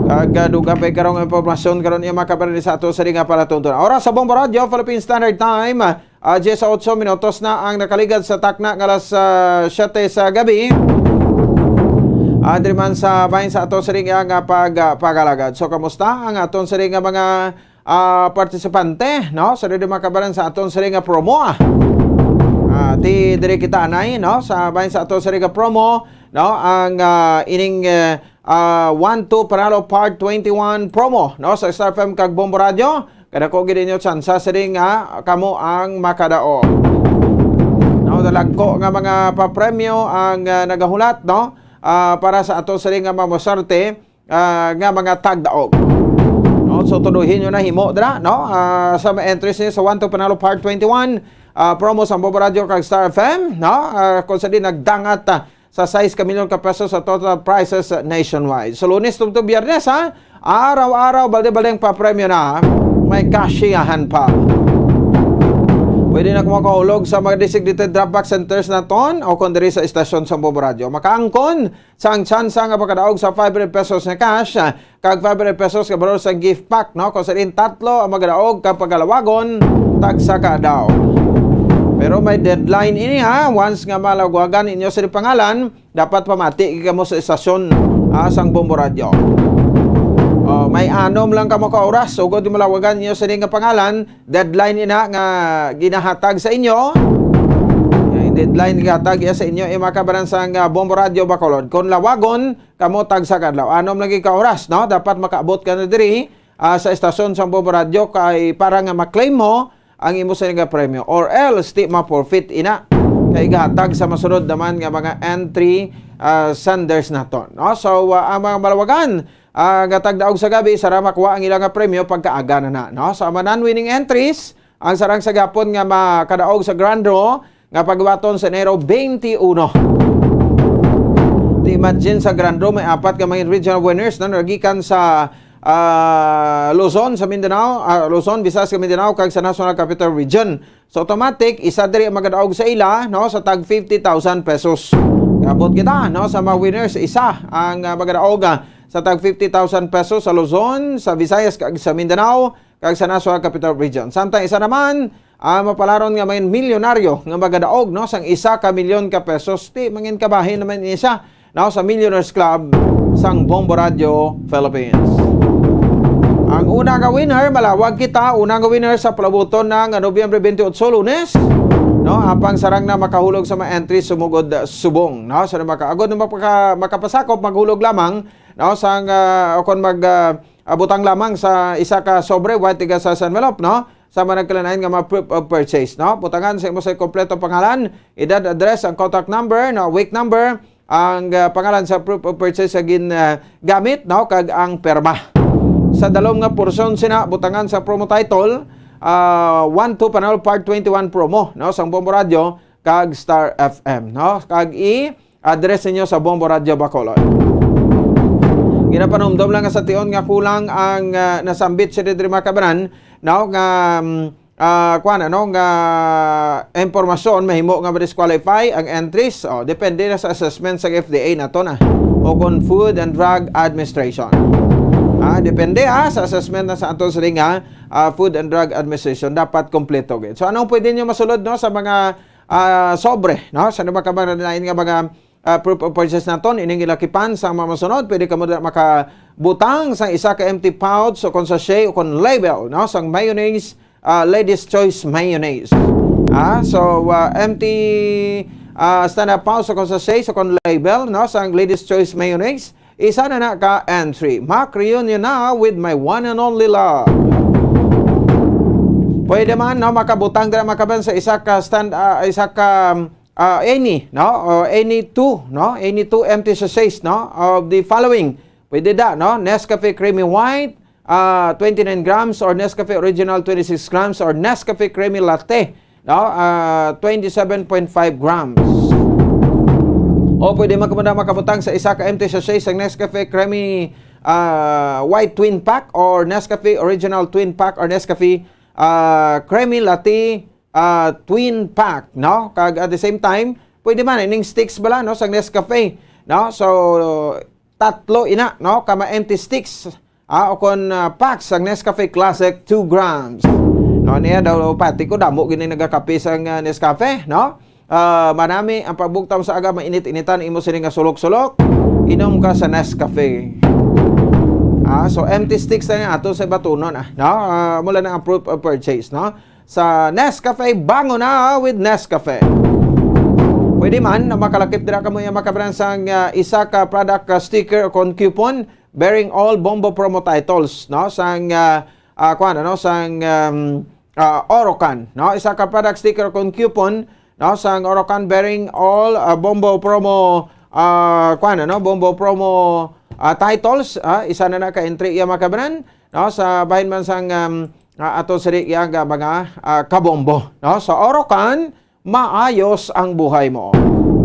Kag, ah, dugang pa karong impormasyon karon iya makabalhin sa ato sa nga palatuntunan. Oras sa Bombo Radio, Philippine Standard Time, ah, diyes otso minutos na ang nakaligad sa takna nga alas, ah, siyete sa gabi. Ah, diri man sa bahin sa ato sa nga pag, ah, pag-alagad. So, kamusta ang aton sa nga mga ah, partisipante, no? Sa diri makabaran sa aton sini nga promo, ah. Ah, ti diri kita anay, no? Sa bahin sa aton sini nga promo, no? Ang, ah, ining, eh, ah, One Two Panalo Part twenty-one promo, no? Sa Star F M kag Bombo Radio, kadako gid inyo tsansa sini nga kamo ang makadaog. No, dalagko nga mga papremyo ang, ah, nagahulat, no? Ah, para sa ato sini nga mamaswerte, ah, nga mga tagdaog. No? So, tuduhin nyo na himo dira, no? Ah, sa mga entries niyo sa One to Panalo Part twenty-one, ah, promo sa Bombo Radio kag Star F M, no? Ah, kung sa di nagdangat, ah, sa sais ka milyon ka pesos sa total prizes, ah, nationwide. So, Lunes tubtob Biyernes, ha? Araw-araw, balde-balde ang papremyo na, ha? May kasyahan pa. Pwede na kumakahulog sa mga designated drop box centers naton o kung diri sa estasyon sa Bombo Radio. Makaangkon sang tsansa nga makadaog sa five hundred pesos nga cash, ah, kag five hundred pesos nga balor sa gift pack, no? Kung sa diin tatlo ang magadaog kag pagalawagon, tagsa ka daw. Pero may deadline ini, ha. Once nga malagwagan inyo sa pangalan, dapat pamati gid kamo sa estasyon, ah, sang Bombo Radio. Oh, may anom lang kamo ka oras ugod malawagan inyo sa nga pangalan, deadline ina nga ginahatag sa inyo. Ay, deadline gihatag iya sa inyo, eh, mga kabaran sang, ah, Bombo Radio Bacolod. Kung lawagon kamo tagsa ka adlaw, anom lagi ka oras, no? Dapat makaabot ka na diri, ah, sa estasyon sang Bombo Radio kay para nga ma-claim mo ang imo sa nga premyo. Or else, ti ma-forfeit ina. Kay gahatag sa masunod naman nga mga entry, ah, senders naton, no? So, ah, ang mga malawagan, ah, nga tagdaog sa gabi, sara makuha ang ilang nga premyo pagkaaga na na, no? Sa mga non-winning entries, ang sarang sa gapon nga makadaog sa grand draw nga pagbaton sa Enero twenty-one. Ti imagine sa grand draw, may apat ka mga regional winners na nagikan sa, ah, Luzon, sa Mindanao, ah, Luzon, Visayas, sa Mindanao, kag sa National Capital Region. So, automatic, isa diri ang magadaog sa ila, no, sa tag fifty thousand pesos. Kabot kita, no, sa mga winners, isa ang, ah, magadaog, ah, sa tag fifty thousand pesos sa Luzon, sa Visayas, kag sa Mindanao, kag sa National Capital Region. Samtang isa naman, ah, mapalaron nga mga milyonaryo nga magadaog, no, sang isa ka milyon ka pesos. Ti, mangin kabahin naman ini siya, no, sa Millionaires Club sang Bombo Radio Philippines. Ang una nga winner, malawag kita, una nga winner sa palabuton na nga Nobyembre twenty-eight, Lunes, no, apang sarang na makahulog sa mga entry sumugod subong, no? So, na makaagod na mapaka-, makapasakop, maghulog lamang, no, sang, ah, o kon mag, ah, ah, butang lamang sa isa ka sobre, white tiga sa envelope, no? Sa mga nagkalinain nga mga proof of purchase, no? Butangan sa imo sa kompleto pangalan, edad, address, ang contact number, no? Week number, ang, ah, pangalan sa proof of purchase sa gin, ah, gamit, no? Kag ang perma. Sa dalom nga porsyon sina, butangan sa promo title, ah, One Two Panalo Part twenty-one promo, no? Sang Bombo Radio, kag Star F M, no? Kag i, address ninyo sa Bombo Radyo Bacolod. Ginapanumdom lang nga sa tion nga kulang ang, ah, nasambit siya diri, mga kabanan, no, nga, mm, ah, kuwan, ano, nga impormasyon mahimo nga ma-disqualify ang entries. Oh, depende na sa assessment sa F D A nato na o kon Food and Drug Administration. Ah, depende, ah, sa assessment na sa ato sa nga, ah, Food and Drug Administration, dapat kompleto gid. So, anong pwede nyo masulod, no, sa mga, ah, sobre, no, sa mga kabanan nga mga, ah, proof of purchase naton, ining ilakipan sa mga masunod? Pwede kamo na makabutang sa isa ka empty pouch o kon sachet o kon label, no, sang mayonnaise, ah, Ladies Choice Mayonnaise. Ah, so, ah, empty, ah, stand-up pouch o kon sachet o kon label, no, sang Ladies Choice Mayonnaise, isa na na ka entry. Mac reunion na with my one and only love. Pwede man, no, makabutang dira, mga kabanan, sa isa ka stand, ah, isa ka, um, ah, any, no, or any two, no, any two empty sachets, no, of the following. Pwede da, no, Nescafe Creamy White, ah, twenty-nine grams, or Nescafe Original, twenty-six grams, or Nescafe Creamy Latte, no, ah, twenty-seven point five grams. O pwede man kamo na makabutang sa isa ka empty sachet sa Nescafe Creamy, ah, White Twin Pack, or Nescafe Original Twin Pack, or Nescafe, ah, Creamy Latte, ah, Twin Pack, no? Kag at the same time, pwede man ining sticks bala, no, sa Nescafe, no? So, tatlo ina, no, ka ma-empty sticks, ah, o kon, ah, packs ang Nescafe Classic, two grams. No, niya daw, pati ko, damo gini nagakape sang, ah, Nescafe, no? Ah, manami ang pagbugtaw sa aga, mainit-initan imo sini nga sulok-sulok, inom ka sa Nescafe. Ah, so empty sticks na ni ato sa batunon, ah, no? Ah, mula na ang proof of purchase, no? Sa Nescafe, bangon na with Nescafe. Pwede man na makalakip dira kamo yung makabrang sang, ah, isa ka product, ah, sticker o kon coupon bearing all Bombo promo titles, no? Sang, ah, ah, kuwan, ano? Sang, um, ah, Orocan, no? Isa ka product sticker o kon coupon, no? Sang Orocan bearing all, ah, Bombo promo, ah, kuwan, ano? Bombo promo, ah, titles, ah, isa na na ka entry iya, mga kabanan, no? Sa bahin man sang, um, ah, ato siri iya nga mga, ah, kabombo, no? Sa Orocan, maayos ang buhay mo.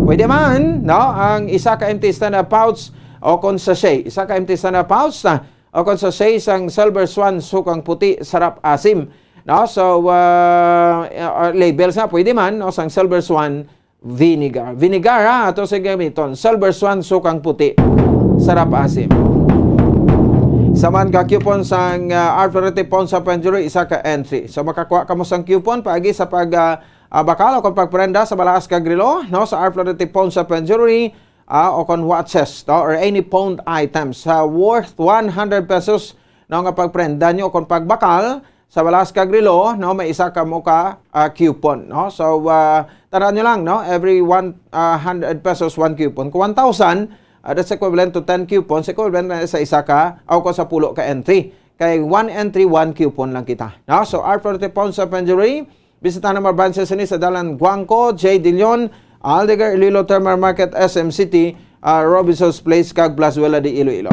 Pwede man, no, ang isa ka empty stand-up pouch o kon sachet. Isa ka empty stand-up pouch na o kon sachet sang Silver Swan, sukang puti, sarap asim. No? So, ah, ah, labels na, pwede man, no, sang Silver Swan vinegar. Vinegar, ha, ato sa gamiton. Silver Swan, sukang puti, sarap asim. Sa man ka coupon sang, ah, Arthur Ponsa Penjoy, isa ka entry. So, makakuha kamo sang coupon paagi sa pag, ah, ah, bakal o kung pagprenda sa balaas kag relo, no, sa Arthur Ponsa Penjoy, ah, o kon watches, no, or any pawned items, ah, worth one hundred pesos, no, nga pagprenda nyo o kon pagbakal sa balaas kag relo, no, may isa kamo ka, ah, coupon, no. So, ah, tandaan nyo lang, no, every one, ah, hundred pesos, one coupon. Kung one thousand, ah, that's equivalent to ten coupons, equivalent na sa isa ka, o kung sa pulo ka entry. Kay one entry, one coupon lang kita, no. So, Arthur Ponsa Penjoy, bisita na mga branches ini sa Dalan Guangco, J. De Leon, Aldegar, Iloilo, Terminal Market, S M City, ah, Robinson's Place, kag Plazuela de Iloilo.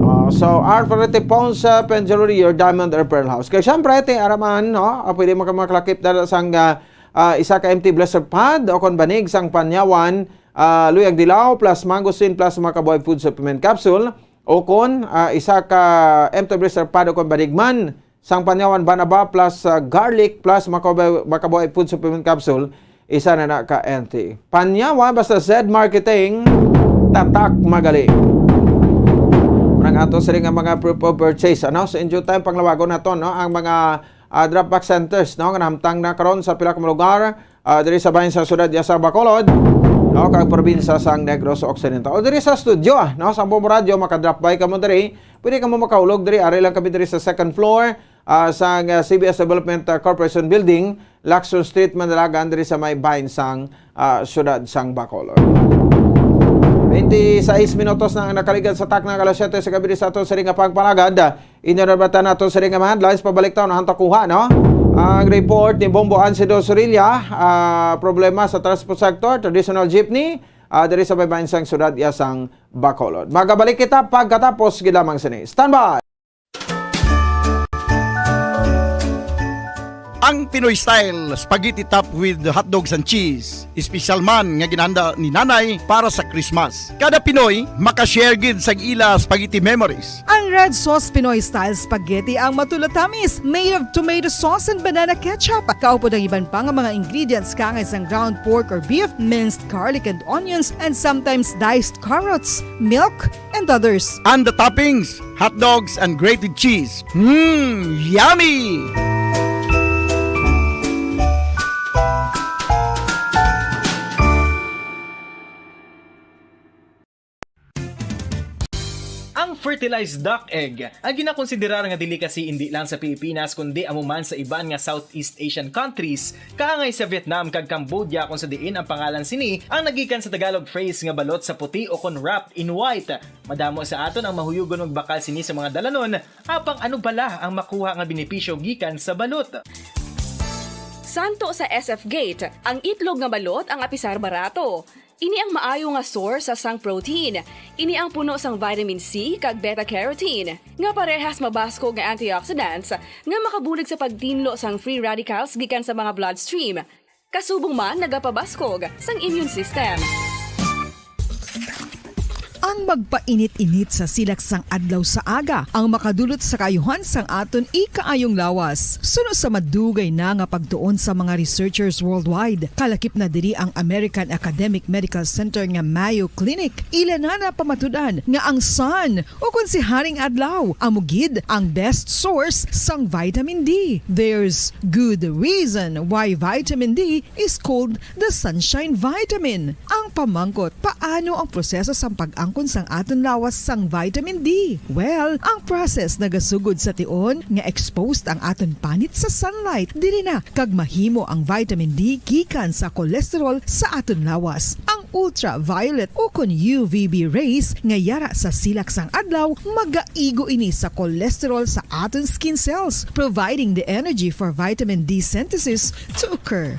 Ah, so, Arthur Ponsa Penjoy, your diamond or pearl house. Kay syempre, ito yung araman, no? Ah, pwede mo ka makalakip dala sang, ah, ah, isa ka empty blister pad o kon banig sang panyawan, ah, luyag dilaw plus mangosteen plus makabuhay food supplement capsule o kon, ah, isa ka empty blister pad o kon banig man sang panyawan banaba plus, ah, garlic plus makabuhay, makabuhay food supplement capsule, isa na na ka entry. Panyawan basta Zed Marketing, tatak magaling. Murag ato sila nga mga proof of purchase, ano? So in due time, panglawagon nato, no? Ang mga, ah, drop box centers, no? Nga nahamtang na karon sa pila ka mga lugar, ah, diri sa bahin sa siyudad ya sa Bacolod, no? Kag probinsya sang Negros Occidental. O diri sa studio, ah, no? Sa Bombo Radio, maka-drop by kamo diri. Pwede kamo makahulog diri. Ari lang kami diri sa second floor, ah, sang, ah, C B S Development, ah, Corporation Building, Lacson Street, Manalagan, diri sa may bahin sang, ah, siyudad sang Bacolod. Twenty-six minutos na ang nakaligad sa takna nga alas siyete sa gabi sa ato sini nga pagpalagad. Inyo na ba ta nato sini nga mga headlines? Pabalik taon, ang takuha, no? Ang report ni Bombo Ansido Sorilla, ah, problema sa transport sector, traditional jeepney, ah, diri sa may bahin sang siyudad ya sang Bacolod. Magabalik kita pagkatapos gid lamang sini. Standby! Ang Pinoy style spaghetti topped with hot dogs and cheese, espesyal man nga ginhanda ni Nanay para sa Christmas. Kada Pinoy makashare gid sa ila spaghetti memories. Ang red sauce Pinoy style spaghetti ang matulatamis, made of tomato sauce and banana ketchup. Kaupod ang iban pa nga mga ingredients kaangay sang ground pork or beef, minced garlic and onions, and sometimes diced carrots, milk, and others. And the toppings, hot dogs and grated cheese. Mmm, yummy! Ang fertilized duck egg, ang ginakonsiderar nga delicacy indi lang sa Pilipinas kundi amo man sa iban nga Southeast Asian countries, kaangay sa Vietnam kag Cambodia, kung sa diin ang pangalan sini ang nagikan sa Tagalog phrase nga balot sa puti o kon wrapped in white. Madamo sa aton ang mahuyugon magbakal sini sa mga dalanon, apang ano bala ang makuha nga benepisyo gikan sa balot? Santo sa S F Gate, ang itlog nga balot ang apisar barato. Ini ang maayo nga source sa sang protein. Ini ang puno sang vitamin C kag beta carotene, nga parehas mabaskog nga antioxidants nga makabulig sa pagtinlo sang free radicals gikan sa mga bloodstream. Kasubong man nagapabaskog sang immune system. Ang magpainit-init sa silak sang adlaw sa aga ang makadulot sa kaayuhan sang aton ikaayong lawas. Suno sa madugay na nga pagtuon sa mga researchers worldwide, kalakip na diri ang American Academic Medical Center nga Mayo Clinic. Ila na napamatud-an nga ang sun, o kon si Haring Adlaw, amo gid ang best source sang vitamin D. There's good reason why vitamin D is called the sunshine vitamin. Ang pamangkot, paano ang proseso sang pag-angkon sang aton lawas sang vitamin D? Well, ang process nagasugod sa tion nga exposed ang aton panit sa sunlight. Diri na kag mahimo ang vitamin D gikan sa cholesterol sa aton lawas. Ang ultraviolet o kon U V B rays nga yara sa silak sang adlaw magaigo ini sa cholesterol sa aton skin cells, providing the energy for vitamin D synthesis to occur.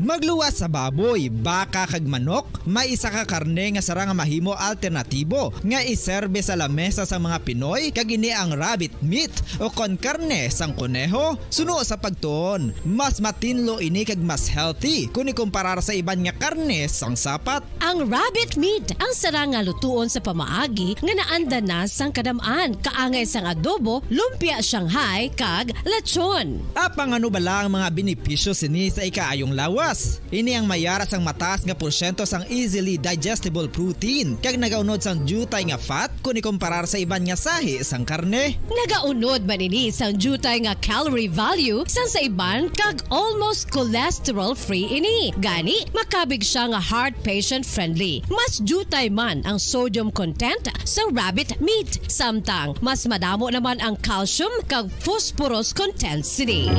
Magluwas sa baboy, baka kag manok, may isa ka karne nga sarang nga mahimo alternatibo nga iserbe sa lamesa sang mga Pinoy, kag ini ang rabbit meat o kon karne sang koneho. Suno sa pagtuon, mas matinlo ini kag mas healthy kon ikumparar sa iban nga karne sang sapat. Ang rabbit meat ang sarang nga lutuon sa pamaagi nga naanda na sang kadam-an, kaangay sang adobo, lumpia Shanghai, kag lechon. Apang ano bala ang mga benepisyo sini sa ikaayong lawas? Ini ang may yara sang mataas nga porsyento sang easily digestible protein, kag nagaunod sang diutay nga fat kon ikumparar sa iban nga sahi sang karne. Nagaunod man ini sang diutay nga calorie value sang sa iban, kag almost cholesterol-free ini. Gani, makabig sia nga heart patient-friendly. Mas diutay man ang sodium content sa rabbit meat, samtang mas madamo naman ang calcium kag phosphorus content sini.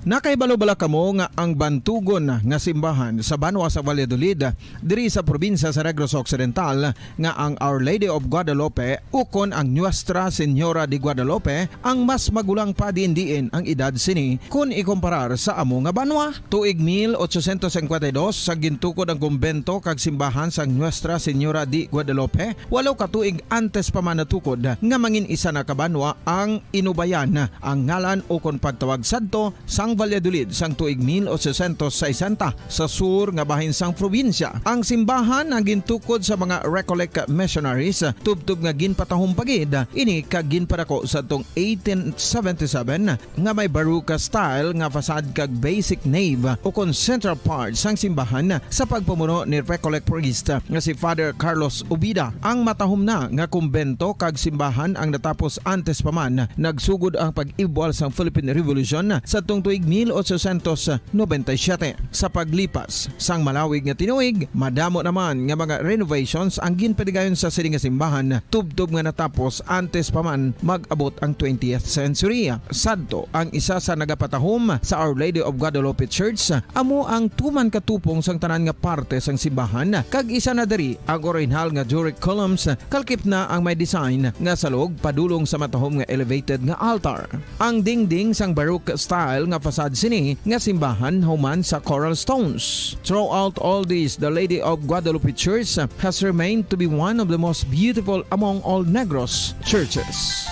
Nakahibalo bala kamo nga ang bantugon nga simbahan sa banwa sa Valladolid, diri sa probinsya sa Negros Occidental, nga ang Our Lady of Guadalupe ukon ang Nuestra Señora de Guadalupe ang mas magulang pa diin-diin ang edad sini kon ikumparar sa amo nga banwa? Tuig mil ochocientos cincuenta y dos, sa gintukod ang kumbento kag simbahan sang Nuestra Señora de Guadalupe, walo ka tuig antes pa man natukod nga mangin isa na ka banwa ang Inubayan, ang ngalan ukon pagtawag sadto sang Valladolid sang tuig mil ochocientos sesenta, sa sur nga bahin sang probinsya. Ang simbahan ang gintukod sa mga Recollect missionaries, tubtob nga ginpatahom pa gid ini kag ginpadako sadtong eighteen seventy-seven, nga may Baroque style nga facade kag basic nave ukon central part sang simbahan sa pagpamuno ni Recollect priest nga si Father Carlos Ubida. Ang matahom na nga kumbento kag simbahan ang natapos antes pa man nagsugod ang pag-ibwal sang Philippine Revolution sadtong tuig mil ochocientos noventa y siete. Sa paglipas sang malawig nga tinuig, madamo naman nga mga renovations ang ginpatigayon sa sini nga simbahan, tubtob nga natapos antes pa man mag-abot ang twentieth century. Sadto, ang isa sa nagapatahom sa Our Lady of Guadalupe Church amo ang tuman ka tupong sang tanan nga parte sang simbahan, kag isa na diri ang orihinal nga Doric columns, kalakip na ang may design nga salog padulong sa matahom nga elevated nga altar. Ang dingding sang Baroque style nga Pasad sini nga simbahan human sa Coral Stones. Throughout all this, the Lady of Guadalupe Church has remained to be one of the most beautiful among all Negros churches.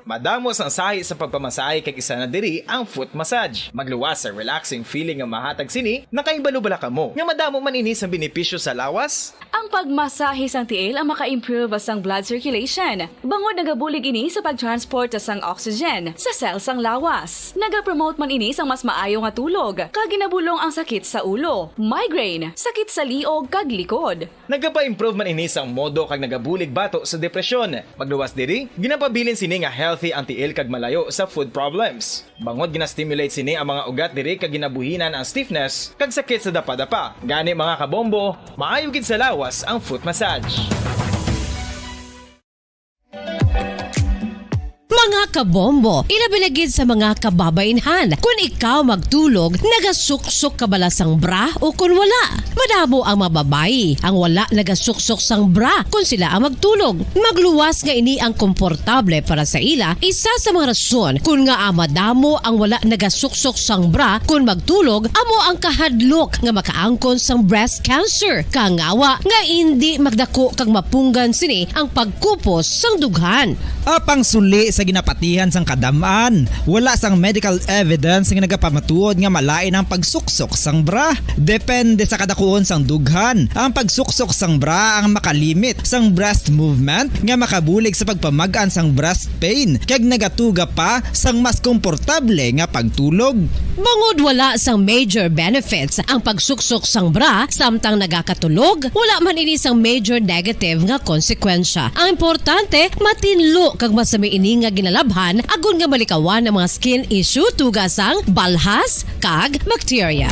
Madamo sang sahi sa pagpamasahe kag isa na diri ang foot massage. Magluwas sa relaxing feeling nga mahatag sini. Nakahibalo bala kamo nga madamo man ini sang benepisyo sa lawas? Ang pagmasahe sang tiil ang maka-improve sang blood circulation, bangod nagabulig ini sa pag-transport sang oxygen sa cell sang lawas. Nagapromote man ini sang mas maayo nga tulog, kag ginabulong ang sakit sa ulo, migraine, sakit sa liog, kag likod. Nagapa-improve man ini sang modo kag nagabulig bato sa depresyon. Magluwas diri, ginapabilin sini nga healthy ang tiil kag malayo sa foot problems. Bangod gina-stimulate sini ang mga ugat diri kag ginabuhinan ang stiffness kag sakit sa dapadapa. Gani, mga kabombo, maayo gid sa lawas ang foot massage. Mga kabombo, ilabi na gid sa mga kababainhan, kun ikaw magtulog, nagasuksok ka bala sang bra o kun wala? Madamo ang mga babayi ang wala nagasuksok sang bra kun sila ang magtulog. Magluwas nga ini ang komportable para sa ila, isa sa mga rason kun ngaa madamo ang wala nagasuksok sang bra kun magtulog, amo ang kahadlok nga makaangkon sang breast cancer, kangawa nga indi magdako kag mapunggan sini ang pagkupos sang dughan. Apang suli sa ginapatihan sang kadam-an, wala sang medical evidence nga nagapamatuod nga malain ang pagsuksok sang bra. Depende sa kadakuon sang dughan. Ang pagsuksok sang bra ang makalimit sang breast movement nga makabulig sa pagpamag-an sang breast pain kag nagatuga pa sang mas komportable nga pagtulog. Bangod wala sang major benefits ang pagsuksok sang bra samtang nagakatulog, wala man ini sang major negative nga konsekwensya. Ang importante, matinlo kag masami ini nga ginalabhan agod nga malikawan ang mga skin issue tuga sang balhas kag bakterya.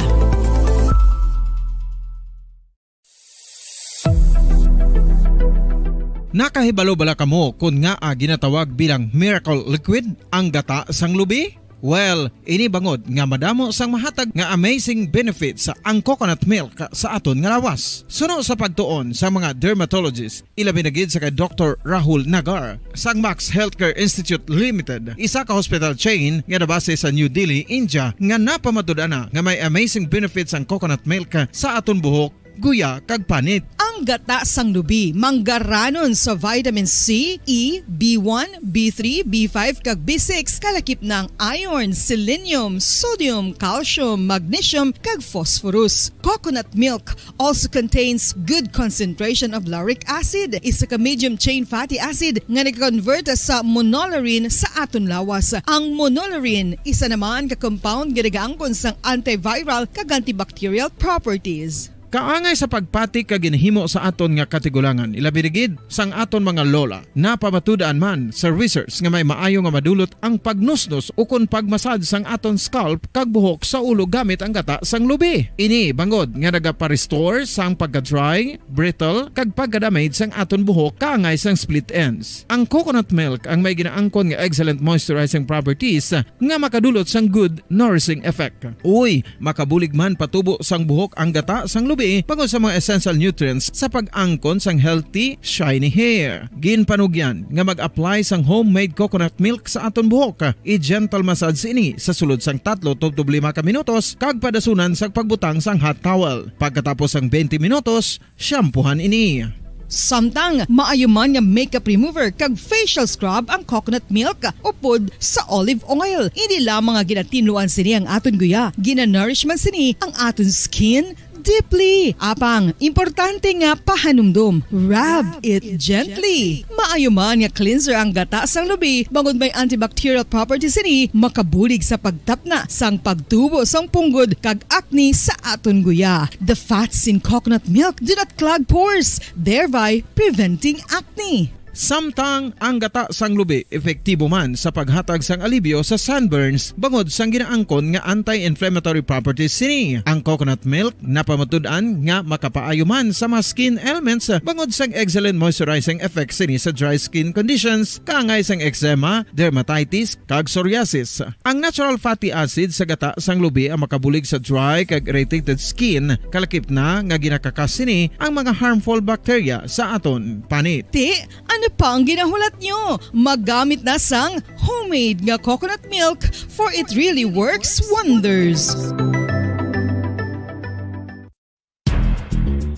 Nakahibalo bala kamo kon ngaa ginatawag bilang miracle liquid ang gata sang lubi? Well, ini bangod nga madamo sang mahatag nga amazing benefits ang coconut milk sa aton nga lawas. Suno sa pagtuon sa mga dermatologist, ilabi na gid sa kay Doktor Rahul Nagar sang Max Healthcare Institute Limited, isa ka hospital chain nga nabase sa New Delhi, India, nga napamatud-an na nga may amazing benefits ang coconut milk sa aton buhok, guya, kag panit. Ang gata sang lubi manggaranon sa vitamin C, E, B one, B three, B five, kag B six, kalakip na ang iron, selenium, sodium, calcium, magnesium, kag phosphorus. Coconut milk also contains good concentration of lauric acid, isa ka medium chain fatty acid nga nag-convert sa monolaurin sa aton lawas. Ang monolaurin, isa naman ka compound nga nagaangkon sang antiviral kag antibacterial properties. Kaangay sa pagpati kag ginhimo sa aton nga katigulangan, ilabi na gid sang aton mga lola. Napamatud-an man sa research nga may maayo nga madulot ang pagnusnos ukon pagmasad sang aton scalp kag buhok sa ulo gamit ang gata sang lubi. Ini bangod nga nagapa-restore sang pagka-dry, brittle, kag pagka-damage sang aton buhok kaangay sang split ends. Ang coconut milk ang may ginaangkon nga excellent moisturizing properties nga makadulot sang good nourishing effect. Uy, makabulig man patubo sang buhok ang gata sang lubi bangod sa mga essential nutrients sa pag-angkon sang healthy, shiny hair. Ginpanugyan nga mag-apply sang homemade coconut milk sa aton buhok. I-gentle massage ini sa sulod sang tatlo tubtob lima ka minutos kag padasunan sang pagbutang sang hot towel. Pagkatapos sang twenty minutos, shampoohan ini. Samtang maayo man nga makeup remover kag facial scrub ang coconut milk upod sa olive oil. Hindi lamang nga ginatinluan sini ang aton guya, ginanourish man sini ang aton skin deeply. Apang, importante nga pahanumdom, rub it gently. Maayo man nga cleanser ang gata sang lubi, bangod may antibacterial properties sini, makabulig sa pagtapna sang pagtubo sang punggod kag acne sa aton guya. The fats in coconut milk do not clog pores, thereby preventing acne. Samtang ang gata sang lubi epektibo man sa paghatag sang alibyo sa sunburns bangod sang ginaangkon nga anti-inflammatory properties sini. Ang coconut milk napamatud-an nga makapaayo man sa mga skin ailments bangod sang excellent moisturizing effects sini sa dry skin conditions, kaangay sang eczema, dermatitis, kag psoriasis. Ang natural fatty acid sa gata sang lubi ang makabulig sa dry kag irritated skin, kalakip na nga ginakakas sini ang mga harmful bacteria sa aton panit. Ti, ano pa ang ginahulat nyo? Maggamit na sang homemade nga coconut milk, for it really works wonders.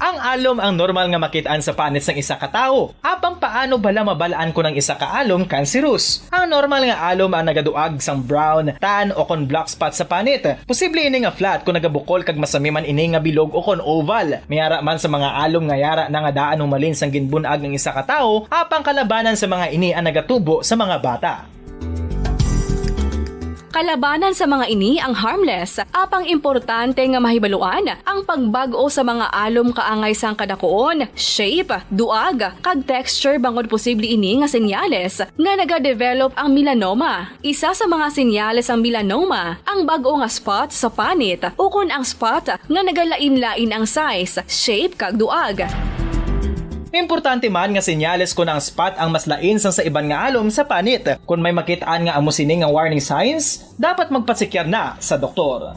Ang alom ang normal nga makit-an sa panit sang isa ka tawo. Apang paano bala mabal-an kon ang isa ka alom cancerous? Ang normal nga alom ang nagaduag sang brown, tan, o kon black spot sa panit. Posible ini nga flat kon nagabukol kag masami man ini nga bilog o kon oval. May ara man sa mga alom nga yara na nga daan humalin sang ginbun-ag ang isa ka tawo, apang kalabanan sa mga ini ang nagatubo sa mga bata. Kalabanan sa mga ini ang harmless, apang importante nga mahibaluan ang pagbag-o sa mga alom kaangay sang kadakuon, shape, duag, kag texture bangod posible ini nga senyales nga nagadevelop ang melanoma. Isa sa mga senyales sang melanoma ang bag-o nga spot sa panit ukon ang spot nga nagalain-lain ang size, shape, kag duag. Importante man nga senyales kon ang spot ang mas lain sang sa iban nga alom sa panit. Kon may makit-an nga amo sini nga warning signs, dapat magpasekyar na sa doktor.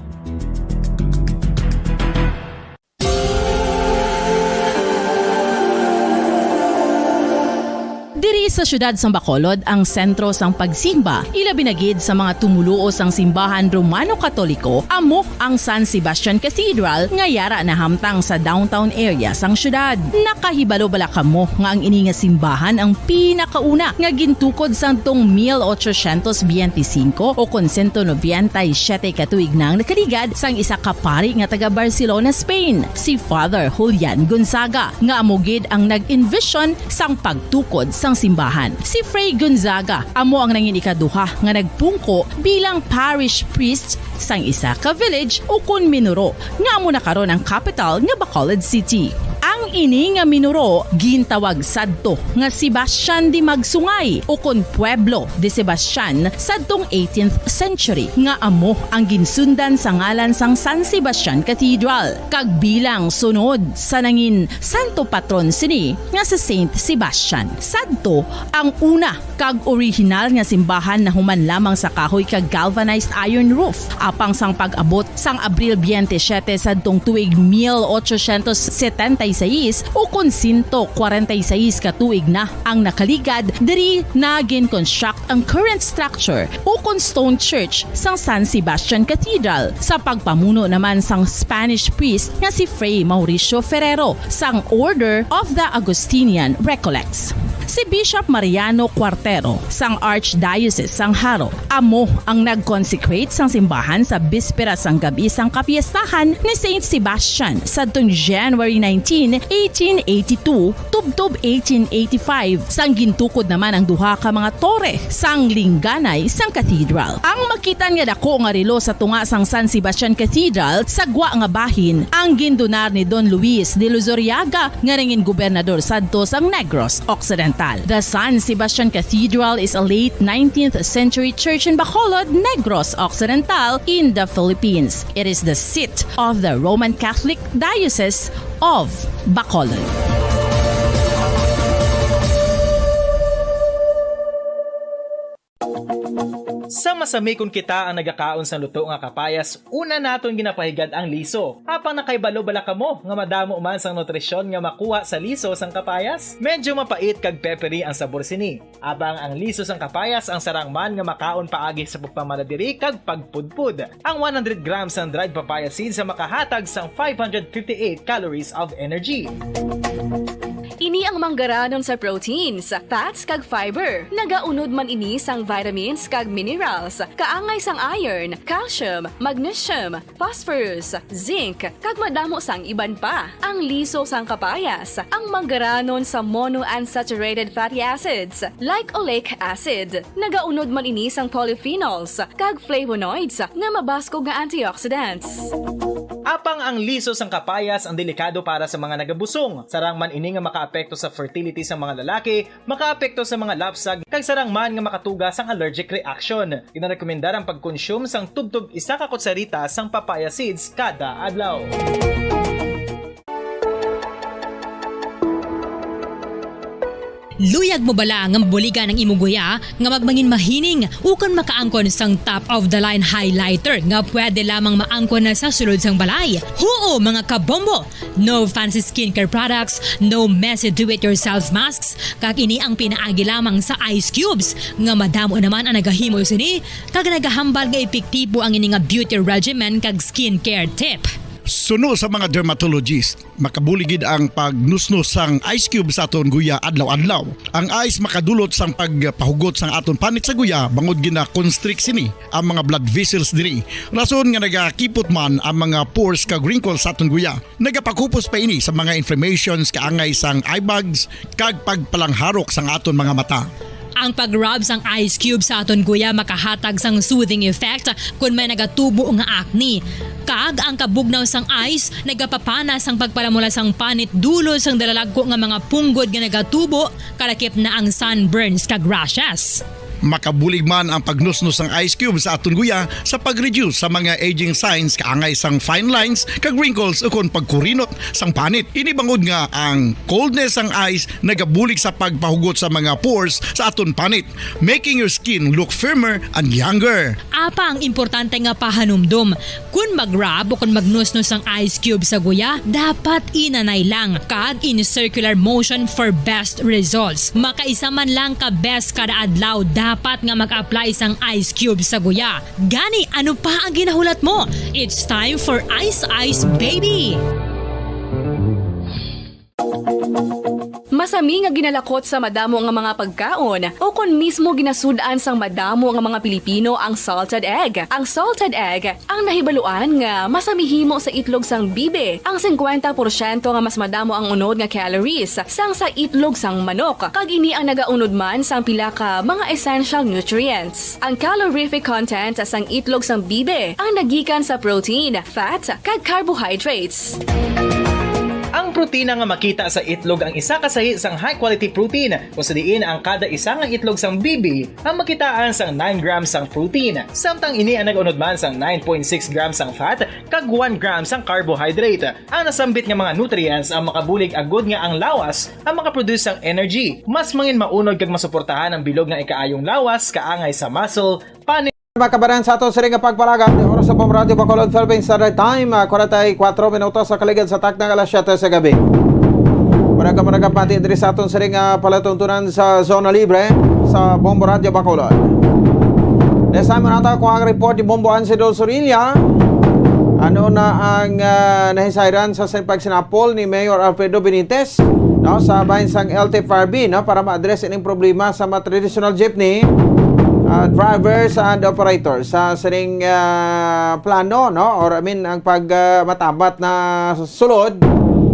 Diri sa siyudad sang Bacolod ang sentro sang pagsimba, ilabi na gid sa mga tumoluo sang simbahan Romano-Katoliko, amo ang San Sebastian Cathedral nga yara nahamtang sa downtown area sang siyudad. Nakahibalo bala kamo nga ang ini nga simbahan ang pinakauna nga gintukod sadtong mil ochocientos biyente singko o kon sento nobenta y siyete ka tuig na ang nakaligad sang isa ka pari nga taga Barcelona, Spain, si Father Julian Gonzaga, nga amo gid ang nag-envision sang pagtukod sang simbahan. Si Fray Gonzaga amo ang nangin ikaduha nga nagpungko bilang parish priest sang isa ka village ukon minuro nga amo na karon ang kapital nga Bacolod City. Ang ini nga minuro gintawag sadto nga Sebastian de Magsungay ukon Pueblo de Sebastian sadtong eighteenth century, nga amo ang ginsundan sa ngalan sang San Sebastian Cathedral, kag bilang sunod sa nangin santo patron sini nga si Saint Sebastian. Sadto ang una kag orihinal nga simbahan nahuman lamang sa kahoy kag galvanized iron roof. Apang sang pag-abot sang Abril biyente siyete sadtong tuig mil ochocientos setenta y seis, ukon sento kwarenta y seis ka tuig na ang nakaligad, diri na gin-construct ang current structure ukon stone church sang San Sebastian Cathedral sa pagpamuno naman sang Spanish priest nga si Fray Mauricio Ferrero sang Order of the Augustinian Recollects. Si Bishop Mariano Cuartero sang Archdiocese sang Jaro amo ang nag-consecrate sang simbahan sa bispera sang gab-i sang kapiestahan ni Saint Sebastian sadtong January nineteen, eighteen eighty-two, tubtob eighteen eighty-five, sang gintukod naman ang duha ka mga tore sang lingganay sang cathedral. Ang makit-an nga dako nga relo sa tunga sang San Sebastian Cathedral sa gwa nga bahin ang gindonar ni Don Luis de Luzuriaga nga nangin gobernador sadto sang Negros Occidental. The San Sebastian Cathedral is a late nineteenth century church in Bacolod, Negros Occidental, in the Philippines. It is the seat of the Roman Catholic Diocese of Bacolod. Sa masami kon kita ang nagakaon sang luto nga kapayas, una naton ginapahigad ang liso. Apang nakahibalo bala kamo nga madamo man sang nutrisyon nga makuha sa liso sang kapayas? Medyo mapait kag peppery ang sabor sini. Apang ang liso sang kapayas ang sarang man nga makaon paagi sa pagpamana diri kag pagpudpod. Ang one hundred grams sang dried papaya seeds ang makahatag sang five hundred fifty-eight calories of energy. Ini ang manggaranon sa proteins, fats, kag fiber. Nagaunod man ini sang vitamins kag minerals, kaangay sang iron, calcium, magnesium, phosphorus, zinc, kag madamo sang iban pa. Ang liso sang kapayas, ang manggaranon sa monounsaturated fatty acids, like oleic acid. Nagaunod man ini sang polyphenols kag flavonoids nga mabaskog nga antioxidants. Apang ang liso sang kapayas ang delikado para sa mga nagabusong. Sarang man ini nga makaapekto sa fertility sang mga lalaki, makaapekto sa mga lapsag, kag sarang man nga makatuga sang allergic reaction. Ginarekomendar ang pagkonsume sang tubtob isa ka kutsarita sang papaya seeds kada adlaw. Luyag mo bala nga mabuligan ang imo guya nga magmangin mahining ukon makaangkon sang top of the line highlighter nga pwede lamang maangkon na sa sulod sang balay? Huo, mga kabombo! No fancy skincare products, no messy do-it-yourself masks, kag ini ang pinaagi lamang sa ice cubes nga madamo naman ang nagahimo sini kag nagahambal nga epektibo ang ini nga beauty regimen kag skincare tip. Suno sa mga dermatologist, makabulig gid ang pagnusnos sang ice cube sa aton guya adlaw-adlaw. Ang ice makadulot sang pagpahugot sang aton panit sa guya bangod gina-constrict sini ang mga blood vessels diri. Rason nga nagakipot man ang mga pores kag wrinkles sa aton guya. Nagapakupos pa ini sa mga inflammations kaangay sang eye bags kag pagpalangharok sang aton mga mata. Ang pag-rub sang ice cube sa aton guya makahatag sang soothing effect kon may nagatubo nga acne. Kag ang kabugnaw sang ice nagapapana sang pagpalamula sang panit dulot sang dalalagko nga mga punggod nga nagatubo, kalakip na ang sunburns kag rashes. Makabulig man ang pagnusnos sang ice cube sa aton guya sa pag-reduce sa mga aging signs kaangay sang fine lines kag wrinkles ukon pagkurinot sang panit. Ini bangod nga ang coldness sang ice nagabulig sa pagpahugot sa mga pores sa aton panit, making your skin look firmer and younger. Apang importante nga pahanumdom, kon mag-rub o kon magnusnos ang ice cube sa guya, dapat inanay lang kag in circular motion for best results. Makaisa man lang ka beses kada adlaw dapat nga mag-apply sang ice cube sa guya. Gani, ano pa ang ginahulat mo? It's time for Ice Ice Baby! Masami nga ginalakot sa madamo nga mga pagkaon, o kon mismo ginasud-an sang madamo nga mga Pilipino ang salted egg. Ang salted egg ang nahibaluan nga masami himo sa itlog sang bibi. Ang singkwenta porsyento nga mas madamo ang unod nga calories sang sa itlog sang manok, kag ini ang nagaunod man sang pila ka mga essential nutrients. Ang calorific content sang itlog sang bibi ang nagikan sa protein, fat, kag carbohydrates. Ang protina nga makita sa itlog ang isa ka sahi sang high-quality protein, kung sa diin ang kada isa nga itlog sang bibi ang makitaan sang nine grams sang protein, samtang ini ang nag-unod man sang nine point six grams sang fat kag one gram sang carbohydrate. Ang nasambit nga mga nutrients ang makabulig agud nga ang lawas ang makaproduce sang energy. Mas mangin maunod kag masuportahan ang bilog nga ikaayong lawas kaangay sa muscle, panit, Mga kabaran, sa aton sini nga pagpalagad, oras sa Bombo Radyo Bacolod, Philippine Standard Time, ah, kwarenta y kuwatro minutos sa kaligid sa takna nga alas siyete sa gabi. Murag ka, murag ka pati diri sa aton sini nga palatuntunan sa Zona Libre sa Bombo Radyo Bacolod. Next time, muna tayo kung ang report ni Bombo Ansido Sorilla. Ano na ang, ah, nahisayran sa sin-, pagsinapol ni Mayor Alfredo Benitez, no, sa bahin sang L T F R B, no, para ma-address ining problema sa mga traditional jeepney, ah, drivers and operators sa sining, ah, plano, no, or I mean, ang pag, ah, matabat na sulod,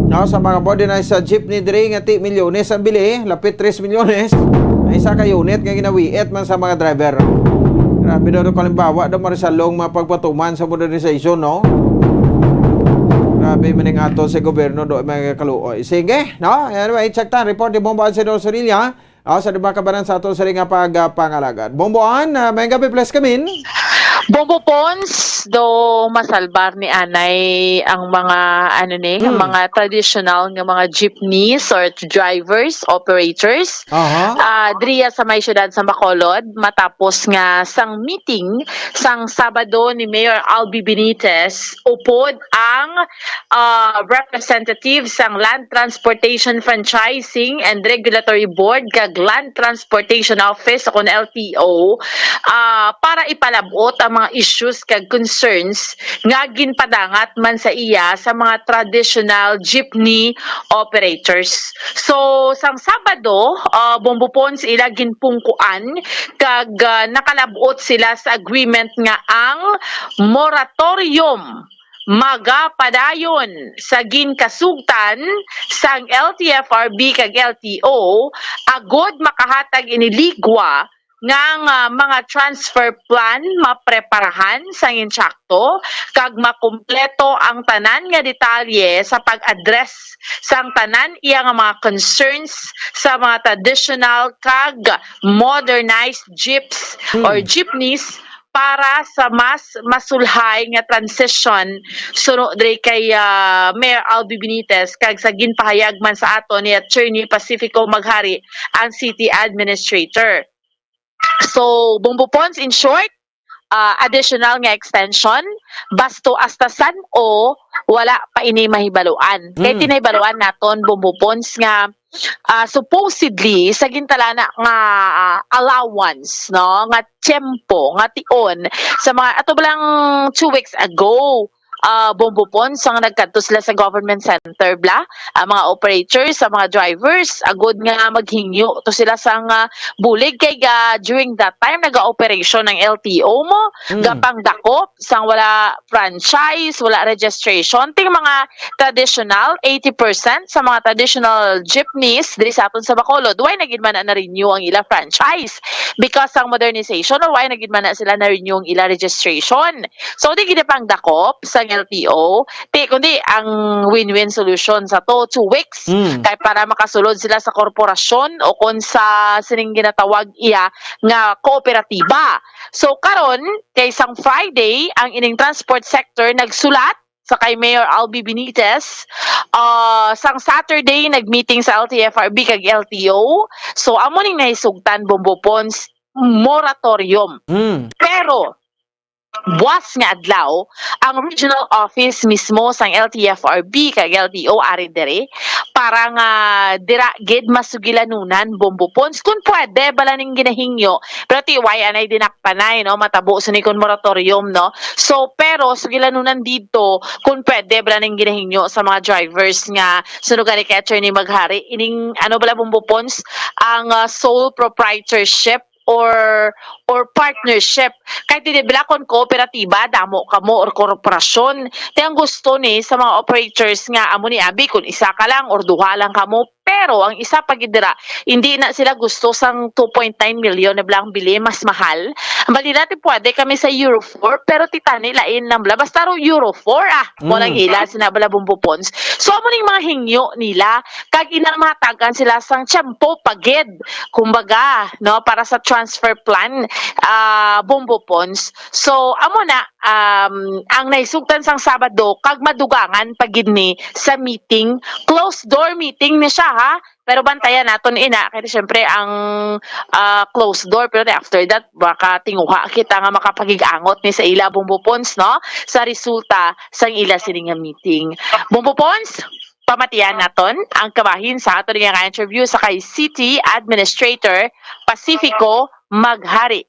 no, sa mga modernized sa jeepney diri nga ti milyones ang bili, lapit tres milyones, ang isa ka unit nga ginawiit man sa mga driver. Grabe daw, no, kalimbawa daw, marisalong mga pagpatuman sa modernization, no? Grabe man ang ato sa gobyerno do, mga kaluoy. Sige, no? Anyway, check ta, report ni Bombo Ansido Sorilla. Ah, sa diba kabanan sa ato sa nga pagpangalagad. Bomboan, ah, may gabi, bless kami. Bombo Pons, do masalbar ni anay ang mga, ano ni, ang Hmm. mga traditional nga mga jeepneys or drivers, operators. Aha. Ah, driya sa may siyudad sa Bacolod, matapos nga sang meeting sang Sabado ni Mayor Albi Benitez, upod ang, ah, representative sang Land Transportation Franchising and Regulatory Board kag Land Transportation Office o kon L T O, ah, para ipalab-ot ang mga issues kag concerns nga ginpadangat man sa iya sa mga traditional jeepney operators. So, sang Sabado, ah, Bombo Pons, ila ginpungkuan kag, ah, nakalab-ot sila sa agreement nga ang moratorium magapadayon sa ginkasugtan sang L T F R B kag L T O, agod makahatag ini ligwa nga, nga mga transfer plan mapreparahan sang insakto kag makumpleto ang tanan nga detalye sa pag-address sang tanan iya nga mga concerns sa mga traditional kag modernized jeeps Hmm. or jeepneys para sa mas masulhay nga transition suno diri kay, ah, Mayor Albi Benitez kag sa ginpahayag man sa aton ni Attorney Pacifico Maghari, ang city administrator. So, Bombo Pons, in short, ah, additional nga extension, basto hasta san-o wala pa ini mahibaluan. Kay Hmm. tinahibaluan naton, Bombo Pons, nga, ah, supposedly sa gintalana nga, ah, allowance, no, nga tiyempo, nga tion sa mga, ato ba lang two weeks ago, ah, Bombo Pons, sang nagkadto sila sa government center, bla, ang mga operators, sa mga drivers, agod nga maghingyo to sila sang, ah, bulig kay ga-, during that time naga-operation ang L T O mo, Mm. gapangdakop sang wala franchise, wala registration, ting mga traditional, eighty percent sa mga traditional jeepneys diri sa aton sa Bacolod, why na gid man na na-renew ang ila franchise? Because sang modernization, or why na gid man na sila na-renew ang ila registration? So, di gid pangdakop sang L T O, ti, kundi ang win-win solution sa to, two weeks. Mm. Kay para makasulod sila sa korporasyon o kon sa sining ginatawag iya nga kooperatiba. So, karon, kay sang Friday, ang ining transport sector nagsulat sa kay Mayor Albi Benitez. Ah, sang Saturday, nag-meeting sa L T F R B kag L T O. So, amo ning nahisugtan, Bombo Pons, moratorium. Mm. Pero, buwas nga adlaw, ang regional office mismo sang L T F R B kag L T O ari diri para nga dira gid masugilanunan, Bombo Pons, kun pwede bala ning ginahingyo. Pero ti, why anay dinakpanay, no? Matabo sini kun moratorium, no? So, pero sugilanunan dito kun pwede bala ning ginahingyo sa mga drivers nga suno gani kay Attorney Maghari, ining ano bala, Bombo Pons, ang, ah, sole proprietorship or, or partnership. Kay ti, di bala, kon kooperatiba, damo kamo, or korporasyon. Ti ang gusto ni sa mga operators nga amo ni abi, kon isa ka lang or duha lang kamo, pero ang isa pa gid dira, hindi na sila gusto sang two point nine million na bala ang bili, mas mahal. Ang balita ti pwede kami sa Euro four, pero ti tani lain lang bala. Basta ro Euro four, ah, mo lang Mm. ila, sina bala, Bombo Pons. So, amo ning mga hingyo nila, kag inang mahatagan sila sang tiyempo pa gid, kumbaga, no, para sa transfer plan, ah, Bombo Pons. So, amo na, um, ang nahisugtan sang Sabado, kag madugangan pa gid ni sa meeting, closed door meeting ni siya, ha? Pero bantayan naton ina, kay siyempre ang, ah, closed door, pero after that, baka tinguha kita nga makapagig-angot ni sa ila, Bombo Pons, no? Sa resulta sang ila sini nga meeting. Bombo Pons, pamatian naton ang kabahin sa aton nga interview sa kay City Administrator Pacifico Maghari.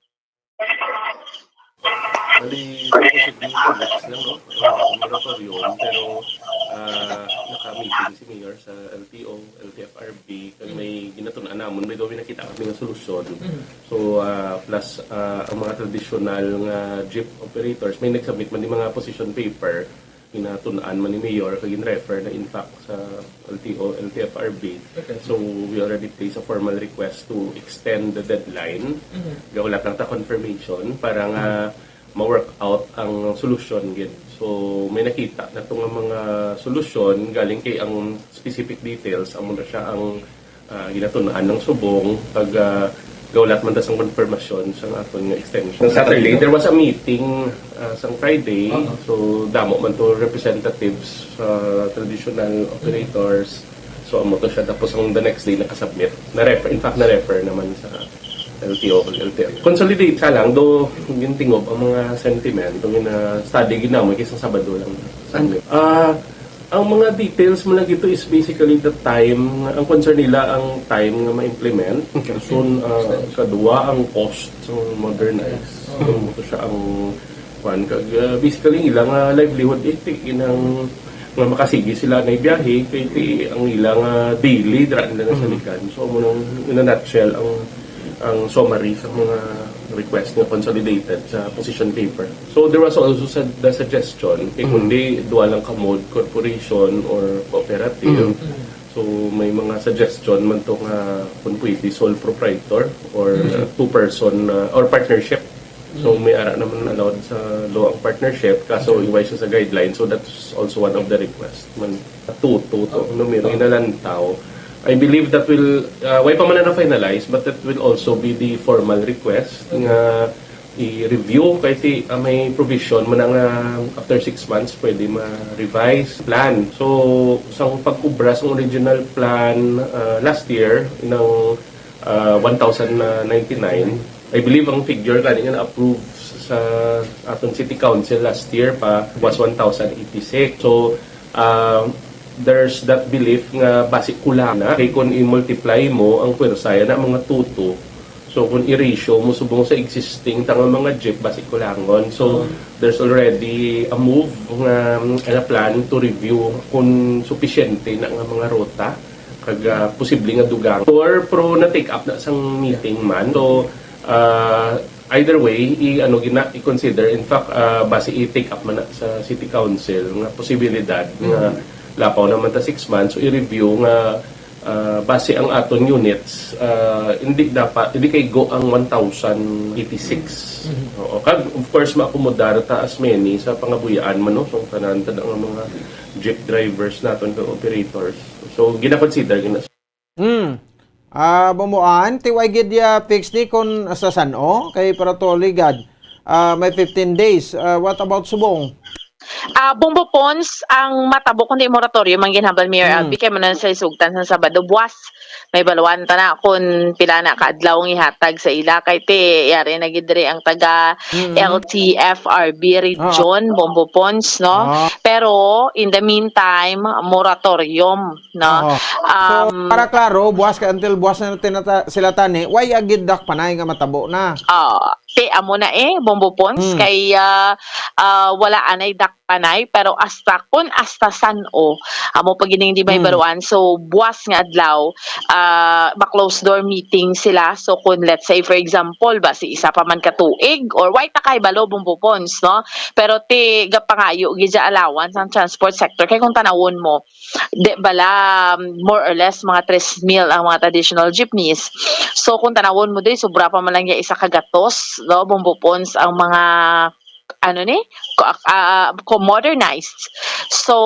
Bali, supposedly, two weeks lang, no? Ah, moratorium, pero, ah, naka-meeting si Mayor sa L T O, L T F R B, kag may ginatun-an namon, may gawin nakita kami nga solusyon. Mm. So, ah, plus, ah, ang mga traditional nga jeep operators, may nag-submit man di mga position paper, ginatun-an man ni Mayor, kag gin-refer na, in fact, sa L T O, L T F R B. Okay. So, we already placed a formal request to extend the deadline. Mhm. Gaulat lang ta confirmation para nga ma-work out ang solusyon gid. So, may nakita na to nga mga solusyon galing kay ang specific details, amo na siya ang, ah, ginatun-an ng subong, kag, ah, gaulat man ta sang confirmation sa aton nga extension. Saturday, there was a meeting, ah, sang Friday. Uh-huh. So, damo man to representatives sa traditional operators. So, amo to siya. Tapos, ang the next day, nakasubmit. Na-refer, in fact, na-refer naman sa L T O, L T F. Consolidate siya lang, do, yung tingog, ang mga sentiment, ang gina-study gid namon kay sang Sabado lang submit. Ah, ang mga details mo lang dito is basically the time, nga ang concern nila ang time nga ma-implement. Okay. Soon, ah, kadua, ang cost sa modernize. Oh. Kung ito siya ang kwan, kag, ah, basically, ang ila nga livelihood, eh, ti-, inang nga makasigi sila na ibiyahe, kay ti-, ang ila nga daily, dira nila na sa Mm. likan. So, amo nang, in a nutshell, ang, ang summary sa mga request nga consolidated sa position paper. So, there was also sa, the suggestion, kay Mm. kundi duha lang ka mode, corporation or cooperative. Mm. So may mga suggestion man to nga kung pwede sole proprietor or two-person uh, or partnership. So may ara naman allowed sa law ang partnership, kaso iway siya sa guideline. So that's also one of the requests. Man, two, two to, numero, inalantaw. I believe that will, uh, way pa man na finalize, but that will also be the formal request nga i-review kay ti, ah, may provision mo na nga after six months pwede ma-revise plan. So, sang pag-ubra sang original plan, ah, last year, inang, ah, one thousand ninety-nine, I believe ang figure gani nga na-approve sa aton city council last year pa was one thousand eighty-six. So, ah, there's that belief nga basi kulang na kay kung i-multiply mo ang pwersa, yan na mga tuto. So, kung i-ratio mo subong sa existing ta nga mga jeep, basi kulangon. So, there's already a move nga, nga plan to review kung supisyente na nga mga ruta kag ah, posible nga dugang or pro na take up na sang meeting man. So, ah, either way, i ano gina i-consider. In fact, ah, basi i-take up man na sa city council nga posibilidad nga lapaw naman ta six months, so i-review nga ah, base ang aton units, ah, hindi dapat, hindi kay go ang one thousand eighty-six. Oo, kag of course maakomodar ta as many sa pangabuyaan man, no, so tanan, tanan nga mga jeep drivers naton kag operators. So gina-consider gina. Hmm. Ah, Bambuan, ti way gid ya fix ni kon sa San-o kay para to ligad. Ah, may fifteen days. Ah, what about Subong? Ah, Bombo Pons, ang matabo kundi moratorium ang ginhambal Mayor Albee kay man sa isugtan sa Sabado buwas. May baluan ta na kung pila na ka adlaw ang ihatag sa ila kay ti yari na gid diri ang taga L T F R B region, Bombo Pons, no? Ah. Pero in the meantime, moratorium, no? Oo. So, Um, para klaro, buwas ka until buwas na tinata- sila tani, way agid dak panay nga matabo na. Ah, ti amo na eh, Bombo Pons, Hmm. kay ah, ah, wala anay dakpanay, pero hasta kun hasta San-o, amo pa gining di may Hmm. baruan. So, buwas nga adlaw, ah, ma-close door meeting sila. So, kun let's say, for example, basi isa pa man ka tuig, or way ta kay balo, Bombo Pons, no? Pero ti gapangayo gid siya allowance ang transport sector. Kay kung tanawon mo, di bala, more or less, mga tres mil ang mga traditional jeepneys. So, kung tanawon mo diri, sobra pa man lang niya isa ka gatos, no, Bombo Pons, ang mga, ano ni, ko- ah, ko modernized. So,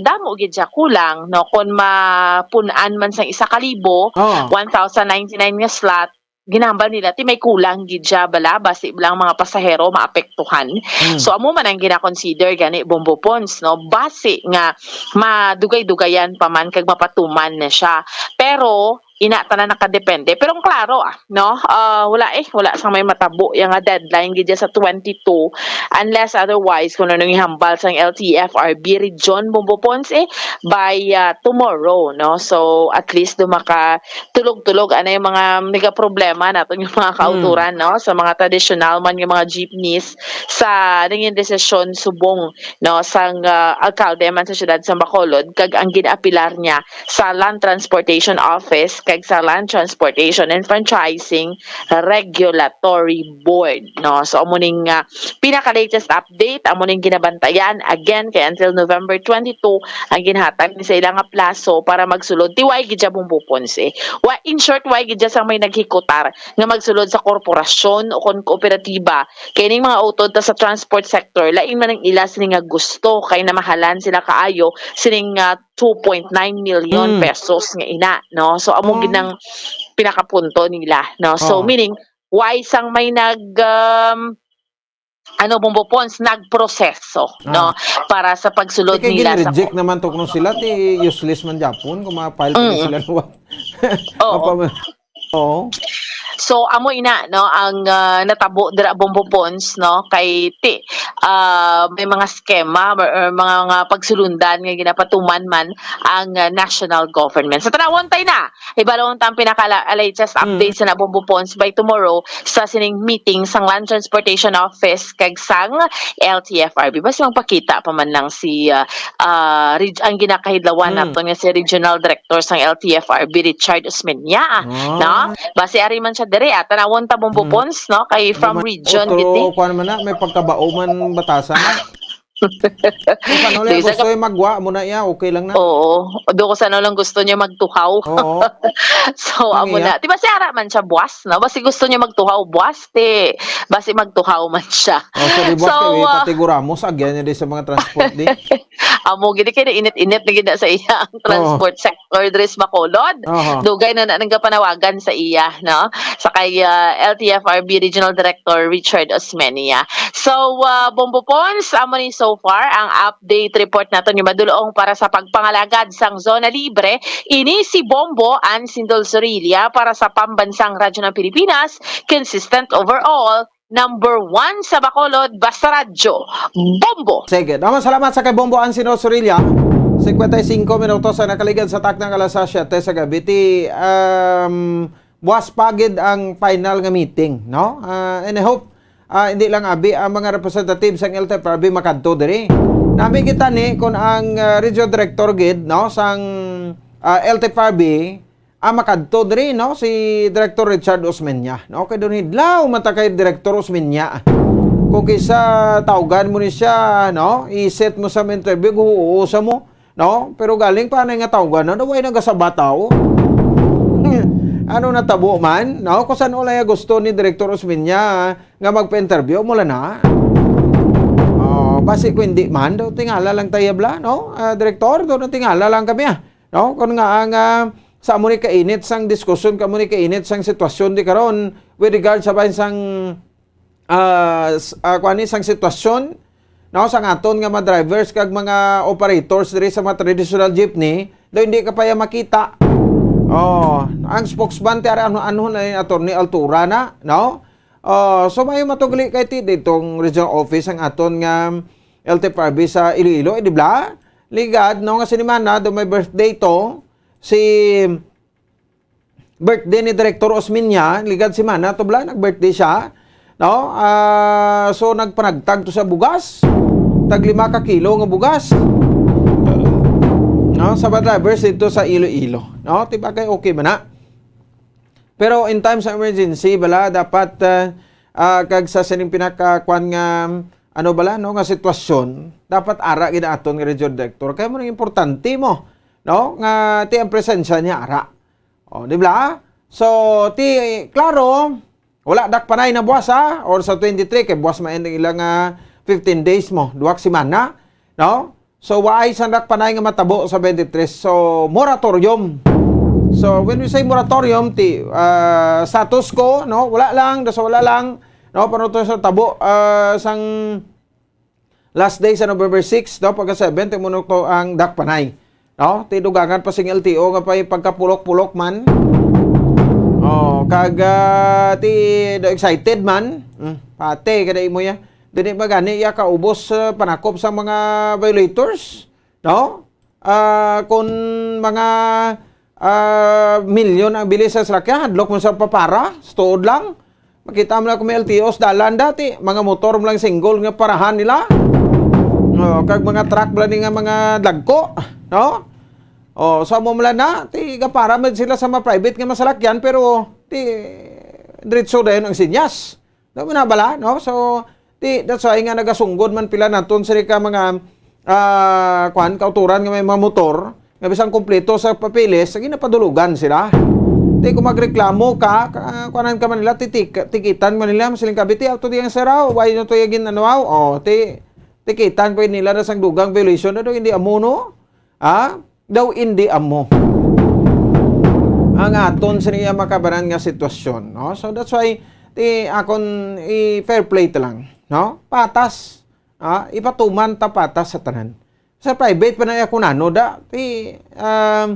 damo gid siya kulang, no, kung mapun-an man sang isa ka libo, Oh. one thousand ninety-nine nga slot, ginahambal nila ti may kulang gid siya bala, basi lang mga pasahero maapektuhan. Hmm. So amo man ang gina-consider gani, Bombo Pons, no, basi nga madugay-dugayan pa man kag mapatuman na siya. Pero ina tanan nakadepende. Pero ang klaro, ah, no, ah, wala eh, wala sang may matabo yang nga deadline gid sa twenty-two, unless otherwise kung ano nang ihambal sang L T F R B region, Bombo Pons, eh, by ah, tomorrow, no. So at least do maka tulog-tulog, ano yung mga nagaproblema naton yung mga kauturan, no, sa mga traditional man yung mga jeepneys sa nangin desisyon subong, no, sang ah, alkalde man sa siyudad sa Bacolod, kag ang ginapilar niya sa Land Transportation Office kag sa Land Transportation and Franchising Regulatory Board, no. So amo ning ah, pinaka latest update, amo ning ginabantayan again kay until November twenty-two ang ginhatag ni sa ila nga plaso para magsulod. Ti way gid siya, Bombo Pons, eh. Wa, in short, way gid siya sang may naghikutar nga magsulod sa korporasyon o kon kooperatiba. Kay ning mga utod ta sa transport sector, lain man ang ila sini nga gusto kay namahalan sila kaayo sining ah, two point nine million Mm. pesos nga ina, no? So amo Oh. gid ang pinakapunto nila, no? So Oh. meaning, way sang may nag um, ano, Bombo Pons, nagproseso, Ah. no, para sa pagsulod Kay nila sa gin-reject naman to kuno sila, ti useless man gyapon kung ma-file pa Mm. sila. Oo. Oo. So amo ina, no, ang ah, natabo dira, Bombo Pons, no, kay ti ah, may mga skema or, or mga, mga pagsulundan nga ginapatuman man ang ah, national government. Sa tanawon tay na, ibalon ta ang pinaka la- latest Mm. updates na, Bombo Pons, by tomorrow sa sining meeting sang Land Transportation Office kag sang L T F R B. Basi magpakita pa man lang si ah, ah, reg- ang ginakahidlawan Mm. naton nga si Regional Director sang L T F R B, Richard Osmeña, ah, Ah. no? Basi ari man siya diri, ah, tanawon ta, Bombo Mm. Pons, no, kay from May region otro, gid ni. Kuan man na, may pagkabao man batasan na. Kung ano lang Di sa gusto kap- yung magwa mo na iya, okay lang na. Oo. Do ko sa ano lang gusto niya magtuhaw. Oo. So, Ang amo iya? na. Di ba si Ara man siya buwas, no? Basi gusto niya magtuhaw buwas, ti. Basi magtuhaw man siya. Oh, so, di ba, So, kay ah, Tati Guramos, agyan niya di sa mga transport, di? Amo, gini kay init-init na gid na sa iya ang Oo. transport sector diri sa Bacolod. Aha. Dugay na na nang gapanawagan sa iya, no? Sa kay, ah, L T F R B Regional Director Richard Osmeña. So, ah, Bombo Pons, amo ni so far ang update report naton nga madulong para sa pagpangalagad sang Zona Libre. Ini si Bombo Ansindol Zorilla para sa Pambansang Radyo ng Pilipinas, consistent overall, number one sa Bacolod, basta radyo, Bombo! Sige, daman salamat sa kay Bombo Ansindol Zorilla. Cincuenta y cinco minutos ang nakaligad sa takna nga alas siyete sa gabi. Ti, um, buwas pa gid ang final nga meeting, no? Ah, and I hope, ah, hindi lang abi ang mga representatives sang L T F R B makadto diri. Nami kita ni kung ang, ah, regional director gid, no, sang, ah, L T F R B, ah, makadto diri, no, si Director Richard Osmeña, no? Kay doon hidlaw man ta kay Director Osmeña. Kung kisa tawgan mo ni siya, no, iset mo sa interview, guhuo sa mo, no? Pero galing pa na nga tawgan, no, way nagasabataw. Ano natabo man, no? Kung saan wala gusto ni Director Osmeña nga magpa-interview, mula na. Oh, basi kung hindi man, do tingala lang tayo bla, no? Ah, Director, do na tingala lang kami, ah. No? Kung nga ang, ah, sa amo ni kainit sang diskusyon, kamo ni kainit sang sitwasyon di karon with regard sa bahin sang, ah, s-, ah, kuwan ni sang sitwasyon, no, sang aton nga mga drivers kag mga operators diri sa mga traditional jeepney, daw hindi ka pa ya makita. Oh, ang spokesman ti ano ano na ni Attorney Altura na, no? Oh, so may matugli kay ti ditong regional office ang aton nga L T F R B sa Iloilo, eh, di ba? Ligad, no, nga sinimana, do may birthday to, si birthday ni Director Osmeña, ligad simana to bla, nag-birthday siya. No? Ah, so nagpanagtag to sa bugas. Tag lima ka kilo nga bugas. No, sa mga drivers dito sa Iloilo, no? Di ba kay okay man na? Pero in times of emergency, bala, dapat, ah, ah, kag sa sining pinaka, kwan nga, ano bala, no, nga sitwasyon, dapat ara gid aton nga regional director. Kaya mo nang importante mo, no, nga ti ang presensya niya ara. O, di ba? So, ti, klaro, wala dakpanay na buwas, ha? Or sa twenty-three, kay buwas man ang ilang, ah, fifteen days mo, duwak semana, no? So, waay sang dakpanay nga matabo sa twenty-three. So, moratorium. So, when we say moratorium, ti, ah, status quo, no? Wala lang, daw sa wala lang, no? Pero to sa tabo, ah, sang last day sa November six, no? Pagka seven, ti mo to ang dakpanay. No? Ti dugangan pa sing L T O nga pay pagkapulok-pulok man. Oh, kag, ah, ti do excited man. Hmm, pati kada imo ya. Dili ba gani iya kaubos, ah, panakop sa mga violators, no? Ah, kung mga, ah, milyon ang bili sa salakyan, hadlok mo sa papara, sa tuod lang. Makita mo lang kung may L T Os, dalan dati, mga motor mo lang single nga parahan nila. Oh, kag mga truck mo lang nga mga dagko, no? Oh, sa mo lang na, ti gapara man sila sa mga private nga masalakyan, pero ti diretso dayon ang sinyas. Daw na bala, no? So, ti, that's why nga nagasunggod man pila naton sila ka mga, ah, kwan, kauturan nga may mga motor, nga bisan kompleto sa papeles, lagi napadulugan sila. Ti, kung magreklamo ka, ka, kuanan ka man nila, ti, ti, tikitan man nila, masiling ka, "Biti, auto di ang saraw, why nyo to yung ginanuaw?" O, ti, tikitan pa nila na sang dugang violation, ano, hindi amo, no? Ha? Daw hindi amo ang aton sa niya makabaran nga sitwasyon, no? So, that's why, ti, akon i-fair play ta lang, no? Patas, ah, ipatuman ta patas sa tanan. Sa private pa na ako nano, da, ti, um,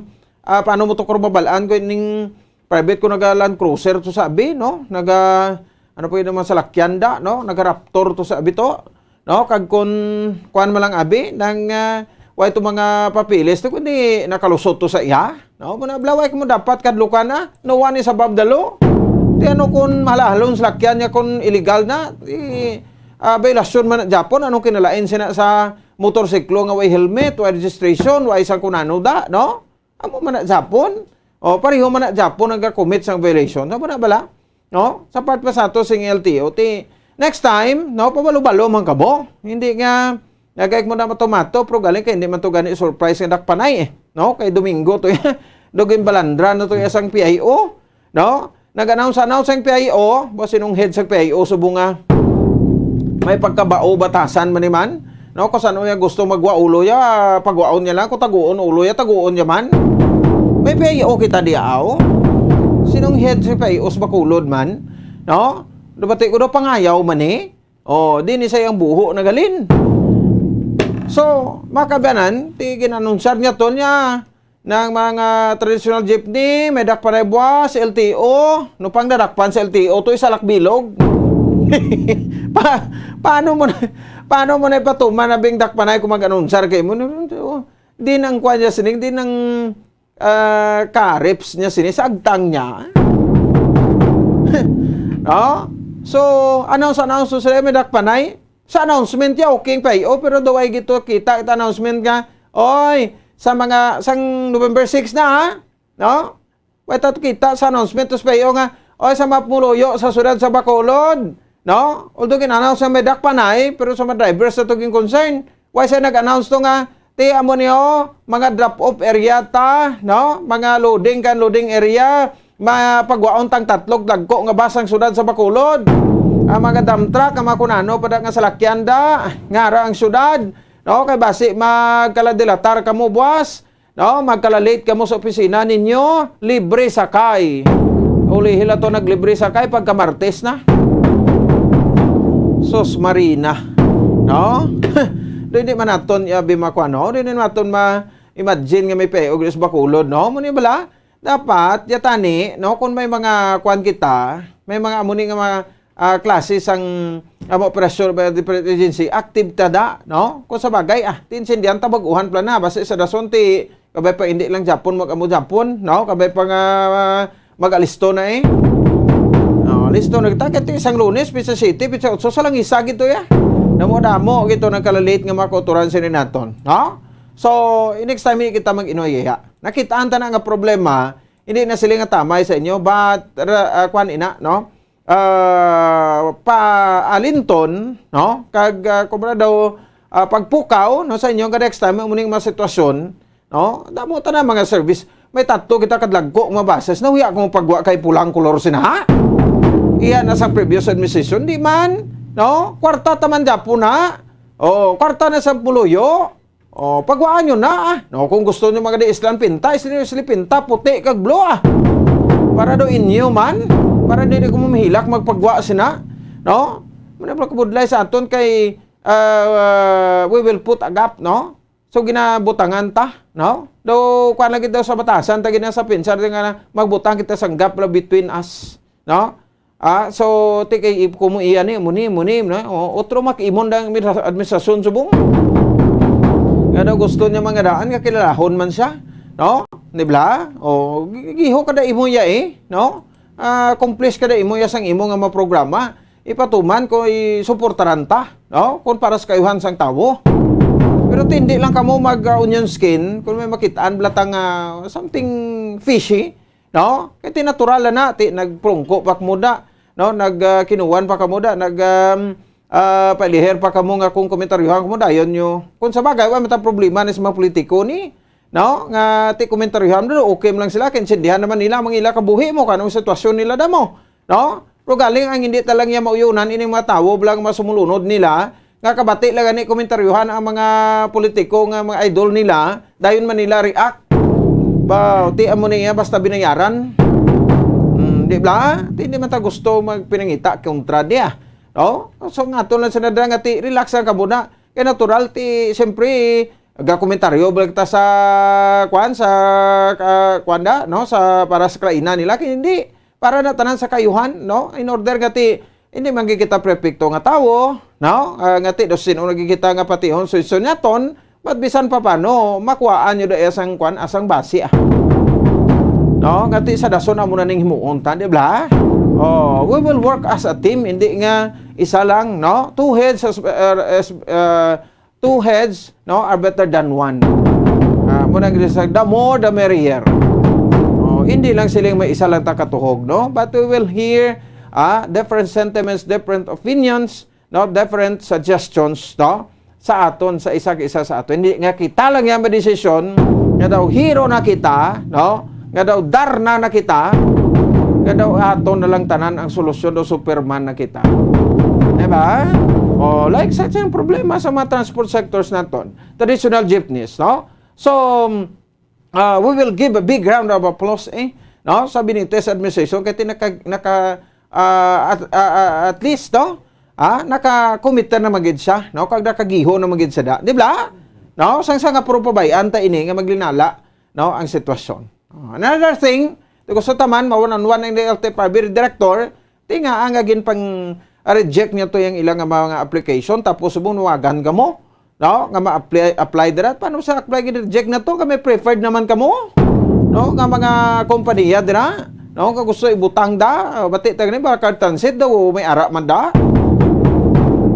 ah, paano mo to kung mabalaan ko ning private ko naga Land Cruiser to sa abi, no? Naga, ano po yun naman, salakyan da, no? Naga Raptor to sa abi to. No, kag kun kuan man lang abi, nang, ah, wa ito mga papeles to, kundi nakalusot to sa iya. No, muna, blaway mo dapat kadlukan na. No one is above the law. Ti ano kun mahalahalon sa lakyan niya kun illegal na, ti, ah, violasyon man na Japon, anong kinalain sina sa motorsiklo nga way helmet, way registration, way isang kunano da, no? Amo man na Japon. O, pareho man na Japon ang ga-commit sang violation. Amo na bala? No? Sa part pa sa ato sing L T O, ti, next time, no, pabalo-balo man kamo. Hindi nga, Nagay mo na matumato, pero galing kay hindi man to gani surprise nga dakpanay eh. No? Kay Domingo to ya. Dugin balandra na to ya sang P I O. No? Nag-announce-announce ang P I O, ba sinong head sa P I O subong nga may pagkabao batasan man ni man? No, kung saan niya gusto magwa ulo ya, pagwaon niya lang, kung taguon ulo ya, taguon niya man. May P I O kita di aw. Sinong head sa P I O sa Bacolod man? No? Dubati ko daw pangayaw man eh. Oh, di ni sa iyang buho nagalin. So, makabanan, ti gin-anunsyar niya to niya ng mga traditional jeepney, may dakpanay buwas, L T O, no pang nadakpan sa L T O, to isa lakbilog. pa, paano mo na, paano mo na ipatuman na bing dakpanay kung mag-anunsar kay mo? Din ang kwan niya sining, din ang ah, karips niya sini sa agtang niya. No? So, announce, announce to sila, may dakpanay. Sa announcement niya, okay pa iyo, pero daw ay gito kita, kita announcement nga, oy, sa mga, sang November six na, ha? No? Wait, ato kita sa announcement, tapos pa iyo nga, oy, sa mga pumuluyo sa siyudad sa Bacolod, no? Although gin-announce nga may dakpanay, pero sa mga drivers na to gin concern. Why siya nag-announce to nga, ti amo niyo, mga drop-off area ta, no? Mga loading kan loading area, mapagwaon tang tatlog dagko nga bus ang siyudad sa Bacolod. Ang mga dump truck, ang mga kunano pa da nga salakyan da, nga ara ang siyudad, no? Kay basi magkaladilatar kamo buwas, no? Magkalalate kamo sa opisina ninyo, libre sakay. Ulihi la to naglibre sakay pagka Martes na. Sus Marina, no? Do hindi man naton abi makuha, no? Do hindi naton ma-imagine nga may P I O sa Bacolod, no? Mo ni bala? Dapat yatani, no? Kung may mga kuan kita, may mga amo ni nga mga ah, klase sang amo pressure by the different agency, active ta da, no? Kung sa bagay, ah, ti insindihan ta bag-uhan pala na, basi sa dason ti, kabay pa hindi lang Japon, mag-amo Japon, no? Kabay pa nga, ah, mag-alisto na eh. Oh, listo na kita, kati isang Lunes, pizza City, pizza Otso, sa lang isa gito ya. Damo-damo gito nagkalalit nga mga kauturan sini naton, no? So, next time kita mag-inoy ya. Nakitaan ta na nga problema, hindi na sila nga tamay sa inyo, but, ra- ah, kwan ina, no? Ah, paalinton, no? Kag, ah, kumbaga daw, ah, pagpukaw, no, sa inyo, nga next time, muning mga sitwasyon, no? Damo ta na mga service. May tatlo kita kadlagko nga mga bases, nahuya ko pagwa kay pulang kolor sina, ha? Iya na sa previous administration, di man, no? Kwarta taman Japon na. O, kwarta na sa puluyo. O, pagwaan nyo na, ah. No, kung gusto nyo mga di islan pinta, isli nyo sila pinta, puti kag blue, ah. Para do inyo man, para di ko mamihilak magpagwa sina, no? Muna pala kabudlay sa aton kay, ah, we will put a gap, no? So, ginabutangan ta, no? Do, kuan lagi daw sa batasan, ta gina sa pinsar, nga magbutang kita sang gap la between us, no? Ah, so, ti kay ip-, kumo iya ni, muni, muni, no? O, otro mak-imon dang administra-, administrasyon subong. Nga daw gusto niya mga daan, nga kilalahon man siya, no? Di ba? O, gi-, giho kada imo iya eh, no? Ah, accomplish kada imo iya sang imo nga mga programa. Ipatuman ko, isuportaran ta, no? Kung para sa kayuhan sang tawo. Pero ti hindi lang kamo mag, ah, onion skin, kung may makitaan bala ta nga something fishy, no? Kay ti natural na, ti nagprungko pa kamo da, no? Nag, ah, kinuwan pa kamo da, nag, um, ah, paliher pa kamo nga kung komentaryohan kamo, dayon nyo. Kung sa bagay, wa man ta problema ni sa mga politiko ni, no? Nga ti komentaryohan, no? Okay man lang sila, kaintindihan naman nila, mga ila kabuhi mo, kanong sitwasyon nila damo, no? Pero galing ang hindi talang niya mauyunan, ining mga tawo, bala nga mga sumulunod nila, nga kabati lang gani komentaryohan ang mga politiko nga mga idol nila, dayon man nila react. Ba, ti amo niya basta binayaran. Hmm, di ba? Ti hindi man ta gusto magpinangita kontra diya. No? So nga to lang sa nadra nga ti relax ang kabuna. Kay natural ti siyempre gakomentaryo balik ta sa kuan sa ka, kuan da, no, sa para sa kalaina nila kay hindi para na tanan sa kayuhan, no? In order nga ti hindi man gid kita perpekto nga tawo, no? Ah, nga ti daw sino lagi kita nga patihon so iso naton, but bisan pa paano, makuhaan nyo da iya sang kuan, asang basi, ah. No? Nga ti sa dason amo na ning himuon ta, di ba? Oh, we will work as a team, hindi nga isa lang, no? Two heads as, uh, as, uh, two heads, no, are better than one. Ah, mo nang sa the more the merrier. Oh, hindi lang siling may isa lang ta katuhog, no? But we will hear, ah, different sentiments, different opinions, no, different suggestions, no? sa aton, sa isa ka isa sa aton. Hindi nga kita lang ang madesisyon, nga daw hero na kita, no? Nga daw Darna na kita, nga daw aton na lang tanan ang solusyon, daw Superman na kita. Diba? O, like such ang problema sa mga transport sectors naton. Traditional jeepneys, no? So, uh, we will give a big round of applause, eh, no, sa Benitez administration kay ti-, naka, naka, ah, at, ah, ah, at least, no, ah, naka-commit na man gid siya, no, kag nakagiho na man gid siya da, di ba? No, sang, sang nga puro pabay-an ta ini nga maglinala, no, ang sitwasyon. Ah, another thing, ti gusto ta man ma-one on one ang L T F R B director, ti nga ang agin pang reject niya to yung ilang mga application, tapos bunuwagan ka mo, no? Nga ma-apply, apply dira. Paano sa apply gid reject na to? Kami preferred naman kamo, no? Nga mga kompanya dira, no? Nga gusto ibutang da, bati ta gani, Balakar Transit daw, may ara man da.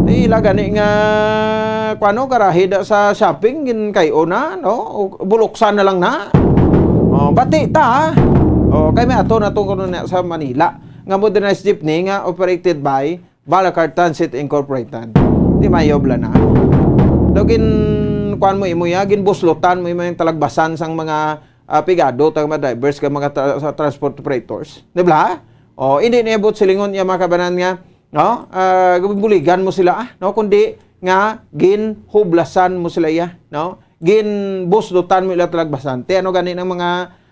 Ti ila gani nga, kuano, garahe da sa shopping, gin kay una, no? O, buluksan na lang na. O, bati ta, ha? O, kay may ato na to kuno na sa Manila. Nga modernized jeepney nga operated by Balakar Transit Incorporated. Ti mayob lang na. Daw gin, kuan mo imo ya, ginbuslutan mo imo yung talagbasan sang mga, ah, pigado, tag mga drivers, kag mga tra-, sa transport operators. Di ba? O, hindi niabot silingon ya mga kabanan nga, no? Ah, buligan mo sila, ah, no? Kundi nga ginhublasan mo sila ya, no? Ginbuslutan mo ila talagbasan. Ti ano gani ng mga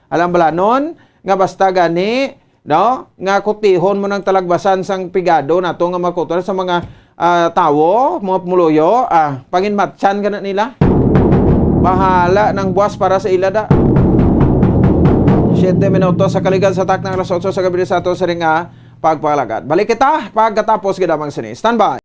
alam balanon nga basta gani, no, nga kutihon mo ng talagbasan sang pigado nato nga makutor sa mga, ah, tawo, mga pumuluyo, ah, panginmatsan ka na nila. Bahala ng buwas para sa ila da. Siyete minutos sa kaligan sa taknang alas otso sa gabi sa ato sa ring, ah, pagpalagad. Balik kita pagkatapos gid lamang sini. Standby.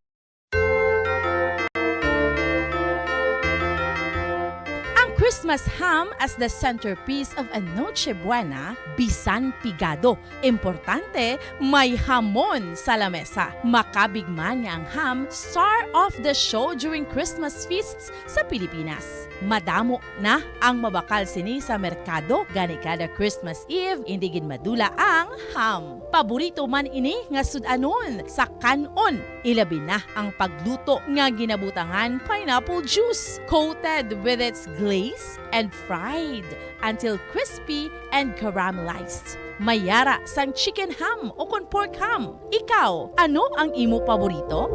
Ang Christmas ham as the centerpiece of a Noche Buena, bisan pigado. Importante, may hamon sa lamesa. Makabig man nga ang ham, star of the show during Christmas feasts sa Pilipinas. Madamo na ang mabakal sini sa merkado, gani kada Christmas Eve, indi gid madula ang ham. Paborito man ini nga sud-anon sa kan-on, ilabi na ang pagluto nga ginabutangan pineapple juice, coated with its glaze and fried until crispy and caramelized. May ara sang chicken ham o kon pork ham. Ikaw, ano ang imo paborito?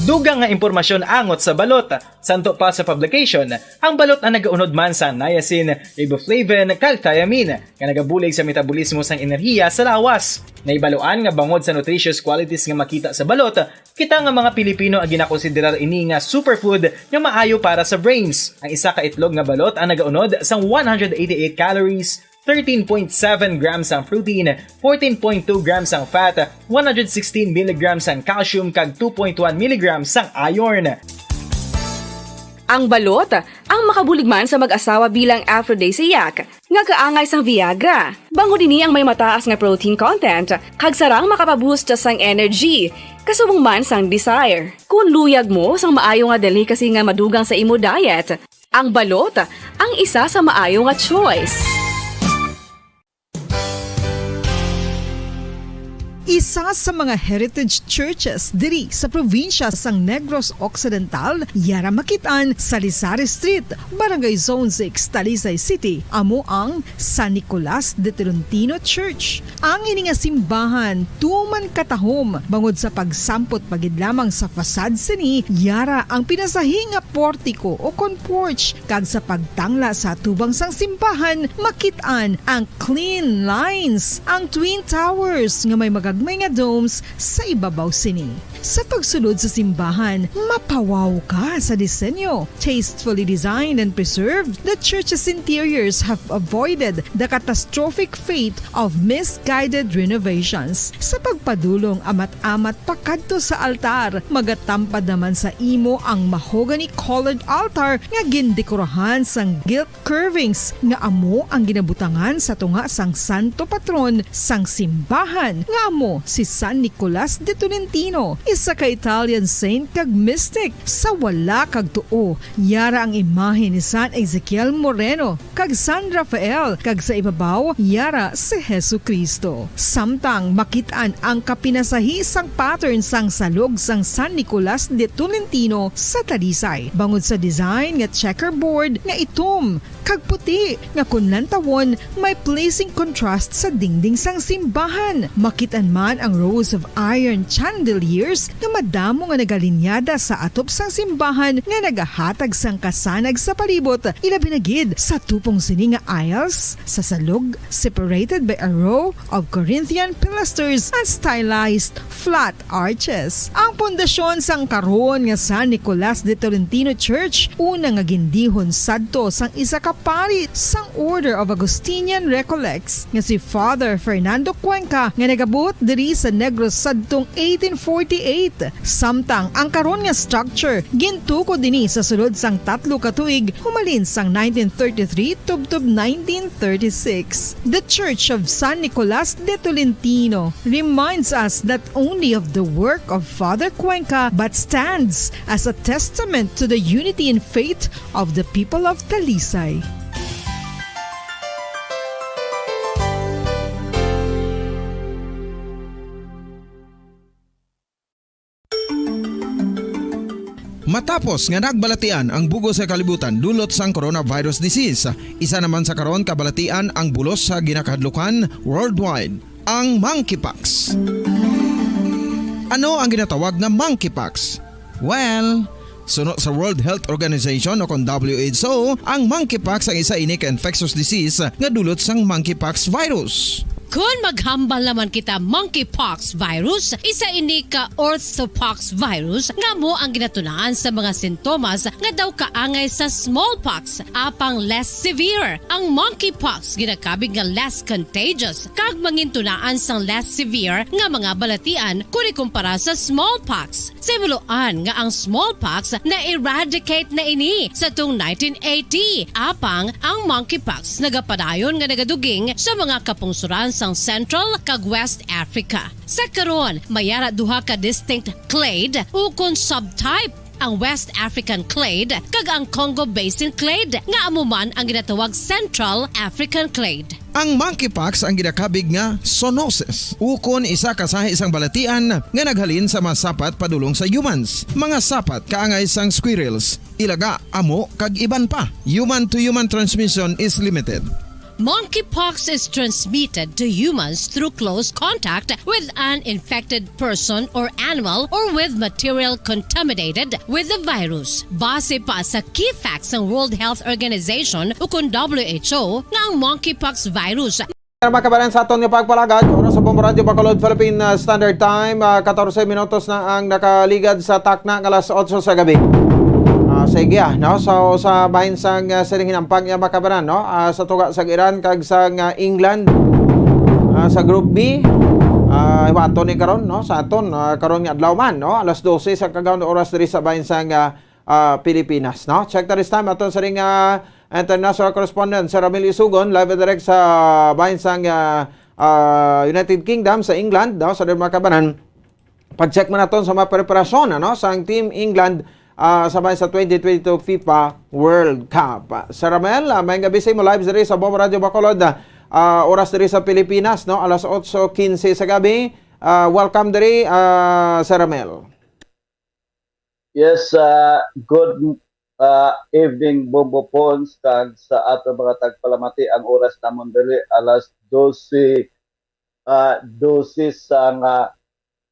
Dugang nga impormasyon angot sa balot. Santo pa sa publication, ang balot ang nagaunod man sa niacin, riboflavin, kag thiamine, nga nagabulig sa metabolismo sang enerhiya sa lawas. Naibaluan nga bangod sa nutritious qualities nga makita sa balot, kita nga mga Pilipino ang ginakonsiderar ini nga superfood nga maayo para sa brains. Ang isa ka itlog nga balot ang nagaunod sang one hundred eighty-eight calories, thirteen point seven grams ang protein, fourteen point two grams ang fat, one hundred sixteen milligrams ang calcium, kag two point one milligrams ang iron. Ang balot, ang makabulig man sa mag-asawa bilang aphrodisiac, nga kaangay sang Viagra. Bangod ini ang may mataas nga protein content, kag sarang makapaboost sang energy, kasubong man sang desire. Kung luyag mo sang maayo nga delicacy nga madugang sa imo diet, ang balot ang isa sa maayo nga choice. Isa sa mga heritage churches diri sa probinsya sang Negros Occidental, yara makit-an sa Lisari Street, Barangay Zone six, Talisay City, amo ang San Nicolas de Tolentino Church. Ang ini nga simbahan tuman katahom bangod sa pagsampot pa gid lamang sa facade sini, yara ang pinasahi nga portiko o kon porch, kag sa pagtangla sa atubang sang simbahan, makit-an ang clean lines, ang twin towers nga may magagmay nga domes sa ibabaw sini. Sa pagsulod sa simbahan, mapawaw ka sa disenyo. Tastefully designed and preserved, the church's interiors have avoided the catastrophic fate of misguided renovations. Sa pagpadulong amat-amat pakadto sa altar, magatampad naman sa imo ang mahogany-colored altar nga gindekorahan sang gilt curvings nga amo ang ginabutangan sa tunga sang santo patron sang simbahan, nga amo si San Nicolas de Tolentino. Isa ka Italian saint kag mystic sa wala kag tuo, yara ang imahe ni San Ezekiel Moreno kag San Rafael, kag sa ibabaw yara si Jesu-Cristo. Samtang makit-an ang kapinasahi sang pattern sang salog sang San Nicolas de Tolentino sa Talisay, bangod sa design nga checkerboard nga itom kag puti nga kon lantawon may pleasing contrast sa dingding sang simbahan. Makit-an man ang rows of iron chandeliers nga madamo nga nagalinyada sa atop sang simbahan nga nagahatag sang kasanag sa palibot, ilabi na gid sa tupong sini nga aisles sa salog, separated by a row of Corinthian pilasters and stylized flat arches. Ang pundasyon sang karon nga San Nicolas de Tolentino Church, una nga gindihon sadto sang isa ka pari sang Order of Augustinian Recollects nga si Father Fernando Cuenca, nga nagabot diri sa Negros sadtong eighteen forty-eight. Samtang ang karon nga structure gintukod ini sa sulod sang tatlo ka tuig, humalin sang nineteen thirty-three tubtob nineteen thirty-six. The Church of San Nicolas de Tolentino reminds us not only of the work of Father Cuenca, but stands as a testament to the unity and faith of the people of Talisay. Matapos nga nagbalatian ang bug-os nga kalibutan dulot sang coronavirus disease, isa naman sa karon kabalatian ang bulos sa ginakahadlukan worldwide, ang monkeypox. Ano ang ginatawag nga monkeypox? Well, suno sa World Health Organization o kon W H O, ang monkeypox ang isa ini ka infectious disease nga dulot sang monkeypox virus. Kon maghambal naman kita monkeypox virus, isa ini ka orthopox virus nga amo ang ginatunaan sa mga sintomas nga daw kaangay sa smallpox, apang less severe. Ang monkeypox ginakabig nga less contagious kag mangintunaan sang less severe nga mga balatian kon ikumpara sa smallpox. Sa himuloan nga ang smallpox na-eradicate na ini sa tuong nineteen eighty, apang ang monkeypox nagapadayon nga nagaduging sa mga kapungsoran sang Central kag West Africa. Sa karon, may ara duha ka distinct clade ukon subtype, ang West African clade kag ang Congo Basin clade, nga amo man ang ginatawag Central African clade. Ang monkeypox ang ginakabig nga zoonosis, ukon isa ka sahi sang balatian nga naghalin sa mga sapat padulong sa humans, mga sapat kaangay sang squirrels, ilaga, amo, kag iban pa. Human-to-human transmission is limited. Monkeypox is transmitted to humans through close contact with an infected person or animal or with material contaminated with the virus. Base pa sa key facts sang World Health Organization ukon W H O nga ang monkeypox virus Mga kababayan, sa aton nga pagpalagad, oras sa Bombo Radyo Bacolod, Philippine, ah, Standard Time, ah, katorse minutos na ang nakaligad sa takna nga alas otso sa gabi. Ah, sige, ah, no? So, sa bahin sang, ah, sining hinampang niya, mga kababayan, no? Ah, sa tuga sa Iran kag sa, ah, England, ah, sa Group B, ah, hiwaton ni karon, no? Sa aton, ah, karon nga adlaw man, no? Alas dose sa kagawon oras diri sa bahin sang, ah, ah, Pilipinas, no? Check the time aton sa ring, ah, international correspondent, Sir Ramil Isugon, live and direct sa bahin sang, ah, ah, United Kingdom, sa England, no? Sa mga kabanan, pag-check man naton sa mga preparasyon, ano, sang Team England, ah, sa bahin sa twenty twenty-two FIFA World Cup. Sir Ramil, ah, may gabi sa imo, live diri sa Bombo Radio Bacolod, ah, oras diri sa Pilipinas, no? Alas otso quince sa gabi. Ah, welcome diri, ah, Sir Ramil. Yes, ah, good, ah, evening, Bombo Pons, kag sa ato mga tagpalamati, ang oras namon diri alas dose, ah, dose sa nga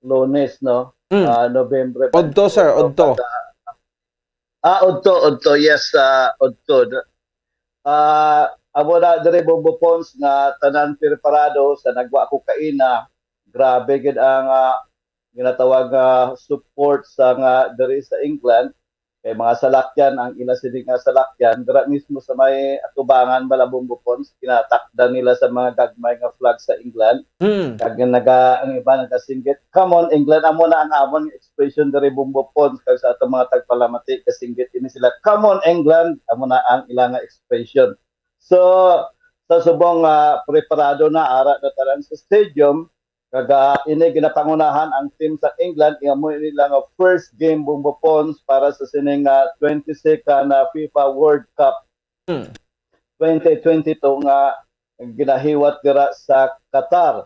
Lunes, no? Mm. Ah, Nobyembre Udto, sir, twenty-two, udto. Pagka, ah, udto, udto, yes, ah, udto. Ah, amo na diri, Bombo Pons, nga tanan preparado sa nagwa ko kaina. Grabe gid ang, ah, ginatawag nga support sa nga diri sa England. Kay mga salakyan, ang ila sini nga salakyan, dira mismo sa may atubangan, Malabong Bupon, ginatakdan nila sa mga gagmay nga flag sa England. Mm. Kag naga-, ang iba nagasinggit, "Come on, England." Amo na ang amon nga expression diri, Bombo Pons, kag sa atong mga tagpalamati, gasinggit ini sila, "Come on, England." Amo na ang ila nga expression. So, sa subong nga preparado na, ara na tanan sa stadium, Kag, ah, ini ginapangunahan ang team sa England, amo ini lang ang first game, Bombo Pons, para sa sining, ah, twenty-second na FIFA World Cup Hmm. twenty twenty-two nga ginahiwat dira sa Qatar,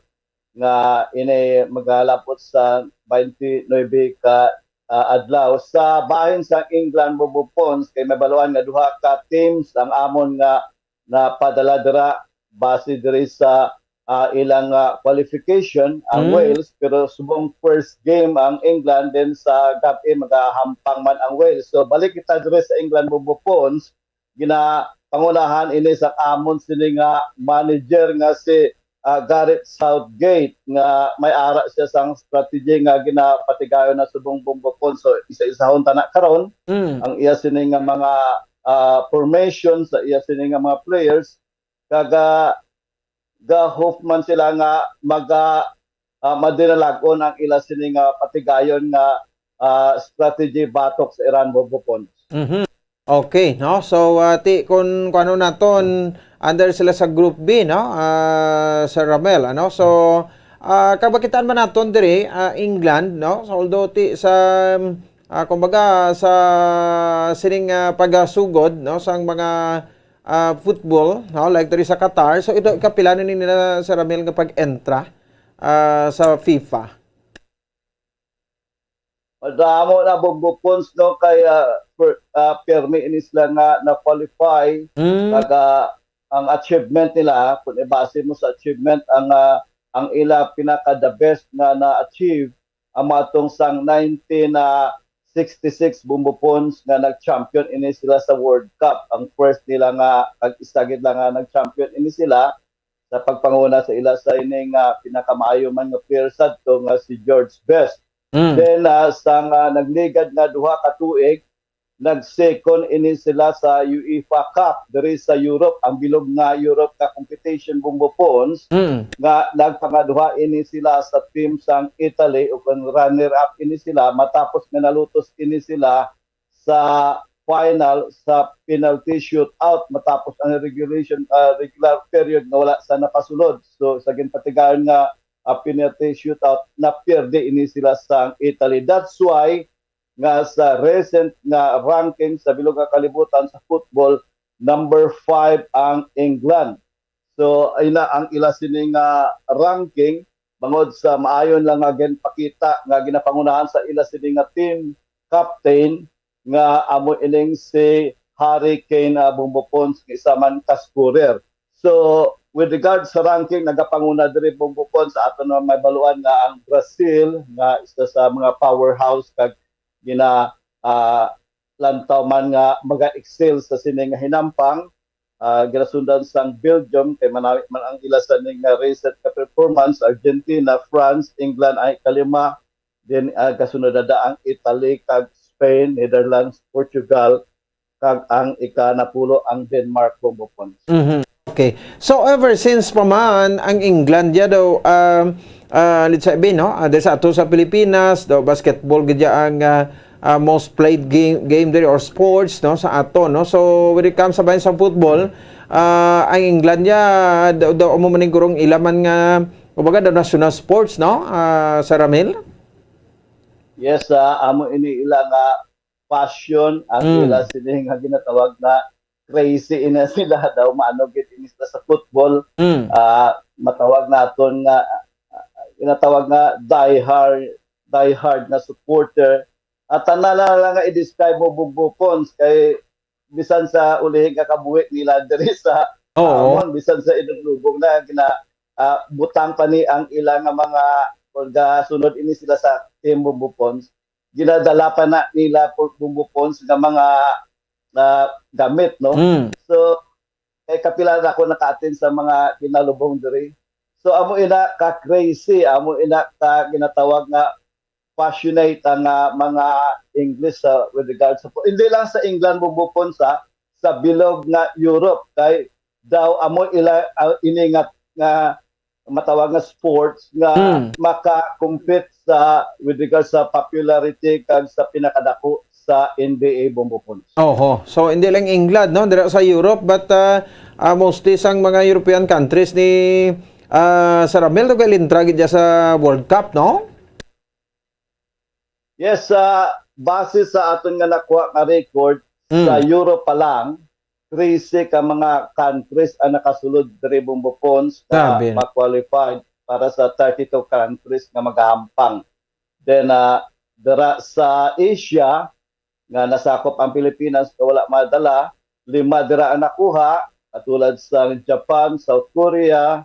nga ini magalabot sa twenty-nine ka, ah, adlaw. Sa bahin sa England, Bombo Pons, kay mabaluan nga duha ka teams ang amon nga napadala dira base diri sa, ah, ilang, ah, qualification ang Hmm. Wales, pero subong first game ang England, then sa gab-i magahampang man ang Wales. So, balik kita diri sa England, Bombo Pons, ginapangunahan ini sa amon sini nga manager nga si, ah, Gareth Southgate, nga may ara siya sang strategy nga ginapatigayon na subong, Bombo Pons. So, isa-isahon ta na karon Mm. ang iya sini nga mga, ah, formation sa iya sini nga mga players. Kag, ah, ga-hope man sila nga maga-, ah, madinalag-on ang ila sini nga patigayon nga, ah, strategy batok sa Iran, Bombo Pons. Mhm. Okay, no? So, ah, ti, kun, kun ano naton, under sila sa Group B, no? Ah, Sir Ramel, ano? So, ah, kabakitaan man naton diri, ah, England, no? So, although ti sa, ah, kumbaga, sa sining, ah, pagasugod, no, sang mga, ah, football, no, like diri sa Qatar. So, ito, ikapila na ni nila, Sir Ramel, nga pag-entra, ah, sa FIFA? Madamo na, Bombo Pons, no, kay, ah, per-, ah, pirmi ini sila nga na-qualify. Mm. Kag, ah, ang achievement nila, kung ibase mo sa achievement, ang, ah, ang ila pinaka the best nga na-achieve, ang matong sang nineteen sixty-six, Bombo Pons, nga nag-champion ini sila sa World Cup. Ang first nila nga, kag isa gid lang nga nag-champion ini sila sa pagpanguna sa ila sa ini nga pinakamaayo man nga player sadto nga si George Best. Mm. Then, ah, sa nga nagligad nga duha ka tuig, nag-second ini sila sa UEFA Cup diri sa Europe, ang bilog nga Europe nga competition, Bombo Pons, Mm. nga nagpangaduha ini sila sa team sang Italy, ug ang runner-up ini sila, matapos nga nalutos ini sila sa final sa penalty shootout, matapos ang regulation, ah, regular period nga wala sa napasulod. So, sa ginpatigayon nga, ah, penalty shootout, napierde ini sila sang Italy. That's why nga sa recent nga ranking sa bilog nga kalibutan sa football, number five ang England. So, ay na ang ila sini nga ranking, bangod sa maayo lang nga ginpakita nga ginapangunahan sa ila sini nga team captain, nga amo ining si Harry Kane, ah, Bombo Pons, nga isa man ka scorer. So, with regards sa ranking, nagapanguna diri, Bombo Pons, sa aton na may baluan nga ang Brazil, nga isa sa mga powerhouse kag gina, ah, lantaw man nga maga-excel sa sini nga hinampang, ah, ginasundan sang Belgium, kay manawi man ang ila sa ni nga recent nga performance, Argentina, France, England ang ikalima, then, ah, gasunod na ang Italy, kag Spain, Netherlands, Portugal, kag ang ikanapulo ang Denmark, Bombo Pons. Mhm. Okay. So, ever since pa man, ang England, ya daw, um, ah, let's say, no? Ah, diri sa ato sa Pilipinas, daw basketball gid ya ang, ah, ah, most played game, game diri or sports, no, sa ato, no? So, when it comes sa bahin sa football, ah, ang England ya, daw, daw, amo man ning gurong ila man nga, kumbaga, daw national sports, no? Ah, Sir Ramil? Yes, ah, amo ini ila nga passion, ang Mm. ila sini nga ginatawag na crazy ina sila daw, maano gid ini sila sa football. Mm. Ah, matawag naton nga, ah, ginatawag nga die hard, die hard nga supporter. At tanan na lang nga i-describe mo, Bombo Pons, kay bisan sa ulihi nga kabuhi nila diri sa Oo. amon, bisan sa inuglubong na gina-, ah, butang pa ni ang ila nga mga, kung gasunod ini sila sa team, Bombo Pons, ginadala pa na nila, Bombo Pons, nga mga, ah, gamit, no? Mm. So, kay kapila na ako naka-attend sa mga ginalubong diri. So, amo ina ka crazy, amo ina ka ginatawag nga passionate ang, ah, mga English sa, with regards sa, hindi lang sa England, Bombo Pons, sa bilog nga Europe, kay daw amo ila, ah, ini nga, nga matawag nga sports nga Hmm. maka-compete sa, with regards sa popularity kag sa pinakadako sa N B A, Bombo Pons. Oho. So, hindi lang England, no? Dira sa Europe, but, ah, ah, mostly sang mga European countries ni, Ah, Sir Ramel, to kay lintra gid dya sa World Cup, no? Yes, sa base sa aton nga nakuha nga record, Mm. sa Europe pa lang, trese ka mga countries ang nakasulod diri, Bombo Pons, nga Grabe, no? ma-qualified para sa thirty-two countries nga magahampang. Then, ah, dira sa Asia, nga nasakop ang Pilipinas nga wala madala, lima dira ang nakuha, katulad sa Japan, South Korea,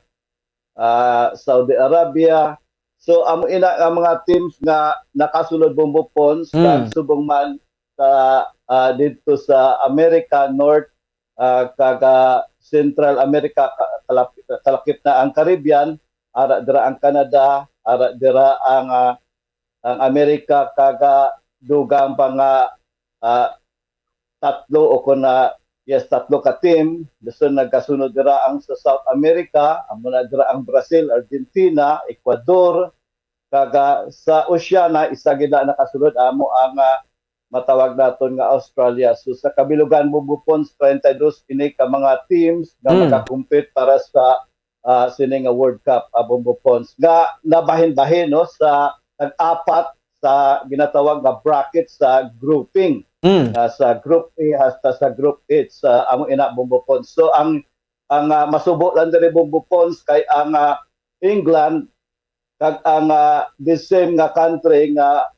ah, Saudi Arabia. So, amo ina nga mga teams nga nakasulod, Bombo Pons, Mm. kag subong man sa, ah, didto sa America, North, ah, kag, ah, Central America, ka-, kalap-, kalakip na ang Caribbean, ara dira ang Canada, ara dira ang, ah, ang America, kag, ah, dugang pa nga, ah, tatlo o kon na, yes, tatlo ka team. Dason nagasunod dira ang sa South America, amo na dira ang Brazil, Argentina, Ecuador, kag, ah, sa Oceania, isa gid na nakasulod, amo ang, ah, matawag naton nga Australia. So, sa kabilugan, Bombo Pons, treinta y dos ini ka mga teams nga Mm. magakompete para sa, ah, sini nga World Cup, ah, Bombo Pons, nga nabahin-bahin, no, sa tag-apat sa ginatawag nga bracket sa grouping. Mm. Ah, sa Group A hasta sa Group H, sa amo ina, Bombo Pons. So, ang, ang, ah, masubo lang diri, Bombo Pons, kay ang, ah, England kag ang, ah, the same nga country nga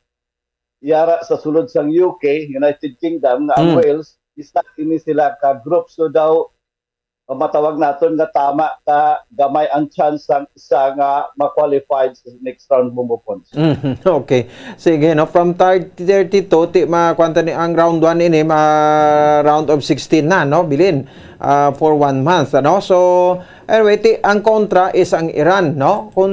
yara sa sulod sang U K, United Kingdom, nga ang Mm. Wales, isa ini sila ka group. So daw, matawag naton nga tama ka gamay ang chance sang isa nga ma-qualified sa next round, Bombo Pons. Mhm, okay. Sige, no, from thirty, thirty-two, ti, ma-, kwan ta ni ang round one ini, ma-, round of sixteen na, no, bilin, ah, for one month, ano? So, anyway, ti, ang kontra is ang Iran, no? Kung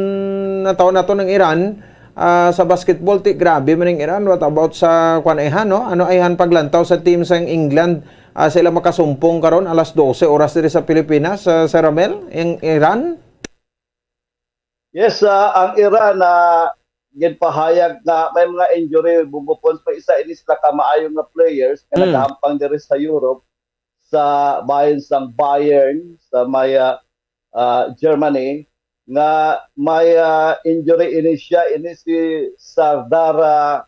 nataw naton ang Iran, ah, sa basketball, ti, grabe man ang Iran. What about sa, kwan, ayhan, no? Ano ayhan paglantaw sa team sang England? Ah, sila makasumpong karon alas dose oras diri sa Pilipinas, sa, sa Ramel, ang Iran? Yes, ah, ang Iran na ginpahayag nga may mga injury, Bombo Pons, may isa ini sila ka maayo nga players nga Hmm. nagahampang diri sa Europe, sa bahin sang Bayern, sa may, ah, ah, Germany, nga may, ah, injury ini siya, ini si Sardar, ah,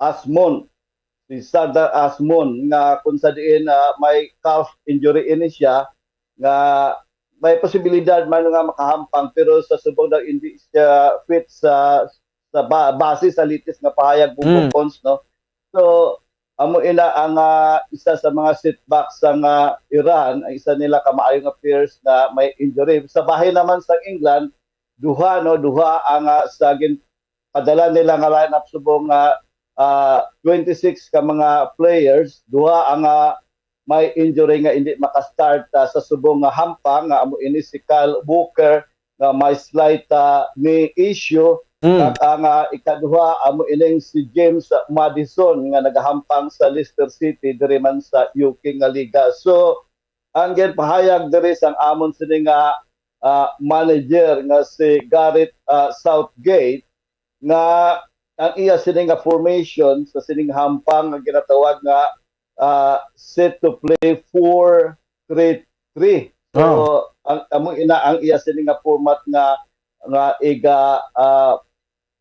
Azmoun. Si Sardar Azmoun, nga kung sa diin, ah, may calf injury ini siya, nga may posibilidad man nga makahampang, pero sa subong daw hindi siya fit sa, sa ba-, base sa latest nga pahayag, Bombo Mm. Pons, no? So, amo ina ang, ah, isa sa mga setback sa nga Iran, ang isa nila ka maayo nga players nga may injury. Sa bahin naman sa England, duha, no, duha ang, ah, sa gin-, padala nila nga lineup subong nga, ah, twenty-six ka mga players, duha ang, ah, may injury nga hindi makastart, ah, sa subong nga hampang, nga amo ini si Kyle Walker nga may slight, ah, knee issue, Mm. kag ang, ah, ikaduha amo ining si James Maddison nga nagahampang sa Leicester City diri man sa U K nga liga. So, ang ginpahayag diri sang amon sini nga, ah, manager nga si Gareth, ah, Southgate, nga ang iya sini nga formation sa sining hampang nga ginatawag nga, ah, set to play four three three. So, Oh. ang, amo ina ang iya sini nga format nga, nga iga, ah,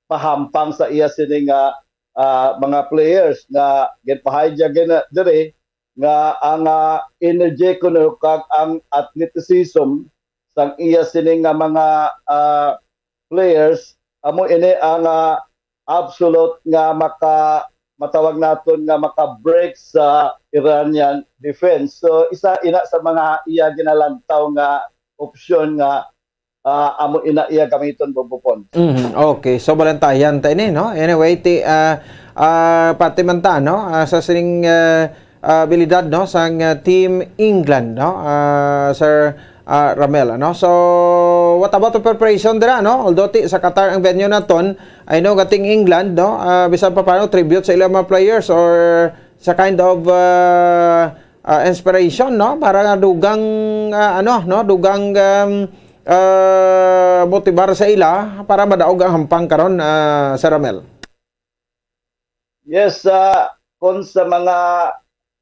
pahampang sa iya sini nga, ah, mga players nga ginpahayag gina diri nga ang, ah, energy kuno kag ang athleticism sang iya sini nga mga, ah, players, amo ini ang, ah, absolute nga maka-, matawag naton nga maka-break sa Iranian defense. So, isa ina sa mga iya ginalantaw nga opsyon nga, ah, amo ina iya gamiton, Bombo Pons. Mhm, okay. So, balantayan ta ini, no? Anyway, ti, ah, ah, pati man ta, no? Ah, sa sining, ah, ah, abilidad, no, sang, ah, Team England, no, ah, Sir, ah, Ramel, ano? So, what about the preparation dira, no? Although ti, sa Qatar ang venue naton, I know nga Team England, no, ah, bisan pa paano tribute sa ilang mga players or sa kind of, ah, ah, inspiration, no, para nga dugang, ah, ano, no, dugang, um, ah, motibar sa ila para madaog ang hampang karon, ah, Sir Ramel. Yes, ah, kung sa mga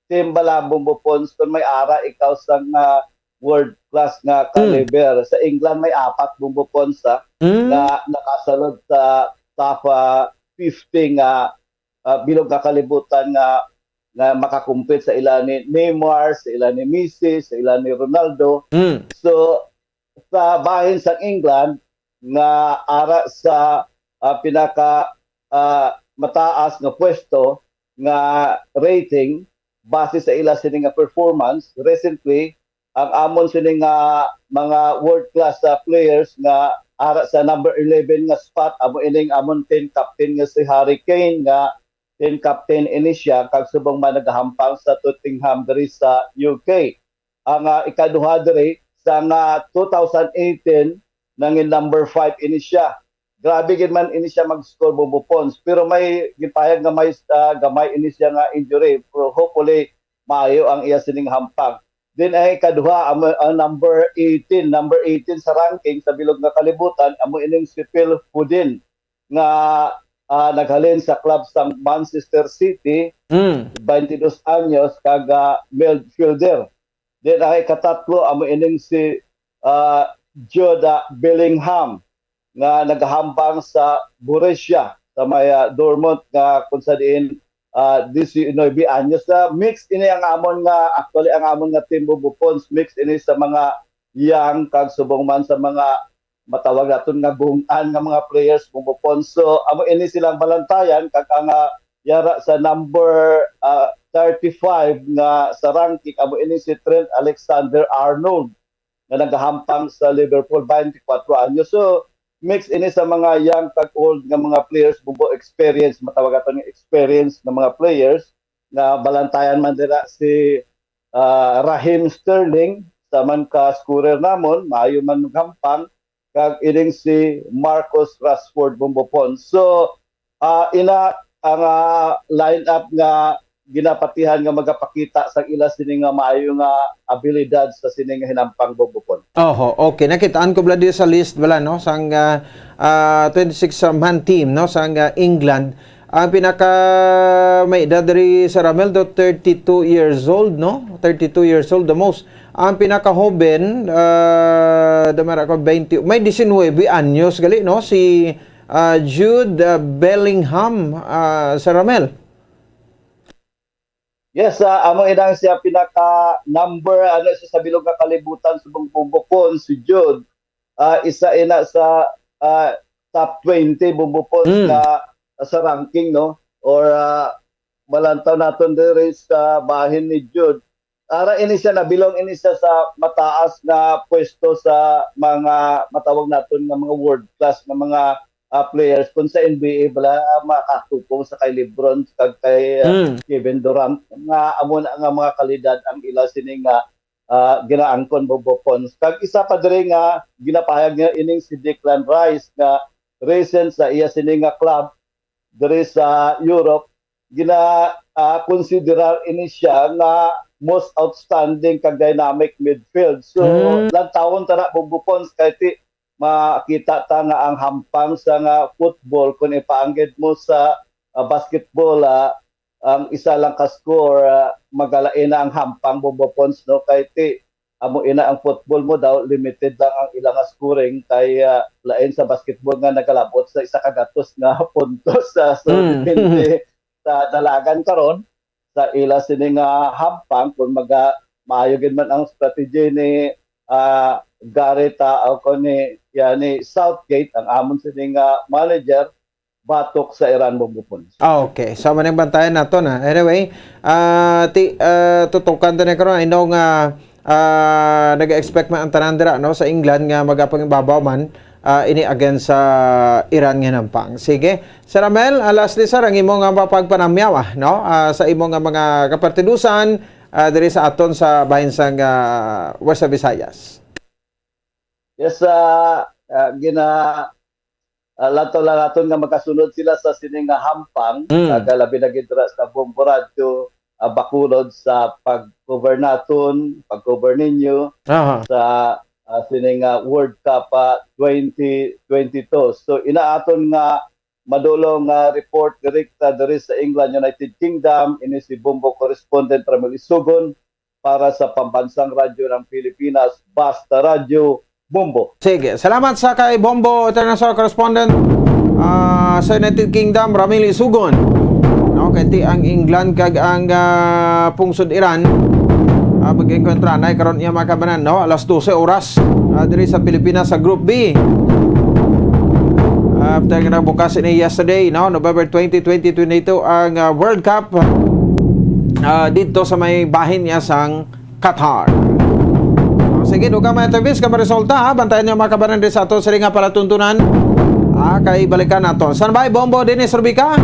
team bala, Bombo Pons, kung may ara ikaw sa nga World class nga Mm. caliber. Sa England may apat, Bombo Pons, ah, Mm. nga nakasulod sa top ah, fifty nga ah, bilog nga kalibutan nga nga makakumpit sa ila ni Neymar, sa ila ni Messi, sa ila ni Ronaldo. Mm. So sa bahin sang England nga ara sa ah, pinaka ah, mataas nga pwesto nga rating base sa ila sini nga performance recently, ang amon sini nga mga world class ah, players nga ara sa number eleven nga spot, amo ining amon team captain nga si Harry Kane, nga team captain ini siya kag subong man nagahampang sa Tottenham diri sa U K. Ang ah, ikaduha diri sa nga two thousand eighteen nangin number five ini siya. Grabe gid man ini siya mag-score, Bombo Pons, pero may gipahayag nga may ah, gamay ini siya nga injury, pero hopefully maayo ang iya sining hampang. Then ang ikaduha, ang, ang number eighteen, number eighteen sa ranking sa bilog nga kalibutan, amo ining si Phil Foden nga ah, naghalin sa club sang Manchester City, Mm. twenty-dos anyos, kag ah, midfielder. Then ang ikatatlo, amo ining si ah, Jude ah, Bellingham nga nagahambang sa Borussia sa may ah, Dortmund, nga kung sa diin ah, diecinuebe anyos na. Mix ini ang amon nga, actually, ang amon nga team, Bombo Pons, mix ini sa mga young kag subong man sa mga matawag naton nga gung-an nga mga players, Bombo Pons. So amo ini silang balantayan, kag ang ah, yara sa number ah, thirty-five nga sa ranking, amo ini si Trent Alexander-Arnold nga nagahampang sa Liverpool, twenty-four anyos. So mix ini sa mga young kag old nga mga players, Bombo, experience, matawag ato nga experience nga mga players, nga balantayan man dira si ah, Raheem Sterling, sa man ka scorer namon, maayo man maghampang, kag ining si Marcus Rashford, Bombo Pons. So ah, ina ang ah, lineup nga ginapatihan nga magapakita sa ila sini nga maayo nga abilidad sa sini nga hinampang, Bombo Pons. Oho, okay. Nakitaan ko bala diri sa list bala, no, sang ah, ah, twenty-six man team, no, sang ah, England. Ang pinaka may edad diri sa Ramel do thirty-two years old, no? Thirty-two years old the most. Ang pinaka hoben, ah, damara ko twenty, may diecinuebe anyos gali, no? Si ah, Jude ah, Bellingham, ah, sa Ramel. Yes, ah, amo inang siya pinaka number ano siya sa bilog nga kalibutan subong, Bombo Pons, si Jude. Ah, isa ina sa ah, top twenty, Bombo Pons, Mm. nga sa ranking, no, or ah, malantaw naton diri sa bahin ni Jude. Ara ini siya, nabilong ini siya sa mataas nga pwesto sa mga matawag naton nga mga world class nga mga ah, players kung sa N B A bala ah, makatupong sa kay LeBron kag kay ah, Mm. Kevin Durant, nga amo na nga mga kalidad ang ila sini nga ah, ginaangkon, Bombo Pons. Kag isa pa diri nga ginapahayag niya ining si Declan Rice nga recent sa iya sini nga club diri sa Europe, gina ah, konsiderar ini siya nga most outstanding kag dynamic midfield. So Mm. lantawon ta na, Bombo Pons, kay ti makita ta nga ang hampang sa nga football, kung ipaanggid mo sa ah, basketball, ah, ang isa lang ka score, ah, magalain na ang hampang, Bombo Pons, no, kay ti amo ina ang football mo daw, limited lang ang ila nga scoring, kay ah, lain sa basketball nga nagalabot sa isa ka gatos nga puntos sa, so Mm. depende sa dalagan karon sa ila sini nga hampang, kung maga maayo gid man ang strategy ni ah, Gareth ah, o kung ni, yan, ni Southgate, ang amon sini nga manager, batok sa Iran, Bombo Pons. Ah, okay. So, maning bantayan nato na. Anyway, ah, ti, ah, tutukan ta na karon. I know nga ah, nag-expect man ang tanan dira, no, sa England nga magapangibabaw man ah, ini against sa Iran nga hinampang. Sige. Sir Amel, ah, lastly, sir, ang imo nga mapagpanamyaw, ah, no, ah, sa imo nga mga kapartidusan ah, diri sa aton sa bahin sang ah, West Visayas. Yes, ah, ah, gina ah, lato lang aton nga makasunod sila sa sini nga hampang, Mm. kag labi na gid dira sa Bombo Radyo, ah, Bacolod, sa pag-cover naton, pag-cover ninyo Aha. sa ah, sini nga World Cup ah, twenty twenty-two. So ina aton nga madulong nga report direkta diri sa England, United Kingdom, ini si Bombo correspondent Ramil Isugon. para sa Pambansang Radyo ng Pilipinas, Basta Radyo, Bombo. Sige, salamat sa kay Bombo International Correspondent, ah, sa United Kingdom, Ramil Isugon. No, kay ti ang England kag ang, ah, pungsod Iran, ah, mag-enkontra na karon niya, mga kabanan, no? Alas dose oras, ah, diri sa Pilipinas sa Group B. After nga nagbukas ini yesterday, no, November twenty, twenty twenty-two, ang, ah, World Cup, ah, dito sa may bahin niya sang Qatar. O, sige, dugang mga interviews ka maresulta, ha? Bantayan niyo, mga kabanan, diri sa ato sini nga palatuntunan. Ah, kay balikan nato. San bay Bombo, Dennis Rubica?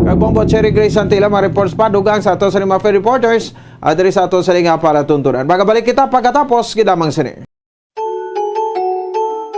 Kag Bombo Cherry Grace Santila, mga reports pa, dugang sa ato sini mga reporters, ah, diri sa ato sini nga palatuntunan. Magabalik kita pagkatapos, gidamang sini.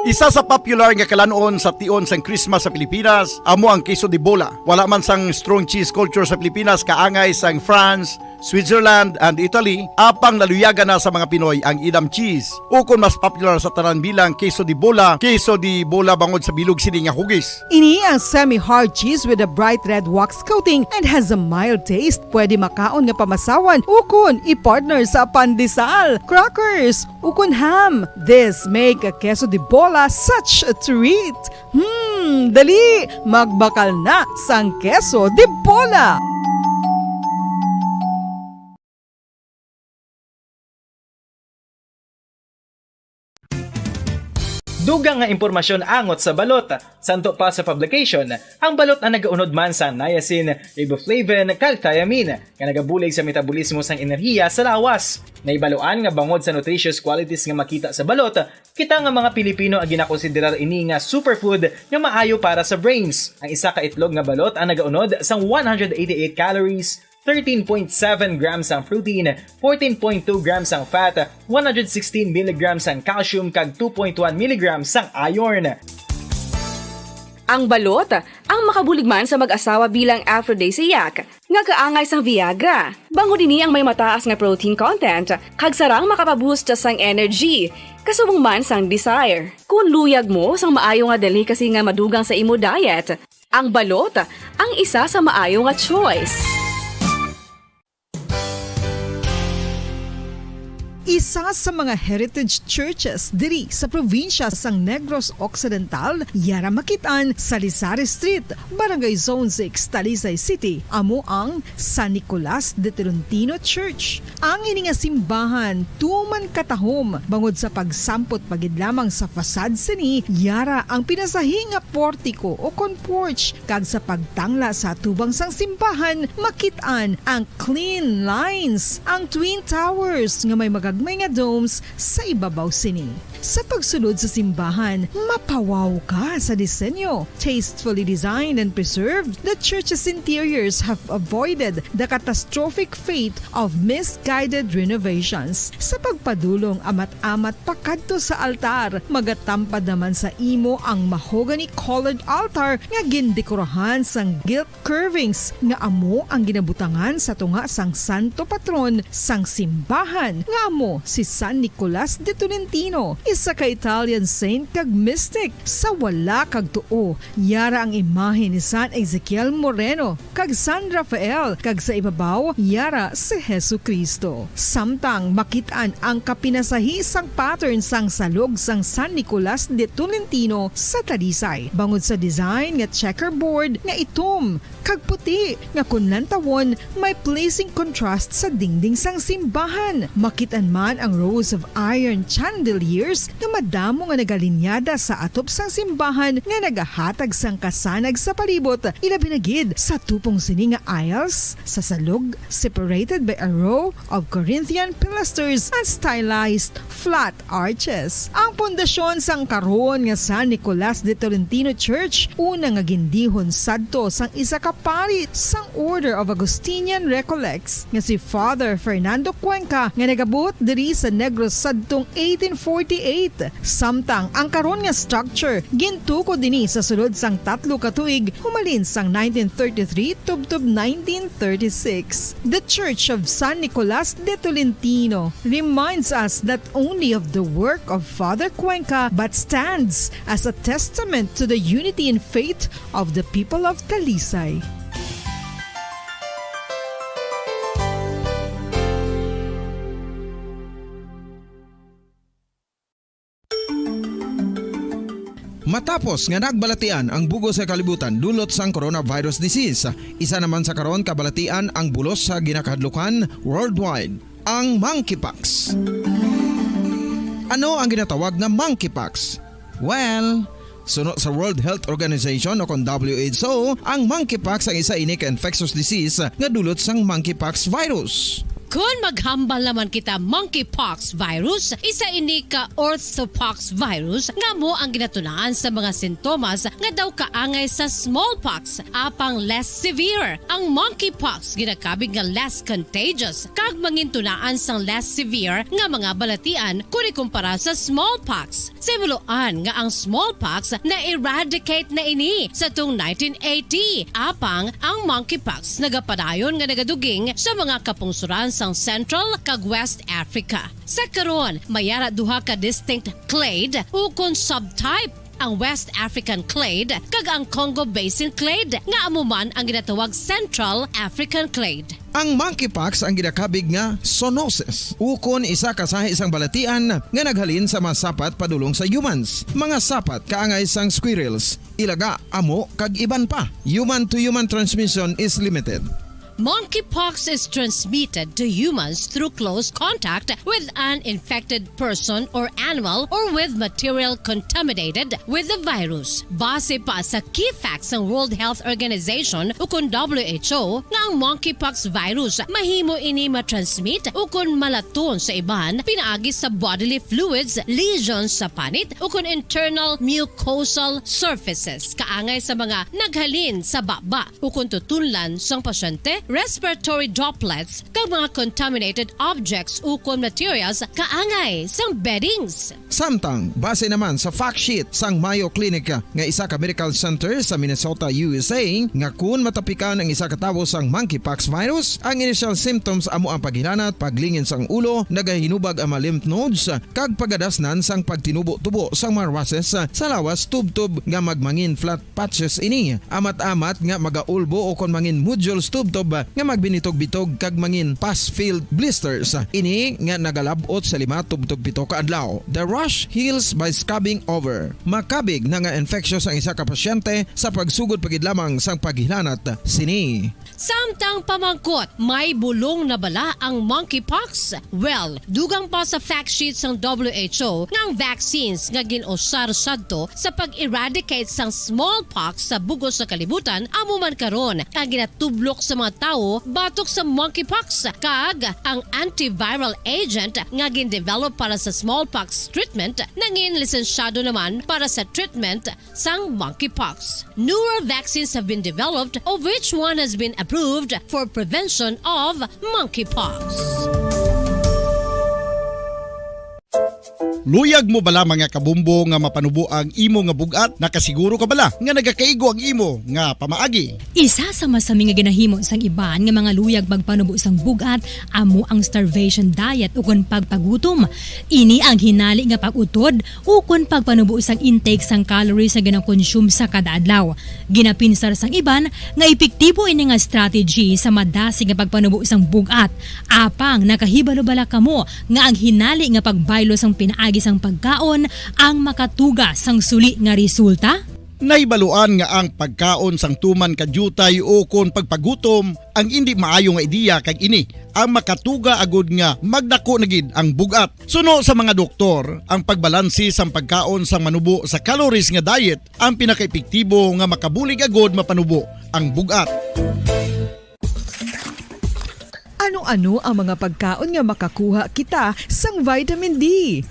Isa sa popular nga kalan-on sa tion sang Christmas sa Pilipinas amo ang queso de bola. Wala man sang strong cheese culture sa Pilipinas kaangay sang France, Switzerland, and Italy, apang naluyagan na sa mga Pinoy ang Edam cheese, ukon mas popular sa tanan bilang queso de bola, queso de bola bangod sa bilog sini nga hugis. Ini ang semi-hard cheese with a bright red wax coating and has a mild taste. Pwede makaon nga pamasawan ukon i-partner sa pandesal, crackers, ukon ham. This make a queso de bola such a treat. Hmm, dali, magbakal na sang queso de bola. Dugang nga impormasyon angot sa balot. Santo pa sa publication, ang balot ang nagaunod man sa niacin, riboflavin, kag thiamine, nga nagabulig sa metabolismo sang enerhiya sa lawas. Naibaluan nga bangod sa nutritious qualities nga makita sa balot, kita nga mga Pilipino ang ginakonsiderar ini nga superfood nga maayo para sa brains. Ang isa ka itlog nga balot ang nagaunod sang one hundred eighty-eight calories, thirteen point seven grams ang protein, fourteen point two grams ang fat, one hundred sixteen milligrams ang calcium, kag two point one milligrams ang iron. Ang balot ang makabulig man sa mag-asawa bilang aphrodisiac, nga kaangay sang Viagra. Bangod ini ang may mataas nga protein content, kag sarang makapaboost sang energy, kasubong man sang desire. Kon luyag mo sang maayo nga delicacy nga madugang sa imo diet, ang balot ang isa sa maayo nga choice. Isa sa mga heritage churches diri sa probinsya sang Negros Occidental, yara makit-an sa Lisari Street, Barangay Zone six, Talisay City, amo ang San Nicolas de Tolentino Church. Ang ini nga simbahan tuman katahom bangod sa pagsampot pa gid lamang sa fasad sini, yara ang pinasahi nga portiko o kon porch, kag sa pagtangla sa atubang sang simbahan, makit-an ang clean lines, ang twin towers nga may magagmay nga domes sa ibabaw sini. Sa pagsulod sa simbahan, mapawaw ka sa disenyo. Tastefully designed and preserved, the church's interiors have avoided the catastrophic fate of misguided renovations. Sa pagpadulong amat-amat pakadto sa altar, magatampad naman sa imo ang mahogany-colored altar nga gindekorahan sang gilt curvings nga amo ang ginabutangan sa tunga sang santo patron sang simbahan, nga amo si San Nicolas de Tolentino, isa ka Italian saint kag mystic. Sa wala kag tuo, yara ang imahe ni San Ezekiel Moreno kag San Rafael, kag sa ibabaw, yara si Jesu-Cristo. Samtang makit-an ang kapinasahi sang pattern sang salog sang San Nicolas de Tolentino sa Talisay, bangod sa design nga checkerboard nga itom kag puti nga kon lantawon may pleasing contrast sa dingding sang simbahan. Makit-an man ang rows of iron chandeliers nga madamo nga nagalinyada sa atop sang simbahan nga nagahatag sang kasanag sa palibot, ilabi na gid sa tupong sini nga aisles sa salog, separated by a row of Corinthian pilasters and stylized flat arches. Ang pundasyon sang karon nga San Nicolas de Tolentino Church, una nga gindihon sadto sang isa ka pari sang Order of Augustinian Recollects nga si Father Fernando Cuenca, nga nagabot diri sa Negros sadtong eighteen forty-eight. Samtang ang karon nga structure gintukod ini sa sulod sang tatlo ka tuig, humalin sang nineteen thirty-three tubtob nineteen thirty-six. The Church of San Nicolas de Tolentino reminds us not only of the work of Father Cuenca, but stands as a testament to the unity in faith of the people of Talisay. Matapos nga nagbalatian ang bug-os nga kalibutan dulot sang coronavirus disease, isa naman sa karon ka balatian ang bulos sa ginakahadlukan worldwide, ang monkeypox. Ano ang ginatawag nga monkeypox? Well, suno sa World Health Organization o kon W H O, ang monkeypox ang isa ini ka infectious disease nga dulot sang monkeypox virus. Kon maghambal naman kita monkeypox virus, isa ini ka orthopox virus nga amo ang ginatunaan sa mga sintomas nga daw kaangay sa smallpox, apang less severe. Ang monkeypox ginakabig nga less contagious kag mangintunaan sang less severe nga mga balatian kon ikumpara sa smallpox. Sa himuloan nga ang smallpox na-eradicate na ini sa tuong nineteen eighty, apang ang monkeypox nagapadayon nga nagaduging sa mga kapungsoran sang Central kag West Africa. Sa karon, may ara duha ka distinct clade ukon subtype, ang West African clade kag ang Congo Basin clade, nga amo man ang ginatawag Central African clade. Ang monkeypox ang ginakabig nga zoonosis, ukon isa ka sahi sang balatian nga naghalin sa mga sapat padulong sa humans, mga sapat kaangay sang squirrels, ilaga, amo, kag iban pa. Human to human transmission is limited. Monkeypox is transmitted to humans through close contact with an infected person or animal or with material contaminated with the virus. Base pa sa key facts sang World Health Organization ukon W H O, nga ang monkeypox virus mahimo ini matransmit ukon malaton sa iban pinaagi sa bodily fluids, lesions sa panit, ukon internal mucosal surfaces, kaangay sa mga naghalin sa baba ukon tutunlan sang pasyente, respiratory droplets, kag mga contaminated objects ukon materials kaangay sang beddings. Samtang, base naman sa fact sheet sang Mayo Clinic nga isa ka medical center sa Minnesota, U S A, nga kun matapikan ang isa ka tawo sang monkeypox virus, ang initial symptoms amo ang paghilanat, paglingin sang ulo, nagahinubag ang mga lymph nodes, kag pagadasnan sang pagtinubo-tubo sang mga rushes sa lawas tubtob nga magmangin flat patches ini, amat-amat nga magaulbo ukon mangin nodules tubtob nga magbinitog-bitog kag mangin pus-filled blisters. Ini nga nagalab-ot sa lima tubtob pito ka adlaw. The rash heals by scabbing over. Makabig na nga infectious ang isa ka pasyente sa pagsugod pa gid lamang sang paghilanat sini. Samtang pamangkot, may bulong na bala ang monkeypox? Well, dugang pa sa fact sheet sang W H O nga ang vaccines nga gin-usar sadto sa pag-eradicate sang smallpox sa bug-os nga kalibutan amo man karon ang ginatublok sa mga tawo batok sa monkeypox, kag ang antiviral agent nga gin-develop para sa smallpox treatment nangin lisensyado naman para sa treatment sang monkeypox. Newer vaccines have been developed, of which one has been approved for prevention of monkeypox. Luyag mo bala, mga kabombo, nga mapanubo ang imo nga bug-at? Nakasiguro ka bala nga nagakaigo ang imo nga pamaagi? Isa sa masami nga ginahimo sang iban nga mga luyag magpanubo sang bug-at amo ang starvation diet ukon pagpagutom. Ini ang hinali nga pag-utod ukon pagpanubo sang intake sang calories nga ginakonsume sa kada adlaw. Ginapinsar sang iban nga epektibo ini nga strategy sa madasig nga pagpanubo sang bug-at. Apang nakahibalo bala kamo nga ang hinali nga pagbaylo sang pinaagi sang pagkaon ang makatuga sang suli nga resulta? Nahibaluan nga ang pagkaon sang tuman ka diutay ukon pagpagutom ang indi maayo nga ideya, kag ini ang makatuga agud nga magdako na gid ang bug-at. Suno sa mga doktor, ang pagbalanse sang pagkaon sang manubo sa calories nga diet ang pinakaepektibo nga makabulig agud mapanubo ang bug-at. Ano-ano ang mga pagkaon nga makakuha kita sang vitamin D?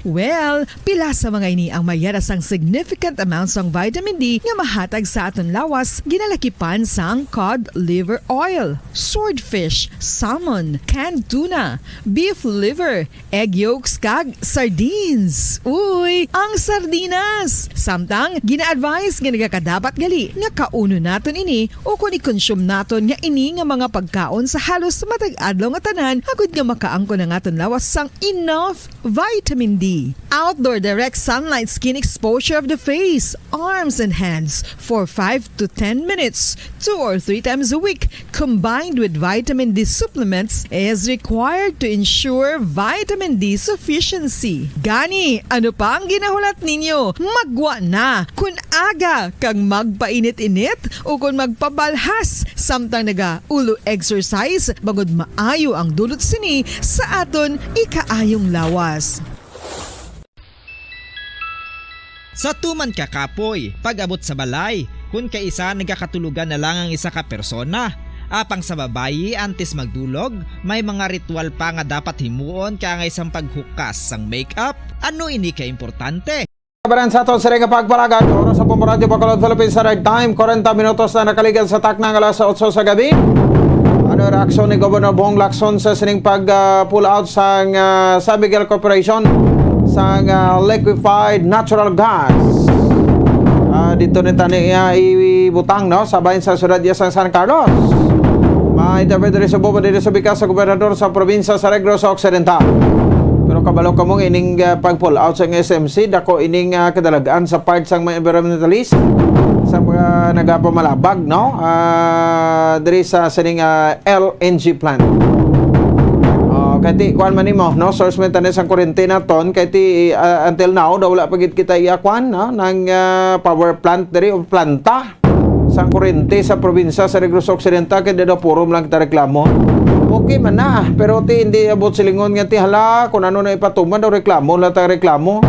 Well, pila sa mga ini ang may yara sang significant amount sang vitamin D nga mahatag sa aton lawas, ginalakipan sang cod liver oil, swordfish, salmon, canned tuna, beef liver, egg yolks, kag sardines. Uy, ang sardinas! Samtang, gina-advise nga nagakadapat gali nga kaunon naton ini ukon i-consume naton nga ini nga mga pagkaon sa halos matag adlaw nga tanan, agud nga makaangkon ang aton lawas sang enough vitamin D. Outdoor direct sunlight skin exposure of the face, arms, and hands for five to ten minutes, two or three times a week, combined with vitamin D supplements, is required to ensure vitamin D sufficiency. Gani, ano pa ang ginahulat ninyo? Magwa na! Kun aga kag magpainit-init, ukon magpabalhas samtang naga-ulo exercise, bangod maayo ang dulot sini sa aton ikaayong lawas. Sa tuman ka kapoy, pag-abot sa balay, kun kaisa nagakatulogan na lang ang isa ka persona. Apang sa babayi, antes magdulog, may mga ritual pa nga dapat himuon kaangay sang paghukas sang makeup. Ano ini ka importante? Kabaran sa aton sila nga pagpalagad, oras sa Bombo Radyo Bacolod, Philippines Standard Time, kwarenta minutos na nakaligal sa takna nga alas otso sa gabi. Ano ang reaksyon ni Governor Bong Lacson sa sining pag-pull out sang ah, San Miguel Corporation sang ah, liquefied natural gas? Ah, dito ni tani ah, ibutang no sa bayan sa siyudad iya sang San Carlos. May interpret diri sa Bombo diri sa bikas sa gobernador sa probinsya sa Negros Occidental. Pero kabalo kamo nga ining ah, pag-pull out sa S M C, dako ining ah, kadalagan sa part sang mga environmentalist, sa mga nagapamalabag, no? Ah, diri sa sining ah, L N G plant. Oh, kay ti kuan man nimo, no? Source man tani sang kuryente naton, kay ti ah, until now daw wala pa gid kita iya kuan, no? Nang ah, power plant diri o planta sang kuryente sa probinsya sa Negros Occidental, kay dado puro lang kita reklamo. Okay man na, pero ti hindi abot silingon nga ti hala kung ano na ipatuman daw reklamo lang ta reklamo.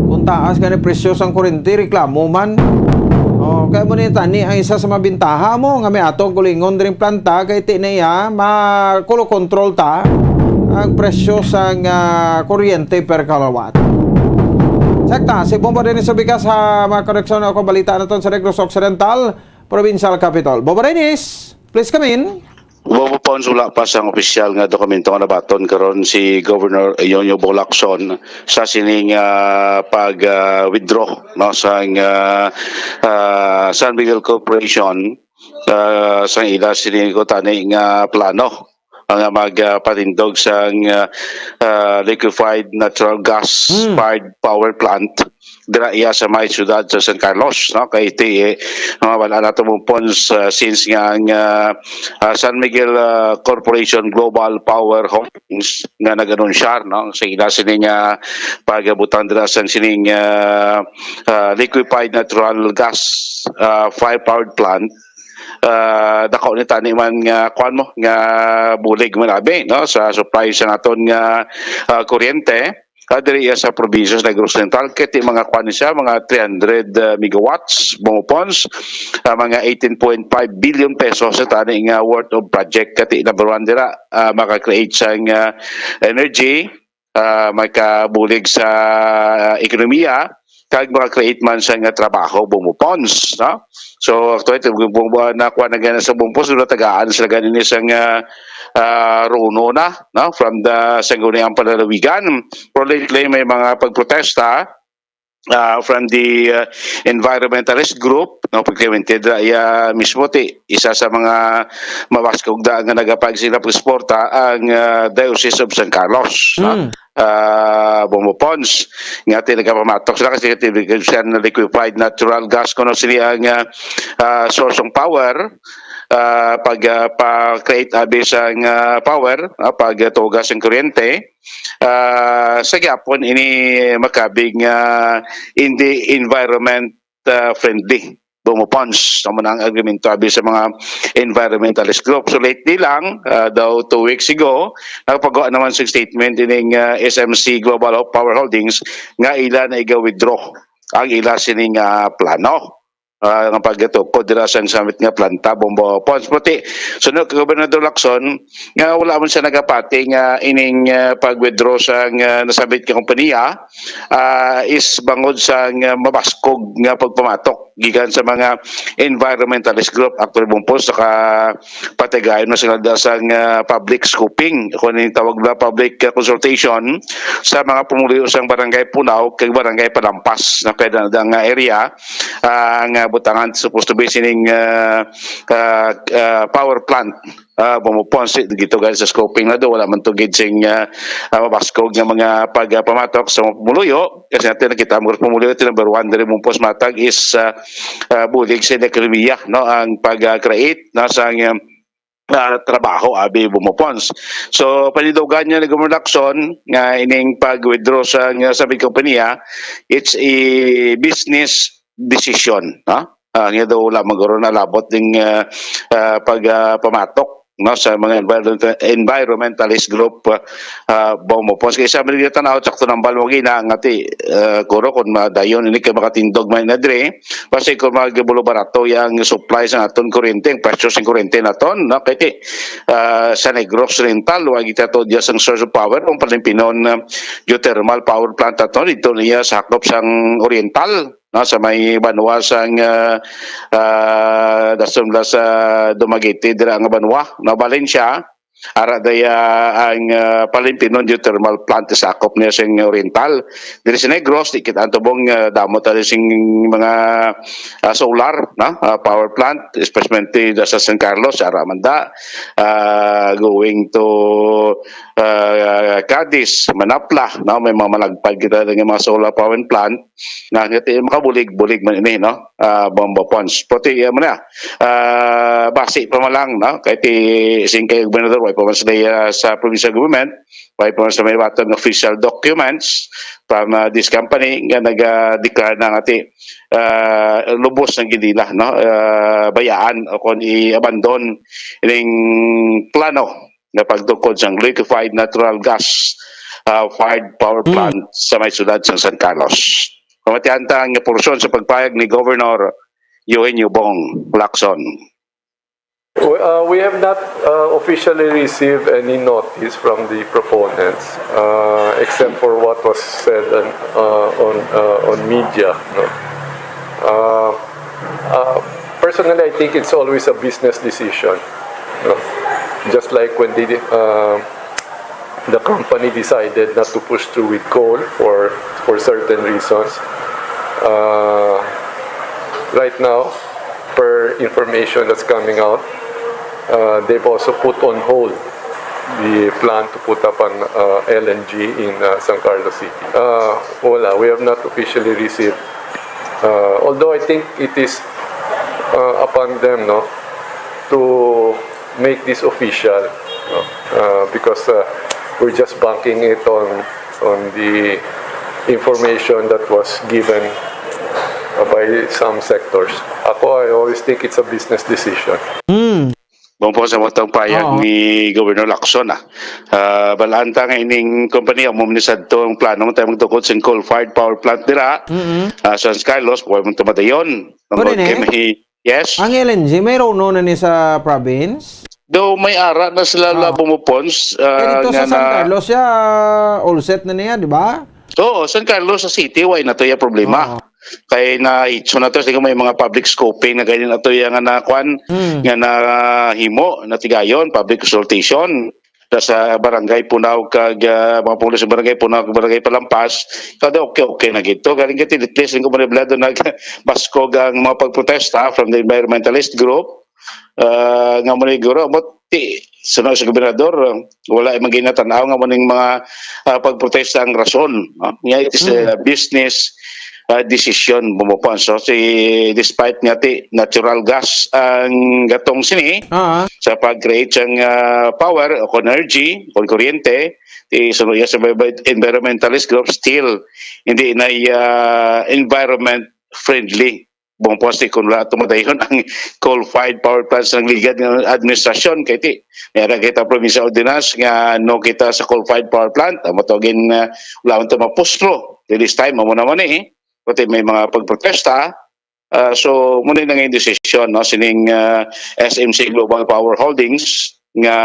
Kung taas gani presyo sang kuryente, reklamo man. Oh, kay mo ni tani ang isa sa mabintaha mo nga may atong kulingon dring planta kay ti na iya makulo control ta ang presyo sang ah, kuryente per kilowatt. Sakta, si Bombo din sa bigas sa mga koneksyon o balita naton sa Negros Occidental, Provincial Capital. Bombo Reynes, please come in. Bobo Pons, wala pa sang opisyal nga dokumento nga nabaton karon si Governor Yoyo Bolacson sa sining ah, pag ah, withdraw no sang ah, ah, San Miguel Corporation ah, sang ila sini ko tani nga plano nga magpatindog sang ah, ah, liquefied natural gas fired power plant dira iya sa may siyudad sa San Carlos, no? Kay ti eh, mga wala na tumupon sa since nga ang ah, ah, San Miguel ah, Corporation Global Power Holdings nga nag-anunsyar, no? Sa ila sini nga pagabutang dira sa sining ah, ah, liquefied natural gas ah, fire powered plant ah, dako ni tani man nga kuan mo nga bulig man abi no sa supply sa naton nga ah, kuryente ah, diri iya sa probinsya sa Negros Oriental kay ti mga kuan ni siya mga three hundred ah, megawatts bumupons ah, mga eighteen point five billion pesos sa tani nga worth of project kay ti number one dira ah, maka-create sang ah, energy ah, makabulig sa ekonomiya kag maka-create man sa nga trabaho bumupons no so actually nakuha na gana sa bumupons wala tagaan sila ganini sa nga ah, runo na no from the sangguniang panlalawigan pero lately may mga pagprotesta ah, from the ah, environmentalist group no pagkawinted iya mismo ti isa sa mga mabaskog da nga nagapag sila pagsuporta ang ah, Diocese of San Carlos no? ah, Bombo Pons nga ti nagapamatok sila kasi ti siya na liquefied natural gas kuno sini ang ah, ah, source of power ah, pag ah, pa-create abi sang ah, power ah, pag ah, tugas ang kuryente ah, sa gyapon ini makabig nga hindi environment ah, friendly bumupons sa mga ang agreemento abi sa mga environmentalist group. So lately lang, uh, daw two weeks ago, nagpagawa naman sa statement ining uh, S M C Global Power Holdings nga ila na iga-withdraw ang ila sining uh, plano uh, nga pagtukod dira sa summit nga planta bombo pons puti sunod kay Gobernador Lacson nga wala man siya nagapati nga ining uh, pag-withdraw sa uh, nasabit nga kompanya uh, is bangod sa uh, mabaskog nga pagpamatok gikan sa mga environmentalist group. Actually, bumpos nakapatigayon na sila sa uh, public scoping, kung yung tawag na public uh, consultation sa mga pumuluyo sa barangay Punaw kag barangay Palampas na kaya na nga area uh, nga butangan supposed to be sining uh, uh, uh, power plant ah, Bombo Pons, gito gani sa scoping na do, wala man to gid sing, ah, ah, mabaskog nga mga pagpamatok sa mga pumuluyo. Kasi natin nakita mo, pumuluyo, ito number one, diri Bombo Pons matag is, ah, ah, bulig sa ekonomiya, no, ang pag-create, no, sa, um, ah, trabaho, abi Bombo Pons. So, panidugan niya ni Governor Lacson nga ining pag-withdraw sa, nga sa big kompanya, it's a business decision, no? Ah, nga daw wala man guro nalabot ding, ah, ah, pag, ah, pamatok, no, sa mga environment-, environmentalist group, ah, ah, Bombo Pons. Kay sa mga tan-aw, sakto nang balwag ina nga ti, ah, kuro kung madayon ini kay makatindog man na dre, basi kung magbulubarato yang supply sa aton kuryente, ang presyo sa kuryente naton, no? Kay ti, ah, sa Negros Oriental, wa kita to diya sang source of power, ang Palimpinon, ah, geothermal power plant aton, dito niya sa hakop sang Oriental, no, sa may banwa sang, ah, ah, dasumla sa Dumaguete, dira nga banwa, no, Valencia, ara daya ang, ah, Palimpinon geothermal plant sa akop niya sing Oriental. Diri sa Negros, di kita ang tubong, ah, damo tayo sing mga, ah, solar, no, ah, power plant, especially da sa San Carlos, ara man da, ah, going to, ah, Cadiz, Manapla, no, may mga malagpad kita nga mga solar power plant, nga, nga ti-, makabulig-bulig man ini, no? Ah, Bombo Pons. Pati, ah, mo na, ah, basi pa man lang, no? Kay ti, sing kay gobernador, way pa man sila, ah, sa provincial government, way pa man sila may baton nga official documents from, ah, this company nga nag-declare na nga ti, ah, lubos ng gidila, no? Ah, bayaan o kung i-abandon ining plano nga pagtukod sang liquefied natural gas, ah, fired power Hmm. plant sa may siyudad sa San Carlos. Pamatihan ta ang porsyon sa pagpayag ni Governor Eugenio Bong Lacson. We, uh, we have not, uh, officially received any notice from the proponents, uh, except for what was said on, uh, on, uh, on media, no? Uh, uh, personally, I think it's always a business decision, no? Just like when the, uh, the company decided not to push through with coal for, for certain reasons. Uh, right now, per information that's coming out, uh, they've also put on hold the plan to put up an, uh, L N G in, uh, San Carlos City. Uh, wala, we have not officially received. Uh, although I think it is, uh, upon them, no, to make this official, no? Uh, because, uh, we're just banking it on, on the information that was given, uh, by some sectors. Ako, I always think it's a business decision. Hmm. Bang po sa matang payag Oo. ni Governor Lacson, ah. Ah, balaan ta nga ining kompanya, mo man sad to ang plano mo tayo magtukod sa coal-fired power plant dira, Mm-mm. ah, sa San Carlos, kung mo tumadayon. Pwede Tungod ni? kay may Yes. Ang L N G, mayroon na ni sa province? Daw may ara na sila Oo. Labo mo Pons, ah, Kaya dito nga sa San na Carlos siya, all set na niya, di ba? Oo, San Carlos sa city, why na to yung problema? Oo. Kay na itso na to, sige, may mga public scoping na ganyan na to yung nga na, kwan, Hmm. nga na himo, na tigayon, public consultation. Na sa barangay Punaw kag, ah, mga pulis sa barangay Punaw kag barangay Palampas, kada okay, okay na gito. Galing ka tinitlis, yung komunidad doon nagbaskog ang mga pagprotesta from the environmentalist group. Ah, nga mo ni guro, mo ti, sunod sa gobernador, wala ay maging natanaw nga mo ning mga, ah, pagprotesta ang rason, no? Nga it is a Mm. business, ah, decision, bumupan. So, si, despite nga ti natural gas ang gatong sini, Ah. sa pag-create sang, ah, power o kung energy, kung kuryente, ti sunod sa mga environmentalist group, still, hindi na, ah, environment friendly. Bung posti kung wala tumadayon ang coal-fired power plants ng ligad ng administrasyon, kay ti, may ara kita provincial ordinance nga no kita sa coal-fired power plant, amo to gin, ah, wala man to mapuslo. Till this time, amo naman eh. Pati may mga pagprotesta. Ah, so, muna na nga yung desisyon, no, sining, ah, S M C Global Power Holdings nga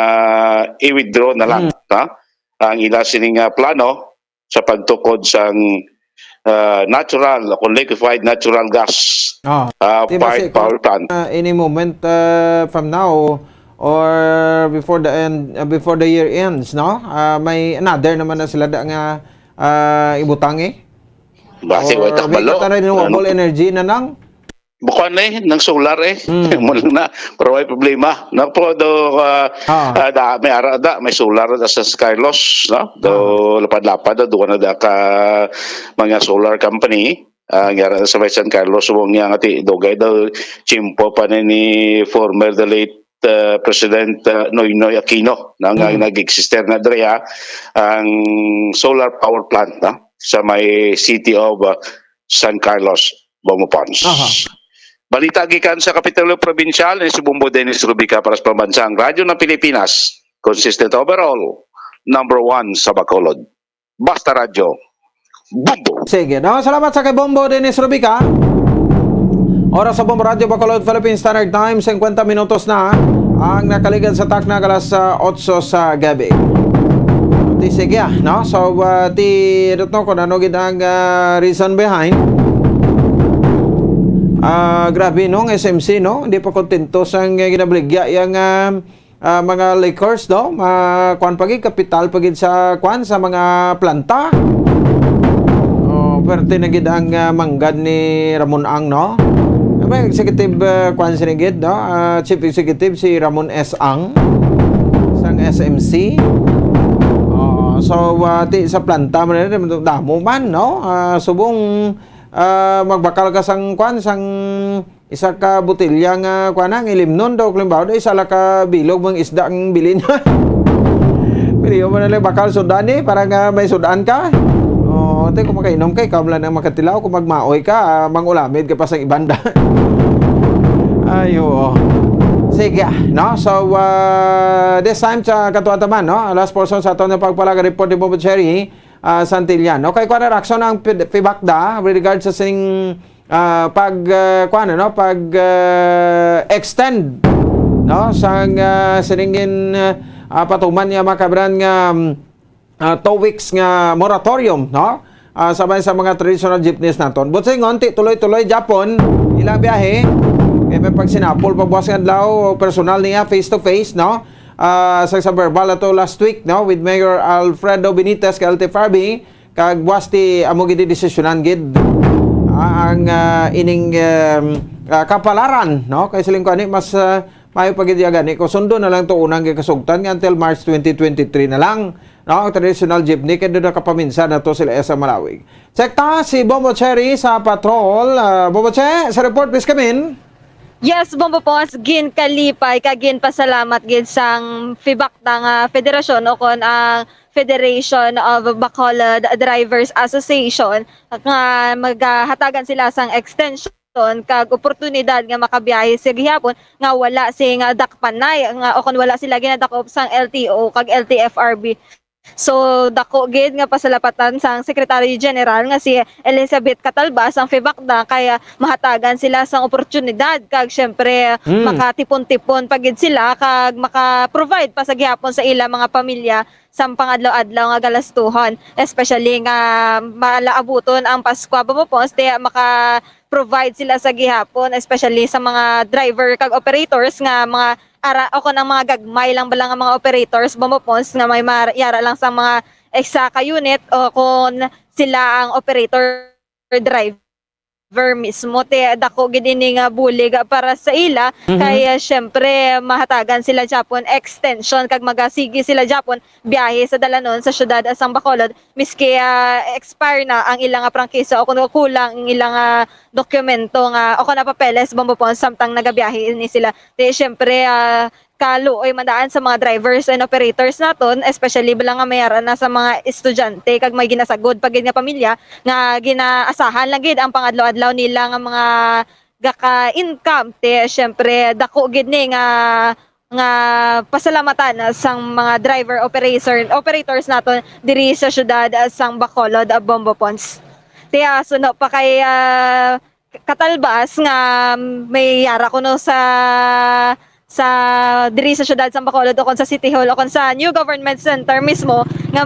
i-withdraw na lang, Mm. ha? Ang ila sining, ah, plano sa pagtukod sang, ah, natural o liquefied natural gas, Ah. ah, Di ba fired si power plant. Ah, any moment, ah, from now or before the end, ah, before the year ends, no? Ah, may another naman na sila da nga, ah, ibutang eh? Basi, Or wait, may kabalo. Kataray renewable Ano? Energy na nang? Bukan eh, nang solar eh. Mm. Mo lang na, pero may problema. No, po do, ah, Ah. ah, da, may ara da, may solar da sa San Carlos, no? Do, Ah. lapad-lapad da, duwa na da ka mga solar company. Ah, nga ra sa may San Carlos, subong niya nga ti, dugay daw, tiyempo pa ni, ni former the late, ah, President, ah, Noynoy Aquino, no? Nga Mm. nag-exist na diri, ah, ang solar power plant, no? Sa may city of, ah, San Carlos, Bombo Pons. Aha. Balita gikan sa Kapitolyo Probinsyal, ni si Bombo Dennis Rubica para sa Pambansang Radyo ng Pilipinas. Consistent overall, number one sa Bacolod. Basta Radyo, Bombo! Sige, no? Salamat sa kay Bombo Dennis Rubica. Oras sa Bombo Radyo Bacolod, Philippine Standard Time, singkwenta minutos na ang nakaligad sa takna alas, ah, otso sa gabi. Ti sige, ah, no? So, ah, ti, ano to, kung ano gid ang, ah, reason behind, ah, grabe, no, ang S M C, no? Hindi pa kontento sa, ah, ginabaligya yang, ah, ah, mga liquors, no? Ma-, kuwan pa gid, kapital pa gid sa, kuwan, sa mga planta. Oh, perte na gid ang, ah, manggad ni Ramon Ang, no? May executive, ah, kuwan sini gid, no? Ah, chief executive si Ramon S. Ang sang S M C. Oh, so, ah, ti sa planta man, damo man, no? Ah, subong, ah, magbakal ka sang, kuwan, sang isa ka botelya nga, kuwan, ang ilimnon daw, kalimbawa, daw isa la ka bilog mang isda ang bilin. Pero yun mo na lang, bakal sudan eh, para nga may sudan ka. Oh, te, kung makainom ka, ikaw lang ang makatilaw. Kung magmaoy ka, ah, mangulamid ka pa sa ibanda. Ay, oo. Sige, ah, no? So, ah, this time, sa katuwataman, no? Last portion sa aton nga pagpalaga report ni Bobo Cherry, ah, Santillan. Okay, kuwan na, Raxon, ang pid-, pibakda with regard sa sing, ah, pag, ah, kuwan, ano, pag, ah, extend, no? Sang, ah, siningin, ah, patuman nga makabaran nga, um, ah, two weeks nga moratorium, no? Ah, sabay sa mga traditional jeepneys naton. But sa ingon, ti tuloy-tuloy gyapon ilang biyahe. Kay may pagsinapol pagbuwas nga adlaw, personal niya, face to face, no? Ah, sa, sa verbal ato last week, no, with Mayor Alfredo Benitez kay L T F R B, kag buwas ti amo gid desisyonan gid, ah, ang, ah, ining, um, ah, kapalaran, no? Kay siling ko ani, mas, ah, maayo pa gid ya gani kung sundo na lang to unang gikasugtan nga until March twenty twenty-three na lang. No, ang traditional jeepney kay doon nakapaminsan na to sila sa Malawig. Check ta si Bombo Cherry sa patrol. Ah, Bombo Che, sa report, please come in. Yes, Bombo Pons, ginkalipay kag ginpasalamat gid sang FEBACDA nga federasyon o kon ang Federation of Bacolod Drivers Association nga magahatagan sila sang extension kag oportunidad nga makabiyahe sa gihapon nga wala sing dakpanay nga o kon wala sila ginadakop sang L T O kag L T F R B. So, dako gid nga pasalamatan sang Secretary General nga si Elizabeth Catalba sang FEBACDA kay, ah, mahatagan sila sang oportunidad kag, siyempre, Mm. makatipon-tipon pa gid sila kag maka-provide pa sa gihapon sa ila mga pamilya sang pangadlaw-adlaw nga galastuhon, especially nga malaabuton ang Paskwa, Bombo Pons, kaya maka-provide sila sa gihapon, especially sa mga driver kag operators nga mga ara o kon ang mga gagmay lang bala nga mga operators, Bombo Pons, nga may mar-, yara lang sa mga isa ka unit o kon sila ang operator driver mismo. Ti dako gid ini nga bulig para sa ila. Mhm. Kay, ah, syempre, mahatagan sila gyapon extension kag magasigi sila gyapon biyahe sa dalanon sa siyudad sang Bacolod, miski, ah, expire na ang ila nga prangkisa o kung kulang ang ila nga dokumento nga o kon papeles, Bombo Pons, samtang nagabiyahe ini sila. Ti, syempre, ah, kaluoy man daan sa mga drivers and operators naton, especially bala nga may ara na sa mga estudyante kag may ginasagod pa gid nga pamilya nga ginaasahan lang gid ang pangadlaw-adlaw nila nga mga gaka-income. Ti, syempre, dako gid ni nga, nga pasalamatan sang mga driver operator, operators naton diri sa siyudad, ah, sang Bacolod, ah, Bombo Pons. Ti, ah, suno pa kay, ah, Katalbas nga may yara kuno sa, sa diri sa siyudad sang Bacolod o kon sa City Hall o kon sa New Government Center mismo nga